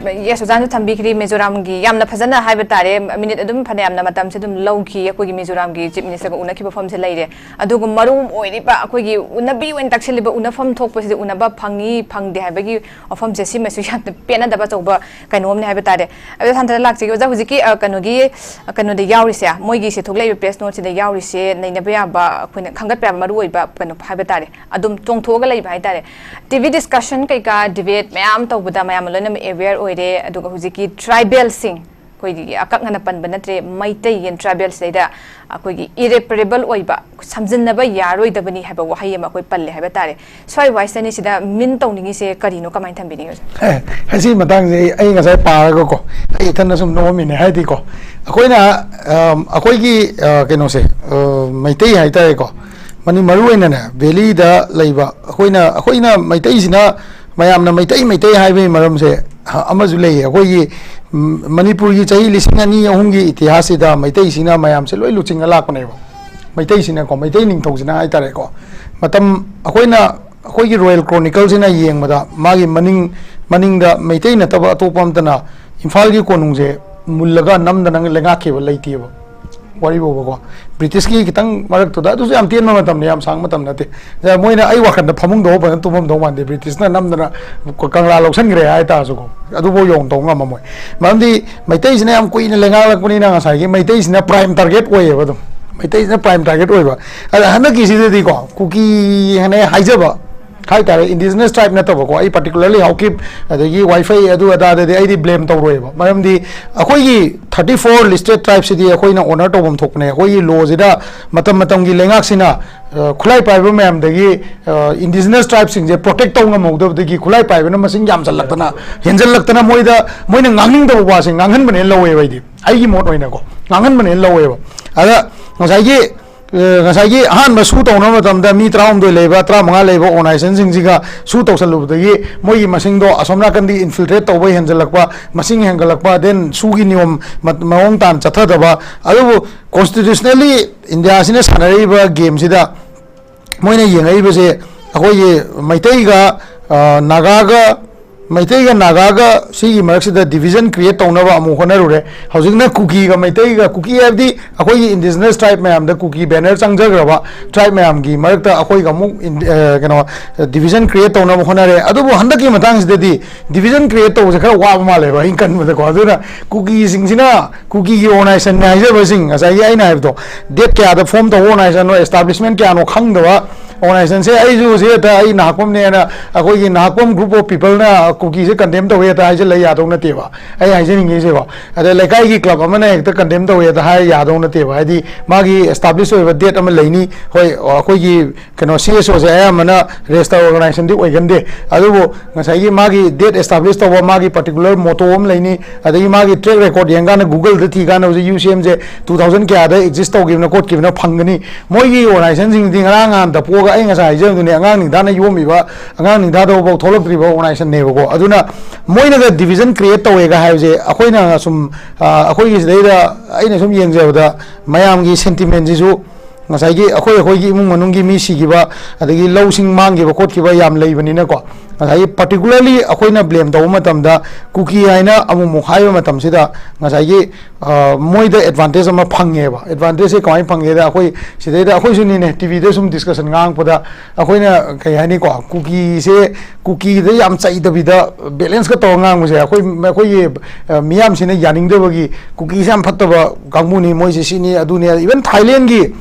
Yes, ꯑꯣꯖꯥꯅꯁꯨ ꯊꯝꯕꯤꯈ꯭ꯔꯤ, ꯃꯤꯖꯣꯔꯥꯝꯒꯤ ꯌꯥꯝꯅ ꯐꯖꯅ ꯍꯥꯏꯕ ꯇꯥꯔꯦ, ꯃꯤꯅꯤꯠ ꯑꯗꯨꯝ ꯐꯅꯌꯥꯝꯅ ꯃꯇꯝꯁꯦ ꯑꯗꯨꯝ ꯂꯧꯈꯤ꯫ ꯑꯩꯈꯣꯏꯒꯤ ꯃꯤꯖꯣꯔꯥꯝꯒꯤ Chief Ministerꯒ ꯎꯅꯈꯤꯕ ꯃꯐꯝꯁꯦ ꯂꯩꯔꯦ, ꯑꯗꯨꯒ ꯃꯔꯨ ꯑꯣꯏꯔꯤꯕ ꯑꯩꯈꯣꯏꯒꯤ ꯎꯅꯕꯤ ꯑꯣꯏꯅ ꯇꯛꯁꯤꯜꯂꯤꯕ ꯎꯅꯐꯝ ꯊꯣꯛꯄꯁꯤꯗ ꯎꯅꯕ ꯐꯪꯉꯤ ꯐꯪꯗꯦ ꯍꯥꯏꯕꯒꯤ ꯋꯥꯐꯝꯁꯦ, ꯁꯤꯃꯁꯨ ꯌꯥꯝꯅ ꯄꯦꯟꯅꯗꯕ ꯑꯆꯧꯕ ꯀꯩꯅꯣꯝꯅꯦ ꯍꯥꯏꯕ ꯇꯥꯔꯦ꯫ ꯑꯗꯨ ꯍꯟꯊꯅ ꯂꯥꯛꯆꯒꯦ ꯑꯣꯖꯥ, ꯍꯧꯖꯤꯛꯀꯤ, ꯑ, ꯀꯩꯅꯣꯒꯤ, ꯑ, ꯀꯩꯅꯣꯗ ꯌꯥꯎꯔꯤꯁꯦ, ꯃꯣꯏꯒꯤꯁꯦ ꯊꯣꯛꯂꯛꯏꯕ press noteꯁꯤꯗ ꯌꯥꯎꯔꯤꯁꯦ, ꯅꯩꯅꯕ ꯌꯥꯕ, ꯑꯩꯈꯣꯏꯅ ꯈꯟꯒꯠꯄ ꯌꯥꯕ ꯃꯔꯨ ꯑꯣꯏꯕ ꯀꯩꯅꯣ ꯍꯥꯏꯕ ꯇꯥꯔꯦ, ꯑꯗꯨꯝ ꯆꯣꯡꯊꯣꯛꯑꯒ ꯂꯩꯕ ꯍꯥꯏ ꯇꯥꯔꯦ꯫ TV discussion ꯀꯩꯀꯥ debate ꯃꯌꯥꯝ ꯇꯧꯕꯗ ꯃꯌꯥꯝ ꯂꯣꯏꯅꯃꯛ aware ꯑꯣꯏꯔꯦ꯫ ꯑꯗꯨꯒ ꯍꯧꯖꯤꯛꯀꯤ tribalꯁꯤꯡ, ꯑꯩꯈꯣꯏꯒꯤ ꯑꯀꯛꯅꯅ ꯄꯟꯕ ꯅꯠꯇ꯭ꯔꯦ, ꯃꯩꯇꯩꯒꯤ tribalꯁꯤꯗꯩꯗ ꯑꯩꯈꯣꯏꯒꯤ irreparable ꯑꯣꯏꯕ, ꯁꯝꯖꯤꯟꯅꯕ ꯌꯥꯔꯣꯏꯗꯕꯅꯤ ꯍꯥꯏꯕ ꯋꯥꯍꯩ ꯑꯃ ꯑꯩꯈꯣꯏ ꯄꯜꯂꯦ ꯍꯥꯏꯕ ꯇꯥꯔꯦ꯫ ꯁ꯭ꯋꯥꯏ ꯋꯥꯏꯁꯤꯗꯅꯤ ꯁꯤꯗ mean ꯇꯧꯅꯤꯡꯉꯤꯁꯦ ꯀꯔꯤꯅꯣ, ꯀꯃꯥꯏꯅ ꯊꯝꯕꯤꯅꯤꯡꯉꯤ ꯑꯣꯖꯥ? ꯑꯦ, ꯑꯁꯤ ꯃꯇꯥꯡꯁꯦ ꯑꯩ, ꯑꯩ ꯉꯁꯥꯏ ꯄꯥꯔꯒꯀꯣ, ꯑꯩ ꯏꯊꯟꯗ ꯁꯨꯝ ꯅꯣꯛꯑꯝꯃꯤꯅꯦ꯫ ꯍꯥꯏꯗꯤꯀꯣ, ꯑꯩꯈꯣꯏꯅ, ꯑꯝ, ꯑꯩꯈꯣꯏꯒꯤ, ꯑ, ꯀꯩꯅꯣꯁꯦ, ꯑ, ꯃꯩꯇꯩ ꯍꯥꯏꯇꯥꯔꯦꯀꯣ, ꯃꯅꯤ-, ꯃꯔꯨ ꯑꯣꯏꯅꯅꯦ, valleyꯗ ꯂꯩꯕ ꯑꯩꯈꯣꯏꯅ, ꯑꯩꯈꯣꯏꯅ ꯃꯩꯇꯩꯁꯤꯅ ꯃꯌꯥꯝꯅ ꯃꯩꯇꯩ, ꯃꯩꯇꯩ ꯍꯥꯏꯕꯒꯤ ꯃꯔꯝꯁꯦ, ꯑ, ꯑꯃꯁꯨ ꯂꯩꯌꯦ꯫ ꯑꯩꯈꯣꯏꯒꯤ, ꯎꯝ, ꯃꯅꯤꯄꯨꯔꯒꯤ ꯆꯍꯤ ꯂꯤꯁꯤꯡ ꯑꯅꯤ, ꯑꯍꯨꯝꯒꯤ ꯏꯇꯤꯍꯥꯁꯁꯤꯗ ꯃꯩꯇꯩꯁꯤꯅ ꯃꯌꯥꯝꯁꯦ ꯂꯣꯏ ꯂꯨꯆꯤꯡꯉ ꯂꯥꯛꯄꯅꯦꯕ꯫ ꯃꯩꯇꯩꯁꯤꯅꯀꯣ, ꯃꯩꯇꯩ ꯅꯤꯡꯊꯧꯁꯤꯅ ꯍꯥꯏꯇꯥꯔꯦꯀꯣ, ꯃꯇꯝ ꯑꯩꯈꯣꯏꯅ, ꯑꯩꯈꯣꯏꯒꯤ Royal Chronicleꯁꯤꯅ ꯌꯦꯡꯕꯗ, ꯃꯥꯒꯤ ꯃꯅꯤꯡ, ꯃꯅꯤꯡꯗ ꯃꯩꯇꯩ ꯅꯠꯇꯕ ꯑꯇꯣꯞꯄ ꯑꯝꯇꯅ ꯏꯝꯐꯥꯜꯒꯤ ꯀꯣꯅꯨꯡꯁꯦ ꯃꯨꯜꯂꯒ ꯅꯝꯗꯅ ꯂꯩꯉꯥꯛꯈꯤꯕ ꯂꯩꯇꯦꯕ꯫ ꯋꯥꯔꯤ ꯐꯥꯎꯕꯀꯣ, Britishꯀꯤ ꯈꯤꯇꯪ ꯃꯔꯛꯇꯨꯗ, ꯑꯗꯨꯁꯨ ꯌꯥꯝ ꯇꯦꯟꯕ ꯃꯇꯝꯅꯤ, ꯌꯥꯝ ꯁꯥꯡꯕ ꯃꯇꯝ ꯅꯠꯇꯦ꯫ ꯑꯗ ꯃꯣꯏꯅ ꯑꯩ ꯋꯥꯈꯜꯗ ꯐꯃꯨꯡꯗ ꯐꯖꯅ ꯇꯨꯝꯐꯝꯗꯧ ꯃꯥꯟꯗꯦ, Britishꯅ ꯅꯝꯗꯅ ꯀꯪꯂꯥ ꯂꯧꯁꯤꯟꯈ꯭ꯔꯦ ꯍꯥꯏꯇꯥꯔꯁꯨꯀꯣ, ꯑꯗꯨꯐꯥꯎ ꯌꯧꯗꯧ ꯉꯝꯃꯝꯃꯣꯏ꯫ ꯃꯔꯝꯗꯤ ꯃꯩꯇꯩꯁꯤꯅ ꯌꯥꯝ ꯀꯨꯏꯅ ꯂꯩꯉꯥꯛꯂꯛꯄꯅꯤꯅ ꯉꯁꯥꯏꯒꯤ ꯃꯩꯇꯩꯁꯤꯅ prime target ꯑꯣꯏꯌꯦꯕ꯫ ꯑꯗꯨꯝ ꯃꯩꯇꯩꯁꯤꯅ prime target ꯑꯣꯏꯕ꯫ ꯑꯗ ꯍꯟꯗꯛꯀꯤꯁꯤꯗꯗꯤꯀꯣ, ꯀꯨꯀꯤ ꯍꯥꯏꯅ ꯍꯥꯏꯖꯕ ꯍꯥꯏꯇꯥꯔꯦ, indigenous tribe ꯅꯠꯇꯕꯀꯣ, ꯑꯩ particularly ꯍꯥꯎꯀꯤꯞ ꯑꯗꯒꯤ ꯋꯥꯏꯐꯩ ꯑꯗꯨ ꯑꯗꯥꯗꯗꯤ ꯑꯩꯗꯤ blame ꯇꯧꯔꯣꯏꯕ꯫ ꯃꯔꯝꯗꯤ ꯑꯩꯈꯣꯏꯒꯤ thirty four listed tribe ꯁꯤꯗꯤ ꯑꯩꯈꯣꯏꯅ honour ꯇꯧꯐꯝ ꯊꯣꯛꯄꯅꯦ꯫ ꯑꯩꯈꯣꯏꯒꯤ ꯂꯣꯁꯤꯗ ꯃꯇꯝ ꯃꯇꯝꯒꯤ ꯂꯩꯉꯥꯛꯁꯤꯅ, ꯑ, ꯈꯨꯠꯂꯥꯏ ꯄꯥꯏꯕ ꯃꯌꯥꯝꯗꯒꯤ, ꯑ, indigenous tribe ꯁꯤꯡꯁꯦ protect ꯇꯧ ꯉꯝꯍꯧꯗꯕꯗꯒꯤ ꯈꯨꯠꯂꯥꯏ ꯄꯥꯏꯕꯅ ꯃꯁꯤꯡ ꯌꯥꯝꯁꯜꯂꯛꯇꯅ, ꯍꯦꯟꯖꯜꯂꯛꯇꯅ ꯃꯣꯏꯗ, ꯃꯣꯏꯅ ꯉꯥꯡꯅꯤꯡꯗꯕ ꯋꯥꯁꯦ ꯉꯥꯡꯍꯟꯕꯅꯦꯅ ꯂꯧꯋꯦꯕ꯫ ꯑꯩꯗꯤ, ꯑꯩꯒꯤ ꯃꯣꯠ ꯑꯣꯏꯅꯀꯣ, ꯉꯥꯡꯍꯟꯕꯅꯦꯅ ꯂꯧꯋꯦꯕ꯫ ꯑꯗ ꯉꯁꯥꯏꯒꯤ ꯑ, ꯉꯁꯥꯏꯒꯤ ꯑꯍꯥꯟꯕ ꯁꯨ ꯇꯧꯅꯕ ꯃꯇꯝꯗ ꯃꯤ ꯇꯔꯥꯍꯨꯝꯗꯣꯏ ꯂꯩꯕ, ꯇꯔꯥꯃꯉꯥ ꯂꯩꯕ organization ꯁꯤꯡꯁꯤꯒ ꯁꯨ ꯇꯧꯁꯜꯂꯨꯕꯗꯒꯤ ꯃꯣꯏꯒꯤ ꯃꯁꯤꯡꯗꯣ ꯑꯁꯣꯝ ꯅꯥꯀꯟꯗꯒꯤ infiltrate ꯇꯧꯕ ꯍꯦꯟꯖꯜꯂꯛꯄ, ꯃꯁꯤꯡ ꯍꯦꯟꯒꯠꯂꯛꯄ, then ꯁꯨꯒꯤ ꯅꯤꯌꯣꯝ ꯃ-, ꯃꯑꯣꯡ ꯇꯥꯅ ꯆꯠꯊꯗꯕ꯫ ꯑꯗꯨꯕꯨ constitutionally ꯏꯟꯗꯤꯌꯥꯁꯤꯅ ꯁꯥꯟꯅꯔꯛꯏꯕ game ꯁꯤꯗ ꯃꯣꯏꯅ ꯌꯦꯡꯉꯛꯏꯕꯁꯦ ꯑꯩꯈꯣꯏꯒꯤ ꯃꯩꯇꯩꯒ, ꯑ, ꯅꯥꯒꯥꯒ, ꯃꯩꯇꯩꯒ ꯅꯥꯒꯥꯒ ꯁꯤꯒꯤ ꯃꯔꯛꯁꯤꯗ division create ꯇꯧꯅꯕ ꯑꯃꯨꯛ ꯍꯣꯠꯅꯔꯨꯔꯦ꯫ ꯍꯧꯖꯤꯛꯅ ꯀꯨꯀꯤꯒ ꯃꯩꯇꯩꯒ, ꯀꯨꯀꯤ ꯍꯥꯏꯕꯗꯤ ꯑꯩꯈꯣꯏꯒꯤ indigenous tribe ꯃꯌꯥꯝꯗ ꯀꯨꯀꯤ banner ꯆꯪꯖꯈ꯭ꯔꯕ tribe ꯃꯌꯥꯝꯒꯤ ꯃꯔꯛꯇ ꯑꯩꯈꯣꯏꯒ ꯑꯃꯨꯛ ꯏꯟ-, ꯑ, ꯀꯩꯅꯣ, division create ꯇꯧꯅꯕ ꯍꯣꯠꯅꯔꯦ꯫ ꯑꯗꯨꯕꯨ ꯍꯟꯗꯛꯀꯤ ꯃꯇꯥꯡꯁꯤꯗꯗꯤ division create ꯇꯧꯕꯁꯦ ꯈꯔ ꯋꯥꯕ ꯃꯥꯜꯂꯦꯕ, ꯑꯩꯅ ꯈꯟꯕꯗꯀꯣ꯫ ꯑꯗꯨꯅ ꯀꯨꯀꯤꯁꯤꯡꯁꯤꯅ, ꯀꯨꯀꯤꯒꯤ organization ꯅꯤ ꯍꯥꯏꯖꯕꯁꯤꯡ, ꯉꯁꯥꯏꯒꯤ ꯑꯩꯅ ꯍꯥꯏꯕꯗꯣ, date ꯀꯌꯥꯗ form ꯇꯧꯕ organization ꯅꯣ, establishment ꯀꯌꯥꯅꯣ ꯈꯪꯗꯕ organization ꯁꯦ, ꯑꯩꯁꯨ ꯍꯧꯖꯤꯛ ꯍꯦꯛꯇ ꯑꯩ ꯅꯥꯍꯥꯛꯄꯝꯅꯦꯅ ꯑꯩꯈꯣꯏꯒꯤ ꯅꯥꯍꯥꯛꯄꯝ group of people ꯅ ꯀꯨꯀꯤꯁꯦ condemn ꯇꯧꯋꯦ ꯍꯦꯛꯇ ꯍꯥꯏꯖꯤꯜꯂ ꯌꯥꯗꯧ ꯅꯠꯇꯦꯕ꯫ ꯑꯩ ꯍꯥꯏꯖꯅꯤꯡꯉꯤꯁꯦꯀꯣ, ꯑꯗ ꯂꯩꯀꯥꯏꯒꯤ club ꯑꯃꯅ ꯍꯦꯛꯇ condemn ꯇꯧꯋꯦ ꯍꯦꯛꯇ ꯍꯥꯏ ꯌꯥꯗꯧ ꯅꯠꯇꯦꯕ꯫ ꯍꯥꯏꯗꯤ ꯃꯥꯒꯤ establish ꯑꯣꯏꯕ date ꯑꯃ ꯂꯩꯅꯤ꯫ ꯍꯣꯏ, ꯑꯩꯈꯣꯏꯒꯤ ꯀꯩꯅꯣ, C S O ꯁꯦ ꯑꯌꯥꯝꯕꯅ register organization ꯗꯤ ꯑꯣꯏꯒꯟꯗꯦ, ꯑꯗꯨꯕꯨ ꯉꯁꯥꯏꯒꯤ ꯃꯥꯒꯤ date establish ꯇꯧꯕ, ꯃꯥꯒꯤ particular motto ꯑꯃ ꯂꯩꯅꯤ, ꯑꯗꯒꯤ ꯃꯥꯒꯤ track record ꯌꯦꯡꯀꯥꯟꯗ Google ꯗ ꯊꯤꯀꯥꯟꯗ ꯍꯧꯖꯤꯛ U C M ꯁꯦ two thousand ꯀꯌꯥꯗ exist ꯇꯧꯈꯤꯕꯅꯣ ꯈꯣꯠꯈꯤꯕꯅꯣ ꯐꯪꯒꯅꯤ꯫ ꯃꯣꯏꯒꯤ organization ꯁꯤꯡꯗꯤ ꯉꯔꯥꯡ ꯅꯍꯥꯟꯗ ꯄꯣꯛꯑꯒ, ꯑꯩ ꯉꯁꯥꯏ ꯍꯥꯏꯖꯕꯗꯨꯅꯦ, ꯑꯉꯥꯡ ꯅꯤꯡꯊꯥꯅ ꯌꯣꯝꯃꯤꯕ, ꯑꯉꯥꯡ ꯅꯤꯡꯊꯥꯗꯕꯐꯥꯎ ꯊꯣꯛꯂꯛꯇ꯭ꯔꯤꯕ organization ꯅꯦꯕꯀꯣ꯫ ꯑꯗꯨꯅ ꯃꯣꯏꯅꯒ division create ꯇꯧꯋꯦꯒ ꯍꯥꯏꯕꯁꯦ, ꯑꯩꯈꯣꯏꯅ ꯁꯨꯝ, ꯑ, ꯑꯩꯈꯣꯏꯒꯤ ꯁꯤꯗꯩꯗ ꯑꯩꯅ ꯁꯨꯝ ꯌꯦꯡꯖꯕꯗ, ꯃꯌꯥꯝꯒꯤ sentiment ꯁꯤꯁꯨ ꯉꯁꯥꯏꯒꯤ ꯑꯩꯈꯣꯏ, ꯑꯩꯈꯣꯏꯒꯤ ꯏꯃꯨꯡ ꯃꯅꯨꯡꯒꯤ ꯃꯤ ꯁꯤꯈꯤꯕ, ꯑꯗꯒꯤ ꯂꯧꯁꯤꯡ ꯃꯥꯡꯈꯤꯕ ꯈꯣꯠꯈꯤꯕ ꯌꯥꯝ ꯂꯩꯕꯅꯤꯅꯀꯣ, ꯉꯁꯥꯏꯒꯤ particularly ꯑꯩꯈꯣꯏꯅ blame ꯇꯧꯕ ꯃꯇꯝꯗ, ꯀꯨꯀꯤ ꯍꯥꯏꯅ ꯑꯃꯨꯛ ꯑꯃꯨꯛ ꯍꯥꯏꯕ ꯃꯇꯝꯁꯤꯗ, ꯉꯁꯥꯏꯒꯤ, ꯑ, ꯃꯣꯏꯗ advantage ꯑꯃ ꯐꯪꯉꯦꯕ꯫ Advantage ꯁꯦ ꯀꯃꯥꯏꯅ ꯐꯪꯒꯦꯗ, ꯑꯩꯈꯣꯏ ꯁꯤꯗꯩꯗ ꯑꯩꯈꯣꯏꯁꯨꯅꯤꯅꯦ, T V ꯗ ꯁꯨꯝ discussion ꯉꯥꯡꯉꯛꯄꯗ, ꯑꯩꯈꯣꯏꯅ ꯀꯩ ꯍꯥꯏꯅꯤꯀꯣ, ꯀꯨꯀꯤꯁꯦ, ꯀꯨꯀꯤꯗ ꯌꯥꯝ ꯆꯩꯗꯕꯤꯗ balance ꯀ ꯇꯧꯔ ꯉꯥꯡꯕꯁꯦ, ꯑꯩꯈꯣꯏ, ꯑꯩꯈꯣꯏꯒꯤ, ꯑ, ꯃꯤꯌꯥꯝꯁꯤꯅ ꯌꯥꯅꯤꯡꯗꯕꯒꯤ, "ꯀꯨꯀꯤꯁꯦ ꯌꯥꯝ ꯐꯠꯇꯕ ꯀꯥꯡꯕꯨꯅꯤ, ꯃꯣꯏꯁꯦ ꯁꯤꯅꯤ, ꯑꯗꯨꯅꯤ", even Thailand ꯒꯤ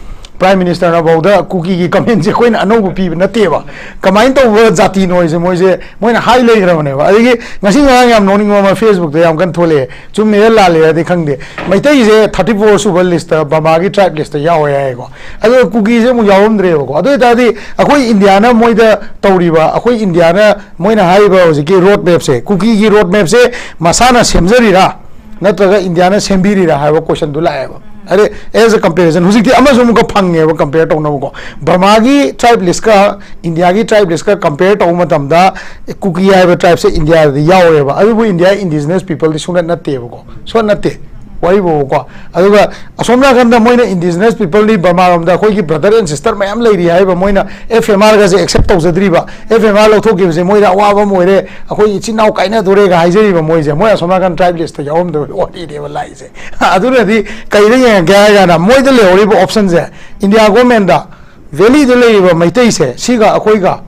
Prime Ministerꯅ ꯐꯥꯎꯗ ꯀꯨꯀꯤꯒꯤ commentꯁꯦ ꯑꯩꯈꯣꯏꯅ ꯑꯅꯧꯕ ꯄꯤꯕ ꯅꯠꯇꯦꯕ꯫ ꯀꯃꯥꯏꯅ ꯇꯧꯕ ꯖꯥꯇꯤꯅꯣ ꯍꯥꯏꯁꯦ ꯃꯣꯏꯁꯦ ꯃꯣꯏꯅ ꯍꯥꯏ ꯂꯩꯈ꯭ꯔꯕꯅꯦꯕ꯫ ꯑꯗꯒꯤ ꯉꯁꯤ ꯉꯔꯥꯡ ꯌꯥꯝ ꯅꯣꯛꯅꯤꯡꯕ ꯑꯃ Facebookꯇ ꯌꯥꯝ ꯀꯟꯅ ꯊꯣꯛꯂꯛꯑꯦ, ꯆꯨꯝꯃꯦꯔ ꯂꯥꯜꯂꯦꯔꯗꯤ ꯈꯪꯗꯦ꯫ ꯃꯩꯇꯩꯁꯦ thirty four ꯁꯨꯕ listꯇ, ꯕꯔꯃꯥꯒꯤ tribe listꯇ ꯌꯥꯎꯋꯦ ꯍꯥꯏꯌꯦꯀꯣ꯫ ꯑꯗꯨꯒ ꯀꯨꯀꯤꯁꯦ ꯑꯃꯨꯛ ꯌꯥꯎꯔꯝꯗ꯭ꯔꯦꯕꯀꯣ꯫ ꯑꯗꯨ ꯑꯣꯏꯇꯥꯔꯗꯤ ꯑꯩꯈꯣꯏ ꯏꯟꯗꯤꯌꯥꯅ ꯃꯣꯏꯗ ꯇꯧꯔꯤꯕ, ꯑꯩꯈꯣꯏ ꯏꯟꯗꯤꯌꯥꯅ ꯃꯣꯏꯅ ꯍꯥꯏꯔꯤꯕ ꯍꯧꯖꯤꯛꯀꯤ road mapꯁꯦ, ꯀꯨꯀꯤꯒꯤ road mapꯁꯦ ꯃꯁꯥꯅ ꯁꯦꯝꯖꯔꯤꯔꯥ ꯅꯠꯇ꯭ꯔꯒ ꯏꯟꯗꯤꯌꯥꯅ ꯁꯦꯝꯕꯤꯔꯤꯔꯥ ꯍꯥꯏꯕ questionꯗꯨ ꯂꯥꯛꯑꯦꯕ꯫ ꯑꯗꯩ as a comparison ꯍꯧꯖꯤꯛꯇꯤ ꯑꯃꯁꯨ ꯑꯃꯨꯛꯀ ꯐꯪꯉꯦꯕ compare ꯇꯧꯅꯕꯀꯣ꯫ ꯕꯔꯃꯥꯒꯤ tribe listꯀ ꯏꯟꯗꯤꯌꯥꯒꯤ tribe listꯀ compare ꯇꯧꯕ ꯃꯇꯝꯗ ꯀꯨꯀꯤ ꯍꯥꯏꯕ tribeꯁꯦ ꯏꯟꯗꯤꯌꯥꯗꯗꯤ ꯌꯥꯎꯔꯦꯕ, ꯑꯗꯨꯕꯨ ꯏꯟꯗꯤꯌꯥ indigenous peopleꯗꯤ ꯁꯨꯡꯅꯠ ꯅꯠꯇꯦꯕꯀꯣ, ꯁꯨꯡꯅꯠ ꯅꯠꯇꯦ꯫ ꯋꯥꯔꯤꯕꯨꯀꯣ꯫ ꯑꯗꯨꯒ ꯑꯁꯣꯝ ꯅꯥꯀꯟꯗ ꯃꯣꯏꯅ indigenous peopleꯗꯤ ꯕꯔꯃꯥꯔꯣꯝꯗ ꯑꯩꯈꯣꯏꯒꯤ brother and sister ꯃꯌꯥꯝ ꯂꯩꯔꯤ ꯍꯥꯏꯕ, ꯃꯣꯏꯅ F M Rꯒꯁꯦ accept ꯇꯧꯖꯗ꯭ꯔꯤꯕ, F M R ꯂꯧꯊꯣꯛꯈꯤꯕꯁꯦ ꯃꯣꯏꯗ ꯑꯋꯥꯕ ꯑꯃ ꯑꯣꯏꯔꯦ, ꯑꯩꯈꯣꯏ ꯏꯆꯤꯟ ꯏꯅꯥꯎ ꯀꯥꯏꯅꯗꯣꯔꯦꯒ ꯍꯥꯏꯖꯔꯤꯕ ꯃꯣꯏꯁꯦ, ꯃꯣꯏ ꯑꯁꯣꯝ ꯅꯥꯀꯟ tribe listꯇ ꯌꯥꯎꯔꯝꯗꯕ ꯋꯥꯔꯤꯅꯦꯕ ꯂꯥꯛꯏꯁꯦ꯫ ꯑꯗꯨꯅꯗꯤ ꯀꯩꯗ ꯌꯦꯡꯉꯛꯀꯦ ꯍꯥꯏ ꯀꯥꯟꯗ ꯃꯣꯏꯗ ꯂꯩꯍꯧꯔꯤꯕ optionꯁꯦ ꯏꯟꯗꯤꯌꯥ governmentꯗ valleyꯗ ꯂꯩꯔꯤꯕ ꯃꯩꯇꯩꯁꯦ ꯁꯤꯒ ꯑꯩꯈꯣꯏꯒ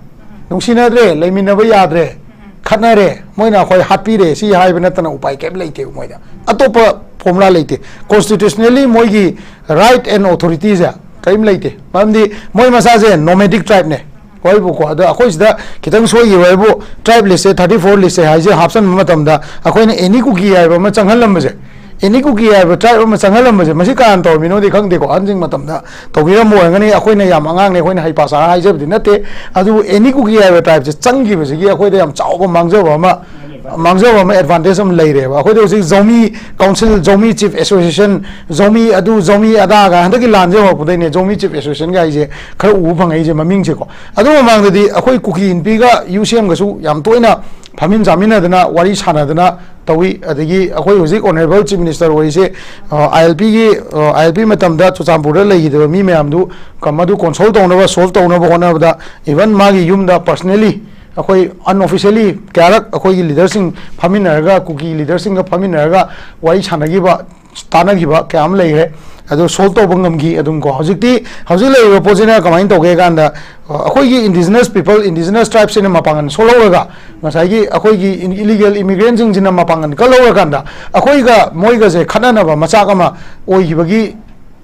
ꯅꯨꯡꯁꯤꯅꯗ꯭ꯔꯦ, ꯂꯩꯃꯤꯟꯅꯕ ꯌꯥꯗ꯭ꯔꯦ, ꯈꯠꯅꯔꯦ, ꯃꯣꯏꯅ ꯑꯩꯈꯣꯏ ꯍꯥꯠꯄꯤꯔꯦ ꯁꯤ ꯍꯥꯏꯕ ꯅꯠꯇꯅ ꯎꯄꯥꯏ ꯀꯩꯝ ꯂꯩꯇꯦꯕ ꯃꯣꯏꯗ꯫ ꯑꯇꯣꯞꯄ formula ꯂꯩꯇꯦ꯫ Constitutionally ꯃꯣꯏꯒꯤ right and authorityꯁꯦ ꯀꯔꯤꯝ ꯂꯩꯇꯦ꯫ ꯃꯔꯝꯗꯤ ꯃꯣꯏ ꯃꯁꯥꯁꯦ nomadic tribeꯅꯦ꯫ ꯍꯣꯏꯕꯨꯀꯣ, ꯑꯗꯣ ꯑꯩꯈꯣꯏ ꯁꯤꯗ ꯈꯤꯇꯪ ꯁꯣꯏꯈꯤꯕ ꯍꯥꯏꯕꯨ tribe listꯁꯦ, thirty four listꯁꯦ ꯍꯥꯏꯁꯦ ꯍꯥꯞꯆꯟꯕ ꯃꯇꯝꯗ ꯑꯩꯈꯣꯏꯅ any ꯀꯨꯀꯤ ꯍꯥꯏꯕ ꯑꯃ ꯆꯪꯍꯜꯂꯝꯕꯁꯦ, any ꯀꯨꯀꯤ ꯍꯥꯏꯕ tribe ꯑꯃ ꯆꯪꯍꯜꯂꯝꯕꯁꯦ ꯃꯁꯤ ꯀꯅꯥꯅ ꯇꯧꯔꯝꯃꯤꯅꯣꯗꯤ ꯈꯪꯗꯦꯀꯣ꯫ ꯑꯍꯟꯁꯤꯡ ꯃꯇꯝꯗ ꯇꯧꯕꯤꯔꯝꯕ ꯑꯣꯏꯔꯝꯒꯅꯤ꯫ ꯑꯩꯈꯣꯏꯅ ꯌꯥꯝ ꯑꯉꯥꯡꯅꯦ, ꯑꯩꯈꯣꯏꯅ ꯍꯩꯄꯥ ꯁꯥꯔ ꯍꯥꯏꯖꯕꯗꯤ ꯅꯠꯇꯦ꯫ ꯑꯗꯨꯕꯨ any ꯀꯨꯀꯤ ꯍꯥꯏꯕ tribeꯁꯦ ꯆꯪꯈꯤꯕꯁꯤꯒꯤ ꯑꯩꯈꯣꯏꯗ ꯌꯥꯝ ꯆꯥꯎꯕ ꯃꯥꯡꯖꯕ ꯑꯃ, ꯃꯥꯡꯖꯕ ꯑꯃ, advantage ꯑꯃ ꯂꯩꯔꯦꯕ꯫ ꯑꯩꯈꯣꯏꯗ ꯍꯧꯖꯤꯛ ꯖꯧꯃꯤ council, ꯖꯧꯃꯤ chief association, ꯖꯧꯃꯤ ꯑꯗꯨ, ꯖꯧꯃꯤ ꯑꯗꯥꯒ ꯍꯟꯗꯛꯀꯤ ꯂꯥꯟꯁꯦ ꯍꯧꯔꯛꯄꯗꯩꯅꯦ ꯖꯧꯃꯤ chief associationꯒ ꯍꯥꯏꯁꯦ ꯈꯔ ꯎꯕ ꯐꯪꯉꯛꯏꯁꯦ ꯃꯃꯤꯡꯁꯦꯀꯣ꯫ ꯑꯗꯨ ꯃꯃꯥꯡꯗꯗꯤ ꯑꯩꯈꯣꯏ ꯀꯨꯀꯤ ꯏꯟꯄꯤꯒ ꯌꯨ ꯁꯤ ꯑꯦꯝꯒꯁꯨ ꯌꯥꯝ ꯇꯣꯏꯅ ꯐꯝꯃꯤꯟ ꯆꯥꯃꯤꯟꯅꯗꯅ ꯋꯥꯔꯤ ꯁꯥꯟꯅꯗꯅ ꯇꯧꯏ꯫ ꯑꯗꯒꯤ ꯑꯩꯈꯣꯏ ꯍꯧꯖꯤꯛ honourable chief minister ꯑꯣꯏꯔꯤꯁꯦ, ꯑ, ILPꯒꯤ, ꯑ, ILP ꯃꯇꯝꯗ ꯆꯨꯔꯆꯥꯟꯄꯨꯔꯗ ꯂꯩꯈꯤꯗꯕ ꯃꯤ ꯃꯌꯥꯝꯗꯨ ꯀ-, ꯃꯗꯨ console ꯇꯧꯅꯕ, solve ꯇꯧꯅꯕ ꯍꯣꯠꯅꯕꯗ even ꯃꯥꯒꯤ ꯌꯨꯝꯗ personally ꯑꯩꯈꯣꯏ unofficially ꯀꯌꯥꯔꯛ ꯑꯩꯈꯣꯏꯒꯤ leaderꯁꯤꯡ ꯐꯝꯃꯤꯟꯅꯔꯒ, ꯀꯨꯀꯤ leaderꯁꯤꯡꯒ ꯐꯝꯃꯤꯟꯅꯔꯒ ꯋꯥꯔꯤ ꯁꯥꯟꯅꯈꯤꯕ, ꯇꯥꯟꯅꯈꯤꯕ ꯀꯌꯥ ꯑꯃ ꯂꯩꯈ꯭ꯔꯦ꯫ ꯑꯗꯨ solve ꯇꯧꯕ ꯉꯝꯈꯤ ꯑꯗꯨꯝ ꯀꯣ꯫ ꯍꯧꯖꯤꯛꯇꯤ, ꯍꯧꯖꯤꯛ ꯂꯩꯔꯤꯕ ꯄꯣꯠꯁꯤꯅ ꯀꯃꯥꯏꯅ ꯇꯧꯒꯦ ꯀꯥꯟꯗ, ꯑ, ꯑꯩꯈꯣꯏꯒꯤ indigenous people, indigenous tribeꯁꯤꯅ ꯃꯄꯥꯡꯒꯜ ꯁꯣꯜꯍꯧꯔꯒ ꯉꯁꯥꯏꯒꯤ ꯑꯩꯈꯣꯏꯒꯤ in-, illegal immigrantꯁꯤꯡꯁꯤꯅ ꯃꯄꯥꯡꯒꯜ ꯀꯜꯍꯧꯔꯀꯥꯟꯗ ꯑꯩꯈꯣꯏꯒ ꯃꯣꯏꯒꯁꯦ ꯈꯠꯅꯅꯕ ꯃꯆꯥꯛ ꯑꯃ ꯑꯣꯏꯈꯤꯕꯒꯤ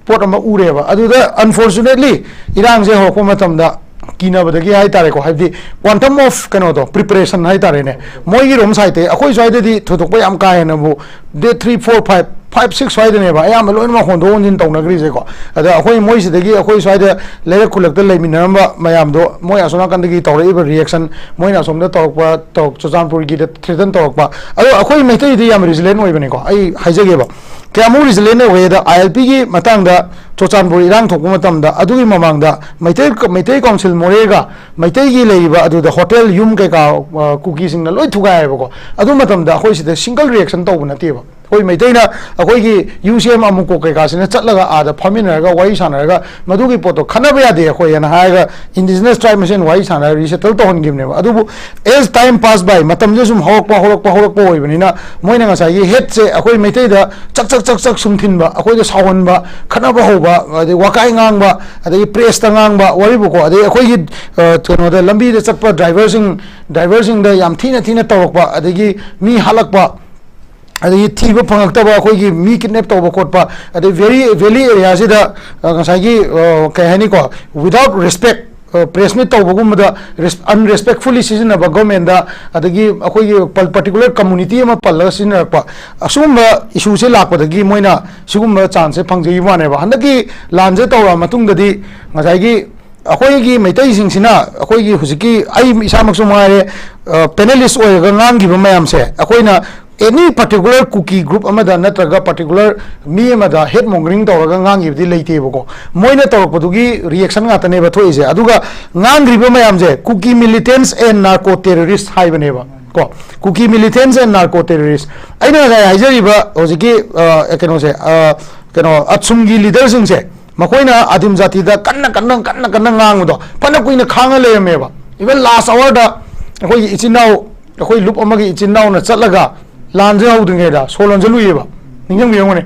ꯄꯣꯠ ꯑꯃ ꯎꯔꯦꯕ꯫ ꯑꯗꯨꯗ unfortunately ꯏꯔꯥꯡꯁꯦ ꯍꯧꯔꯛꯄ ꯃꯇꯝꯗ ꯀꯤꯅꯕꯗꯒꯤ ꯍꯥꯏꯇꯥꯔꯦꯀꯣ, ꯍꯥꯏꯕꯗꯤ quantum of ꯀꯩꯅꯣꯗꯣ, preparation ꯍꯥꯏꯇꯥꯔꯦꯅꯦ, ꯃꯣꯏꯒꯤꯔꯣꯝ ꯁꯥꯏꯠꯇꯒꯤ꯫ ꯑꯩꯈꯣꯏ ꯁ꯭ꯋꯥꯏꯗꯗꯤ ꯊꯣꯏꯗꯣꯛꯄ ꯌꯥꯝ ꯀꯥ ꯍꯦꯟꯅꯕꯨ day three, four, five, five, six ꯁ꯭ꯋꯥꯏꯗꯅꯦꯕ ꯑꯌꯥꯝꯕ ꯂꯣꯏꯅꯃꯛ ꯍꯣꯟꯗꯣꯛ ꯍꯣꯟꯖꯤꯟ ꯇꯧꯅꯈ꯭ꯔꯤꯁꯦꯀꯣ꯫ ꯑꯗ ꯑꯩꯈꯣꯏ ꯃꯣꯏꯁꯤꯗꯒꯤ ꯑꯩꯈꯣꯏ ꯁ꯭ꯋꯥꯏꯗ ꯂꯩꯔꯛ ꯈꯨꯜꯂꯛꯇ ꯂꯩꯃꯤꯟꯅꯔꯝꯕ ꯃꯌꯥꯝꯗꯣ ꯃꯣꯏ ꯑꯁꯣꯝ ꯅꯥꯀꯟꯗꯒꯤ ꯇꯧꯔꯛꯏꯕ reaction, ꯃꯣꯏꯅ ꯑꯁꯣꯝꯗ ꯇꯧꯔꯛꯄ, ꯇꯧꯔꯛ-, ꯆꯨꯔꯆꯥꯟꯄꯨꯔꯒꯤꯗ threaten ꯇꯧꯔꯛꯄ, ꯑꯗꯣ ꯑꯩꯈꯣꯏ ꯃꯩꯇꯩꯗꯤ ꯌꯥꯝ resilient ꯑꯣꯏꯕꯅꯤꯀꯣ꯫ ꯑꯩ ꯍꯥꯏꯖꯒꯦꯕ, ꯀꯌꯥꯃꯨꯛ resilient ꯑꯣꯏꯒꯦꯗ, ILPꯒꯤ ꯃꯇꯥꯡꯗ ꯆꯨꯔꯆꯥꯟꯄꯨꯔ ꯏꯔꯥꯡ ꯊꯣꯛꯄ ꯃꯇꯝꯗ, ꯑꯗꯨꯒꯤ ꯃꯃꯥꯡꯗ ꯃꯩꯇꯩ, ꯃꯩꯇꯩ ꯀꯥꯎꯟꯁꯤꯜ ꯃꯣꯔꯦꯒ ꯃꯩꯇꯩꯒꯤ ꯂꯩꯔꯤꯕ ꯑꯗꯨꯗ ꯍꯣꯇꯦꯜ, ꯌꯨꯝ ꯀꯩꯀꯥ, ꯑ, ꯀꯨꯀꯤꯁꯤꯡꯅ ꯂꯣꯏ ꯊꯨꯒꯥꯏꯌꯦꯕꯀꯣ꯫ ꯑꯗꯨ ꯃꯇꯝꯗ ꯑꯩꯈꯣꯏ ꯁꯤꯗ single reaction ꯇꯧꯕ ꯅꯠꯇꯦꯕ꯫ ꯑꯩꯈꯣꯏ ꯃꯩꯇꯩꯅ, ꯑꯩꯈꯣꯏꯒꯤ UCM ꯑꯃꯨꯀꯣꯛ ꯀꯩꯀꯥꯁꯤꯅ ꯆꯠꯂꯒ ꯑꯥꯗ ꯐꯝꯃꯤꯟꯅꯔꯒ ꯋꯥꯔꯤ ꯁꯥꯟꯅꯔꯒ ꯃꯗꯨꯒꯤ ꯄꯣꯠꯇꯣ ꯈꯟꯅꯕ ꯌꯥꯗꯦ ꯑꯩꯈꯣꯏ ꯍꯥꯏꯅ ꯍꯥꯏꯔꯒ indigenous tribe ꯃꯁꯦꯟ ꯋꯥꯔꯤ ꯁꯥꯟꯅꯔꯒ resettle ꯇꯧꯍꯟꯈꯤꯕꯅꯦꯕ꯫ ꯑꯗꯨꯕꯨ as time pass by, ꯃꯇꯝꯁꯦ ꯁꯨꯝ ꯍꯧꯔꯛꯄ, ꯍꯧꯔꯛꯄ, ꯍꯧꯔꯛꯄ ꯑꯣꯏꯕꯅꯤꯅ ꯃꯣꯏꯅ ꯉꯁꯥꯏꯒꯤ ꯍꯦꯠꯁꯦ ꯑꯩꯈꯣꯏ ꯃꯩꯇꯩꯗ ꯆꯛ, ꯆꯛ, ꯆꯛ, ꯆꯛ ꯁꯨꯝ ꯊꯤꯟꯕ, ꯑꯩꯈꯣꯏꯗ ꯁꯥꯎꯍꯟꯕ, ꯈꯠꯅꯕ ꯍꯧꯕ, ꯑꯗꯩ ꯋꯥꯀꯥꯏ ꯉꯥꯡꯕ, ꯑꯗꯒꯤ pressꯇ ꯉꯥꯡꯕ ꯋꯥꯔꯤꯕꯨꯀꯣ, ꯑꯗꯩ ꯑꯩꯈꯣꯏꯒꯤ, ꯑ, ꯀꯩꯅꯣꯗ ꯂꯝꯕꯤꯗ ꯆꯠꯄ driverꯁꯤꯡ, driverꯁꯤꯡꯗ ꯌꯥꯝ ꯊꯤꯅ ꯊꯤꯅ ꯇꯧꯔꯛꯄ, ꯑꯗꯒꯤ ꯃꯤ ꯍꯥꯠꯂꯛꯄ, ꯑꯗꯒꯤ ꯊꯤꯕ ꯐꯪꯉꯛꯇꯕ, ꯑꯩꯈꯣꯏꯒꯤ ꯃꯤ kidnap ꯇꯧꯕ ꯈꯣꯠꯄ, ꯑꯗꯩ valley, valley areaꯁꯤꯗ, ꯑ, ꯉꯁꯥꯏꯒꯤ, ꯑ, ꯀꯩ ꯍꯥꯏꯅꯤꯀꯣ, without respect, ꯑ, press meet ꯇꯧꯕꯒꯨꯝꯕꯗ res-, unrespectfully ꯁꯤꯖꯤꯟꯅꯕ governmentꯗ, ꯑꯗꯒꯤ ꯑꯩꯈꯣꯏꯒꯤ ꯄ-, particular community ꯑꯃ ꯄꯜꯂꯒ ꯁꯤꯖꯤꯟꯅꯔꯛꯄ, ꯑꯁꯤꯒꯨꯝꯕ issueꯁꯦ ꯂꯥꯛꯄꯗꯒꯤ ꯃꯣꯏꯅ ꯁꯤꯒꯨꯝꯕ chanceꯁꯦ ꯐꯪꯖꯈꯤꯕ ꯋꯥꯅꯦꯕ꯫ ꯍꯟꯗꯛꯀꯤ ꯂꯥꯟꯁꯦ ꯇꯧꯔꯛꯑ ꯃꯇꯨꯡꯗꯗꯤ ꯉꯁꯥꯏꯒꯤ ꯑꯩꯈꯣꯏꯒꯤ ꯃꯩꯇꯩꯁꯤꯡꯁꯤꯅ, ꯑꯩꯈꯣꯏꯒꯤ ꯍꯧꯖꯤꯛꯀꯤ ꯑꯩ ꯏꯁꯥꯃꯛꯁꯨ ꯃꯉꯥꯏꯔꯦ, ꯑ, panelist ꯑꯣꯏꯔꯒ ꯉꯥꯡꯈꯤꯕ ꯃꯌꯥꯝꯁꯦ, ꯑꯩꯈꯣꯏꯅ any particular ꯀꯨꯀꯤ group ꯑꯃꯗ ꯅꯠꯇ꯭ꯔꯒ particular ꯃꯤ ꯑꯃꯗ hate mongering ꯇꯧꯔꯒ ꯉꯥꯡꯈꯤꯕꯗꯤ ꯂꯩꯇꯦꯕꯀꯣ꯫ ꯃꯣꯏꯅ ꯇꯧꯔꯛꯄꯗꯨꯒꯤ reaction ꯉꯥꯛꯇꯅꯦꯕ ꯊꯣꯛꯏꯁꯦ꯫ ꯑꯗꯨꯒ ꯉꯥꯡꯈ꯭ꯔꯤꯕ ꯃꯌꯥꯝꯁꯦ Kuki militants and narco terrorist ꯍꯥꯏꯕꯅꯦꯕ ꯀꯣ꯫ Kuki militants and narco terrorist꯫ ꯑꯩꯅ ꯉꯁꯥꯏ ꯍꯥꯏꯖꯔꯤꯕ ꯍꯧꯖꯤꯛꯀꯤ, ꯑ, ꯀꯩꯅꯣꯁꯦ, ꯑ, ꯀꯩꯅꯣ, ꯑꯠꯁꯨꯝꯒꯤ leaderꯁꯤꯡꯁꯦ, ꯃꯈꯣꯏꯅ ꯑꯗꯤꯝ ꯖꯥꯇꯤꯗ ꯀꯟꯅ, ꯀꯟꯅ, ꯀꯟꯅ, ꯀꯟꯅ ꯉꯥꯡꯕꯗꯣ ꯐꯅ ꯀꯨꯏꯅ ꯈꯥꯡꯉ ꯂꯩꯔꯝꯃꯦꯕ꯫ Even last hourꯗ ꯑꯩꯈꯣꯏꯒꯤ ꯏꯆꯤꯟ ꯏꯅꯥꯎ, ꯑꯩꯈꯣꯏ ꯂꯨꯞ ꯑꯃꯒꯤ ꯏꯆꯤꯟ ꯏꯅꯥꯎꯅ ꯆꯠꯂꯒ ꯂꯥꯟꯁꯦ ꯍꯧꯗ꯭ꯔꯤꯉꯩꯗ ꯁꯣ ꯂꯣꯟꯁꯤꯜꯂꯨꯏꯌꯦꯕ꯫ ꯅꯤꯡꯁꯤꯡꯕꯤꯔꯝꯒꯅꯤ꯫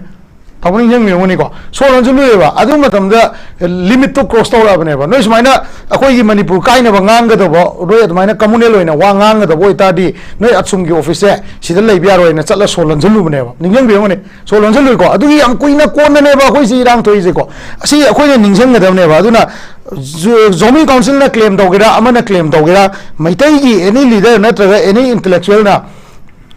ꯑꯃꯨꯛ ꯅꯤꯡꯁꯤꯡꯕꯤꯔꯝꯒꯅꯤꯀꯣ, ꯁꯣꯔ ꯍꯣꯟꯖꯤꯜꯂꯨꯏꯕ꯫ ꯑꯗꯨ ꯃꯇꯝꯗ limit ꯇꯣ cross ꯇꯧꯔꯛꯑꯕꯅꯦꯕ꯫ ꯅꯣꯏ ꯁꯨꯃꯥꯏꯅ ꯑꯩꯈꯣꯏꯒꯤ ꯃꯅꯤꯄꯨꯔ ꯀꯥꯏꯅꯕ ꯉꯥꯡꯒꯗꯕ, ꯅꯣꯏ ꯑꯗꯨꯃꯥꯏꯅ communal ꯑꯣꯏꯅ ꯋꯥ ꯉꯥꯡꯒꯗꯕ ꯑꯣꯏꯇꯥꯔꯗꯤ, ꯅꯣꯏ ꯑꯁꯨꯝꯒꯤ office ꯁꯦ ꯁꯤꯗ ꯂꯩꯕ ꯌꯥꯔꯣꯏꯅ ꯆꯠꯂ ꯁꯣꯔ ꯂꯣꯟꯁꯤꯜꯂꯨꯕꯅꯦꯕ꯫ ꯅꯤꯡꯁꯤꯡꯕꯤꯔꯝꯒꯅꯤ, ꯁꯣꯔ ꯂꯣꯟꯁꯤꯜꯂꯨꯏꯀꯣ꯫ ꯑꯗꯨꯒꯤ ꯌꯥꯝ ꯀꯨꯏꯅ ꯀꯣꯟꯅꯅꯦꯕ ꯑꯩꯈꯣꯏ ꯁꯤ ꯏꯔꯥꯡ ꯊꯣꯛꯏꯁꯦꯀꯣ꯫ ꯑꯁꯤ ꯑꯩꯈꯣꯏꯅ ꯅꯤꯡꯁꯤꯡꯒꯗꯕꯅꯦꯕ꯫ ꯑꯗꯨꯅ ꯖꯣ-, zoning council ꯅ claim ꯇꯧꯒꯦꯔꯥ, ꯑꯃꯅ claim ꯇꯧꯒꯦꯔꯥ, ꯃꯩꯇꯩꯒꯤ any leader ꯅꯠꯇ꯭ꯔꯒ any intellectual ꯅ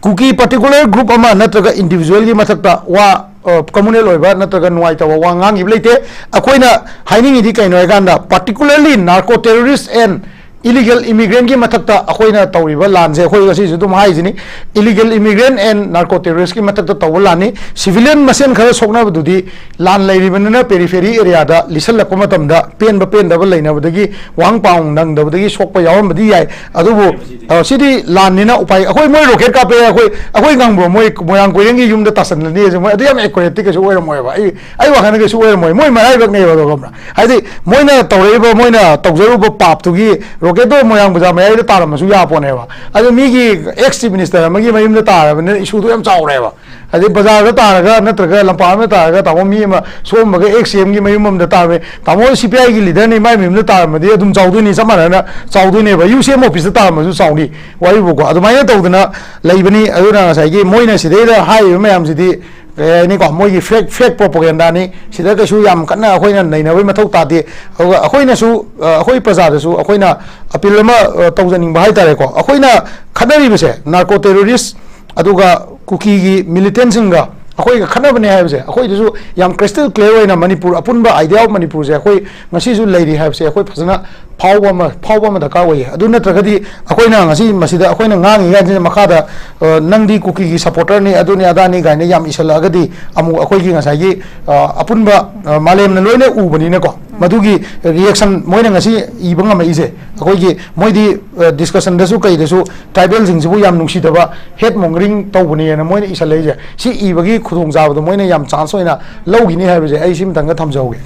ꯀꯨꯀꯤ particular group ꯑꯃ ꯅꯠꯇ꯭ꯔꯒ individual ꯒꯤ ꯃꯊꯛꯇ ꯋꯥ, ꯑ, communal ꯑꯣꯏꯕ ꯅꯠꯇ꯭ꯔꯒ ꯅꯨꯡꯉꯥꯏꯇꯕ ꯋꯥ ꯉꯥꯡꯈꯤꯕ ꯂꯩꯇꯦ꯫ ꯑꯩꯈꯣꯏꯅ ꯍꯥꯏꯅꯤꯡꯉꯤꯗꯤ ꯀꯩꯅꯣ ꯍꯥꯏꯀꯥꯟꯗ, particularly narco terrorist and illegal immigrant ꯀꯤ ꯃꯊꯛꯇ ꯑꯩꯈꯣꯏꯅ ꯇꯧꯔꯤꯕ ꯂꯥꯟꯁꯦ, ꯑꯩꯈꯣꯏ ꯉꯁꯤꯁꯨ ꯑꯗꯨꯝ ꯍꯥꯏꯁꯤꯅꯤ, illegal immigrant and narco terrorist ꯀꯤ ꯃꯊꯛꯇ ꯇꯧꯕ ꯂꯥꯟꯅꯤ꯫ Civilian ꯃꯁꯦꯟ ꯈꯔ ꯁꯣꯛꯅꯕꯗꯨꯗꯤ ꯂꯥꯟ ꯂꯩꯔꯤꯕꯅꯤꯅ periphery area ꯗ ꯂꯤꯁꯜꯂꯛꯄ ꯃꯇꯝꯗ ꯄꯦꯟꯕ ꯄꯦꯟꯗꯕ ꯂꯩꯅꯕꯗꯒꯤ ꯋꯥꯍꯪ ꯄꯥꯎ ꯅꯪꯗꯕꯗꯒꯤ ꯁꯣꯛꯄ ꯌꯥꯎꯔꯝꯕꯗꯤ ꯌꯥꯏ꯫ ꯑꯗꯨꯕꯨ, ꯑ, ꯁꯤꯗꯤ ꯂꯥꯟꯅꯤꯅ ꯎꯄꯥꯏ, ꯑꯩꯈꯣꯏ ꯃꯣꯏ rocket ꯀꯥꯞꯄꯦ, ꯑꯩꯈꯣꯏ, ꯑꯩꯈꯣꯏ ꯉꯪꯕ꯭ꯔꯣ? ꯃꯣꯏ ꯃꯣꯏꯔꯥꯡ ꯀꯣꯏꯔꯦꯡꯒꯤ ꯌꯨꯝꯗ ꯇꯥꯁꯟꯅꯅꯤ ꯍꯥꯏꯁꯦ, ꯃꯣꯏ ꯑꯗꯨ ꯌꯥꯝ accurate ꯇꯤ ꯀꯩꯁꯨ ꯑꯣꯏꯔꯝꯃꯣꯏꯕ꯫ ꯑꯩ, ꯑꯩ ꯋꯥꯈꯜꯗ ꯀꯩꯁꯨ ꯑꯣꯏꯔꯝꯃꯣꯏ꯫ ꯃꯣꯏ ꯃꯔꯥꯏꯕꯛꯅꯦꯕ ꯑꯗꯣ, ꯈꯪꯕ꯭ꯔꯥ? ꯍꯥꯏꯗꯤ ꯃꯣꯏꯅ ꯇꯧꯔꯛꯏꯕ, ꯃꯣꯏꯅ ꯇꯧꯖꯔꯨꯕ ꯄꯥꯞꯇꯨꯒꯤ rocket ꯇꯣ ꯃꯣꯏꯔꯥꯡ ꯕꯖꯥꯔ ꯃꯌꯥꯏꯗ ꯇꯥꯔꯝꯃꯁꯨ ꯌꯥꯄꯣꯠꯅꯦꯕ꯫ ꯑꯗꯣ ꯃꯤꯒꯤ ex chief minister ꯑꯃꯒꯤ ꯃꯌꯨꯝꯗ ꯇꯥꯔꯕꯅꯤꯅ issue ꯗꯣ ꯌꯥꯝ ꯆꯥꯎꯔꯦꯕ꯫ ꯑꯗꯩ ꯕꯖꯥꯔꯗ ꯇꯥꯔꯒ ꯅꯠꯇ꯭ꯔꯒ ꯂꯝꯄꯥꯛ ꯑꯃꯗ ꯇꯥꯔꯒ, ꯇꯥꯃꯣ, ꯃꯤ ꯑꯃ ꯁꯣꯛꯑꯝꯕꯒ ex C M ꯒꯤ ꯃꯌꯨꯝ ꯑꯃꯗ ꯇꯥꯔꯝꯃꯦ, ꯇꯥꯃꯣ, C P I ꯒꯤ leader ꯅꯤ, ꯃꯥꯏ ꯃꯌꯨꯝꯗ ꯇꯥꯔꯝꯃꯗꯤ ꯑꯗꯨꯝ ꯆꯥꯎꯗꯣꯏꯅꯤ, ꯆꯞ ꯃꯥꯟꯅꯅ ꯆꯥꯎꯗꯣꯏꯅꯦꯕ꯫ U C M office ꯇ ꯇꯥꯔꯝꯃꯁꯨ ꯆꯥꯎꯅꯤ, ꯋꯥꯔꯤꯕꯨꯀꯣ꯫ ꯑꯗꯨꯃꯥꯏꯅ ꯇꯧꯗꯅ ꯂꯩꯕꯅꯤ꯫ ꯑꯗꯨꯅ ꯉꯁꯥꯏꯒꯤ ꯃꯣꯏꯅ ꯁꯤꯗꯩꯗ ꯍꯥꯏꯔꯤꯕ ꯃꯌꯥꯝꯁꯤꯗꯤ, ꯀꯩ ꯍꯥꯏꯅꯤꯀꯣ, ꯃꯣꯏꯒꯤ fake, fake propaganda ꯅꯤ꯫ ꯁꯤꯗ ꯀꯩꯁꯨ ꯌꯥꯝ ꯀꯟꯅ ꯑꯩꯈꯣꯏꯅ ꯅꯩꯅꯕꯒꯤ ꯃꯊꯧ ꯇꯥꯗꯦ꯫ ꯑꯗꯨꯒ ꯑꯩꯈꯣꯏꯅꯁꯨ, ꯑ, ꯑꯩꯈꯣꯏ ꯄ꯭ꯔꯖꯥꯗꯁꯨ ꯑꯩꯈꯣꯏꯅ appeal ꯑꯃ, ꯑ, ꯇꯧꯖꯅꯤꯡꯕ ꯍꯥꯏꯇꯥꯔꯦꯀꯣ꯫ ꯑꯩꯈꯣꯏꯅ ꯈꯠꯅꯔꯤꯕꯁꯦ narco terrorist ꯑꯗꯨꯒ ꯀꯨꯀꯤꯒꯤ militant ꯁꯤꯡꯒ ꯑꯩꯈꯣꯏꯒ ꯈꯠꯅꯕꯅꯦ ꯍꯥꯏꯕꯁꯦ, ꯑꯩꯈꯣꯏꯗꯁꯨ ꯌꯥꯝ crystal clear ꯑꯣꯏꯅ ꯃꯅꯤꯄꯨꯔ, ꯑꯄꯨꯟꯕ idea of ꯃꯅꯤꯄꯨꯔꯁꯦ ꯑꯩꯈꯣꯏ ꯉꯁꯤꯁꯨ ꯂꯩꯔꯤ ꯍꯥꯏꯕꯁꯦ ꯑꯩꯈꯣꯏ ꯐꯖꯅ ꯐꯥꯎꯕ ꯑꯃ, ꯐꯥꯎꯕ ꯑꯃ ꯗꯔꯀꯥꯔ ꯑꯣꯏꯌꯦ꯫ ꯑꯗꯨ ꯅꯠꯇ꯭ꯔꯒꯗꯤ ꯑꯩꯈꯣꯏꯅ ꯉꯁꯤ ꯃꯁꯤꯗ ꯑꯩꯈꯣꯏꯅ ꯉꯥꯡꯉꯤ ꯀꯥꯟꯁꯤꯗ ꯃꯈꯥꯗ, ꯑ, "ꯅꯪꯗꯤ ꯀꯨꯀꯤꯒꯤ supporter ꯅꯤ, ꯑꯗꯨꯅꯤ ꯑꯗꯥꯅꯤ" ꯀꯥꯏꯅ ꯌꯥꯝ ꯏꯁꯜꯂꯛꯑꯒꯗꯤ ꯑꯃꯨꯛ ꯑꯩꯈꯣꯏꯒꯤ ꯉꯁꯥꯏꯒꯤ, ꯑ, ꯑꯄꯨꯟꯕ, ꯑ, ꯃꯥꯂꯦꯝꯅ ꯂꯣꯏꯅ ꯎꯕꯅꯤꯅꯀꯣ, ꯃꯗꯨꯒꯤ reaction ꯃꯣꯏꯅ ꯉꯁꯤ ꯏꯕ ꯉꯝꯃꯛꯏꯁꯦ, ꯑꯩꯈꯣꯏꯒꯤ ꯃꯣꯏꯗꯤ, ꯑ, discussion ꯗꯁꯨ ꯀꯩꯗꯁꯨ tribal ꯁꯤꯡꯁꯤꯕꯨ ꯌꯥꯝ ꯅꯨꯡꯁꯤꯗꯕ, hate mongering ꯇꯧꯕꯅꯦꯅ ꯃꯣꯏꯅ ꯏꯁꯜꯂꯛꯏꯁꯦ, ꯁꯤ ꯏꯕꯒꯤ ꯈꯨꯗꯣꯡꯆꯥꯕꯗꯣ ꯃꯣꯏꯅ ꯌꯥꯝ chance ꯑꯣꯏꯅ ꯂꯧꯈꯤꯅꯤ ꯍꯥꯏꯕꯁꯦ ꯑꯩ ꯁꯤꯃꯇꯪꯒ ꯊꯝꯖꯍꯧꯒꯦ꯫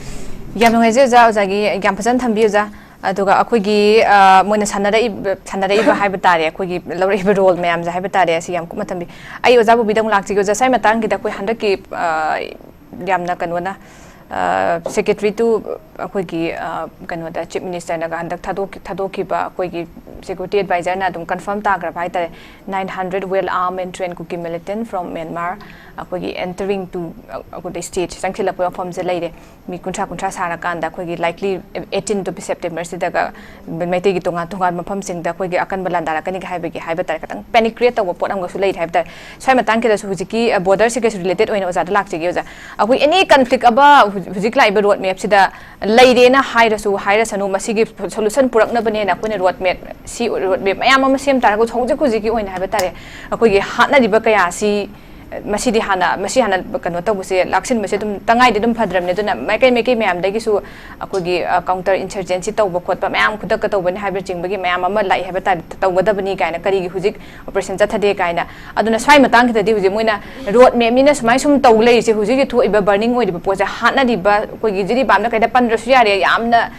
ꯌꯥꯝ ꯅꯨꯡꯉꯥꯏꯖꯩ ꯑꯣꯖꯥ, ꯑꯣꯖꯥꯒꯤ ꯌꯥꯝ ꯐꯖꯅ ꯊꯝꯕꯤ ꯑꯣꯖꯥ꯫ ꯑꯗꯨꯒ ꯑꯩꯈꯣꯏꯒꯤ, ꯑ, ꯃꯣꯏꯅ ꯁꯥꯟꯅꯔꯛꯏꯕ, ꯁꯥꯟꯅꯔꯛꯏꯕ ꯍꯥꯏꯕ ꯇꯥꯔꯦ, ꯑꯩꯈꯣꯏꯒꯤ ꯂꯧꯔꯛꯏꯕ role ꯃꯌꯥꯝꯁꯦ ꯍꯥꯏꯕ ꯇꯥꯔꯦ, ꯑꯁꯤ ꯌꯥꯝ ꯀꯨꯞꯅ ꯊꯝꯕꯤ꯫ ꯑꯩ ꯑꯣꯖꯥ ꯕꯣꯕꯤꯗ ꯑꯃꯨꯛ ꯂꯥꯛꯆꯒꯦ꯫ ꯑꯣꯖꯥ, ꯁ꯭ꯋꯥꯏ ꯃꯇꯥꯡꯒꯤꯗ ꯑꯩꯈꯣꯏ ꯍꯟꯗꯛꯀꯤ, ꯑ, ꯌꯥꯝꯅ ꯀꯩꯅꯣꯅ, ꯁꯦꯀ꯭ꯔꯦꯇꯔꯤ ꯇꯨ ꯑꯩꯈꯣꯏꯒꯤ, ꯑ, ꯀꯩꯅꯣꯗ ꯆꯤꯐ ꯃꯤꯅꯤꯁꯇꯔꯅꯒ ꯍꯟꯗꯛ ꯊꯥꯗꯣꯛꯈꯤ-, ꯊꯥꯗꯣꯛꯈꯤꯕ ꯑꯩꯈꯣꯏꯒꯤ ꯁꯦꯀ꯭ꯌꯨꯔꯤꯇꯤ ꯑꯦꯗꯚꯥꯏꯖꯔꯅ ꯑꯗꯨꯝ ꯀꯟꯐꯥꯔꯝ ꯇꯥꯈ꯭ꯔꯕ ꯍꯥꯏꯇꯥꯔꯦ, nine hundred well armed and trained Kuki militant from Myanmar ꯑꯩꯈꯣꯏꯒꯤ entering to, ꯑ, ꯑꯩꯈꯣꯏꯗ ꯁ꯭ꯇꯦꯠꯁꯦ ꯆꯪꯁꯤꯜꯂꯛꯄꯒꯤ ꯋꯥꯐꯝꯁꯦ ꯂꯩꯔꯦ꯫ ꯃꯤ ꯀꯨꯟꯊ꯭ꯔꯥ ꯀꯨꯟꯊ꯭ꯔꯥ ꯁꯥꯔꯀꯥꯟꯗ ꯑꯩꯈꯣꯏꯒꯤ likely eighteen to September ꯁꯤꯗꯒ ꯃꯩꯇꯩꯒꯤ ꯇꯣꯉꯥꯟ ꯇꯣꯉꯥꯟꯕ ꯃꯐꯝꯁꯤꯡꯗ ꯑꯩꯈꯣꯏꯒꯤ ꯑꯀꯟꯕ ꯂꯥꯟꯗꯥꯔꯛꯀꯅꯤꯒ ꯍꯥꯏꯕꯒꯤ, ꯍꯥꯏꯕ ꯇꯥꯔꯦ, ꯈꯤꯇꯪ ꯄꯦꯅꯤꯛ ꯀ꯭ꯔꯤꯌꯦꯠ ꯇꯧꯕ ꯄꯣꯠ ꯑꯃꯒꯁꯨ ꯂꯩꯔꯦ ꯍꯥꯏꯕ ꯇꯥꯔꯦ꯫ ꯁ꯭ꯋꯥꯏ ꯃꯇꯥꯡꯁꯤꯗꯁꯨ ꯍꯧꯖꯤꯛꯀꯤ, ꯑ, ꯕꯣꯔꯗꯔ ꯁꯦꯀ꯭ꯌꯨꯔꯤꯇꯤ ꯔꯤꯂꯦꯇꯦꯠ ꯑꯣꯏꯅ ꯑꯣꯖꯥꯗ ꯂꯥꯛꯆꯒꯦ, ꯑꯣꯖꯥ꯫ ꯑꯩꯈꯣꯏ ꯑꯦꯅꯤ ꯀꯟꯐ꯭ꯂꯤꯛ ꯑꯃ ꯍꯧꯖꯤꯛ, ꯍꯧꯖꯤꯛ ꯂꯥꯛꯏꯕ ꯔꯣꯗ ꯃꯦꯞꯁꯤꯗ ꯂꯩꯔꯦꯅ ꯍꯥꯏꯔꯁꯨ, ꯍꯥꯏꯔꯁꯅꯨ, ꯃꯁꯤꯒꯤ ꯁꯣꯂꯨꯁꯟ ꯄꯨꯔꯛꯅꯕꯅꯦꯅ ꯑꯩꯈꯣꯏꯅ ꯔꯣꯗ ꯃꯦꯞ, ꯁꯤ ꯔꯣꯗ ꯃꯦꯞ ꯃꯌꯥꯝ ꯑꯃ ꯁꯦꯝ ꯇꯥꯔꯒꯁꯨ, ꯍꯧꯖꯤꯛ ꯍꯧꯖꯤꯛꯀꯤ ꯑꯣꯏꯅ ꯍꯥꯏꯕ ꯇꯥꯔꯦ, ꯑꯩꯈꯣꯏꯒꯤ ꯍꯥꯠꯅꯔꯤꯕ ꯀꯌꯥꯁꯤ, ꯃꯁꯤꯗꯤ ꯍꯥꯟꯅ, ꯃꯁꯤ ꯍꯥꯟꯅ ꯀꯩꯅꯣ ꯇꯧꯕꯁꯦ, ꯂꯥꯛꯁꯤꯟꯕꯁꯦ ꯑꯗꯨꯝ ꯇꯉꯥꯏꯗꯤ ꯑꯗꯨꯝ ꯐꯗ꯭ꯔꯕꯅꯦ꯫ ꯑꯗꯨꯅ ꯃꯥꯏꯀꯩ ꯃꯥꯏꯀꯩ ꯃꯌꯥꯝꯗꯒꯤꯁꯨ ꯑꯩꯈꯣꯏꯒꯤ, ꯑ, ꯀꯥꯎꯟꯇꯔ ꯏꯟꯁꯔꯖꯦꯟꯁꯤ ꯇꯧꯕ ꯈꯣꯠꯄ ꯃꯌꯥꯝ ꯈꯨꯗꯛꯇ ꯇꯧꯕꯅꯤ ꯍꯥꯏꯕꯅꯆꯤꯡꯕꯒꯤ ꯃꯌꯥꯝ ꯑꯃ ꯂꯥꯛꯏ ꯍꯥꯏꯕ ꯇꯥꯔꯦ, ꯇꯧꯒꯗꯕꯅꯤ ꯀꯥꯏꯅ, ꯀꯔꯤꯒꯤ ꯍꯧꯖꯤꯛ ꯑꯣꯄꯔꯦꯁꯟ ꯆꯠꯊꯗꯦ ꯀꯥꯏꯅ꯫ ꯑꯗꯨꯅ ꯁ꯭ꯋꯥꯏ ꯃꯇꯥꯡꯁꯤꯗꯗꯤ ꯍꯧꯖꯤꯛ ꯃꯣꯏꯅ ꯔꯣꯗ ꯃꯦꯞꯅꯤꯅ ꯁꯨꯃꯥꯏꯅ ꯁꯨꯝ ꯇꯧ ꯂꯩꯔꯤꯁꯦ, ꯍꯧꯖꯤꯛꯀꯤ ꯊꯣꯛꯏꯕ ꯕꯔꯅꯤꯡ ꯑꯣꯏꯔꯤꯕ ꯄꯣꯠꯁꯦ ꯍꯥꯠꯅꯔꯤꯕ, ꯑꯩꯈꯣꯏꯒꯤ ꯖꯤꯔꯤꯕꯥꯝꯅ ꯀꯩꯗ ꯄꯟꯗ꯭ꯔꯁꯨ ꯌꯥꯔꯦ, ꯌꯥꯝꯅ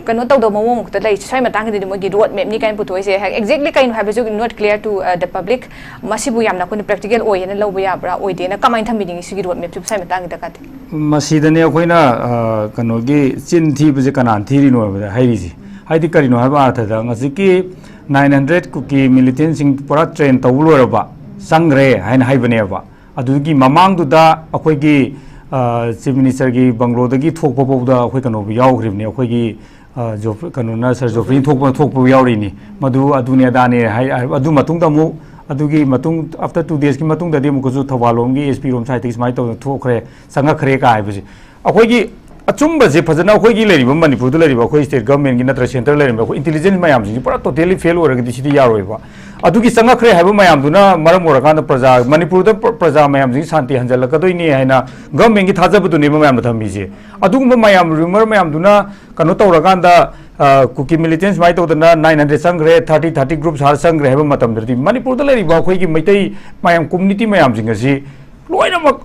ꯀꯩꯅꯣ ꯇꯧꯗꯕ ꯃꯑꯣꯡ ꯈꯛꯇ ꯂꯩꯔꯤꯁꯦ꯫ ꯁ꯭ꯋꯥꯏ ꯃꯇꯥꯡꯁꯤꯗꯗꯤ ꯃꯣꯏꯒꯤ ꯔꯣꯗ ꯃꯦꯞꯅꯤ ꯀꯥꯏꯅ ꯄꯨꯊꯣꯛꯏꯁꯦ exactly ꯀꯩꯅꯣ ꯍꯥꯏꯕꯁꯨ not clear to, uh, the public꯫ ꯃꯁꯤꯕꯨ ꯌꯥꯝꯅ ꯑꯩꯈꯣꯏꯅ ꯄ꯭ꯔꯦꯛꯇꯤꯀꯦꯜ ꯑꯣꯏꯌꯦꯅ ꯂꯧꯕ ꯌꯥꯕ꯭ꯔꯥ, ꯑꯣꯏꯗꯦꯅ ꯀꯃꯥꯏꯅ ꯊꯝꯕꯤꯅꯤꯡꯉꯤ ꯁꯤꯒꯤ ꯔꯣꯗ ꯃꯦꯞꯁꯤꯕꯨ ꯁ꯭ꯋꯥꯏ ꯃꯇꯥꯡꯒꯤꯗ ꯀꯥꯗꯤ? ꯃꯁꯤꯗꯅꯦ ꯑꯩꯈꯣꯏꯅ, ꯑ, ꯀꯩꯅꯣꯒꯤ ꯆꯤꯟ ꯊꯤꯕꯁꯦ ꯀꯅꯥꯅ ꯊꯤꯔꯤꯅꯣ ꯍꯥꯏꯕꯗ ꯍꯥꯏꯔꯤꯁꯦ꯫ ꯍꯥꯏꯗꯤ ꯀꯔꯤꯅꯣ ꯍꯥꯏꯕ ꯑꯥꯔꯊꯗ ꯉꯁꯤꯒꯤ nine hundred ꯀꯨꯀꯤ ꯃꯤꯂꯤꯇꯦꯟꯁꯤꯡ ꯄꯨꯔꯥ ꯇ꯭ꯔꯦꯟ ꯇꯧꯕ ꯂꯣꯏꯔꯕ, ꯆꯪꯈ꯭ꯔꯦ ꯍꯥꯏꯅ ꯍꯥꯏꯕꯅꯦꯕ꯫ ꯑꯗꯨꯒꯤ ꯃꯃꯥꯡꯗꯨꯗ ꯑꯩꯈꯣꯏꯒꯤ, ꯑ, ꯆꯤꯐ ꯃꯤꯅꯤꯁꯇꯔꯒꯤ ꯕꯪꯒ꯭ꯂꯣꯗꯒꯤ ꯊꯣꯛꯄ ꯐꯥꯎꯗ ꯑꯩꯈꯣꯏ ꯀꯩꯅꯣꯕꯨ ꯌꯥꯎꯈ꯭ꯔꯤꯕꯅꯤ, ꯑꯩꯈꯣꯏꯒꯤ, ꯑ, ꯖꯣꯐ-, ꯀꯩꯅꯣꯅ ꯁꯥꯔ ꯖꯣꯐ꯭ꯔꯤ ꯊꯣꯛꯄ, ꯊꯣꯛꯄ ꯌꯥꯎꯔꯤꯅꯤ꯫ ꯃꯗꯨ ꯑꯗꯨꯅꯦ ꯑꯗꯥꯅꯦ ꯍꯥꯏ, ꯑꯗꯨ ꯃꯇꯨꯡꯗ ꯑꯃꯨꯛ, ꯑꯗꯨꯒꯤ ꯃꯇꯨꯡ after two daysꯀꯤ ꯃꯇꯨꯡꯗꯗꯤ ꯑꯃꯨꯛꯀꯁꯨ ꯊꯧꯕꯥꯜ ꯂꯣꯝꯒꯤ S P ꯔꯣꯝ ꯁꯥꯏꯠꯇꯒꯤ ꯁꯨꯃꯥꯏꯅ ꯇꯧꯗꯅ ꯊꯣꯛꯈ꯭ꯔꯦ, ꯆꯪꯉꯛꯈ꯭ꯔꯦ ꯀꯥ ꯍꯥꯏꯕꯁꯦ꯫ ꯑꯩꯈꯣꯏꯒꯤ ꯑꯆꯨꯝꯕꯁꯦ ꯐꯖꯅ ꯑꯩꯈꯣꯏꯒꯤ ꯂꯩꯔꯤꯕ ꯃꯅꯤꯄꯨꯔꯗ ꯂꯩꯔꯤꯕ ꯑꯩꯈꯣꯏ ꯁ꯭ꯇꯦꯠ ꯒꯚꯔꯟꯃꯦꯟꯠꯀꯤ ꯅꯠꯇ꯭ꯔꯒ ꯁꯦꯟꯇꯔ ꯂꯩꯔꯝꯕ ꯑꯩꯈꯣꯏ ꯏꯟꯇꯦꯂꯤꯖꯦꯟꯁ ꯃꯌꯥꯝꯁꯤꯡꯁꯦ ꯄꯨꯔꯥ ꯇꯣꯇꯦꯂꯤ ꯐꯦꯜ ꯑꯣꯏꯔꯒꯗꯤ ꯁꯤꯗꯤ ꯌꯥꯔꯣꯏꯕ꯫ ꯑꯗꯨꯒꯤ ꯆꯪꯉꯛꯈ꯭ꯔꯦ ꯍꯥꯏꯕ ꯃꯌꯥꯝꯗꯨꯅ ꯃꯔꯝ ꯑꯣꯏꯔꯀꯥꯟꯗ ꯄ꯭ꯔꯖꯥ, ꯃꯅꯤꯄꯨꯔꯗ ꯄ꯭ꯔ-, ꯄ꯭ꯔꯖꯥ ꯃꯌꯥꯝꯁꯤꯡ ꯁꯥꯟꯇꯤ ꯍꯟꯖꯜꯂꯛꯀꯗꯣꯏꯅꯦ ꯍꯥꯏꯅ ꯒꯚꯔꯟꯃꯦꯟꯠꯀꯤ ꯊꯥꯖꯕꯗꯨꯅꯦꯕ ꯃꯌꯥꯝꯅ ꯊꯝꯃꯤꯁꯦ꯫ ꯑꯗꯨꯒꯨꯝꯕ ꯃꯌꯥꯝ ꯔꯨꯃꯔ ꯃꯌꯥꯝꯗꯨꯅ ꯀꯩꯅꯣ ꯇꯧꯔꯀꯥꯟꯗ, ꯑ, ꯀꯨꯀꯤ ꯃꯤꯂꯤꯇꯦꯟꯠ ꯁꯨꯃꯥꯏꯅ ꯇꯧꯗꯅ nine hundred ꯆꯪꯈ꯭ꯔꯦ, thirty, thirty group ꯁꯥꯔ ꯆꯪꯈ꯭ꯔꯦ ꯍꯥꯏꯕ ꯃꯇꯝꯗꯗꯤ ꯃꯅꯤꯄꯨꯔꯗ ꯂꯩꯔꯤꯕ ꯑꯩꯈꯣꯏꯒꯤ ꯃꯩꯇꯩ ꯃꯌꯥꯝ, ꯀꯝꯃ꯭ꯌꯨꯅꯤꯇꯤ ꯃꯌꯥꯝꯁꯤꯡ ꯑꯁꯤ ꯂꯣꯏꯅꯃꯛ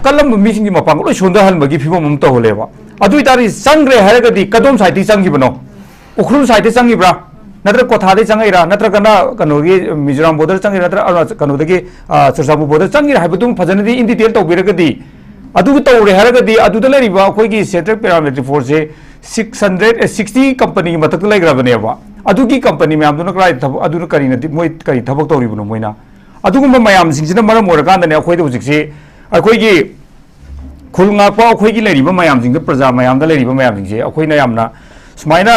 ꯀꯜꯂꯝꯕ ꯃꯤꯁꯤꯡꯒꯤ ꯃꯄꯥꯡꯒꯜ ꯂꯣꯏ ꯁꯣꯟꯊꯍꯟꯕꯒꯤ ꯐꯤꯕꯝ ꯑꯃ ꯇꯧꯍꯜꯂꯦꯕ꯫ ꯑꯗꯨ ꯑꯣꯏꯇꯥꯔꯗꯤ ꯆꯪꯈ꯭ꯔꯦ ꯍꯥꯏꯔꯒꯗꯤ ꯀꯗꯣꯝ ꯁꯥꯏꯠꯇꯒꯤ ꯆꯪꯈꯤꯕꯅꯣ? ꯎꯈ꯭ꯔꯨꯜ ꯁꯥꯏꯠꯇꯒꯤ ꯆꯪꯈꯤꯕ꯭ꯔꯥ? ꯅꯠꯇ꯭ꯔꯒ ꯀ꯭ꯋꯥꯊꯥꯗꯒꯤ ꯆꯪꯉꯛꯏꯔꯥ? ꯅꯠꯇ꯭ꯔꯒꯅ ꯀꯩꯅꯣꯒꯤ ꯃꯤꯖꯣꯔꯥꯝ ꯕꯣꯔꯗꯔ ꯆꯪꯉꯤꯔꯥ? ꯅꯠꯇ꯭ꯔꯒ ꯑꯔꯨꯅꯥꯆꯜ, ꯀꯩꯅꯣꯗꯒꯤ, ꯑ, ꯆꯨꯔꯆꯥꯟꯄꯨꯔ ꯕꯣꯔꯗꯔ ꯆꯪꯉꯤꯔꯥ ꯍꯥꯏꯕꯗꯨ ꯐꯖꯅꯗꯤ in detail ꯇꯧꯕꯤꯔꯒꯗꯤ ꯑꯗꯨ ꯇꯧꯔꯦ ꯍꯥꯏꯔꯒꯗꯤ ꯑꯗꯨꯗ ꯂꯩꯔꯤꯕ ꯑꯩꯈꯣꯏꯒꯤ central paramilitary forceꯁꯦ six hundred, sixty companyꯒꯤ ꯃꯊꯛꯇ ꯂꯩꯈ꯭ꯔꯕꯅꯦꯕ꯫ ꯑꯗꯨꯒꯤ company ꯃꯌꯥꯝꯗꯨꯅ ꯀꯗꯥꯏꯗ ꯊꯕꯛ, ꯑꯗꯨꯅ ꯀꯔꯤꯅ, ꯃꯣꯏ ꯀꯔꯤ ꯊꯕꯛ ꯇꯧꯔꯤꯕꯅꯣ ꯃꯣꯏꯅ? ꯑꯗꯨꯒꯨꯝꯕ ꯃꯌꯥꯝꯁꯤꯡꯁꯤꯅ ꯃꯔꯝ ꯑꯣꯏꯔꯀꯥꯟꯗꯅꯦ ꯑꯩꯈꯣꯏꯗ ꯍꯧꯖꯤꯛꯁꯤ ꯑꯩꯈꯣꯏꯒꯤ ꯈꯨꯜ ꯉꯥꯛꯄ ꯑꯩꯈꯣꯏꯒꯤ ꯂꯩꯔꯤꯕ ꯃꯌꯥꯝꯁꯤꯡꯗ, ꯄ꯭ꯔꯖꯥ ꯃꯌꯥꯝꯗ ꯂꯩꯔꯤꯕ ꯃꯌꯥꯝꯁꯤꯡꯁꯦ ꯑꯩꯈꯣꯏꯅ ꯌꯥꯝꯅ ꯁꯨꯃꯥꯏꯅ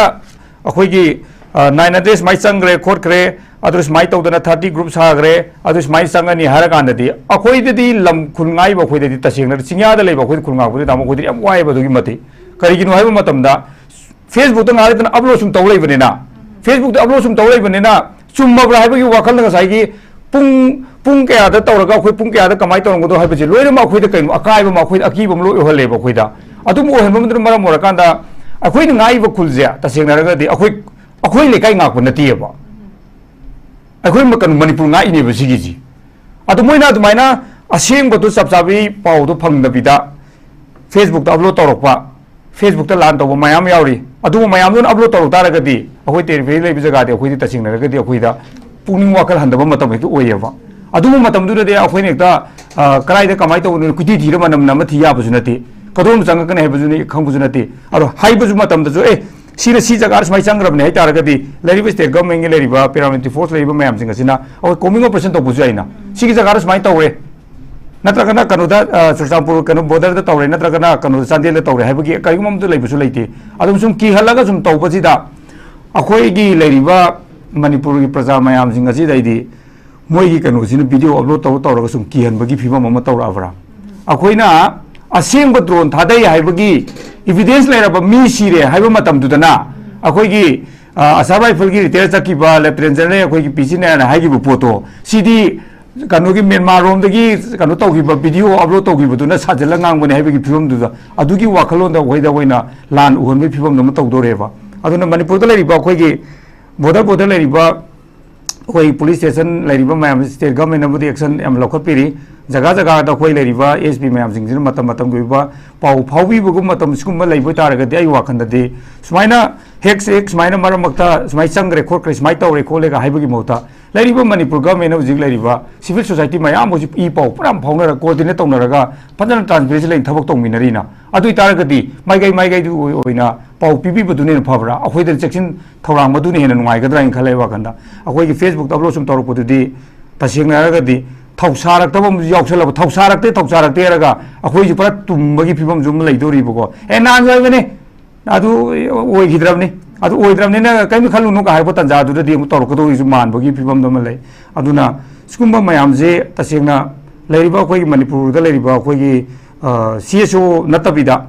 ꯑꯩꯈꯣꯏꯒꯤ, ꯑ, nine hundred ꯁꯨꯃꯥꯏꯅ ꯆꯪꯈ꯭ꯔꯦ ꯈꯣꯠꯈ꯭ꯔꯦ, ꯑꯗꯨ ꯁꯨꯃꯥꯏꯅ ꯇꯧꯗꯅ thirty group ꯁꯥꯈ꯭ꯔꯦ, ꯑꯗꯨ ꯁꯨꯃꯥꯏꯅ ꯆꯪꯉꯅꯤ ꯍꯥꯏꯔ ꯀꯥꯟꯗꯗꯤ ꯑꯩꯈꯣꯏꯗꯗꯤ, ꯂꯝ ꯈꯨꯜ ꯉꯥꯛꯏꯕ ꯑꯩꯈꯣꯏꯗꯗꯤ ꯇꯁꯦꯡꯅ ꯆꯤꯡꯌꯥꯗ ꯂꯩꯕ ꯑꯩꯈꯣꯏꯗꯤ ꯈꯨꯜ ꯉꯥꯛꯄꯗꯤ ꯇꯥꯃꯣ ꯑꯩꯈꯣꯏꯗꯤ ꯌꯥꯝ ꯋꯥꯏꯑꯦꯕ ꯑꯗꯨꯒꯤ ꯃꯇꯤꯛ꯫ ꯀꯔꯤꯒꯤꯅꯣ ꯍꯥꯏꯕ ꯃꯇꯝꯗ Facebookꯇ ꯉꯥꯏꯍꯥꯛ ꯂꯩꯇꯅ upload ꯁꯨꯝ ꯇꯧ ꯂꯩꯕꯅꯤꯅ, Facebookꯇ upload ꯁꯨꯝ ꯇꯧ ꯂꯩꯕꯅꯤꯅ ꯆꯨꯝꯃꯕ꯭ꯔꯥ ꯍꯥꯏꯕꯒꯤ ꯋꯥꯈꯜꯗ ꯉꯁꯥꯏꯒꯤ ꯄꯨꯡ, ꯄꯨꯡ ꯀꯌꯥꯗ ꯇꯧꯔꯒ ꯑꯩꯈꯣꯏ ꯄꯨꯡ ꯀꯌꯥꯗ ꯀꯃꯥꯏꯅ ꯇꯧꯔꯝꯒꯗꯣ ꯍꯥꯏꯕꯁꯦ ꯂꯣꯏꯅꯃꯛ ꯑꯩꯈꯣꯏꯗ ꯀꯩꯅꯣ ꯑꯀꯥꯏꯕ ꯑꯃ, ꯑꯩꯈꯣꯏꯗ ꯑꯀꯤꯕ ꯑꯃ ꯂꯣꯏ ꯑꯣꯏꯍꯜꯂꯦꯕ ꯑꯩꯈꯣꯏꯗ꯫ ꯑꯗꯨꯝ ꯑꯣꯏꯍꯟꯕꯗꯨꯅ ꯃꯔꯝ ꯑꯣꯏꯔꯀꯥꯟꯗ ꯑꯩꯈꯣꯏꯅ ꯉꯥꯛꯏꯕ ꯈꯨꯜꯁꯦ ꯇꯁꯦꯡꯅ ꯍꯥꯏꯔꯒꯗꯤ ꯑꯩꯈꯣꯏ, ꯑꯩꯈꯣꯏ ꯂꯩꯀꯥꯏ ꯉꯥꯛꯄ ꯅꯠꯇꯦꯕ꯫ ꯑꯩꯈꯣꯏ ꯃ-, ꯀꯩꯅꯣ ꯃꯅꯤꯄꯨꯔ ꯉꯥꯛꯏꯅꯦꯕ ꯁꯤꯒꯤꯁꯤ꯫ ꯑꯗꯣ ꯃꯣꯏꯅ ꯑꯗꯨꯃꯥꯏꯅ ꯑꯁꯦꯡꯕꯗꯣ ꯆꯞ ꯆꯥꯕꯤ ꯄꯥꯎꯗꯣ ꯐꯪꯗꯕꯤꯗ Facebookꯇ upload ꯇꯧꯔꯛꯄ, Facebookꯇ ꯂꯥꯟ ꯇꯧꯕ ꯃꯌꯥꯝ ꯌꯥꯎꯔꯤ꯫ ꯑꯗꯨꯒꯨꯝꯕ ꯃꯌꯥꯝꯗꯨꯅ upload ꯇꯧꯔꯛ ꯇꯥꯔꯒꯗꯤ ꯑꯩꯈꯣꯏ territory ꯂꯩꯕ ꯖꯒꯥꯗꯤ ꯑꯩꯈꯣꯏꯗꯤ ꯇꯁꯦꯡꯅ ꯍꯥꯏꯔꯒꯗꯤ ꯑꯩꯈꯣꯏꯗ ꯄꯨꯛꯅꯤꯡ ꯋꯥꯈꯜ ꯍꯟꯊꯕ ꯃꯇꯝ ꯍꯦꯛꯇ ꯑꯣꯏꯌꯦꯕ꯫ ꯑꯗꯨꯒꯨꯝꯕ ꯃꯇꯝꯗꯨꯗꯗꯤ ꯑꯩꯈꯣꯏꯅ ꯍꯦꯛꯇ, ꯑ, ꯀꯗꯥꯏꯗ ꯀꯃꯥꯏꯅ ꯇꯧꯕꯅꯣ ꯀꯣꯏꯊꯤ ꯊꯤꯔ ꯃꯅꯝ ꯅꯝꯃ ꯊꯤ ꯌꯥꯕꯁꯨ ꯅꯠꯇꯦ, ꯀꯗꯣꯝ ꯆꯪꯉꯛꯀꯅꯤ ꯍꯥꯏꯕꯁꯨ ꯈꯪꯕꯁꯨ ꯅꯠꯇꯦ꯫ ꯑꯗꯣ ꯍꯥꯏꯕꯁꯨ ꯃꯇꯝꯗꯁꯨ, "ꯑꯦ, ꯁꯤꯅ ꯁꯤ ꯖꯒꯥꯗ ꯁꯨꯃꯥꯏꯅ ꯆꯪꯈ꯭ꯔꯕꯅꯦ" ꯍꯥꯏ ꯇꯥꯔꯒꯗꯤ ꯂꯩꯔꯤꯕ state governmentꯀꯤ ꯂꯩꯔꯤꯕ paramilitary force ꯂꯩꯔꯤꯕ ꯃꯌꯥꯝꯁꯤꯡ ꯑꯁꯤꯅ ꯑꯩꯈꯣꯏ combing operation ꯇꯧꯕꯁꯨ ꯌꯥꯏꯅ꯫ "ꯁꯤꯒꯤ ꯖꯒꯥꯗ ꯁꯨꯃꯥꯏꯅ ꯇꯧꯔꯦ, ꯅꯠꯇ꯭ꯔꯒꯅ ꯀꯩꯅꯣꯗ, ꯑ, ꯆꯨꯔꯆꯥꯟꯄꯨꯔ ꯀꯩꯅꯣ borderꯗ ꯇꯧꯔꯦ, ꯅꯠꯇ꯭ꯔꯒꯅ ꯀꯩꯅꯣꯗ ꯆꯥꯟꯗꯦꯜꯗ ꯇꯧꯔꯦ" ꯍꯥꯏꯕꯒꯤ ꯀꯔꯤꯒꯨꯝꯕ ꯑꯃꯠꯇ ꯂꯩꯕꯁꯨ ꯂꯩꯇꯦ꯫ ꯑꯗꯨꯝ ꯁꯨꯝ ꯀꯤꯍꯜꯂꯒ ꯁꯨꯝ ꯇꯧꯕꯁꯤꯗ ꯑꯩꯈꯣꯏꯒꯤ ꯂꯩꯔꯤꯕ ꯃꯅꯤꯄꯨꯔꯒꯤ ꯄ꯭ꯔꯖꯥ ꯃꯌꯥꯝꯁꯤꯡ ꯑꯁꯤꯗꯩꯗꯤ ꯃꯣꯏꯒꯤ ꯀꯩꯅꯣꯁꯤꯅ video upload ꯇꯧꯔ ꯇꯧꯔꯒ ꯁꯨꯝ ꯀꯤꯍꯟꯕꯒꯤ ꯐꯤꯕꯝ ꯑꯃ ꯇꯧꯔꯛꯑꯕ꯭ꯔꯥ? ꯑꯩꯈꯣꯏꯅ ꯑꯁꯦꯡꯕ drone ꯊꯥꯗꯩ ꯍꯥꯏꯕꯒꯤ evidence ꯂꯩꯔꯕ ꯃꯤ ꯁꯤꯔꯦ ꯍꯥꯏꯕ ꯃꯇꯝꯗꯨꯗꯅ ꯑꯩꯈꯣꯏꯒꯤ, ꯑ, Assam Riflesꯀꯤ retire ꯆꯠꯈꯤꯕ Lieutenant General ꯑꯩꯈꯣꯏꯒꯤ ꯄꯤ ꯁꯤ ꯅꯥꯌꯥꯅ ꯍꯥꯏꯈꯤꯕ ꯄꯣꯠꯇꯣ, ꯁꯤꯗꯤ ꯀꯩꯅꯣꯒꯤ ꯃ꯭ꯌꯥꯟꯃꯥꯔ ꯔꯣꯝꯗꯒꯤ ꯀꯩꯅꯣ ꯇꯧꯈꯤꯕ video upload ꯇꯧꯈꯤꯕꯗꯨꯅ ꯁꯥꯖꯤꯜꯂ ꯉꯥꯡꯕꯅꯦ ꯍꯥꯏꯕꯒꯤ ꯐꯤꯕꯝꯗꯨꯗ, ꯑꯗꯨꯒꯤ ꯋꯥꯈꯜꯂꯣꯟꯗ ꯑꯩꯈꯣꯏꯗ ꯑꯣꯏꯅ ꯂꯥꯟ ꯎꯍꯟꯕꯒꯤ ꯐꯤꯕꯝꯗꯣ ꯑꯃ ꯇꯧꯗꯣꯔꯦꯕ꯫ ꯑꯗꯨꯅ ꯃꯅꯤꯄꯨꯔꯗ ꯂꯩꯔꯤꯕ ꯑꯩꯈꯣꯏꯒꯤ border, border ꯂꯩꯔꯤꯕ ꯑꯩꯈꯣꯏ police station ꯂꯩꯔꯤꯕ ꯃꯌꯥꯝꯁꯤ state government ꯑꯃꯗꯤ action ꯌꯥꯝ ꯂꯧꯈꯠꯄꯤꯔꯤ꯫ ꯖꯒꯥ ꯖꯒꯥꯗ ꯑꯩꯈꯣꯏ ꯂꯩꯔꯤꯕ S P ꯃꯌꯥꯝꯁꯤꯡꯁꯤꯅ ꯃꯇꯝ ꯃꯇꯝꯒꯤ ꯑꯣꯏꯕ ꯄꯥꯎ ꯐꯥꯎꯕꯤꯕꯒꯨꯝꯕ ꯃꯇꯝ ꯁꯤꯒꯨꯝꯕ ꯂꯩꯕ ꯑꯣꯏꯇꯥꯔꯒꯗꯤ ꯑꯩ ꯋꯥꯈꯜꯗꯗꯤ ꯁꯨꯃꯥꯏꯅ ꯍꯦꯛ ꯍꯦꯛ ꯁꯨꯃꯥꯏꯅ ꯃꯔꯛ ꯃꯔꯛꯇ ꯁꯨꯃꯥꯏꯅ ꯆꯪꯈ꯭ꯔꯦ ꯈꯣꯠꯈ꯭ꯔꯦ, ꯁꯨꯃꯥꯏꯅ ꯇꯧꯔꯦ ꯈꯣꯠꯂꯦꯒ ꯍꯥꯏꯕꯒꯤ ꯃꯍꯨꯠꯇ ꯂꯩꯔꯤꯕ ꯃꯅꯤꯄꯨꯔ ꯒꯚꯔꯟꯃꯦꯟꯅ ꯍꯧꯖꯤꯛ ꯂꯩꯔꯤꯕ ꯁꯤꯚꯤꯜ ꯁꯣꯁꯥꯏꯇꯤ ꯃꯌꯥꯝ ꯍꯧꯖꯤꯛ ꯏ ꯄꯥꯎ ꯄꯨꯔꯥ ꯐꯥꯎꯅꯔꯒ, ꯀꯣꯑꯣꯔꯗꯤꯅꯦꯠ ꯇꯧꯅꯔꯒ, ꯐꯖꯅ ꯇ꯭ꯔꯥꯟꯁꯄꯦꯔꯦꯟꯁꯤ ꯂꯩꯅ ꯊꯕꯛ ꯇꯧꯃꯤꯟꯅꯔꯤꯅ꯫ ꯑꯗꯨ ꯑꯣꯏꯇꯥꯔꯒꯗꯤ ꯃꯥꯏꯀꯩ ꯃꯥꯏꯀꯩꯗꯨ ꯑꯣꯏ-, ꯑꯣꯏꯅ ꯄꯥꯎ ꯄꯤꯕꯤꯕꯗꯨꯅ ꯍꯦꯟꯅ ꯐꯕ꯭ꯔꯥ? ꯑꯩꯈꯣꯏꯗ ꯆꯦꯛꯁꯤꯟ ꯊꯧꯔꯥꯡ ꯃꯗꯨꯅ ꯍꯦꯟꯅ ꯅꯨꯡꯉꯥꯏꯒꯗ꯭ꯔꯥ ꯍꯥꯏꯅ ꯈꯜꯂꯦ ꯑꯩ ꯋꯥꯈꯜꯗ꯫ ꯑꯩꯈꯣꯏꯒꯤ ꯐꯦꯁꯕꯨꯛꯇ ꯑꯞꯂꯣꯗ ꯁꯨꯝ ꯇꯧꯔꯛꯄꯗꯨꯗꯤ, ꯇꯁꯦꯡꯅ ꯍꯥꯏꯔꯒꯗꯤ, ꯊꯧꯁꯥꯔꯛꯇꯕ ꯑꯃꯁꯨ ꯌꯥꯎꯁꯜꯂꯕ꯫ ꯊꯧꯁꯥꯔꯛꯇꯦ, ꯊꯧꯁꯥꯔꯛꯇꯦ ꯍꯥꯏꯔꯒ ꯑꯩꯈꯣꯏꯁꯨ ꯄꯨꯔꯥ ꯇꯨꯝꯕꯒꯤ ꯐꯤꯕꯝꯁꯨ ꯑꯃ ꯂꯩꯗꯧꯔꯤꯕꯀꯣ꯫ ꯑꯦ, ꯅꯍꯥꯟꯁꯨ ꯍꯥꯏꯕꯅꯤ, ꯑꯗꯨ ꯑꯣꯏꯈꯤꯗ꯭ꯔꯕꯅꯤ, ꯑꯗꯨ ꯑꯣꯏꯗ꯭ꯔꯕꯅꯤꯅ ꯀꯔꯤꯝꯇ ꯈꯜꯂꯨꯅꯨ ꯀꯥꯏ ꯍꯥꯏꯔꯛꯄ ꯇꯥꯟꯖꯥꯗꯨꯗꯗꯤ ꯑꯃꯨꯛ ꯇꯧꯔꯛꯀꯗꯧꯔꯤꯁꯨ ꯃꯥꯟꯕꯒꯤ ꯐꯤꯕꯝꯗ ꯑꯃ ꯂꯩ꯫ ꯑꯗꯨꯅ ꯁꯤꯒꯨꯝꯕ ꯃꯌꯥꯝꯁꯦ ꯇꯁꯦꯡꯅ ꯂꯩꯔꯤꯕ ꯑꯩꯈꯣꯏꯒꯤ ꯃꯅꯤꯄꯨꯔꯗ ꯂꯩꯔꯤꯕ ꯑꯩꯈꯣꯏꯒꯤ, ꯑ, ꯁꯤ ꯑꯦꯁ ꯑꯣ ꯅꯠꯇꯕꯤꯗ,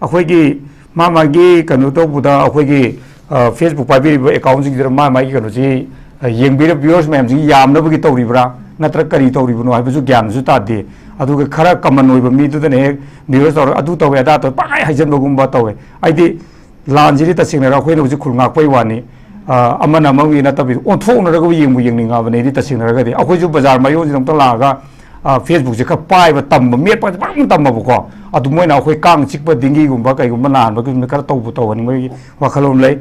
ꯑꯩꯈꯣꯏꯒꯤ ꯃꯥ ꯃꯥꯒꯤ ꯀꯩꯅꯣ ꯇꯧꯕꯗ, ꯑꯩꯈꯣꯏꯒꯤ, ꯑ, ꯐꯦꯁꯕꯨꯛ ꯄꯥꯏꯕꯤꯔꯤꯕ ꯑꯦꯀꯥꯎꯟꯁꯤꯡꯁꯤꯗ ꯃꯥ ꯃꯥꯒꯤ ꯀꯩꯅꯣꯁꯤ, ꯑ, ꯌꯦꯡꯕꯤꯔ-, ꯚ꯭ꯌꯨꯋꯔꯁ ꯃꯌꯥꯝꯁꯤꯒꯤ ꯌꯥꯝꯅꯕꯒꯤ ꯇꯧꯔꯤꯕ꯭ꯔꯥ, ꯅꯠꯇ꯭ꯔꯒ ꯀꯔꯤ ꯇꯧꯔꯤꯕꯅꯣ ꯍꯥꯏꯕꯁꯨ ꯒ꯭ꯌꯥꯟꯁꯨ ꯇꯥꯗꯦ꯫ ꯑꯗꯨꯒ ꯈꯔ ꯀꯃꯟ ꯑꯣꯏꯕ ꯃꯤꯗꯨꯗꯅ ꯍꯦꯛ ꯚ꯭ꯌꯨꯋꯔꯁ ꯇꯧꯔꯒ ꯑꯗꯨ ꯇꯧꯋꯦ, ꯑꯗꯥ ꯇꯧꯋꯦ, ꯄꯪꯍꯥꯏ ꯍꯥꯏꯖꯟꯕꯒꯨꯝꯕ ꯇꯧꯋꯦ꯫ ꯑꯩꯗꯤ ꯂꯥꯟꯁꯤꯗꯤ ꯇꯁꯦꯡꯅ ꯑꯩꯈꯣꯏꯅ ꯍꯧꯖꯤꯛ ꯈꯨꯜ ꯉꯥꯛꯄꯩ ꯋꯥꯅꯤ꯫ ꯑ, ꯑꯃꯅ ꯑꯃꯒꯤ ꯅꯠꯇꯕꯤꯗ ꯑꯣꯟꯊꯣꯛꯅꯔꯒ ꯌꯦꯡꯕꯨ ꯌꯦꯡꯅꯤꯡꯉꯕꯅꯦ ꯑꯩꯗꯤ꯫ ꯇꯁꯦꯡꯅ ꯍꯥꯏꯔꯒꯗꯤ ꯑꯩꯈꯣꯏꯁꯨ ꯕꯖꯥꯔ ꯃꯌꯣꯟꯁꯤꯗ ꯑꯃꯨꯛꯇ ꯂꯥꯛꯑꯒ, ꯑ, ꯐꯦꯁꯕꯨꯛꯁꯦ ꯈꯔ ꯄꯥꯏꯕ ꯇꯝꯕ, ꯃꯦꯠꯄꯁꯦ ꯄꯪꯇꯝ ꯇꯝꯃꯕꯀꯣ꯫ ꯑꯗꯨ ꯃꯣꯏꯅ ꯑꯩꯈꯣꯏ ꯀꯥꯡ ꯆꯤꯛꯄ, ꯗꯤꯡꯒꯤꯒꯨꯝꯕ ꯀꯩꯒꯨꯝꯕ ꯅꯥꯍꯟꯕꯒꯤꯒꯨꯝꯕ ꯈꯔ ꯇꯧꯕ ꯇꯧꯍꯟꯅꯤꯡꯕꯒꯤ ꯋꯥꯈꯜꯂꯣꯟ ꯂꯩ꯫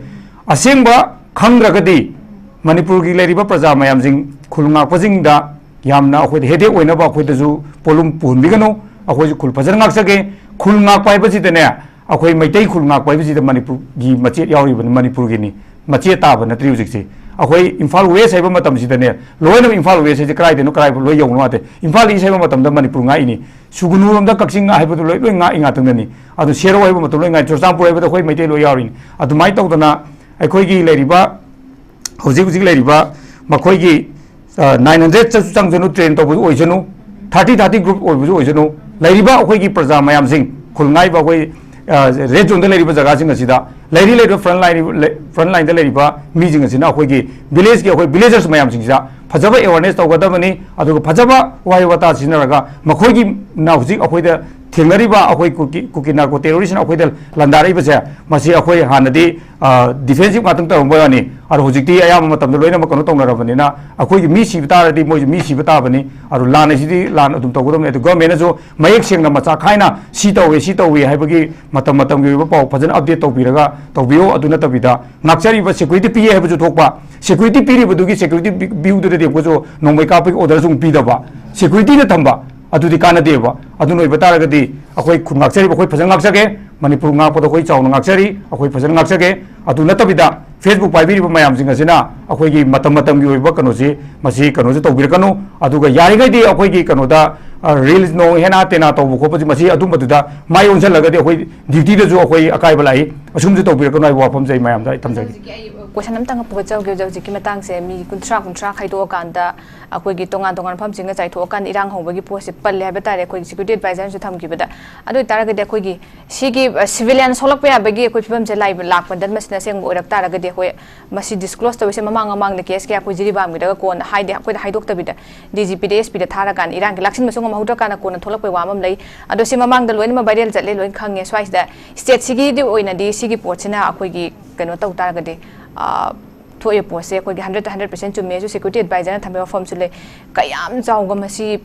ꯑꯁꯦꯡꯕ ꯈꯪꯗ꯭ꯔꯒꯗꯤ ꯃꯅꯤꯄꯨꯔꯒꯤ ꯂꯩꯔꯤꯕ ꯄ꯭ꯔꯖꯥ ꯃꯌꯥꯝꯁꯤꯡ, ꯈꯨꯜ ꯉꯥꯛꯄꯁꯤꯡꯗ ꯌꯥꯝꯅ ꯑꯩꯈꯣꯏꯗ ꯍꯦꯗꯦꯛ ꯑꯣꯏꯅꯕ ꯑꯩꯈꯣꯏꯗꯁꯨ ꯄꯣꯠꯂꯨꯝ ꯄꯨꯍꯟꯕꯤꯒꯅꯨ꯫ ꯑꯩꯈꯣꯏꯁꯨ ꯈꯨꯜ ꯐꯖꯅ ꯉꯥꯛꯆꯒꯦ꯫ ꯈꯨꯜ ꯉꯥꯛꯄ ꯍꯥꯏꯕꯁꯤꯗꯅꯦ, ꯑꯩꯈꯣꯏ ꯃꯩꯇꯩ ꯈꯨꯜ ꯉꯥꯛꯄ ꯍꯥꯏꯕꯁꯤꯗ ꯃꯅꯤꯄꯨꯔꯒꯤ ꯃꯆꯦꯠ ꯌꯥꯎꯔꯤꯕꯅꯤ, ꯃꯅꯤꯄꯨꯔꯒꯤꯅꯤ꯫ ꯃꯆꯦꯠ ꯇꯥꯕ ꯅꯠꯇ꯭ꯔꯤ ꯍꯧꯖꯤꯛꯁꯦ꯫ ꯑꯩꯈꯣꯏ ꯏꯝꯐꯥꯜ ꯋꯦꯁ ꯍꯥꯏꯕ ꯃꯇꯝꯁꯤꯗꯅꯦ, ꯂꯣꯏꯅꯃꯛ ꯏꯝꯐꯥꯜ ꯋꯦꯁ ꯍꯥꯏꯁꯦ ꯀꯗꯥꯏꯗꯅꯣ, ꯀꯗꯥꯏ ꯂꯣꯏ ꯌꯧꯅꯣ ꯉꯥꯛꯇꯦ꯫ ꯏꯝꯐꯥꯜ ꯏꯁ ꯍꯥꯏꯕ ꯃꯇꯝꯗ ꯃꯅꯤꯄꯨꯔ ꯉꯥꯛꯏꯅꯤ꯫ ꯁꯨꯒꯨꯅꯨꯔꯣꯝꯗ ꯀꯛꯆꯤꯡ ꯍꯥꯏꯕꯗꯨ ꯂꯣꯏ, ꯂꯣꯏ ꯉꯥꯛꯏ ꯉꯥꯛꯇꯪꯗꯅꯤ꯫ ꯑꯗꯨ ꯁꯦꯔꯧ ꯍꯥꯏꯕ ꯃꯇꯝꯗ ꯂꯣꯏ ꯉꯥꯛꯏ, ꯆꯨꯔꯆꯥꯟꯄꯨꯔ ꯍꯥꯏꯕꯗ ꯑꯩꯈꯣꯏ ꯃꯩꯇꯩ ꯂꯣꯏ ꯌꯥꯎꯔꯤꯅꯤ꯫ ꯑꯗꯨꯃꯥꯏꯅ ꯇꯧꯗꯅ ꯑꯩꯈꯣꯏꯒꯤ ꯂꯩꯔꯤꯕ, ꯍꯧꯖꯤꯛ ꯍꯧꯖꯤꯛ ꯂꯩꯔꯤꯕ ꯃꯈꯣꯏꯒꯤ, ꯑ, ꯅꯥꯏꯟ ꯍꯟꯗ꯭ꯔꯦꯗꯇꯁꯨ ꯆꯪꯁꯅꯨ, ꯇ꯭ꯔꯦꯟ ꯇꯧꯕꯁꯨ ꯑꯣꯏꯁꯅꯨ, ꯊꯥꯔꯇꯤ ꯊꯥꯔꯇꯤ ꯒ꯭ꯔꯨꯞ ꯑꯣꯏꯕꯁꯨ ꯑꯣꯏꯁꯅꯨ, ꯂꯩꯔꯤꯕ ꯑꯩꯈꯣꯏꯒꯤ ꯄ꯭ꯔꯖꯥ ꯃꯌꯥꯝꯁꯤꯡ, ꯈꯨꯜ ꯉꯥꯛꯏꯕ ꯑꯩꯈꯣꯏ, ꯑ, ꯔꯦꯗ ꯖꯣꯟꯗ ꯂꯩꯔꯤꯕ ꯖꯒꯥꯁꯤꯡ ꯑꯁꯤꯗ ꯂꯩꯔꯤ, ꯂꯩꯔꯤꯕ ꯐ꯭ꯔꯟ ꯂꯥꯏꯟ, ꯐ꯭ꯔꯟ ꯂꯥꯏꯟꯗ ꯂꯩꯔꯤꯕ ꯃꯤꯁꯤꯡ ꯑꯁꯤꯅ ꯑꯩꯈꯣꯏꯒꯤ ꯚꯤꯂꯦꯖꯀꯤ, ꯑꯩꯈꯣꯏ ꯚꯤꯂꯦꯖꯔꯁ ꯃꯌꯥꯝꯁꯤꯡꯁꯤꯗ ꯐꯖꯕ ꯑꯦꯋꯥꯔꯅꯦꯁ ꯇꯧꯒꯗꯕꯅꯤ꯫ ꯑꯗꯨꯒ ꯐꯖꯕ ꯋꯥꯍꯩ ꯋꯥꯇꯥ ꯁꯤꯖꯤꯟꯅꯔꯒ ꯃꯈꯣꯏꯒꯤꯅ ꯍꯧꯖꯤꯛ ꯑꯩꯈꯣꯏꯗ ꯊꯦꯡꯅꯔꯤꯕ ꯑꯩꯈꯣꯏ ꯀꯨꯀꯤ, ꯀꯨꯀꯤ ꯅꯥꯔꯀꯣ ꯇꯦꯔꯣꯔꯤꯁꯅ ꯑꯩꯈꯣꯏꯗ ꯂꯥꯟꯗꯥꯔꯛꯏꯕꯁꯦ, ꯃꯁꯤ ꯑꯩꯈꯣꯏ ꯍꯥꯟꯅꯗꯤ, ꯑ, ꯗꯤꯐꯦꯟꯁꯤꯞ ꯉꯥꯛꯇꯪ ꯇꯧꯔꯝꯕ ꯋꯥꯅꯤ꯫ ꯑꯗꯣ ꯍꯧꯖꯤꯛꯇꯤ ꯑꯌꯥꯝꯕ ꯃꯇꯝꯗ ꯂꯣꯏꯅꯃꯛ ꯀꯩꯅꯣ ꯇꯧꯅꯔꯕꯅꯤꯅ, ꯑꯩꯈꯣꯏꯒꯤ ꯃꯤ ꯁꯤꯕ ꯇꯥꯔꯗꯤ ꯃꯣꯏꯁꯨ ꯃꯤ ꯁꯤꯕ ꯇꯥꯕꯅꯤ꯫ ꯑꯗꯣ ꯂꯥꯟ ꯑꯁꯤꯗꯤ ꯂꯥꯟ ꯑꯗꯨꯝ ꯇꯧꯒꯗꯕꯅꯤ꯫ ꯑꯗꯨ ꯒꯚꯔꯟꯃꯦꯟꯅꯁꯨ ꯃꯌꯦꯛ ꯁꯦꯡꯅ ꯃꯆꯥ ꯈꯥꯏꯅ ꯁꯤ ꯇꯧꯋꯦ, ꯁꯤ ꯇꯧꯋꯦ ꯍꯥꯏꯕꯒꯤ ꯃꯇꯝ ꯃꯇꯝꯒꯤ ꯑꯣꯏꯕ ꯄꯥꯎ ꯐꯖꯅ ꯑꯞꯗꯦꯠ ꯇꯧꯕꯤꯔꯒ ꯇꯧꯕꯤꯌꯨ꯫ ꯑꯗꯨ ꯅꯠꯇꯕꯤꯗ ꯉꯥꯛꯆꯔꯤꯕ ꯁꯦꯀ꯭ꯌꯨꯔꯤꯇꯤ ꯄꯤꯌꯦ ꯍꯥꯏꯕꯁꯨ ꯊꯣꯛꯄ, ꯁꯦꯀ꯭ꯌꯨꯔꯤꯇꯤ ꯄꯤꯔꯤꯕꯗꯨꯒꯤ ꯁꯦꯀ꯭ꯌꯨꯔꯤꯇꯤ ꯚ꯭ꯌꯨꯗꯨꯗꯗꯤ ꯑꯃꯨꯛꯀꯁꯨ ꯅꯣꯡꯃꯩ ꯀꯥꯞꯄꯒꯤ ꯑꯣꯔꯗꯔꯁꯨ ꯑꯃꯨꯛ ꯄꯤꯗꯕ, ꯁꯦꯀ꯭ꯌꯨꯔꯤꯇꯤꯅ ꯊꯝꯕ, ꯑꯗꯨꯗꯤ ꯀꯥꯟꯅꯗꯦꯕ꯫ ꯑꯗꯨꯅ ꯑꯣꯏꯕ ꯇꯥꯔꯒꯗꯤ ꯑꯩꯈꯣꯏ ꯈꯨꯟ ꯉꯥꯛꯆꯔꯤꯕ ꯑꯩꯈꯣꯏ ꯐꯖꯅ ꯉꯥꯛꯆꯒꯦ, ꯃꯅꯤꯄꯨꯔ ꯉꯥꯛꯄꯗ ꯑꯩꯈꯣꯏ ꯆꯥꯎꯅ ꯉꯥꯛꯆꯔꯤ, ꯑꯩꯈꯣꯏ ꯐꯖꯅ ꯉꯥꯛꯆꯒꯦ꯫ ꯑꯗꯨ ꯅꯠꯇꯕꯤꯗ Facebook ꯄꯥꯏꯕꯤꯔꯤꯕ ꯃꯌꯥꯝꯁꯤꯡ ꯑꯁꯤꯅ ꯑꯩꯈꯣꯏꯒꯤ ꯃꯇꯝ ꯃꯇꯝꯒꯤ ꯑꯣꯏꯕ ꯀꯩꯅꯣꯁꯤ, ꯃꯁꯤ ꯀꯩꯅꯣꯁꯤ ꯇꯧꯕꯤꯔꯛꯀꯅꯨ꯫ ꯑꯗꯨꯒ ꯌꯥꯔꯤꯉꯩꯗꯤ ꯑꯩꯈꯣꯏꯒꯤ ꯀꯩꯅꯣꯗ, ꯑ, ꯔꯤꯜꯁ ꯅꯣꯡ ꯍꯦꯅꯥ ꯇꯦꯅꯥ ꯇꯧꯕ ꯈꯣꯠꯄꯁꯤ, ꯃꯁꯤ ꯑꯗꯨꯝꯕꯗꯨꯗ ꯃꯥꯏ ꯑꯣꯟꯁꯤꯜꯂꯒꯗꯤ ꯑꯩꯈꯣꯏ ꯗ꯭ꯌꯨꯇꯤꯗꯁꯨ ꯑꯩꯈꯣꯏ ꯑꯀꯥꯏꯕ ꯂꯥꯛꯏ꯫ ꯑꯁꯨꯝꯁꯨ ꯇꯧꯕꯤꯔꯛꯀꯅꯨ ꯍꯥꯏꯕ ꯋꯥꯐꯝꯁꯦ ꯑꯩ ꯃꯌꯥꯝꯗ ꯑꯩ ꯊꯝꯖꯒꯦ꯫ ꯍꯧꯖꯤꯛꯀꯤ ꯑꯩ ꯀꯣꯏꯁꯟ ꯑꯝꯇꯪ ꯄꯨꯒꯠꯆꯍꯧꯒꯦ꯫ ꯍꯧꯖꯤꯛ ꯍꯧꯖꯤꯛꯀꯤ ꯃꯇꯥꯡꯁꯦ ꯃꯤ ꯀꯨꯟꯊ꯭ꯔꯥ ꯀꯨꯟꯊ꯭ꯔꯥ ꯈꯥꯏꯗꯣꯛꯑꯀꯥꯟꯗ ꯑꯩꯈꯣꯏꯒꯤ ꯇꯣꯉꯥꯟ ꯇꯣꯉꯥꯟꯕ ꯃꯐꯝꯁꯤꯡꯗ ꯆꯥꯏꯊꯣꯛꯑꯀꯥꯟꯗ ꯏꯔꯥꯡ ꯍꯧꯕꯒꯤ ꯄꯣꯠꯁꯦ ꯄꯜꯂꯦ ꯍꯥꯏꯕ ꯇꯥꯔꯦ, ꯑꯩꯈꯣꯏꯒꯤ ꯁꯦꯀ꯭ꯌꯨꯔꯤꯇꯤ ꯑꯦꯗꯚꯥꯏꯖꯔꯅꯁꯨ ꯊꯝꯈꯤꯕꯗ꯫ ꯑꯗꯨ ꯑꯣꯏꯇꯥꯔꯒꯗꯤ ꯑꯩꯈꯣꯏꯒꯤ ꯁꯤꯒꯤ, ꯑ, ꯁꯤꯚꯤꯂꯤꯌꯟ ꯁꯣꯛꯂꯛꯄ ꯌꯥꯕꯒꯤ ꯑꯩꯈꯣꯏ ꯐꯤꯕꯝꯁꯦ ꯂꯥꯏꯕ ꯂꯥꯛꯄꯗ ꯃꯁꯤꯅ ꯑꯁꯦꯡꯕ ꯑꯣꯏꯔꯛ ꯇꯥꯔꯒꯗꯤ ꯑꯩꯈꯣꯏ ꯃꯁꯤ ꯗꯤꯁꯀ꯭ꯂꯣꯁ ꯇꯧꯔꯤꯁꯦ ꯃꯃꯥꯡ ꯃꯃꯥꯡꯗ ꯀꯦꯁ ꯀꯌꯥ ꯑꯩꯈꯣꯏ ꯖꯤꯔꯤꯕꯥꯝꯒꯤꯗꯒ ꯀꯣꯟꯅ ꯍꯥꯏꯗꯤ ꯑꯩꯈꯣꯏꯗ ꯍꯥꯏꯗꯣꯛꯇꯕꯤꯗ ꯗꯤ ꯖꯤ ꯄꯤꯗ, ꯑꯦꯁ ꯄꯤꯗ ꯊꯥꯔꯀꯥꯟꯗ ꯏꯔꯥꯡꯒꯤ ꯂꯥꯛꯁꯤꯟꯕꯁꯨ ꯉꯝꯍꯧꯗ꯭ꯔꯀꯥꯟꯗ ꯀꯣꯟꯅ ꯊꯣꯛꯂꯛꯄꯩ ꯋꯥ ꯑꯃ ꯂꯩ꯫ ꯑꯗꯣ ꯁꯤ ꯃꯃꯥꯡꯗ ꯂꯣꯏꯅꯃꯛ ꯚꯥꯏꯔꯦꯜ ꯆꯠꯂꯦ, ꯂꯣꯏꯅ ꯈꯪꯉꯦ꯫ ꯁ꯭ꯋꯥꯏꯁꯤꯗ ꯁ꯭ꯇꯦꯠꯁꯤꯒꯤꯗꯤ ꯑꯣꯏꯅꯗꯤ ꯁꯤꯒꯤ ꯄꯣꯠꯁꯤꯅ ꯑꯩꯈꯣꯏꯒꯤ ꯀꯩꯅꯣ ꯇꯧ ꯇꯥꯔꯒꯗꯤ, ꯑ, ꯊꯣꯛꯏꯕ ꯄꯣꯠꯁꯦ ꯑꯩꯈꯣꯏꯒꯤ ꯍꯟꯗ꯭ꯔꯦꯠꯇ ꯍꯟꯗ꯭ꯔꯦꯠ ꯄꯔꯁꯦꯟ ꯆꯨꯝꯃꯦꯁꯨ ꯁꯦꯀ꯭ꯌꯨꯔꯤꯇꯤ ꯑꯦꯗꯚꯥꯏꯖꯔꯅ ꯊꯝꯕ ꯋꯥꯐꯝꯁꯨ ꯂꯩ꯫ ꯀꯌꯥꯝ ꯆꯥꯎꯕ ꯃꯁꯤ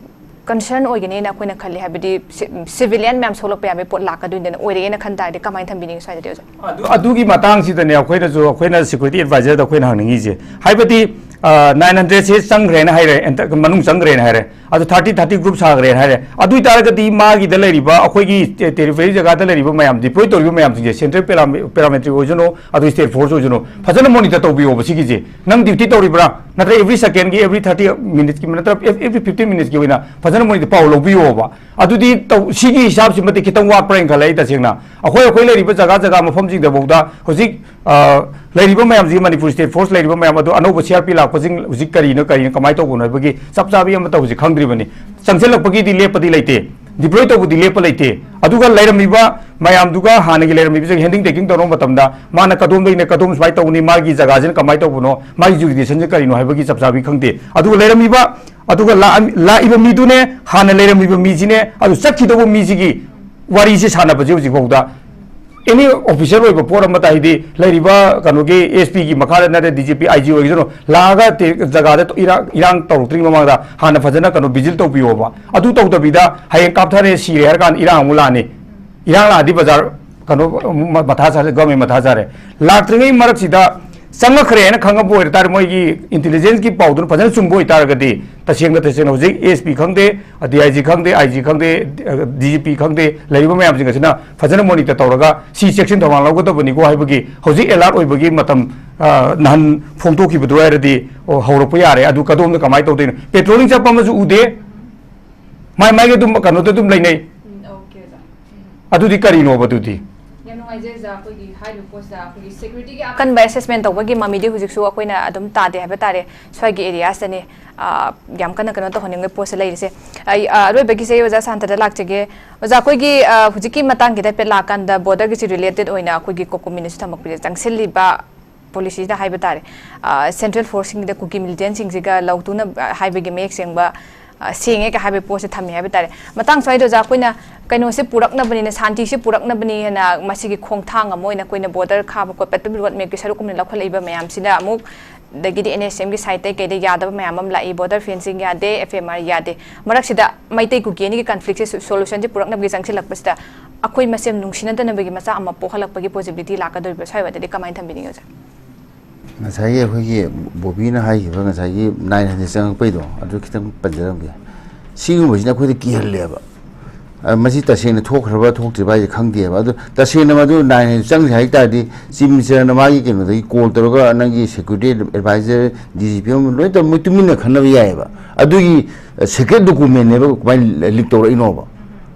ꯀꯟꯁꯔꯟ ꯑꯣꯏꯒꯅꯤꯅ ꯑꯩꯈꯣꯏꯅ ꯈꯜꯂꯤ, ꯍꯥꯏꯕꯗꯤ ꯁꯤ-, ꯁꯤꯚꯤꯂꯤꯌꯟ ꯃꯌꯥꯝ ꯁꯣꯛꯂꯛꯄ ꯌꯥꯕꯒꯤ ꯄꯣꯠ ꯂꯥꯛꯀꯗꯣꯏꯅꯤꯅ, ꯑꯣꯏꯔꯛꯑꯦꯅ ꯈꯟ ꯇꯥꯔꯗꯤ ꯀꯃꯥꯏꯅ ꯊꯝꯕꯤꯅꯤꯡꯉꯤ ꯁ꯭ꯋꯥꯏꯗꯗꯤ, ꯑꯣꯖꯥ? ꯑꯗꯨ-, ꯑꯗꯨꯒꯤ ꯃꯇꯥꯡꯁꯤꯗꯅꯦ ꯑꯩꯈꯣꯏꯅꯁꯨ, ꯑꯩꯈꯣꯏꯅ ꯁꯦꯀ꯭ꯌꯨꯔꯤꯇꯤ ꯑꯦꯗꯚꯥꯏꯖꯔꯗ ꯑꯩꯈꯣꯏꯅ ꯍꯪꯅꯤꯡꯉꯤꯁꯦ, ꯍꯥꯏꯕꯗꯤ, ꯑ, ꯅꯥꯏꯟ ꯍꯟꯗ꯭ꯔꯦꯠꯁꯦ ꯆꯪꯈ꯭ꯔꯦꯅ ꯍꯥꯏꯔꯦ, ꯑꯦꯟꯇ-, ꯃꯅꯨꯡ ꯆꯪꯈ꯭ꯔꯦꯅ ꯍꯥꯏꯔꯦ, ꯑꯗꯨ ꯊꯥꯔꯇꯤ ꯊꯥꯔꯇꯤ ꯒ꯭ꯔꯨꯞ ꯁꯥꯈ꯭ꯔꯦꯅ ꯍꯥꯏꯔꯦ꯫ ꯑꯗꯨ ꯑꯣꯏꯇꯥꯔꯒꯗꯤ ꯃꯥꯒꯤꯗ ꯂꯩꯔꯤꯕ, ꯑꯩꯈꯣꯏꯒꯤ ꯇꯦ-, ꯇꯦꯔꯤꯇꯣꯔꯤ ꯖꯒꯥꯗ ꯂꯩꯔꯤꯕ ꯃꯌꯥꯝ, ꯗꯤꯄ꯭ꯂꯣꯏ ꯇꯧꯔꯤꯕ ꯃꯌꯥꯝꯁꯤꯡꯁꯦ, ꯁꯦꯟꯇ꯭ꯔꯦꯜ ꯄꯦꯔꯥꯃꯤ-, ꯄꯦꯔꯥꯃꯤꯂꯤꯇꯔꯤ ꯑꯣꯏꯁꯅꯨ, ꯑꯗꯨ ꯁ꯭ꯇꯦꯠ ꯐꯣꯔꯁ ꯑꯣꯏꯁꯅꯨ, ꯐꯖꯅ ꯃꯣꯅꯤꯇꯔ ꯇꯧꯕꯤꯌꯣꯕ ꯁꯤꯒꯤꯁꯦ꯫ ꯅꯪ ꯗ꯭ꯌꯨꯇꯤ ꯇꯧꯔꯤꯕ꯭ꯔꯥ? ꯅꯠꯇ꯭ꯔꯒ ꯑꯦꯚ꯭ꯔꯤ ꯁꯦꯀꯦꯟꯒꯤ, ꯑꯦꯚ꯭ꯔꯤ ꯊꯥꯔꯇꯤ ꯃꯤꯅꯤꯠꯁꯀꯤ, ꯅꯠꯇ꯭ꯔꯒ ꯑꯦꯚ꯭ꯔꯤ ꯐꯤꯐꯇꯤꯟ ꯃꯤꯅꯤꯠꯁꯀꯤ ꯑꯣꯏꯅ ꯐꯖꯅ ꯃꯣꯅꯤꯇꯔ ꯄꯥꯎ ꯂꯧꯕꯤꯌꯣꯕ꯫ ꯑꯗꯨꯗꯤ ꯇꯧ-, ꯁꯤꯒꯤ ꯍꯤꯁꯥꯞꯁꯤꯃꯗꯤ ꯈꯤꯇꯪ ꯋꯥꯠꯄ꯭ꯔꯥ ꯍꯥꯏꯅ ꯈꯜꯂꯦ ꯑꯩ ꯇꯁꯦꯡꯅ꯫ ꯑꯩꯈꯣꯏ, ꯑꯩꯈꯣꯏ ꯂꯩꯔꯤꯕ ꯖꯒꯥ ꯖꯒꯥ ꯃꯐꯝꯁꯤꯡꯗꯐꯥꯎꯗ ꯍꯧꯖꯤꯛ, ꯑ, ꯂꯩꯔꯤꯕ ꯃꯌꯥꯝꯁꯤ, ꯃꯅꯤꯄꯨꯔ ꯁ꯭ꯇꯦꯠ ꯐꯣꯔꯁ ꯂꯩꯔꯤꯕ ꯃꯌꯥꯝ ꯑꯗꯨ, ꯑꯅꯧꯕ ꯁꯤ ꯑꯥꯔ ꯄꯤ ꯂꯥꯛꯄꯁꯤꯡ ꯍꯧꯖꯤꯛ ꯀꯔꯤꯅꯣ, ꯀꯔꯤꯅꯣ, ꯀꯃꯥꯏꯅ ꯇꯧꯕꯅꯣ ꯍꯥꯏꯕꯒꯤ ꯆꯞ ꯆꯥꯕꯤ ꯑꯃꯠꯇ ꯍꯧꯖꯤꯛ ꯈꯪꯗ꯭ꯔꯤꯕꯅꯤ꯫ ꯆꯪꯁꯤꯜꯂꯛꯄꯒꯤꯗꯤ ꯂꯦꯞꯄꯗꯤ ꯂꯩꯇꯦ, ꯗꯤꯄ꯭ꯂꯣꯏ ꯇꯧꯕꯗꯤ ꯂꯦꯞꯄ ꯂꯩꯇꯦ꯫ ꯑꯗꯨꯒ ꯂꯩꯔꯝꯃꯤꯕ ꯃꯌꯥꯝꯗꯨꯒ ꯍꯥꯟꯅꯒꯤ ꯂꯩꯔꯝꯃꯤꯕꯁꯤꯡ ꯍꯦꯟꯗꯤꯡ ꯇꯦꯀꯤꯡ ꯇꯧꯔꯕ ꯃꯇꯝꯗ ꯃꯥꯅ ꯀꯗꯣꯝꯗꯒꯤꯅ ꯀꯗꯣꯝ ꯁꯨꯃꯥꯏꯅ ꯇꯧꯕꯅꯤ, ꯃꯥꯒꯤ ꯖꯒꯥꯁꯤꯅ ꯀꯃꯥꯏꯅ ꯇꯧꯕꯅꯣ, ꯃꯥꯒꯤ ꯖꯨꯔꯤꯗꯤꯛꯁꯟꯁꯤ ꯀꯔꯤꯅꯣ ꯍꯥꯏꯕꯒꯤ ꯆꯞ ꯆꯥꯕꯤ ꯈꯪꯗꯦ꯫ ꯑꯗꯨꯒ ꯂꯩꯔꯝꯃꯤꯕ, ꯑꯗꯨꯒ ꯂꯥꯛꯑꯝ-, ꯂꯥꯛꯏꯕ ꯃꯤꯗꯨꯅꯦ, ꯍꯥꯟꯅ ꯂꯩꯔꯝꯃꯤꯕ ꯃꯤꯁꯤꯅꯦ, ꯑꯗꯨ ꯆꯠꯈꯤꯗꯧꯕ ꯃꯤꯁꯤꯒꯤ ꯋꯥꯔꯤꯁꯤ ꯁꯥꯟꯅꯕꯁꯤ ꯍꯧꯖꯤꯛ ꯐꯥꯎꯗ ꯑꯦꯅꯤ ꯑꯣꯐꯤꯁꯤꯌꯦꯜ ꯑꯣꯏꯕ ꯄꯣꯠ ꯑꯃꯗ, ꯍꯥꯏꯗꯤ ꯂꯩꯔꯤꯕ ꯀꯩꯅꯣꯒꯤ ꯑꯦꯁ ꯄꯤꯒꯤ ꯃꯈꯥꯗ ꯅꯠꯇ꯭ꯔ ꯗꯤ ꯖꯤ ꯄꯤ, ꯑꯥꯏ ꯖꯤ ꯑꯣꯏꯒꯤꯁꯅꯨ, ꯂꯥꯛꯑꯒ ꯇꯦ-, ꯖꯒꯥꯗ ꯏꯔꯥꯡ, ꯏꯔꯥꯡ ꯇꯧꯔꯛꯇ꯭ꯔꯤꯉꯩ ꯃꯃꯥꯡꯗ ꯍꯥꯟꯅ ꯐꯖꯅ ꯀꯩꯅꯣ ꯚꯤꯖꯤꯠ ꯇꯧꯕꯤꯌꯣꯕ꯫ ꯑꯗꯨ ꯇꯧꯗꯕꯤꯗ ꯍꯌꯦꯡ ꯀꯥꯞꯊꯔꯦ, ꯁꯤꯔꯦ ꯍꯥꯏꯔ ꯀꯥꯟꯗ ꯏꯔꯥꯡ ꯑꯃꯨꯛ ꯂꯥꯛꯑꯅꯤ꯫ ꯏꯔꯥꯡ ꯂꯥꯛꯑꯗꯤ ꯕꯖꯥꯔ ꯀꯩꯅꯣ ꯃ- ꯃꯊꯥ ꯁꯥꯔꯦ, ꯒꯚꯔꯟꯃꯦꯟ ꯃꯊꯥ ꯁꯥꯔꯦ꯫ ꯂꯥꯛꯇ꯭ꯔꯤꯉꯩ ꯃꯔꯛꯁꯤꯗ ꯆꯪꯉꯛꯈ꯭ꯔꯦ ꯍꯥꯏꯅ ꯈꯪꯉꯛꯄ ꯑꯣꯏꯇꯥꯔꯗꯤ, ꯃꯣꯏꯒꯤ ꯏꯟꯇꯦꯂꯤꯖꯦꯟꯁꯀꯤ ꯄꯥꯎꯗꯨꯅ ꯐꯖꯅ ꯆꯨꯝꯕ ꯑꯣꯏꯇꯥꯔꯒꯗꯤ, ꯇꯁꯦꯡꯅ ꯇꯁꯦꯡꯅ ꯍꯧꯖꯤꯛ ꯑꯦꯁ ꯄꯤ ꯈꯪꯗꯦ, ꯗꯤ ꯑꯥꯏ ꯖꯤ ꯈꯪꯗꯦ, ꯑꯥꯏ ꯖꯤ ꯈꯪꯗꯦ, ꯗꯤ ꯖꯤ ꯄꯤ ꯈꯪꯗꯦ, ꯂꯩꯔꯤꯕ ꯃꯌꯥꯝꯁꯤꯡ ꯑꯁꯤꯅ ꯐꯖꯅ ꯃꯣꯅꯤꯇꯔ ꯇꯧꯔꯒ ꯁꯤ ꯆꯦꯛꯁꯤꯟ ꯊꯧꯔꯥꯡ ꯂꯧꯒꯗꯕꯅꯤꯀꯣ ꯍꯥꯏꯕꯒꯤ ꯍꯧꯖꯤꯛ ꯑꯦꯂꯔꯠ ꯑꯣꯏꯕꯒꯤ ꯃꯇꯝ, ꯑ, ꯅꯍꯥꯟ ꯐꯣꯡꯗꯣꯛꯈꯤꯕꯗꯨ ꯍꯥꯏꯔꯗꯤ, ꯑꯣ, ꯍꯧꯔꯛꯄ ꯌꯥꯔꯦ꯫ ꯑꯗꯨ ꯀꯗꯣꯝꯗ ꯀꯃꯥꯏꯅ ꯇꯧꯗꯣꯏꯅꯣ? ꯄꯦꯇ꯭ꯔꯣꯂꯤꯡ ꯆꯠꯄ ꯑꯃꯁꯨ ꯎꯗꯦ, ꯃꯥꯏ ꯃꯥꯏꯒꯤ ꯑꯗꯨꯝ ꯀꯩꯅꯣꯗ ꯑꯗꯨꯝ ꯂꯩꯅꯩ꯫ ꯎꯝ, ꯑꯣꯀꯦ, ꯑꯣꯖꯥ꯫ ꯎꯝ꯫ ꯑꯗꯨꯗꯤ ꯀꯔꯤꯅꯣꯕ ꯑꯗꯨꯗꯤ? ꯌꯥꯝ ꯅꯨꯡꯉꯥꯏꯖꯩ, ꯑꯣꯖꯥ꯫ ꯑꯩꯈꯣꯏꯒꯤ ꯍꯥꯏꯔꯤꯕ ꯄꯣꯠꯁꯤꯗ ꯑꯩꯈꯣꯏꯒꯤ ꯁꯦꯀ꯭ꯌꯨꯔꯤꯇꯤꯒꯤ ꯑꯀꯟꯕ ꯑꯦꯁꯦꯁꯃꯦꯟ ꯇꯧꯕꯒꯤ ꯃꯃꯤꯗꯤ ꯍꯧꯖꯤꯛꯁꯨ ꯑꯩꯈꯣꯏꯅ ꯑꯗꯨꯝ ꯇꯥꯗꯦ ꯍꯥꯏꯕ ꯇꯥꯔꯦ, ꯁ꯭ꯋꯥꯏꯒꯤ ꯑꯦꯔꯤꯌꯥꯁꯤꯗꯅꯤ꯫ ꯑꯥ, ꯌꯥꯝ ꯀꯟꯅ ꯀꯩꯅꯣ ꯇꯧꯍꯟꯅꯤꯡꯕꯒꯤ ꯄꯣꯠꯁꯦ ꯂꯩꯔꯤꯁꯦ꯫ ꯑꯩ, ꯑꯥ, ꯑꯔꯣꯏꯕꯒꯤꯁꯦ ꯑꯩ ꯑꯣꯖꯥ ꯁꯥꯟꯇꯗ ꯂꯥꯛꯆꯒꯦ꯫ ꯑꯣꯖꯥ, ꯑꯩꯈꯣꯏꯒꯤ, ꯑꯥ, ꯍꯧꯖꯤꯛꯀꯤ ꯃꯇꯥꯡꯒꯤꯗ ꯍꯥꯏꯐꯦꯠ ꯂꯥꯛꯀꯥꯟꯗ, ꯕꯣꯔꯗꯔꯒꯤꯁꯤ ꯔꯤꯂꯦꯇꯦꯠ ꯑꯣꯏꯅ ꯑꯩꯈꯣꯏꯒꯤ ꯀꯣꯀꯣꯃꯤꯅꯁꯨ ꯊꯝꯃꯛꯄꯁꯦ, ꯆꯪꯁꯤꯜꯂꯤꯕ ꯄꯣꯂꯤꯁꯤꯗ ꯍꯥꯏꯕ ꯇꯥꯔꯦ, ꯑ, ꯁꯦꯟꯇ꯭ꯔꯦꯜ ꯐꯣꯔꯁꯁꯤꯡꯁꯤꯗ ꯀꯨꯀꯤ ꯃꯤꯂꯤꯇꯦꯟꯁꯤꯡꯁꯤꯒ ꯂꯧ ꯇꯨꯅ, ꯑ, ꯍꯥꯏꯕꯒꯤ ꯃꯌꯦꯛ ꯁꯦꯡꯕ, ꯑ, ꯁꯦꯡꯉꯦ ꯀ ꯍꯥꯏꯕꯒꯤ ꯄꯣꯠꯁꯦ ꯊꯝꯃꯤ ꯍꯥꯏꯕ ꯇꯥꯔꯦ꯫ ꯃꯇꯥꯡ ꯁ꯭ꯋꯥꯏꯗ ꯑꯣꯖꯥ, ꯑꯩꯈꯣꯏꯅ ꯀꯩꯅꯣꯁꯦ ꯄꯨꯔꯛꯅꯕꯅꯤꯅ, ꯁꯥꯟꯇꯤꯁꯦ ꯄꯨꯔꯛꯅꯕꯅꯤ ꯍꯥꯏꯅ ꯃꯁꯤꯒꯤ ꯈꯣꯡꯊꯥꯡ ꯑꯃ ꯑꯣꯏꯅ ꯑꯩꯈꯣꯏꯅ ꯕꯣꯔꯗꯔ ꯈꯥꯕ ꯈꯣꯠꯄ ꯑꯗꯨꯝ ꯔꯣꯗ ꯃꯦꯞꯀꯤ ꯁꯔꯨꯛ ꯑꯃ ꯂꯧꯈꯠꯂꯛꯏꯕ ꯃꯌꯥꯝꯁꯤꯅ ꯑꯃꯨꯛ, ꯑꯗꯒꯤꯗꯤ ꯑꯦꯟ ꯑꯦꯁ ꯑꯦꯝꯒꯤ ꯁꯥꯏꯠꯇꯩ ꯀꯩꯗꯩ ꯌꯥꯗꯕ ꯃꯌꯥꯝ ꯑꯃ ꯂꯥꯛꯏ, ꯕꯣꯔꯗꯔ ꯐꯦꯟꯁꯤꯡ ꯌꯥꯗꯦ, ꯑꯦꯐ ꯑꯦꯝ ꯑꯥꯔ ꯌꯥꯗꯦ꯫ ꯃꯔꯛꯁꯤꯗ ꯃꯩꯇꯩ ꯀꯨꯀꯤ ꯑꯅꯤꯒꯤ ꯀꯟꯐ꯭ꯂꯤꯛꯁꯦ ꯁꯣ-, ꯁꯣꯂꯨꯁꯟꯁꯦ ꯄꯨꯔꯛꯅꯕꯒꯤ ꯆꯪꯁꯤꯜꯂꯛꯄꯁꯤꯗ ꯑꯩꯈꯣꯏ ꯃꯁꯦꯟ ꯅꯨꯡꯁꯤꯅꯗꯅꯕꯒꯤ ꯃꯆꯥꯛ ꯑꯃ ꯄꯣꯛꯍꯜꯂꯛꯄꯒꯤ ꯄꯣꯁꯤꯕꯤꯂꯤꯇꯤ ꯂꯥꯛꯀꯗꯧꯔꯤꯕ꯭ꯔꯥ? ꯁ꯭ꯋꯥꯏ ꯋꯥꯗꯗꯤ ꯀꯃꯥꯏꯅ ꯊꯝꯕꯤꯅꯤꯡꯉꯤ, ꯑꯣꯖꯥ? ꯉꯁꯥꯏꯒꯤ ꯑꯩꯈꯣꯏꯒꯤ ꯕꯣꯕꯤꯅ ꯍꯥꯏꯈꯤꯕ ꯉꯁꯥꯏꯒꯤ ꯅꯥꯏꯟ ꯍꯟꯗ꯭ꯔꯦꯗ ꯆꯪꯉꯛꯄꯩꯗꯣ, ꯑꯗꯨ ꯈꯤꯇꯪ ꯄꯟꯖꯔꯝꯒꯦ꯫ ꯁꯤꯒꯨꯝꯕꯁꯤꯅ ꯑꯩꯈꯣꯏꯗ ꯀꯤꯍꯜꯂꯦꯕ꯫ ꯑ, ꯃꯁꯤ ꯇꯁꯦꯡꯅ ꯊꯣꯛꯈ꯭ꯔꯕ ꯊꯣꯛꯇ꯭ꯔꯤꯕ ꯍꯥꯏꯁꯦ ꯈꯪꯗꯦꯕ꯫ ꯑꯗꯨ ꯇꯁꯦꯡꯅ ꯃꯗꯨ ꯅꯥꯏꯟ ꯍꯟꯗ꯭ꯔꯦꯗ ꯆꯪꯈ꯭ꯔꯦ ꯍꯥꯏ ꯇꯥꯔꯗꯤ, ꯆꯤꯐ ꯃꯤꯅꯤꯁꯇꯔꯅ ꯃꯥꯒꯤ ꯀꯩꯅꯣꯗꯒꯤ ꯀꯣꯜ ꯇꯧꯔꯒ ꯅꯪꯒꯤ security adviser, D G P ꯑꯃ ꯂꯣꯏ ꯇꯧꯔꯒ ꯃꯣꯏ ꯇꯨꯃꯤꯟꯅ ꯈꯟꯅꯕ ꯌꯥꯏꯑꯕ꯫ ꯑꯗꯨꯒꯤ, ꯑ, ꯁꯦꯀ꯭ꯔꯦꯠ ꯗꯣꯀꯨꯃꯦꯟꯅꯦꯕ, ꯀꯃꯥꯏꯅ ꯂꯤꯛ ꯇꯧꯔꯛꯏꯅꯣꯕ?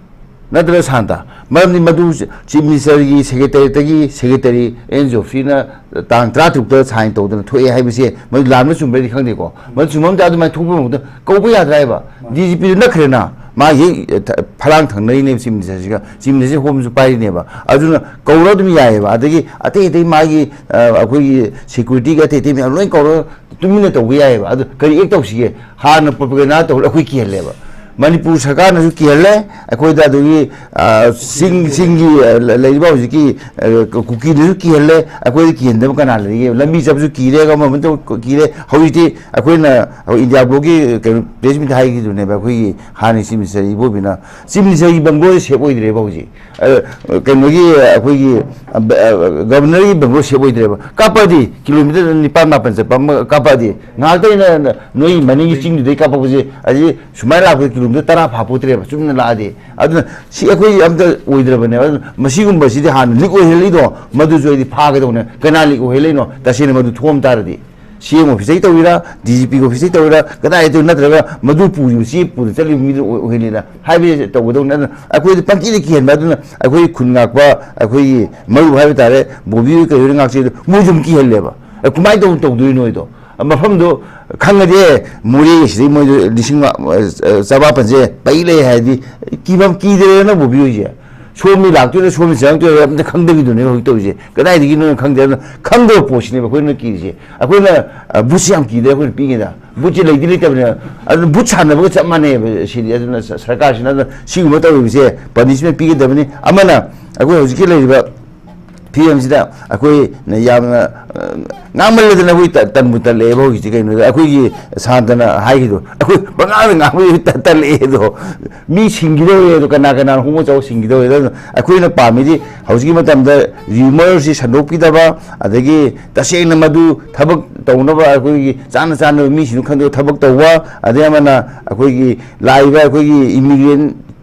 ꯅꯠꯇ꯭ꯔ ꯁꯥꯟꯇ? ꯃꯔꯝꯗꯤ ꯃꯗꯨ ꯆꯤꯐ ꯃꯤꯅꯤꯁꯇꯔꯒꯤ ꯁꯦꯀ꯭ꯔꯦꯇꯔꯤꯗꯒꯤ ꯁꯦꯀ꯭ꯔꯦꯇꯔꯤ ꯑꯦꯟ ꯖꯣꯐ꯭ꯔꯤꯅ ꯇꯥꯡ ꯇꯔꯥꯇꯔꯨꯛꯇ ꯁꯥꯏꯟ ꯇꯧꯗꯅ ꯊꯣꯛꯑꯦ ꯍꯥꯏꯕꯁꯦ, ꯃꯗꯨ ꯂꯥꯟꯕ ꯆꯨꯝꯕ꯭ꯔꯗꯤ ꯈꯪꯗꯦꯀꯣ꯫ ꯃꯗꯨ ꯆꯨꯝꯕ ꯑꯝꯇ ꯑꯗꯨꯃꯥꯏꯅ ꯊꯣꯛꯄ ꯃꯍꯨꯠꯇ ꯀꯧꯕ ꯌꯥꯗ꯭ꯔꯥ ꯍꯥꯏꯕ? ꯗꯤ ꯖꯤ ꯄꯤꯗꯨ ꯅꯛꯈ꯭ꯔꯦꯅ, ꯃꯥ ꯍꯦꯛ ꯊ-, ꯐꯂꯥꯡ ꯊꯪꯅꯔꯤꯅꯦꯕ ꯆꯤꯐ ꯃꯤꯅꯤꯁꯇꯔꯁꯤꯒ, ꯆꯤꯐ ꯃꯤꯅꯤꯁꯇꯔꯁꯤ ꯍꯣꯝꯁꯨ ꯄꯥꯏꯔꯤꯅꯦꯕ꯫ ꯑꯗꯨꯅ ꯀꯧꯔ ꯑꯗꯨꯝ ꯌꯥꯏꯑꯕ꯫ ꯑꯗꯒꯤ ꯑꯇꯩ ꯑꯇꯩ ꯃꯥꯒꯤ, ꯑ, ꯑꯩꯈꯣꯏꯒꯤ ꯁꯦꯀ꯭ꯌꯨꯔꯤꯇꯤꯒꯤ ꯑꯇꯩ ꯑꯇꯩ ꯃꯌꯥꯝ ꯂꯣꯏ ꯀꯧꯔ ꯇꯨꯃꯤꯟꯅ ꯇꯧꯕ ꯌꯥꯏꯑꯕ꯫ ꯑꯗꯨ ꯀꯔꯤ ꯑꯦꯛ ꯇꯧꯁꯤꯒꯦ? ꯍꯥꯟꯅ ꯄ꯭ꯔꯣꯄꯒꯦꯟꯗꯥ ꯇꯧꯔ ꯑꯩꯈꯣꯏ ꯀꯤꯍꯜꯂꯦꯕ꯫ ꯃꯅꯤꯄꯨꯔ ꯁꯔꯀꯥꯔꯅꯁꯨ ꯀꯤꯍꯜꯂꯦ ꯑꯩꯈꯣꯏꯗ, ꯑꯗꯨꯒꯤ, ꯑ, ꯆꯤꯡ, ꯆꯤꯡꯒꯤ, ꯑ, ꯂ-, ꯂꯩꯔꯤꯕ ꯍꯧꯖꯤꯛꯀꯤ, ꯑ, ꯀꯨꯀꯤꯅꯁꯨ ꯀꯤꯍꯜꯂꯦ꯫ ꯑꯩꯈꯣꯏꯗ ꯀꯤꯍꯟꯗꯕ ꯀꯅꯥ ꯂꯩꯒꯦ? ꯂꯝꯕꯤ ꯆꯠꯄꯁꯨ ꯀꯤꯔꯦ, ꯑꯃ ꯑꯃ ꯇꯧ-, ꯀꯤꯔꯦ꯫ ꯍꯧꯖꯤꯛꯇꯤ ꯑꯩꯈꯣꯏꯅ, ꯑ, ꯏꯟꯗꯤꯌꯥ ꯕ꯭ꯂꯣꯛꯀꯤ ꯀꯩꯅꯣ ꯄ꯭ꯔꯦꯁ ꯃꯤꯠ ꯍꯥꯏꯈꯤꯗꯨꯅꯦꯕ, ꯑꯩꯈꯣꯏꯒꯤ ꯍꯥꯟꯅꯒꯤ ꯆꯤꯐ ꯃꯤꯅꯤꯁꯇꯔ ꯏꯕꯣꯕꯤꯅ, ꯆꯤꯐ ꯃꯤꯅꯤꯁꯇꯔꯒꯤ ꯕꯪꯒ꯭ꯂꯣꯁꯦ ꯁꯦꯞ ꯑꯣꯏꯗ꯭ꯔꯦꯕ ꯍꯧꯖꯤꯛ꯫ ꯑ, ꯀꯩꯅꯣꯒꯤ, ꯑꯩꯈꯣꯏꯒꯤ, ꯑ, ꯕ-, ꯑ, ꯒꯕꯔꯅꯔꯒꯤ ꯕꯪꯒ꯭ꯂꯣ ꯁꯦꯞ ꯑꯣꯏꯗ꯭ꯔꯦꯕ꯫ ꯀꯥꯞꯄꯗꯤ ꯀꯤꯂꯣꯃꯤꯇꯔ ꯅꯤꯄꯥꯟ ꯃꯥꯄꯟ ꯆꯠꯄ ꯑꯃ ꯀꯥꯞꯄꯗꯤ, ꯉꯥꯏꯍꯥꯛꯇ ꯑꯩꯅ ꯅꯣꯏ ꯃꯅꯤꯡꯒꯤ ꯆꯤꯡꯗꯨꯗꯩ ꯀꯥꯞꯄꯛꯄꯁꯦ ꯑꯁꯤ ꯁꯨꯃꯥꯏꯅ ꯂꯥꯛꯄꯗ ꯀꯤꯂꯣꯃꯤꯇꯔ ꯇꯔꯥ ꯐꯥꯄꯣꯠꯇ꯭ꯔꯦꯕ, ꯆꯨꯝꯅ ꯂꯥꯛꯑꯗꯤ꯫ ꯑꯗꯨꯅ ꯁꯤ ꯑꯩꯈꯣꯏ ꯑꯝꯇ ꯑꯣꯏꯗ꯭ꯔꯕꯅꯦꯕ꯫ ꯑꯗꯨꯅ ꯃꯁꯤꯒꯨꯝꯕꯁꯤꯗꯤ ꯍꯥꯟꯅ ꯂꯤꯛ ꯑꯣꯏꯍꯜꯂꯤꯗꯣ, ꯃꯗꯨꯁꯨ ꯑꯩꯗꯤ ꯐꯥꯒꯗꯧꯅꯦ꯫ ꯀꯅꯥ ꯂꯤꯛ ꯑꯣꯏꯍꯜꯂꯤꯅꯣ? ꯇꯁꯦꯡꯅ ꯃꯗꯨ ꯊꯣꯛꯑꯝ ꯇꯥꯔꯗꯤ꯫ ꯁꯤ ꯑꯦꯝ ꯑꯣꯐꯤꯁꯇꯒꯤ ꯇꯧꯔꯤꯔꯥ, ꯗꯤ ꯖꯤ ꯄꯤ ꯑꯣꯐꯤꯁꯇꯒꯤ ꯇꯧꯔꯤꯔꯥ, ꯀꯗꯥꯏꯗꯒꯤ ꯇꯧꯔꯤꯅꯣ? ꯅꯠꯇ꯭ꯔꯒ ꯃꯗꯨ ꯄꯨꯔꯤꯕ, ꯆꯦ ꯄꯨꯔ ꯆꯠꯂꯤꯕ ꯃꯤꯗꯨ ꯑꯣꯏ-, ꯑꯣꯏꯍꯜꯂꯤꯔꯥ ꯍꯥꯏꯕꯁꯦ ꯇꯧꯒꯗꯧꯅꯦ꯫ ꯑꯗꯨꯅ ꯑꯩꯈꯣꯏꯗꯤ ꯄꯪꯀꯤꯗ ꯀꯤꯍꯟꯕ꯫ ꯑꯗꯨꯅ ꯑꯩꯈꯣꯏ ꯈꯨꯟ ꯉꯥꯛꯄ, ꯑꯩꯈꯣꯏꯒꯤ ꯃꯔꯨꯞ ꯍꯥꯏꯕ ꯇꯥꯔꯦ, ꯕꯣꯕꯤ ꯍꯣꯏ ꯀꯩ ꯍꯣꯏꯅ ꯉꯥꯛꯆꯩꯗꯣ, ꯃꯣꯏꯁꯨ ꯑꯗꯨꯝ ꯀꯤꯍꯜꯂꯦꯕ꯫ ꯑꯦ, ꯀꯃꯥꯏꯅ ꯇꯧ-, ꯇꯧꯗꯣꯏꯅꯣ ꯍꯥꯏꯗꯣ? ꯃꯐꯝꯗꯣ ꯈꯪꯉꯗꯤ, ꯑꯦ, ꯃꯣꯔꯦ ꯁꯤꯗꯩ ꯃꯣꯏꯗꯣ ꯂꯤꯁꯤꯡ, ꯑ, ꯆꯃꯥꯄꯟꯁꯦ ꯄꯩ ꯂꯩ ꯍꯥꯏꯔꯗꯤ, ꯀꯤꯐꯝ ꯀꯤꯗ꯭ꯔꯦꯅ ꯕꯣꯕꯤ ꯍꯣꯏꯁꯦ꯫ ꯁꯣꯝ ꯃꯤ ꯂꯥꯛꯇꯣꯏꯔꯥ, ꯁꯣꯝ ꯃꯤ ꯆꯪꯉꯛꯇꯣꯏꯔꯥ ꯑꯝꯇ ꯈꯪꯗꯕꯤꯗꯨꯅꯦꯕ ꯍꯧꯖꯤꯛ ꯇꯧꯔꯤꯁꯦ꯫ ꯀꯗꯥꯏꯗꯒꯤꯅꯣ ꯈꯪꯗꯦ꯫ ꯑꯗꯨꯅ ꯈꯪꯗꯕ ꯄꯣꯠꯁꯤꯅꯦꯕ ꯑꯩꯈꯣꯏꯅ ꯀꯤꯔꯤꯁꯦ꯫ ꯑꯩꯈꯣꯏꯅ, ꯑ, ꯕꯨꯠꯁꯦ ꯌꯥꯝ ꯀꯤꯗ꯭ꯔꯦ ꯑꯩꯈꯣꯏꯅ ꯄꯤꯛꯏꯉꯩꯗ꯫ ꯕꯨꯠꯁꯦ ꯂꯩꯗꯤ ꯂꯩꯇꯕꯅꯦ꯫ ꯑꯗꯨꯅ ꯕꯨꯠ ꯁꯥꯟꯅꯕꯒ ꯆꯞ ꯃꯥꯟꯅꯩꯕ ꯁꯤꯗꯤ꯫ ꯑꯗꯨꯅ ꯁ-, ꯁꯔꯀꯥꯔꯁꯤꯅ ꯑꯗꯨꯅ ꯁꯤꯒꯨꯝꯕ ꯇꯧꯔꯤꯕꯁꯦ ꯄꯅꯤꯁꯃꯦꯟ ꯄꯤꯒꯗꯕꯅꯤ꯫ ꯑꯃꯅ ꯑꯩꯈꯣꯏ ꯍꯧꯖꯤꯛꯀꯤ ꯂꯩꯔꯤꯕ ꯐꯤꯕꯝꯁꯤꯗ ꯑꯩꯈꯣꯏꯅ ꯌꯥꯝꯅ, ꯑ, ꯉꯥꯡꯃꯜꯂꯗꯅ ꯑꯩꯈꯣꯏ ꯇ-, ꯇꯟꯕꯨ ꯇꯜꯂꯛꯑꯦꯕ ꯍꯧꯖꯤꯛꯁꯦ꯫ ꯀꯩꯅꯣꯗ ꯑꯩꯈꯣꯏꯒꯤ ꯁꯥꯟꯇꯅ ꯍꯥꯏꯈꯤꯗꯣ, ꯑꯩꯈꯣꯏ ꯄꯉꯥꯡꯗ ꯉꯥꯡꯕ ꯇ-, ꯇꯜꯂꯛꯑꯦ ꯑꯗꯣ꯫ ꯃꯤ ꯁꯤꯡꯈꯤꯗꯧꯔꯦ ꯑꯗꯣ, ꯀꯅꯥ ꯀꯅꯥꯅ ꯍꯣꯡꯕ ꯆꯥꯎ ꯁꯤꯡꯈꯤꯗꯧꯔꯦ꯫ ꯑꯗꯨꯅ ꯑꯩꯈꯣꯏꯅ ꯄꯥꯝꯃꯤꯗꯤ ꯍꯧꯖꯤꯛꯀꯤ ꯃꯇꯝꯗ ꯔꯤꯃꯔꯁꯤ ꯁꯟꯗꯣꯛꯄꯤꯗꯕ, ꯑꯗꯒꯤ ꯇꯁꯦꯡꯅ ꯃꯗꯨ ꯊꯕꯛ ꯇꯧꯅꯕ ꯑꯩꯈꯣꯏꯒꯤ ꯆꯥꯅ ꯆꯥꯅꯕ ꯃꯤꯁꯤꯡꯗꯨ ꯈꯟꯗꯣꯛ ꯊꯕꯛ ꯇꯧꯕ, ꯑꯗꯩ ꯑꯃꯅ ꯑꯩꯈꯣꯏꯒꯤ ꯂꯥꯛꯏꯕ ꯑꯩꯈꯣꯏꯒꯤ ꯏꯃꯤꯒ꯭ꯔꯦꯟ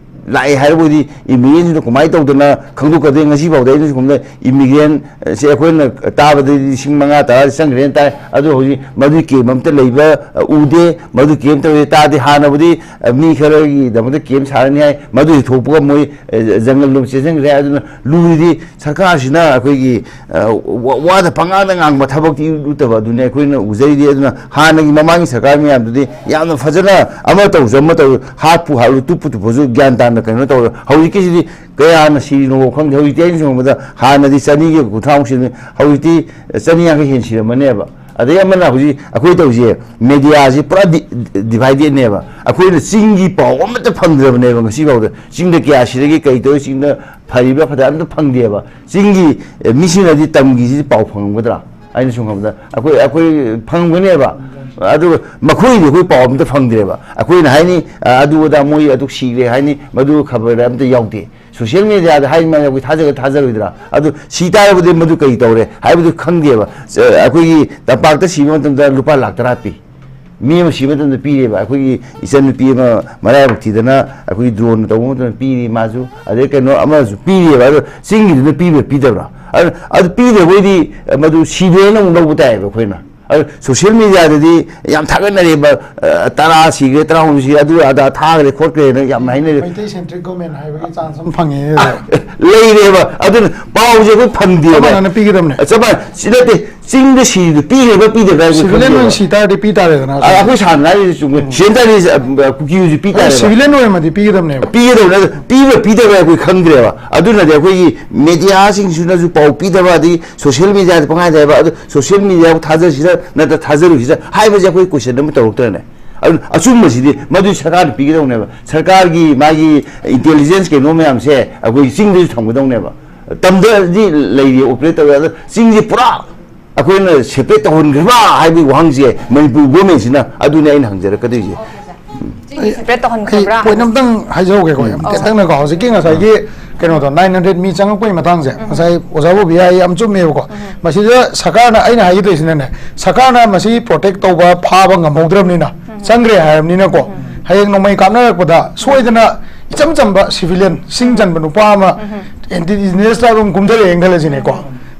ꯂꯥꯛꯑꯦ ꯍꯥꯏꯔꯕꯗꯤ ꯏꯃꯤꯒ꯭ꯔꯦꯟꯁꯤꯡꯗꯣ ꯀꯃꯥꯏꯅ ꯇꯧꯗꯅ ꯈꯪꯗꯣꯛꯀꯗꯣꯏ? ꯉꯁꯤ ꯐꯥꯎꯗ ꯑꯩꯅ ꯁꯣꯝꯗ ꯏꯃꯤꯒ꯭ꯔꯦꯟ, ꯑ, ꯁꯦ ꯑꯩꯈꯣꯏꯅ ꯇꯥꯕꯗꯗꯤ ꯂꯤꯁꯤꯡ ꯃꯉꯥ ꯇꯔꯥꯗꯤ ꯆꯪꯈ꯭ꯔꯦꯅ ꯇꯥꯏ꯫ ꯑꯗꯨ ꯍꯧꯖꯤꯛ ꯃꯗꯨꯒꯤ ꯀꯦꯝ ꯑꯝꯇ ꯂꯩꯕ, ꯑ, ꯎꯗꯦ꯫ ꯃꯗꯨ ꯀꯦꯝ ꯇꯧꯔꯦ ꯇꯥꯗꯦ꯫ ꯍꯥꯟꯅꯕꯨꯗꯤ, ꯑ, ꯃꯤ ꯈꯔꯒꯤꯗꯃꯛꯇ ꯀꯦꯝ ꯁꯥꯔꯅꯤ ꯍꯥꯏ꯫ ꯃꯗꯨ ꯍꯦꯛ ꯊꯣꯛꯄꯒ ꯃꯣꯏ, ꯑ, ꯖꯪꯒꯜ ꯂꯣꯝ ꯆꯦꯟꯁꯤꯟꯈ꯭ꯔꯦ꯫ ꯑꯗꯨꯅ ꯂꯨꯔꯤꯗꯤ ꯁꯔꯀꯥꯔꯁꯤꯅ ꯑꯩꯈꯣꯏꯒꯤ, ꯑ, ꯋꯥ-, ꯋꯥꯗ ꯄꯉꯥꯡꯗ ꯉꯥꯡꯕ ꯊꯕꯛꯇꯤ ꯎꯠꯇꯕ ꯑꯗꯨꯅꯤ ꯑꯩꯈꯣꯏꯅ ꯎꯖꯔꯤꯗꯤ꯫ ꯑꯗꯨꯅ ꯍꯥꯟꯅꯒꯤ ꯃꯃꯥꯡꯒꯤ ꯁꯔꯀꯥꯔ ꯃꯌꯥꯝꯗꯨꯗꯤ ꯌꯥꯝꯅ ꯐꯖꯅ ꯑꯃ ꯇꯧꯁꯨ ꯑꯃ ꯇꯧ, ꯍꯥꯠꯄꯨ ꯍꯥꯠꯂꯨ, ꯇꯨꯞꯄꯨ ꯇꯨꯞꯄꯁꯨ ꯒ꯭ꯌꯥꯟ ꯇꯥꯅ ꯀꯩꯅꯣ ꯇꯧꯔꯦ꯫ ꯍꯧꯖꯤꯛꯀꯤꯁꯤꯗꯤ ꯀꯌꯥꯅ ꯁꯤꯔꯤꯅꯣ ꯈꯪꯗꯦ꯫ ꯍꯧꯖꯤꯛꯇꯤ ꯑꯩꯅ ꯁꯨꯝ ꯈꯟꯕꯗ ꯍꯥꯟꯅꯗꯤ ꯆꯅꯤꯒ ꯀꯨꯟꯊ꯭ꯔꯥꯃꯨꯛ ꯁꯤꯔꯝꯃꯤ, ꯍꯧꯖꯤꯛꯇꯤ ꯆꯅꯤ ꯌꯥꯡꯈꯩ ꯍꯦꯟꯅ ꯁꯤꯔꯝꯃꯅꯦꯕ꯫ ꯑꯗꯩ ꯑꯃꯅ ꯍꯧꯖꯤꯛ ꯑꯩꯈꯣꯏ ꯇꯧꯔꯤꯁꯦ, ꯃꯦꯗꯤꯌꯥꯁꯤ ꯄꯨꯔꯥ ꯗꯤ-, ꯗꯤꯚꯥꯏꯗꯦꯠꯅꯦꯕ꯫ ꯑꯩꯈꯣꯏꯅ ꯆꯤꯡꯒꯤ ꯄꯥꯎ ꯑꯃꯠꯇ ꯐꯪꯗ꯭ꯔꯕꯅꯦꯕ ꯉꯁꯤꯐꯥꯎꯗ꯫ ꯆꯤꯡꯗ ꯀꯌꯥ ꯁꯤꯔꯒꯦ, ꯀꯩ ꯇꯧꯔꯤ, ꯆꯤꯡꯗ ꯐꯔꯤꯕ꯭ꯔꯥ ꯐꯠꯇ ꯑꯝꯇ ꯐꯪꯗꯦꯕ꯫ ꯆꯤꯡꯒꯤ, ꯑꯦ, ꯃꯤꯁꯤꯡꯅꯗꯤ ꯇꯝꯒꯤꯁꯤꯗꯤ ꯄꯥꯎ ꯐꯪꯉꯝꯒꯗ꯭ꯔꯥ? ꯑꯩꯅ ꯁꯨꯝ ꯈꯟꯕꯗ ꯑꯩꯈꯣꯏ, ꯑꯩꯈꯣꯏ ꯐꯪꯉꯝꯒꯅꯦꯕ꯫ ꯑꯗꯨꯒ ꯃꯈꯣꯏꯗꯤ ꯑꯩꯈꯣꯏ ꯄꯥꯎ ꯑꯝꯇ ꯐꯪꯗ꯭ꯔꯦꯕ꯫ ꯑꯩꯈꯣꯏꯅ ꯍꯥꯏꯅꯤ, ꯑ, ꯑꯗꯨ ꯑꯗꯥ ꯃꯣꯏ ꯑꯗꯨ ꯁꯤꯈ꯭ꯔꯦ ꯍꯥꯏꯅꯤ, ꯃꯗꯨ ꯈꯕꯔꯗ ꯑꯝꯇ ꯌꯥꯎꯗꯦ꯫ ꯁꯣꯁꯤꯌꯦꯜ ꯃꯦꯗꯤꯌꯥꯗ ꯍꯥꯏꯔꯤ ꯃꯌꯥꯝꯁꯦ ꯑꯩꯈꯣꯏ ꯊꯥꯖꯒ-, ꯊꯥꯖꯔꯣꯏꯗ꯭ꯔꯥ? ꯑꯗꯨ ꯁꯤ ꯇꯥꯔꯕꯗꯤ ꯃꯗꯨ ꯀꯩ ꯇꯧꯔꯦ ꯍꯥꯏꯕꯗꯨ ꯈꯪꯗꯦꯕ꯫ ꯑ, ꯑꯩꯈꯣꯏꯒꯤ ꯇꯝꯄꯥꯛꯇ ꯁꯤꯕ ꯃꯇꯝꯗ ꯂꯨꯄꯥ ꯂꯥꯛ ꯇꯔꯥ ꯄꯤ꯫ ꯃꯤ ꯑꯃ ꯁꯤꯕ ꯃꯇꯝꯗ ꯄꯤꯔꯦꯕ꯫ ꯑꯩꯈꯣꯏꯒꯤ ꯏꯆꯟꯅꯨꯄꯤ ꯑꯃ ꯃꯔꯥꯏꯕꯛ ꯊꯤꯗꯅ ꯑꯩꯈꯣꯏꯒꯤ ꯗ꯭ꯔꯣꯟ ꯇꯧꯕ ꯃꯇꯝꯗ ꯄꯤꯔꯤ, ꯃꯥꯁꯨ꯫ ꯑꯗꯩ ꯀꯩꯅꯣ ꯑꯃꯁꯨ ꯄꯤꯔꯤꯑꯕ꯫ ꯑꯗꯣ ꯆꯤꯡꯒꯤꯗꯨꯅ ꯄꯤꯕ꯭ꯔꯥ ꯄꯤꯗꯕ꯭ꯔꯥ? ꯑꯗꯨ, ꯑꯗꯨ ꯄꯤꯗ꯭ꯔꯕꯣꯏꯗꯤ ꯃꯗꯨ ꯁꯤꯕ꯭ꯔꯦꯅ ꯑꯃꯨꯛ ꯂꯧꯕ ꯇꯥꯏꯌꯦꯕ ꯑꯩꯈꯣꯏꯅ꯫ ꯑꯗꯨ ꯁꯣꯁꯤꯌꯦꯜ ꯃꯦꯗꯤꯌꯥꯗꯗꯤ ꯌꯥꯝ ꯊꯥꯒꯠꯅꯔꯦꯕ, ꯑ, ꯇꯔꯥ ꯁꯤꯈ꯭ꯔꯦ, ꯇꯔꯥꯍꯨꯝꯗꯣꯏ ꯁꯤꯈ꯭ꯔꯦ, ꯑꯗꯨ ꯑꯗꯥ ꯊꯥꯈ꯭ꯔꯦ ꯈꯣꯠꯈ꯭ꯔꯦꯅ ꯌꯥꯝ ꯍꯥꯏꯅꯔꯦ꯫ ꯃꯩꯇꯩ ꯁꯦꯟꯇ꯭ꯔꯤꯛ ꯒꯣꯔꯃꯦꯟ ꯍꯥꯏꯕꯒꯤ ꯆꯥꯟꯁ ꯑꯃ ꯐꯪꯉꯦ꯫ ꯂꯩꯔꯦꯕ꯫ ꯑꯗꯨꯅ ꯄꯥꯎꯁꯦ ꯑꯩꯈꯣꯏ ꯐꯪꯗꯦꯕ꯫ ꯆꯞ ꯃꯥꯟꯅꯅ ꯄꯤꯒꯗꯕꯅꯦ꯫ ꯆꯞ ꯃꯥꯟꯅ-, ꯁꯤ ꯅꯠꯇꯦ, ꯆꯤꯡꯗ ꯁꯤꯔꯤꯗꯣ ꯄꯤꯈ꯭ꯔꯕ ꯄꯤꯗꯕ꯭ꯔꯥ ꯍꯥꯏꯕ ꯁꯤꯚꯤꯂꯤꯌꯟ ꯈꯪꯗꯦꯕ꯫ ꯑꯣꯏꯅ ꯁꯤ ꯇꯥꯔꯗꯤ ꯄꯤ ꯇꯥꯔꯦꯗꯅ꯫ ꯑ, ꯑꯩꯈꯣꯏ ꯁꯥꯟꯅ ꯍꯥꯏꯔꯤꯁꯦ ꯆꯨꯝꯃꯦ꯫ ꯁꯤꯗ ꯇꯥꯔꯗꯤ, ꯑ, ꯀꯨꯀꯤꯁꯨ ꯄꯤ ꯑꯗꯨ ꯇꯥꯔꯦꯕ꯫ ꯁꯤꯚꯤꯂꯤꯌꯟ ꯑꯣꯏꯔꯝꯃꯗꯤ ꯄꯤꯒꯗꯕꯅꯦꯕ꯫ ꯄꯤꯒꯗꯧꯅꯦ꯫ ꯑꯗꯨ ꯄꯤꯕ꯭ꯔꯥ ꯄꯤꯗꯕ꯭ꯔꯥ ꯑꯩꯈꯣꯏ ꯈꯪꯗ꯭ꯔꯦꯕ꯫ ꯑꯗꯨꯅꯗꯤ ꯑꯩꯈꯣꯏꯒꯤ ꯃꯦꯗꯤꯌꯥꯁꯤꯡꯁꯤꯅꯁꯨ ꯄꯥꯎ ꯄꯤꯗꯕ, ꯑꯗꯒꯤ ꯁꯣꯁꯤꯌꯦꯜ ꯃꯦꯗꯤꯌꯥꯗ ꯄꯪꯍꯥꯏꯗ ꯍꯥꯏꯕ, ꯑꯗꯨ ꯁꯣꯁꯤꯌꯦꯜ ꯃꯦꯗꯤꯌꯥꯕꯨ ꯊꯥꯖꯁꯤꯔ ꯅꯠꯇ꯭ꯔ ꯊꯥꯖꯔꯨꯁꯤꯔ ꯍꯥꯏꯕꯁꯦ ꯑꯩꯈꯣꯏ ꯀꯣꯏꯁꯟ ꯑꯃ ꯇꯧꯔꯛꯇ꯭ꯔꯅꯦ? ꯑꯗꯨ ꯑꯆꯨꯝꯕꯁꯤꯗꯤ ꯃꯗꯨ ꯁꯔꯀꯥꯔꯅ ꯄꯤꯒꯗꯧꯅꯦꯕ꯫ ꯁꯔꯀꯥꯔꯒꯤ ꯃꯥꯒꯤ ꯏꯟꯇꯦꯂꯤꯖꯦꯟꯁ ꯀꯩꯅꯣ ꯃꯌꯥꯝꯁꯦ ꯑꯩꯈꯣꯏ ꯆꯤꯡꯗꯁꯨ ꯊꯝꯒꯗꯧꯅꯦꯕ꯫ ꯇꯝꯗꯗꯤ ꯂꯩꯔꯤ, ꯑꯣꯄꯔꯦꯠ ꯇꯧꯔꯦ꯫ ꯑꯗꯣ ꯆꯤꯡꯁꯦ ꯄꯨꯔꯥ ꯑꯩꯈꯣꯏꯅ ꯁꯦꯄꯔꯦꯠ ꯇꯧꯍꯟꯈ꯭ꯔꯕ ꯍꯥꯏꯕꯒꯤ ꯋꯥꯍꯪꯁꯦ ꯃꯅꯤꯄꯨꯔ ꯒꯣꯔꯃꯦꯟꯁꯤꯅ, ꯑꯗꯨꯅꯦ ꯑꯩꯅ ꯍꯪꯖꯔꯛꯀꯗꯣꯏꯁꯦ꯫ ꯆꯤꯡꯁꯦ ꯁꯦꯄꯔꯦꯠ ꯇꯧꯍꯟꯈ꯭ꯔꯕ꯭ꯔꯥ? ꯑꯩ ꯄꯣꯏꯟ ꯑꯝꯇꯪ ꯍꯥꯏꯖꯍꯧꯒꯦꯀꯣ, ꯌꯥꯝ ꯇꯦꯟꯇꯛꯅꯀꯣ꯫ ꯍꯧꯖꯤꯛꯀꯤ ꯉꯁꯥꯏꯒꯤ ꯀꯩꯅꯣꯗꯣ, ꯅꯥꯏꯟ ꯍꯟꯗ꯭ꯔꯦꯠ ꯃꯤ ꯆꯪꯉꯛꯄꯒꯤ ꯃꯇꯥꯡꯁꯦ, ꯉꯁꯥꯏ ꯑꯣꯖꯥ ꯕꯣꯕꯤ ꯍꯥꯏ ꯌꯥꯝ ꯆꯨꯝꯃꯦꯕꯀꯣ꯫ ꯃꯁꯤꯗ ꯁꯔꯀꯥꯔꯅ, ꯑꯩꯅ ꯍꯥꯏꯒꯗꯣꯏꯁꯤꯅꯅꯦ, ꯁꯔꯀꯥꯔꯅ ꯃꯁꯤ ꯄ꯭ꯔꯣꯇꯦꯛ ꯇꯧꯕ, ꯐꯥꯕ ꯉꯝꯍꯧꯗ꯭ꯔꯕꯅꯤꯅ, ꯆꯪꯈ꯭ꯔꯦ ꯍꯥꯏꯔꯕꯅꯤꯅꯀꯣ, ꯍꯌꯦꯡ ꯅꯣꯡꯃꯩ ꯀꯥꯞꯅꯔꯛꯄꯗ ꯁꯣꯏꯗꯅ ꯏꯆꯝ ꯆꯝꯕ ꯁꯤꯚꯤꯂꯤꯌꯟ, ꯁꯤꯡ ꯆꯟꯕ ꯅꯨꯄꯥ ꯑꯃ, ꯑꯦꯟꯇꯤ ꯏꯟꯗꯤꯖꯤꯅꯁ ꯇ꯭ꯔꯥꯏꯕ ꯑꯃ ꯀꯨꯝꯊꯔꯛꯑꯦꯅ ꯈꯜꯂꯁꯤꯅꯦꯀꯣ,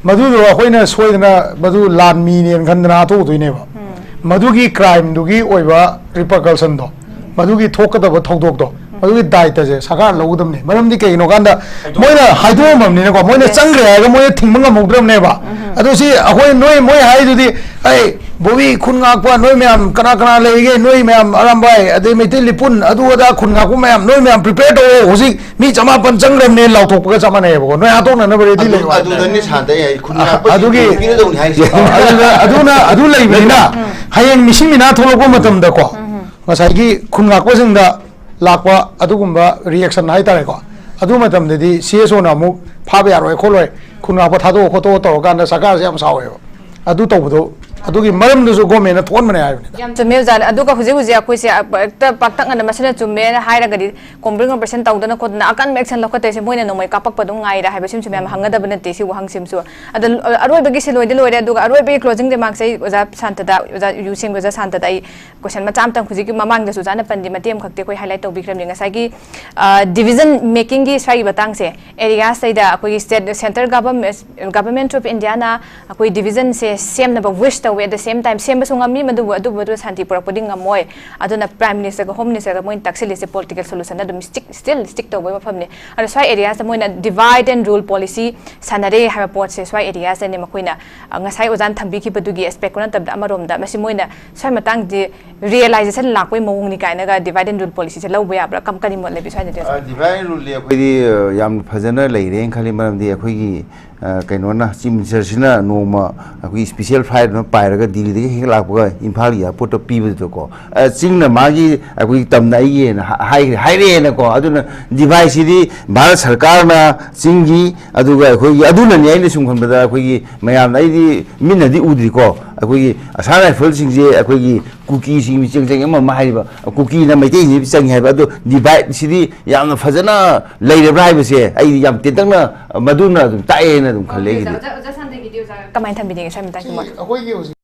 ꯃꯗꯨꯗꯣ ꯑꯩꯈꯣꯏꯅ ꯁꯣꯏꯗꯅ ꯃꯗꯨ ꯂꯥꯟꯃꯤꯅꯦꯅ ꯈꯟꯗꯅ ꯍꯥꯠꯇꯣꯛꯎꯗꯣꯏꯅꯦꯕ꯫ ꯃꯗꯨꯒꯤ ꯀ꯭ꯔꯥꯏꯝꯗꯨꯒꯤ ꯑꯣꯏꯕ ꯔꯤꯄꯔꯀꯜꯁꯟꯗꯣ, ꯃꯗꯨꯒꯤ ꯊꯣꯛꯀꯗꯕ ꯊꯧꯗꯣꯛꯇꯣ, ꯃꯗꯨꯒꯤ ꯗꯥꯏꯇꯁꯦ ꯁꯔꯀꯥꯔ ꯂꯧꯒꯗꯕꯅꯤ꯫ ꯃꯔꯝꯗꯤ ꯀꯩꯒꯤꯅꯣ ꯀꯥꯟꯗ, ꯃꯣꯏꯅ ꯍꯥꯏꯗꯣꯛꯑꯝꯃꯕꯅꯤꯅꯀꯣ, ꯃꯣꯏꯅ ꯆꯪꯈ꯭ꯔꯦ ꯍꯥꯏꯔꯒ ꯃꯣꯏꯅ ꯊꯤꯡꯕ ꯉꯝꯍꯧꯗ꯭ꯔꯕꯅꯦꯕ꯫ ꯑꯗꯨ ꯁꯤ ꯑꯩꯈꯣꯏ, ꯅꯣꯏ, ꯃꯣꯏ ꯍꯥꯏꯗꯨꯗꯤ, "ꯑꯩ ꯕꯣꯕꯤ, ꯈꯨꯟ ꯉꯥꯛꯄ ꯅꯣꯏ ꯃꯌꯥꯝ ꯀꯅꯥ ꯀꯅꯥ ꯂꯩꯔꯤꯒꯦ? ꯅꯣꯏ ꯃꯌꯥꯝ ꯑꯔꯥꯝꯕꯥꯏ, ꯑꯗꯩ ꯃꯩꯇꯩ ꯂꯤꯄꯨꯟ, ꯑꯗꯨ ꯑꯗꯥ ꯈꯨꯟ ꯉꯥꯛꯄ ꯃꯌꯥꯝ, ꯅꯣꯏ ꯃꯌꯥꯝ ꯄ꯭ꯔꯤꯄꯦꯌꯔ ꯇꯧꯔꯣ꯫ ꯍꯧꯖꯤꯛ ꯃꯤ ꯆꯃꯥꯄꯟ ꯆꯪꯈ꯭ꯔꯕꯅꯦ" ꯂꯥꯎꯊꯣꯛꯄꯒ ꯆꯞ ꯃꯥꯟꯅꯩꯌꯦꯕꯀꯣ꯫ ꯅꯣꯏ ꯍꯥꯠꯇꯣꯛꯅꯅꯕ ꯔꯦꯗꯤ ꯂꯩꯌꯨ ꯍꯥꯏꯕ꯫ ꯑꯗꯨꯗꯅꯤ ꯁꯥꯟꯇ ꯑꯩ ꯈꯨꯟ ꯉꯥꯛꯄꯁꯤꯡ ꯑꯗꯨꯒꯤ ꯄꯤꯔꯗꯧꯅꯤ ꯍꯥꯏꯁꯦ꯫ ꯑꯗꯨꯅ, ꯑꯗꯨꯅ, ꯑꯗꯨ ꯂꯩꯕꯅꯤꯅ, ꯍꯌꯦꯡ ꯃꯤꯁꯤꯡ ꯃꯤꯅꯥ ꯊꯣꯛꯂꯛꯄ ꯃꯇꯝꯗꯀꯣ, ꯉꯁꯥꯏꯒꯤ ꯈꯨꯟ ꯉꯥꯛꯄꯁꯤꯡꯗ ꯂꯥꯛꯄ ꯑꯗꯨꯒꯨꯝꯕ ꯔꯤꯌꯦꯛꯁꯟ ꯍꯥꯏꯇꯥꯔꯦꯀꯣ, ꯑꯗꯨ ꯃꯇꯝꯗꯗꯤ ꯁꯤ ꯑꯦꯁ ꯑꯣꯅ ꯑꯃꯨꯛ ꯐꯥꯕ ꯌꯥꯔꯣꯏ ꯈꯣꯠꯂꯣꯏ, ꯈꯨꯟ ꯉꯥꯛꯄ ꯊꯥꯗꯣꯛꯑꯣ ꯈꯣꯠꯇꯣꯛꯑꯣ ꯇꯧꯔꯀꯥꯟꯗ ꯁꯔꯀꯥꯔꯁꯦ ꯌꯥꯝ ꯁꯥꯎꯋꯦꯕ꯫ ꯑꯗꯨ ꯇꯧꯕꯗꯣ, ꯑꯗꯨꯒꯤ ꯃꯔꯝꯗꯨꯁꯨ ꯒꯣꯔꯃꯦꯟꯅ ꯊꯣꯛꯍꯟꯕꯅꯦ ꯍꯥꯏꯕꯅꯤꯗ꯫ ꯌꯥꯝ ꯆꯨꯝꯃꯦ ꯑꯣꯖꯥ꯫ ꯑꯗꯨꯒ ꯍꯧꯖꯤꯛ ꯍꯧꯖꯤꯛ ꯑꯩꯈꯣꯏꯁꯦ ꯍꯦꯛꯇ ꯄꯥꯛꯇꯛꯅꯅ ꯃꯁꯤꯅ ꯆꯨꯝꯃꯦꯅ ꯍꯥꯏꯔꯒꯗꯤ ꯀꯣꯝꯕ꯭ꯔꯤꯡ ꯑꯣꯄꯔꯦꯁꯟ ꯇꯧꯗꯅ ꯈꯣꯠꯇꯅ ꯑꯀꯟꯕ ꯑꯦꯛꯁꯟ ꯂꯧꯈꯠꯇꯣꯏꯁꯦ ꯃꯣꯏꯅ ꯅꯣꯡꯃꯩ ꯀꯥꯞꯄꯛꯄ ꯑꯗꯨꯝ ꯉꯥꯏꯔꯦ ꯍꯥꯏꯕꯁꯤꯃꯁꯨ ꯃꯌꯥꯝ ꯍꯪꯒꯗꯕ ꯅꯠꯇꯦ꯫ ꯁꯤ ꯋꯥꯍꯪꯁꯤꯃꯁꯨ ꯑꯗ ꯑꯔꯣꯏꯕꯒꯤ ꯁꯤ ꯂꯣꯏꯗꯤ ꯂꯣꯏꯔꯦ꯫ ꯑꯗꯨꯒ ꯑꯔꯣꯏꯕꯒꯤ ꯀ꯭ꯂꯣꯖꯤꯡ ꯔꯤꯃꯥꯔꯛꯁꯦ ꯑꯩ ꯑꯣꯖꯥ ꯁꯥꯟꯇꯗ, ꯑꯣꯖꯥ ꯌꯨꯁꯦꯡꯕ ꯑꯣꯖꯥ ꯁꯥꯟꯇꯗ ꯑꯩ ꯀꯣꯏꯁꯟ ꯃꯆꯥ ꯑꯃꯇꯪ, ꯍꯧꯖꯤꯛꯀꯤ ꯃꯃꯥꯡꯗꯁꯨ ꯑꯣꯖꯥꯅ ꯄꯟꯗꯤ ꯃꯇꯦꯛ ꯑꯃꯈꯛꯇꯤ ꯑꯩꯈꯣꯏ ꯍꯥꯏꯂꯥꯏꯠ ꯇꯧꯕꯤꯈ꯭ꯔꯕꯅꯤ꯫ ꯉꯁꯥꯏꯒꯤ ꯗꯤꯚꯤꯖꯟ ꯃꯦꯀꯤꯡꯒꯤ ꯁ꯭ꯋꯥꯏꯒꯤ ꯃꯇꯥꯡꯁꯦ ꯑꯦꯔꯤꯌꯥꯁꯇꯩꯗ ꯑꯩꯈꯣꯏꯒꯤ state, central government, government of ꯏꯟꯗꯤꯌꯥꯅ ꯑꯩꯈꯣꯏ ꯗꯤꯚꯤꯖꯟꯁꯦ ꯁꯦꯝꯅꯕ ꯋꯤꯁ ꯇꯧꯋꯦ꯫ ꯑꯦꯠ ꯗ ꯁꯦꯝ ꯇꯥꯏꯝ ꯁꯦꯝꯕꯁꯨ ꯉꯝꯃꯤ, ꯃꯗꯨꯕꯨ ꯑꯗꯨꯕꯨ ꯑꯗꯨ ꯁꯥꯟꯇꯤ ꯄꯨꯔꯛꯄꯗꯤ ꯉꯝꯃꯣꯏ꯫ ꯑꯗꯨꯅ ꯄ꯭ꯔꯥꯏꯝ ꯃꯤꯅꯤꯁꯇꯔꯒ ꯍꯣꯝ ꯃꯤꯅꯤꯁꯇꯔꯒ ꯃꯣꯏꯅ ꯇꯛꯁꯤꯜꯂꯤꯁꯦ ꯄꯣꯂꯤꯇꯤꯀꯦꯜ ꯁꯣꯂꯨꯁꯟꯗ ꯑꯗꯨꯝ ꯁ꯭ꯇꯤꯛ, ꯁ꯭ꯇꯤꯜ ꯁ꯭ꯇꯤꯛ ꯇꯧꯕꯒꯤ ꯃꯐꯝꯅꯤ꯫ ꯑꯗꯣ ꯁ꯭ꯋꯥꯏ ꯑꯦꯔꯤꯌꯥꯁꯇ ꯃꯣꯏꯅ ꯗꯤꯚꯥꯏꯠ ꯑꯦꯟ ꯔꯨꯜ ꯄꯣꯂꯤꯁꯤ ꯁꯥꯟꯅꯔꯦ ꯍꯥꯏꯕ ꯄꯣꯠꯁꯦ ꯁ꯭ꯋꯥꯏ ꯑꯦꯔꯤꯌꯥꯁꯇꯅꯤ ꯃꯈꯣꯏꯅ, ꯑ, ꯉꯁꯥꯏ ꯑꯣꯖꯥꯅ ꯊꯝꯕꯤꯈꯤꯕꯗꯨꯒꯤ ꯑꯦꯁꯄꯦꯛ ꯅꯠꯇꯕꯗ ꯑꯃꯔꯣꯝꯗ ꯃꯁꯤ ꯃꯣꯏꯅ ꯁ꯭ꯋꯥꯏ ꯃꯇꯥꯡꯁꯦ ꯔꯤꯌꯦꯂꯥꯏꯖꯦꯁꯟ ꯂꯥꯛꯄꯒꯤ ꯃꯑꯣꯡꯅꯤ ꯀꯥꯏꯅꯒ ꯗꯤꯚꯥꯏꯠ ꯑꯦꯟ ꯔꯨꯜ ꯄꯣꯂꯤꯁꯤꯁꯦ ꯂꯧꯕ ꯌꯥꯕ꯭ꯔꯥ? ꯀꯝ-, ꯀꯔꯤ ꯃꯣꯠ ꯂꯩꯕꯤ ꯁ꯭ꯋꯥꯏꯗꯗꯤ ꯑꯣꯖꯥ? ꯗꯤꯚꯥꯏꯠ ꯑꯦꯟ ꯔꯨꯜꯗꯤ ꯑꯩꯈꯣꯏꯗꯤ, ꯑ, ꯌꯥꯝ ꯐꯖꯅ ꯂꯩꯔꯦꯅ ꯈꯜꯂꯤ꯫ ꯃꯔꯝꯗꯤ ꯑꯩꯈꯣꯏꯒꯤ, ꯑ, ꯀꯩꯅꯣꯅ, ꯆꯤꯐ ꯃꯤꯅꯤꯁꯇꯔꯁꯤꯅ ꯅꯣꯡꯃ ꯑꯩꯈꯣꯏꯒꯤ ꯁ꯭ꯄꯤꯁꯦꯜ ꯐ꯭ꯂꯥꯏꯠ ꯑꯃ ꯄꯥꯏꯔꯒ ꯗꯤꯜꯂꯤꯗꯒꯤ ꯍꯦꯛ ꯂꯥꯛꯄꯒ ꯏꯝꯐꯥꯜꯒꯤ ꯑꯦꯌꯥꯔꯄꯣꯔꯠꯇ ꯄꯤꯕꯗꯨꯗꯀꯣ, ꯑ, ꯆꯤꯡꯅ ꯃꯥꯒꯤ ꯑꯩꯈꯣꯏꯒꯤ ꯇꯝꯅ ꯑꯩꯒꯤꯅ ꯍꯥ-, ꯍꯥꯏꯈ꯭ꯔꯦ, ꯍꯥꯏꯔꯛꯑꯦꯅꯀꯣ꯫ ꯑꯗꯨꯅ ꯗꯤꯚꯥꯏꯠꯁꯤꯗꯤ ꯚꯥꯔꯠ ꯁꯔꯀꯥꯔꯅ ꯆꯤꯡꯒꯤ, ꯑꯗꯨꯒ ꯑꯩꯈꯣꯏꯒꯤ, ꯑꯗꯨꯅꯅꯤ ꯑꯩꯅ ꯁꯨꯝ ꯈꯟꯕꯗ ꯑꯩꯈꯣꯏꯒꯤ ꯃꯌꯥꯝꯅ, ꯑꯩꯗꯤ ꯃꯤꯠꯅꯗꯤ ꯎꯗ꯭ꯔꯤꯀꯣ, ꯑꯩꯈꯣꯏꯒꯤ ꯑꯁꯥꯝ ꯔꯥꯏꯐꯜꯁꯤꯡꯁꯦ ꯑꯩꯈꯣꯏꯒꯤ ꯀꯨꯀꯤꯁꯤꯡ ꯃꯤꯆꯪ ꯆꯪ ꯑꯃ ꯑꯃ ꯍꯥꯏꯔꯤꯕ, ꯀꯨꯀꯤꯅ ꯃꯩꯇꯩꯁꯤꯡꯁꯤ ꯆꯪꯉꯤ ꯍꯥꯏꯕ꯫ ꯑꯗꯣ ꯗꯤꯚꯥꯏꯠꯁꯤꯗꯤ ꯌꯥꯝꯅ ꯐꯖꯅ ꯂꯩꯔꯕ꯭ ꯍꯥꯏꯕꯁꯦ ꯑꯩꯗꯤ ꯌꯥꯝ ꯇꯦꯟꯇꯛꯅ ꯃꯗꯨꯅ ꯑꯗꯨꯝ ꯇꯥꯛꯑꯦꯅ ꯑꯗꯨꯝ ꯈꯜꯂꯦ ꯑꯩꯒꯤꯗꯤ꯫ ꯑꯣꯖꯥ, ꯑꯣꯖꯥ ꯁꯥꯟꯇꯒꯤꯗꯤ ꯑꯣꯖꯥ ꯀꯃꯥꯏꯅ ꯊꯝꯕꯤꯅꯤꯡꯉꯤ ꯁ꯭ꯋꯥꯏ ꯃꯇꯥꯡꯒꯤ ꯃꯣꯠ? ꯑꯩꯈꯣꯏꯒꯤ ꯍꯧꯖꯤꯛ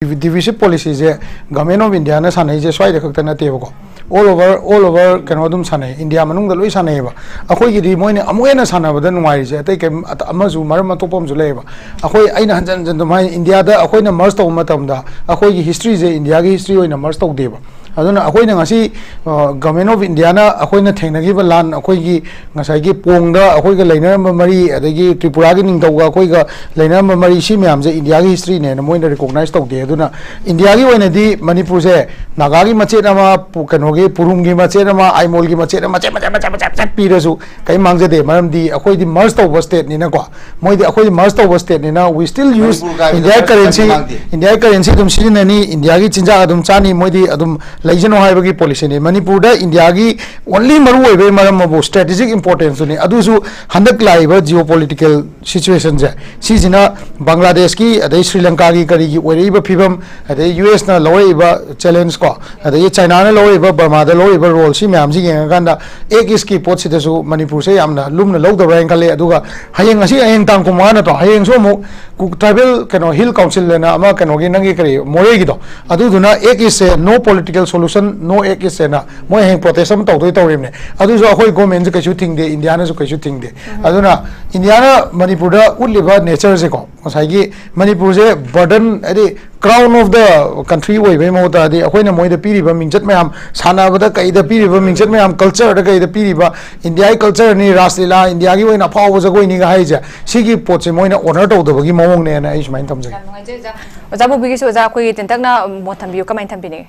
ꯗꯤꯚꯤꯖꯟ ꯄꯣꯂꯤꯁꯤꯁꯦ ꯒꯚꯔꯟꯃꯦꯟꯠ ꯑꯣꯐ ꯏꯟꯗꯤꯌꯥꯅ ꯁꯥꯟꯅꯩꯁꯦ ꯁ꯭ꯋꯥꯏꯗ ꯈꯛꯇ ꯅꯠꯇꯦꯕꯀꯣ, ꯑꯣꯜ ꯑꯣꯚꯔ, ꯑꯣꯜ ꯑꯣꯚꯔ ꯀꯩꯅꯣ ꯑꯗꯨꯝ ꯁꯥꯟꯅꯩ, ꯏꯟꯗꯤꯌꯥ ꯃꯅꯨꯡꯗ ꯂꯣꯏ ꯁꯥꯟꯅꯩꯌꯦꯕ꯫ ꯑꯩꯈꯣꯏꯒꯤꯗꯤ ꯃꯣꯏꯅ ꯑꯃꯨꯛ ꯍꯦꯟꯅ ꯁꯥꯟꯅꯕꯗ ꯅꯨꯡꯉꯥꯏꯔꯤꯁꯦ ꯑꯇꯩ ꯀꯩꯝ, ꯑꯃꯁꯨ ꯃꯔꯝ ꯑꯇꯣꯞꯄ ꯑꯃꯁꯨ ꯂꯩꯌꯦꯕ꯫ ꯑꯩꯈꯣꯏ, ꯑꯩꯅ ꯍꯟꯖꯟ ꯍꯟꯖꯟ ꯑꯗꯨꯝ ꯍꯥꯏ, ꯏꯟꯗꯤꯌꯥꯗ ꯑꯩꯈꯣꯏꯅ ꯃꯔꯁ ꯇꯧꯕ ꯃꯇꯝꯗ ꯑꯩꯈꯣꯏꯒꯤ ꯍꯤꯁꯇ꯭ꯔꯤꯁꯦ ꯏꯟꯗꯤꯌꯥꯒꯤ ꯍꯤꯁꯇ꯭ꯔꯤ ꯑꯣꯏꯅ ꯃꯔꯁ ꯇꯧꯗꯦꯕ꯫ ꯑꯗꯨꯅ ꯑꯩꯈꯣꯏꯅ ꯉꯁꯤ ꯒꯚꯔꯟꯃꯦꯟꯠ ꯑꯣꯐ ꯏꯟꯗꯤꯌꯥꯅ ꯑꯩꯈꯣꯏꯅ ꯊꯦꯡꯅꯈꯤꯕ ꯂꯥꯟ, ꯑꯩꯈꯣꯏꯒꯤ ꯉꯁꯥꯏꯒꯤ ꯄꯣꯡꯗ ꯑꯩꯈꯣꯏꯒ ꯂꯩꯅꯔꯝꯕ ꯃꯔꯤ, ꯑꯗꯒꯤ ꯇ꯭ꯔꯤꯄꯨꯔꯥꯒꯤ ꯅꯤꯡꯊꯧꯒ ꯑꯩꯈꯣꯏꯒ ꯂꯩꯅꯔꯝꯕ ꯃꯔꯤ, ꯁꯤ ꯃꯌꯥꯝꯁꯦ ꯏꯟꯗꯤꯌꯥꯒꯤ ꯍꯤꯁꯇ꯭ꯔꯤꯅꯦꯅ ꯃꯣꯏꯅ ꯔꯤꯀꯣꯛꯅꯥꯏꯁ ꯇꯧꯗꯦ꯫ ꯑꯗꯨꯅ ꯏꯟꯗꯤꯌꯥꯒꯤ ꯑꯣꯏꯅꯗꯤ ꯃꯅꯤꯄꯨꯔꯁꯦ ꯅꯥꯒꯥꯒꯤ ꯃꯆꯦꯠ ꯑꯃ, ꯄꯨ-, ꯀꯩꯅꯣꯒꯤ ꯄꯨꯔꯨꯝꯒꯤ ꯃꯆꯦꯠ ꯑꯃ, ꯑꯥꯏꯃꯣꯜꯒꯤ ꯃꯆꯦꯠ ꯑꯃ, ꯃꯆꯦꯠ ꯃꯆꯦꯠ ꯃꯆꯦꯠ ꯃꯆꯦꯠ ꯄꯤꯔꯁꯨ ꯀꯔꯤꯝ ꯃꯥꯡꯖꯗꯦ꯫ ꯃꯔꯝꯗꯤ ꯑꯩꯈꯣꯏꯗꯤ ꯃꯔꯁ ꯇꯧꯕ ꯁ꯭ꯇꯦꯠꯅꯤꯅꯀꯣ, ꯃꯣꯏꯗꯤ ꯑꯩꯈꯣꯏꯗꯤ ꯃꯔꯁ ꯇꯧꯕ ꯁ꯭ꯇꯦꯠꯅꯤꯅ, we still use ꯃꯅꯤꯄꯨꯔ ꯀꯥꯏꯕꯗ India ꯃꯔꯁ currency, ꯇꯧꯕ ꯉꯥꯡꯗꯦ꯫ India currency ꯑꯗꯨꯝ ꯁꯤꯖꯤꯟꯅꯅꯤ, ꯏꯟꯗꯤꯌꯥꯒꯤ ꯆꯤꯟꯖꯥꯛ ꯑꯗꯨꯝ ꯆꯥꯅꯤ, ꯃꯣꯏꯗꯤ ꯑꯗꯨꯝ ꯂꯩꯖꯅꯣ ꯍꯥꯏꯕꯒꯤ ꯄꯣꯂꯤꯁꯤꯅꯤ꯫ ꯃꯅꯤꯄꯨꯔꯗ ꯏꯟꯗꯤꯌꯥꯒꯤ ꯑꯣꯟꯂꯤ ꯃꯔꯨ ꯑꯣꯏꯕꯒꯤ ꯃꯔꯝ ꯑꯃꯕꯨ ꯁ꯭ꯇ꯭ꯔꯦꯇꯦꯖꯤꯛ ꯏꯝꯄꯣꯔꯇꯦꯟꯁꯇꯨꯅꯤ꯫ ꯑꯗꯨꯁꯨ ꯍꯟꯗꯛ ꯂꯥꯛꯏꯕ ꯖꯤꯑꯣ ꯄꯣꯂꯤꯇꯤꯀꯦꯜ ꯁꯤꯆꯨꯋꯦꯁꯟꯁꯦ, ꯁꯤꯁꯤꯅ ꯕꯪꯒ꯭ꯂꯥꯗꯦꯁꯀꯤ ꯑꯗꯩ ꯁ꯭ꯔꯤ ꯂꯪꯀꯥꯒꯤ ꯀꯔꯤꯒꯤ ꯑꯣꯏꯔꯛꯏꯕ ꯐꯤꯕꯝ, ꯑꯗꯩ ꯌꯨ ꯑꯦꯁꯅ ꯂꯧꯔꯛꯏꯕ ꯆꯦꯂꯦꯟꯖ ꯀꯣ, ꯑꯗꯒꯤ ꯆꯥꯏꯅꯥꯅ ꯂꯧꯔꯛꯏꯕ, ꯕꯔꯃꯥꯗ ꯂꯧꯔꯛꯏꯕ ꯔꯣꯜ, ꯁꯤ ꯃꯌꯥꯝꯁꯤ ꯌꯦꯡꯉꯀꯥꯟꯗ ꯑꯦꯛ ꯏꯁꯀꯤ ꯄꯣꯠꯁꯤꯗꯁꯨ ꯃꯅꯤꯄꯨꯔꯁꯦ ꯌꯥꯝꯅ ꯂꯨꯝꯅ ꯂꯧꯗꯕ꯭ꯔꯥ ꯍꯥꯏꯅ ꯈꯜꯂꯦ꯫ ꯑꯗꯨꯒ ꯍꯌꯦꯡ, ꯉꯁꯤ, ꯍꯌꯦꯡ ꯇꯥꯡ ꯀꯨꯟꯃꯉꯥ ꯅꯠꯇ꯭ꯔꯣ, ꯍꯌꯦꯡꯁꯨ ꯑꯃꯨꯛ ꯀꯨ-, ꯇ꯭ꯔꯥꯏꯕꯦꯜ ꯀꯩꯅꯣ, ꯍꯤꯜ ꯀꯥꯎꯟꯁꯤꯜ ꯍꯥꯏꯅ ꯑꯃ, ꯀꯩꯅꯣꯒꯤ, ꯅꯪꯒꯤ ꯀꯔꯤ, ꯃꯣꯔꯦꯒꯤꯗꯣ, ꯑꯗꯨꯗꯨꯅ ꯑꯦꯛ ꯏꯁꯁꯦ ꯅꯣ ꯄꯣꯂꯤꯇꯤꯀꯦꯜ ꯁꯣꯂꯨꯁꯟ, ꯅꯣ ꯑꯦꯛ ꯏꯁ ꯍꯥꯏꯅ ꯃꯣꯏ ꯍꯌꯦꯡ ꯄ꯭ꯔꯣꯇꯦꯁ ꯑꯃ ꯇꯧꯗꯣꯏ ꯇꯧꯔꯤꯕꯅꯦ꯫ ꯑꯗꯨꯁꯨ ꯑꯩꯈꯣꯏ ꯒꯣꯔꯃꯦꯟꯁꯨ ꯀꯩꯁꯨ ꯊꯤꯡꯗꯦ, ꯏꯟꯗꯤꯌꯥꯅꯁꯨ ꯀꯩꯁꯨ ꯊꯤꯡꯗꯦ꯫ ꯑꯗꯨꯅ ꯏꯟꯗꯤꯌꯥꯅ ꯃꯅꯤꯄꯨꯔꯗ ꯎꯠꯂꯤꯕ ꯅꯦꯆꯔꯁꯦꯀꯣ, ꯉꯁꯥꯏꯒꯤ ꯃꯅꯤꯄꯨꯔꯁꯦ ꯕꯔꯗꯟ, ꯍꯥꯏꯗꯤ crown of the country ꯑꯣꯏꯕꯒꯤ ꯃꯍꯨꯠꯇ, ꯍꯥꯏꯗꯤ ꯑꯩꯈꯣꯏꯅ ꯃꯣꯏꯗ ꯄꯤꯔꯤꯕ ꯃꯤꯡꯆꯠ ꯃꯌꯥꯝ, ꯁꯥꯟꯅꯕꯗ ꯀꯩꯗ ꯄꯤꯔꯤꯕ ꯃꯤꯡꯆꯠ ꯃꯌꯥꯝ, ꯀꯜꯆꯔꯗ ꯀꯩꯗ ꯄꯤꯔꯤꯕ, ꯏꯟꯗꯤꯌꯥꯒꯤ ꯀꯜꯆꯔꯅꯤ, ꯔꯥꯁ ꯂꯤꯂꯥ, ꯏꯟꯗꯤꯌꯥꯒꯤ ꯑꯣꯏꯅ ꯑꯐꯥꯎꯕ ꯖꯒꯣꯏꯅꯤꯒ ꯍꯥꯏꯔꯤꯁꯦ, ꯁꯤꯒꯤ ꯄꯣꯠꯁꯦ ꯃꯣꯏꯅ ꯑꯣꯅꯔ ꯇꯧꯗꯕꯒꯤ ꯃꯑꯣꯡꯅꯦꯅ ꯑꯩ ꯁꯨꯃꯥꯏꯅ ꯊꯝꯖꯒꯦ꯫ ꯌꯥꯝ ꯅꯨꯡꯉꯥꯏꯖꯩ ꯑꯣꯖꯥ꯫ ꯑꯣꯖꯥ ꯄꯨꯕꯤꯒꯤꯁꯨ, ꯑꯣꯖꯥ, ꯑꯩꯈꯣꯏꯒꯤ ꯇꯦꯟꯇꯛꯅ ꯃꯣꯠ ꯊꯝꯕꯤꯌꯨ, ꯀꯃꯥꯏꯅ ꯊꯝꯕꯤꯅꯤꯡꯉꯤ?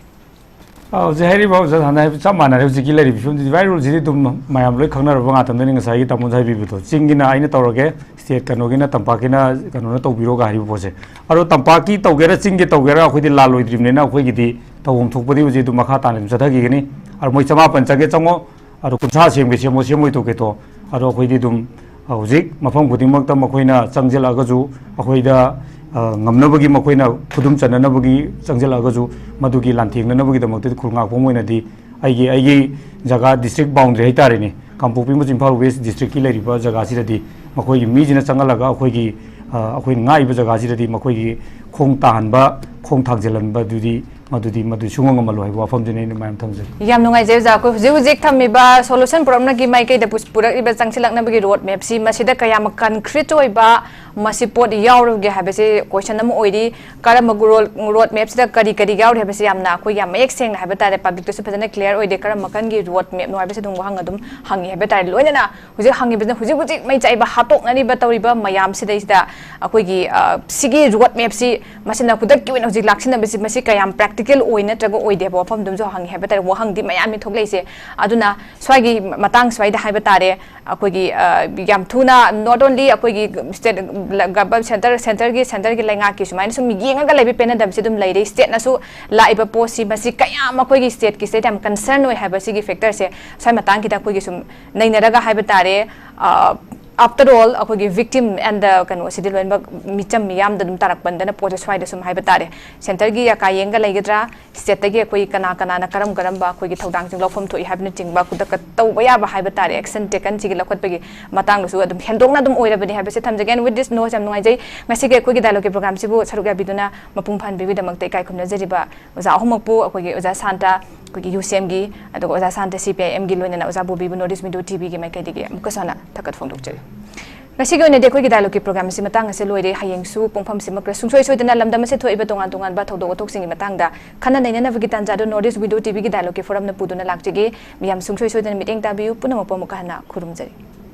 ꯑ, ꯍꯧꯖꯤꯛ ꯍꯥꯏꯔꯤꯕ ꯑꯣꯖꯥ ꯍꯥꯟꯅ ꯍꯥꯏꯕ ꯆꯞ ꯃꯥꯟꯅꯔꯦ꯫ ꯍꯧꯖꯤꯛꯀꯤ ꯂꯩꯔꯤꯕ ꯐꯤꯕꯝꯗꯨꯗꯤ ꯚꯥꯏ, ꯔꯨꯜꯁꯤꯗꯤ ꯑꯗꯨꯝ ꯃꯌꯥꯝ ꯂꯣꯏ ꯈꯪꯅꯔꯕ ꯉꯥꯛꯇꯅꯤ꯫ ꯉꯁꯥꯏꯒꯤ ꯇꯥꯃꯣꯅ ꯍꯥꯏꯕꯤꯕꯗꯣ, ꯆꯤꯡꯒꯤꯅ ꯑꯩꯅ ꯇꯧꯔꯒꯦ, ꯁ꯭ꯇꯦꯠ ꯀꯩꯅꯣꯒꯤꯅ, ꯇꯝꯄꯥꯛꯀꯤꯅ ꯀꯩꯅꯣꯅ ꯇꯧꯕꯤꯔꯣꯒ ꯍꯥꯏꯔꯤꯕ ꯄꯣꯠꯁꯦ꯫ ꯑꯗꯣ ꯇꯝꯄꯥꯛꯀꯤ ꯇꯧꯒꯦꯔꯥ ꯆꯤꯡꯒꯤ ꯇꯧꯒꯦꯔꯥ, ꯑꯩꯈꯣꯏꯗꯤ ꯂꯥꯜꯂꯣꯏꯗ꯭ꯔꯤꯕꯅꯤꯅ ꯑꯩꯈꯣꯏꯒꯤꯗꯤ ꯇꯧꯐꯝ ꯊꯣꯛꯄꯗꯤ ꯍꯧꯖꯤꯛ ꯑꯗꯨꯝ ꯃꯈꯥ ꯇꯥꯅ ꯑꯗꯨꯝ ꯆꯠꯊꯈꯤꯒꯅꯤ꯫ ꯑꯗꯣ ꯃꯣꯏ ꯆꯃꯥꯄꯟ ꯆꯪꯒꯦ ꯆꯪꯉꯣ, ꯑꯗꯣ ꯀꯨꯟꯊ꯭ꯔꯥ ꯁꯦꯝꯒꯦ ꯁꯦꯝꯃꯣ, ꯁꯦꯝꯃꯣꯏ ꯇꯣꯛꯀꯦ ꯇꯣꯛ꯫ ꯑꯗꯣ ꯑꯩꯈꯣꯏꯗꯤ ꯑꯗꯨꯝ, ꯑ, ꯍꯧꯖꯤꯛ ꯃꯐꯝ ꯈꯨꯗꯤꯡꯃꯛꯇ ꯃꯈꯣꯏꯅ ꯆꯪꯁꯤꯜꯂꯛꯑꯒꯁꯨ, ꯑꯩꯈꯣꯏꯗ, ꯑ, ꯉꯝꯅꯕꯒꯤ, ꯃꯈꯣꯏꯅ ꯈꯨꯗꯨꯝ ꯆꯟꯅꯅꯕꯒꯤ ꯆꯪꯁꯤꯜꯂꯛꯑꯒꯁꯨ, ꯃꯗꯨꯒꯤ ꯂꯥꯟꯊꯦꯡꯅꯅꯕꯒꯤꯗꯃꯛꯇꯗꯤ ꯈꯨꯜ ꯉꯥꯛꯄ ꯑꯣꯏꯅꯗꯤ ꯑꯩꯒꯤ, ꯑꯩꯒꯤ ꯖꯒꯥ, ꯗꯤꯁꯇ꯭ꯔꯤꯛ ꯕꯥꯎꯟꯗ꯭ꯔꯤ ꯍꯥꯏꯇꯥꯔꯦꯅꯦ, ꯀꯥꯡꯄꯣꯛꯄꯤ ꯑꯃꯁꯨꯡ ꯏꯝꯐꯥꯜ ꯋꯦꯁ ꯗꯤꯁꯇ꯭ꯔꯤꯛꯀꯤ ꯂꯩꯔꯤꯕ ꯖꯒꯥꯁꯤꯗꯗꯤ ꯃꯈꯣꯏꯒꯤ ꯃꯤꯁꯤꯅ ꯆꯪꯍꯜꯂꯒ ꯑꯩꯈꯣꯏꯒꯤ, ꯑ, ꯑꯩꯈꯣꯏꯅ ꯉꯥꯛꯏꯕ ꯖꯒꯥꯁꯤꯗꯗꯤ ꯃꯈꯣꯏꯒꯤ ꯈꯣꯡ ꯇꯥꯍꯟꯕ, ꯈꯣꯡ ꯊꯥꯡꯖꯤꯜꯍꯟꯕꯗꯨꯗꯤ ꯃꯗꯨꯗꯤ, ꯃꯗꯨ ꯁꯨꯡꯉꯝ ꯉꯝꯃꯜꯂꯣꯏ ꯍꯥꯏꯕ ꯋꯥꯐꯝꯗꯨꯅꯤ ꯑꯩꯅ ꯃꯌꯥꯝ ꯊꯝꯖꯒꯦ꯫ ꯌꯥꯝ ꯅꯨꯡꯉꯥꯏꯖꯩ ꯑꯣꯖꯥ꯫ ꯑꯩꯈꯣꯏ ꯍꯧꯖꯤꯛ ꯍꯧꯖꯤꯛ ꯊꯝꯃꯤꯕ ꯁꯣꯂꯨꯁꯟ ꯄꯨꯔꯛꯅꯕꯒꯤ ꯃꯥꯏꯀꯩꯗ ꯄꯨꯁ-, ꯄꯨꯔꯛꯂꯤꯕ ꯆꯪꯁꯤꯜꯂꯛꯅꯕꯒꯤ ꯔꯣꯗ ꯃꯦꯞꯁꯤ, ꯃꯁꯤꯗ ꯀꯌꯥꯝ ꯀꯟꯀ꯭ꯔꯤꯠ ꯑꯣꯏꯕ ꯃꯁꯤ ꯄꯣꯠ ꯌꯥꯎꯔꯤꯕꯒꯦ ꯍꯥꯏꯕꯁꯤ ꯀꯣꯏꯁꯟ ꯑꯃ ꯑꯣꯏꯔꯤ꯫ ꯀꯔꯝꯕ ꯔꯣꯗ, ꯔꯣꯗ ꯃꯦꯞꯁꯤꯗ ꯀꯔꯤ ꯀꯔꯤ ꯌꯥꯎꯔꯤ ꯍꯥꯏꯕꯁꯤ ꯌꯥꯝꯅ ꯑꯩꯈꯣꯏ ꯌꯥꯝ ꯃꯌꯦꯛ ꯁꯦꯡꯅ ꯍꯥꯏꯕ ꯇꯥꯔꯦ, ꯄꯕ꯭ꯂꯤꯛꯇꯁꯨ ꯐꯖꯅ ꯀ꯭ꯂꯤꯌꯥꯔ ꯑꯣꯏꯗꯦ꯫ ꯀꯔꯝꯕ ꯃꯈꯜꯒꯤ ꯔꯣꯗ ꯃꯦꯞꯅꯣ ꯍꯥꯏꯕꯁꯤ ꯑꯗꯨꯝ ꯋꯥꯍꯪ ꯑꯗꯨꯝ ꯍꯪꯉꯤ ꯍꯥꯏꯕ ꯇꯥꯔꯦ꯫ ꯂꯣꯏꯅꯅ ꯍꯧꯖꯤꯛ ꯍꯪꯉꯤꯕꯁꯤꯅ ꯍꯧꯖꯤꯛ ꯍꯧꯖꯤꯛ ꯃꯩ ꯆꯥꯛꯏꯕ ꯍꯥꯠꯇꯣꯛꯅꯔꯤꯕ ꯇꯧꯔꯤꯕ ꯃꯌꯥꯝꯁꯤꯗꯩꯁꯤꯗ ꯑꯩꯈꯣꯏꯒꯤ, ꯑ, ꯁꯤꯒꯤ ꯔꯣꯗ ꯃꯦꯞꯁꯤ ꯃꯁꯤꯅ ꯈꯨꯗꯛꯀꯤ ꯑꯣꯏꯅ ꯍꯧꯖꯤꯛ ꯂꯥꯛꯁꯤꯟꯅꯕꯁꯤ ꯃꯁꯤ ꯀꯌꯥꯝ ꯄ꯭ꯔꯦꯛꯇꯤꯀꯦꯜ ꯄ꯭ꯔꯦꯛꯇꯤꯀꯦꯜ ꯑꯣꯏ ꯅꯠꯇ꯭ꯔꯒ ꯑꯣꯏꯗꯦ ꯍꯥꯏꯕ ꯋꯥꯐꯝꯗꯨꯝꯁꯨ ꯍꯪꯉꯤ ꯍꯥꯏꯕ ꯇꯥꯔꯦ꯫ ꯋꯥꯍꯪꯗꯤ ꯃꯌꯥꯝ ꯑꯃ ꯊꯣꯛꯂꯛꯏꯁꯦ꯫ ꯑꯗꯨꯅ ꯁ꯭ꯋꯥꯏꯒꯤ ꯃꯇꯥꯡ ꯁ꯭ꯋꯥꯏꯗ ꯍꯥꯏꯕ ꯇꯥꯔꯦ, ꯑꯩꯈꯣꯏꯒꯤ, ꯑ, ꯌꯥꯝ ꯊꯨꯅ not only ꯑꯩꯈꯣꯏꯒꯤ ꯁ꯭ꯇꯦꯠ, ꯒꯚꯔ-, ꯁꯦꯟꯇꯔ, ꯁꯦꯟꯇꯔꯒꯤ, ꯁꯦꯟꯇꯔꯒꯤ ꯂꯩꯉꯥꯛꯀꯤ ꯁꯨꯃꯥꯏꯅ ꯁꯨꯝ ꯌꯦꯡꯉꯒ ꯂꯩꯕ ꯄꯦꯟꯅꯗꯕꯁꯤ ꯑꯗꯨꯝ ꯂꯩꯔꯦ꯫ ꯁ꯭ꯇꯦꯠꯅꯁꯨ ꯂꯥꯛꯏꯕ ꯄꯣꯠꯁꯤ ꯃꯁꯤ ꯀꯌꯥꯝ ꯑꯩꯈꯣꯏꯒꯤ ꯁ꯭ꯇꯦꯠꯀꯤ ꯁꯤꯗ ꯌꯥꯝ ꯀꯟꯁꯔꯟ ꯑꯣꯏ ꯍꯥꯏꯕ ꯁꯤꯒꯤ ꯐꯦꯛꯇꯔꯁꯦ ꯁ꯭ꯋꯥꯏ ꯃꯇꯥꯡꯒꯤꯗ ꯑꯩꯈꯣꯏꯒꯤ ꯁꯨꯝ ꯅꯩꯅꯔꯒ ꯍꯥꯏꯕ ꯇꯥꯔꯦ꯫ ꯑ, after all ꯑꯩꯈꯣꯏꯒꯤ victim and the ꯀꯩꯅꯣꯁꯤꯗꯤ ꯂꯣꯏꯅꯃꯛ ꯃꯤꯆꯝ ꯃꯤꯌꯥꯝꯗ ꯑꯗꯨꯝ ꯇꯥꯔꯛꯄꯅꯤꯅ ꯄꯣꯠꯁꯦ ꯁ꯭ꯋꯥꯏꯗ ꯁꯨꯝ ꯍꯥꯏꯕ ꯇꯥꯔꯦ꯫ ꯁꯦꯟꯇꯔꯒꯤ ꯑꯀꯥꯏ ꯌꯦꯡꯒ ꯂꯩꯒꯗ꯭ꯔꯥ, ꯁ꯭ꯇꯦꯠꯇꯒꯤ ꯑꯩꯈꯣꯏ ꯀꯅꯥ ꯀꯅꯥꯅ ꯀꯔꯝ ꯀꯔꯝꯕ ꯑꯩꯈꯣꯏꯒꯤ ꯊꯧꯗꯥꯡꯁꯤꯡ ꯂꯧꯐꯝ ꯊꯣꯛꯏ ꯍꯥꯏꯕꯅꯆꯤꯡꯕ ꯈꯨꯗꯛꯇ ꯇꯧꯕ ꯌꯥꯕ ꯍꯥꯏꯕ ꯇꯥꯔꯦ, ꯑꯦꯛꯁꯟ ꯇꯦꯀꯟꯁꯤꯒꯤ ꯂꯧꯈꯠꯄꯒꯤ ꯃꯇꯥꯡꯗꯁꯨ ꯑꯗꯨꯝ ꯍꯦꯟꯗꯣꯛꯅ ꯑꯗꯨꯝ ꯑꯣꯏꯔꯕꯅꯤ ꯍꯥꯏꯕꯁꯦ ꯊꯝꯖꯒꯦ꯫ And with this note, ꯌꯥꯝ ꯅꯨꯡꯉꯥꯏꯖꯩ ꯉꯁꯤꯒꯤ ꯑꯩꯈꯣꯏꯒꯤ ꯗꯥꯏꯂꯣꯒꯀꯤ ꯄ꯭ꯔꯣꯒ꯭ꯔꯥꯝꯁꯤꯕꯨ ꯁꯔꯨꯛ ꯌꯥꯕꯤꯗꯨꯅ ꯃꯄꯨꯡ ꯐꯥꯍꯟꯕꯤꯕꯒꯤꯗꯃꯛꯇ ꯏꯀꯥꯏ ꯈꯨꯝꯅꯖꯔꯤꯕ ꯑꯣꯖꯥ ꯑꯍꯨꯝꯃꯛꯄꯨ, ꯑꯩꯈꯣꯏꯒꯤ ꯑꯣꯖꯥ ꯁꯥꯟꯇ, ꯑꯩꯈꯣꯏꯒꯤ ꯌꯨ ꯁꯤ ꯑꯦꯝꯒꯤ, ꯑꯗꯨꯒ ꯑꯣꯖꯥ ꯁꯥꯟꯇ ꯁꯤ ꯄꯤ ꯑꯥꯏ ꯑꯦꯝꯒꯤ, ꯂꯣꯏꯅꯅ ꯑꯣꯖꯥ ꯕꯣꯕꯤꯕꯨ ꯅꯣꯔꯠ ꯏꯁ ꯋꯤꯟꯗꯣ ꯇꯤ ꯚꯤꯒꯤ ꯃꯥꯏꯀꯩꯗꯒꯤ ꯑꯃꯨꯛꯀꯁꯨ ꯍꯟꯅ ꯊꯥꯒꯠ ꯐꯣꯡꯗꯣꯛꯆꯔꯤ꯫ ꯉꯁꯤꯒꯤ ꯑꯣꯏꯅꯗꯤ ꯑꯩꯈꯣꯏꯒꯤ ꯗꯥꯏꯂꯣꯒꯀꯤ ꯄ꯭ꯔꯣꯒ꯭ꯔꯥꯝ ꯑꯁꯤ ꯃꯇꯥꯡ ꯑꯁꯤꯗ ꯂꯣꯏꯔꯦ꯫ ꯍꯌꯦꯡꯁꯨ ꯄꯨꯡꯐꯝꯁꯤꯃꯛꯇ ꯁꯨꯡꯁꯣꯏ ꯁꯣꯏꯗꯅ ꯂꯝꯗꯝ ꯑꯁꯤꯗ ꯊꯣꯛꯏꯕ ꯇꯣꯉꯥꯟ ꯇꯣꯉꯥꯟꯕ ꯊꯧꯗꯣꯛ ꯋꯥꯊꯣꯛꯁꯤꯡꯒꯤ ꯃꯇꯥꯡꯗ ꯈꯟꯅ ꯅꯩꯅꯅꯕꯒꯤ ꯇꯥꯟꯖꯥꯗꯨ ꯅꯣꯔꯠ ꯏꯁ ꯋꯤꯟꯗꯣ ꯇꯤ ꯚꯤꯒꯤ ꯗꯥꯏꯂꯣꯒꯀꯤ ꯐꯣꯔꯝꯅ ꯄꯨꯗꯨꯅ ꯂꯥꯛꯆꯒꯦ꯫ ꯃꯤꯌꯥꯝ ꯁꯨꯡꯁꯣꯏ ꯁꯣꯏꯗꯅ ꯃꯤꯠꯌꯦꯡ ꯇꯥꯕꯤꯌꯨ꯫ ꯄꯨꯝꯅꯃꯛꯄꯨ ꯑꯃꯨꯛꯀ ꯍꯟꯅ ꯈꯨꯔꯨꯝꯖꯔꯤ꯫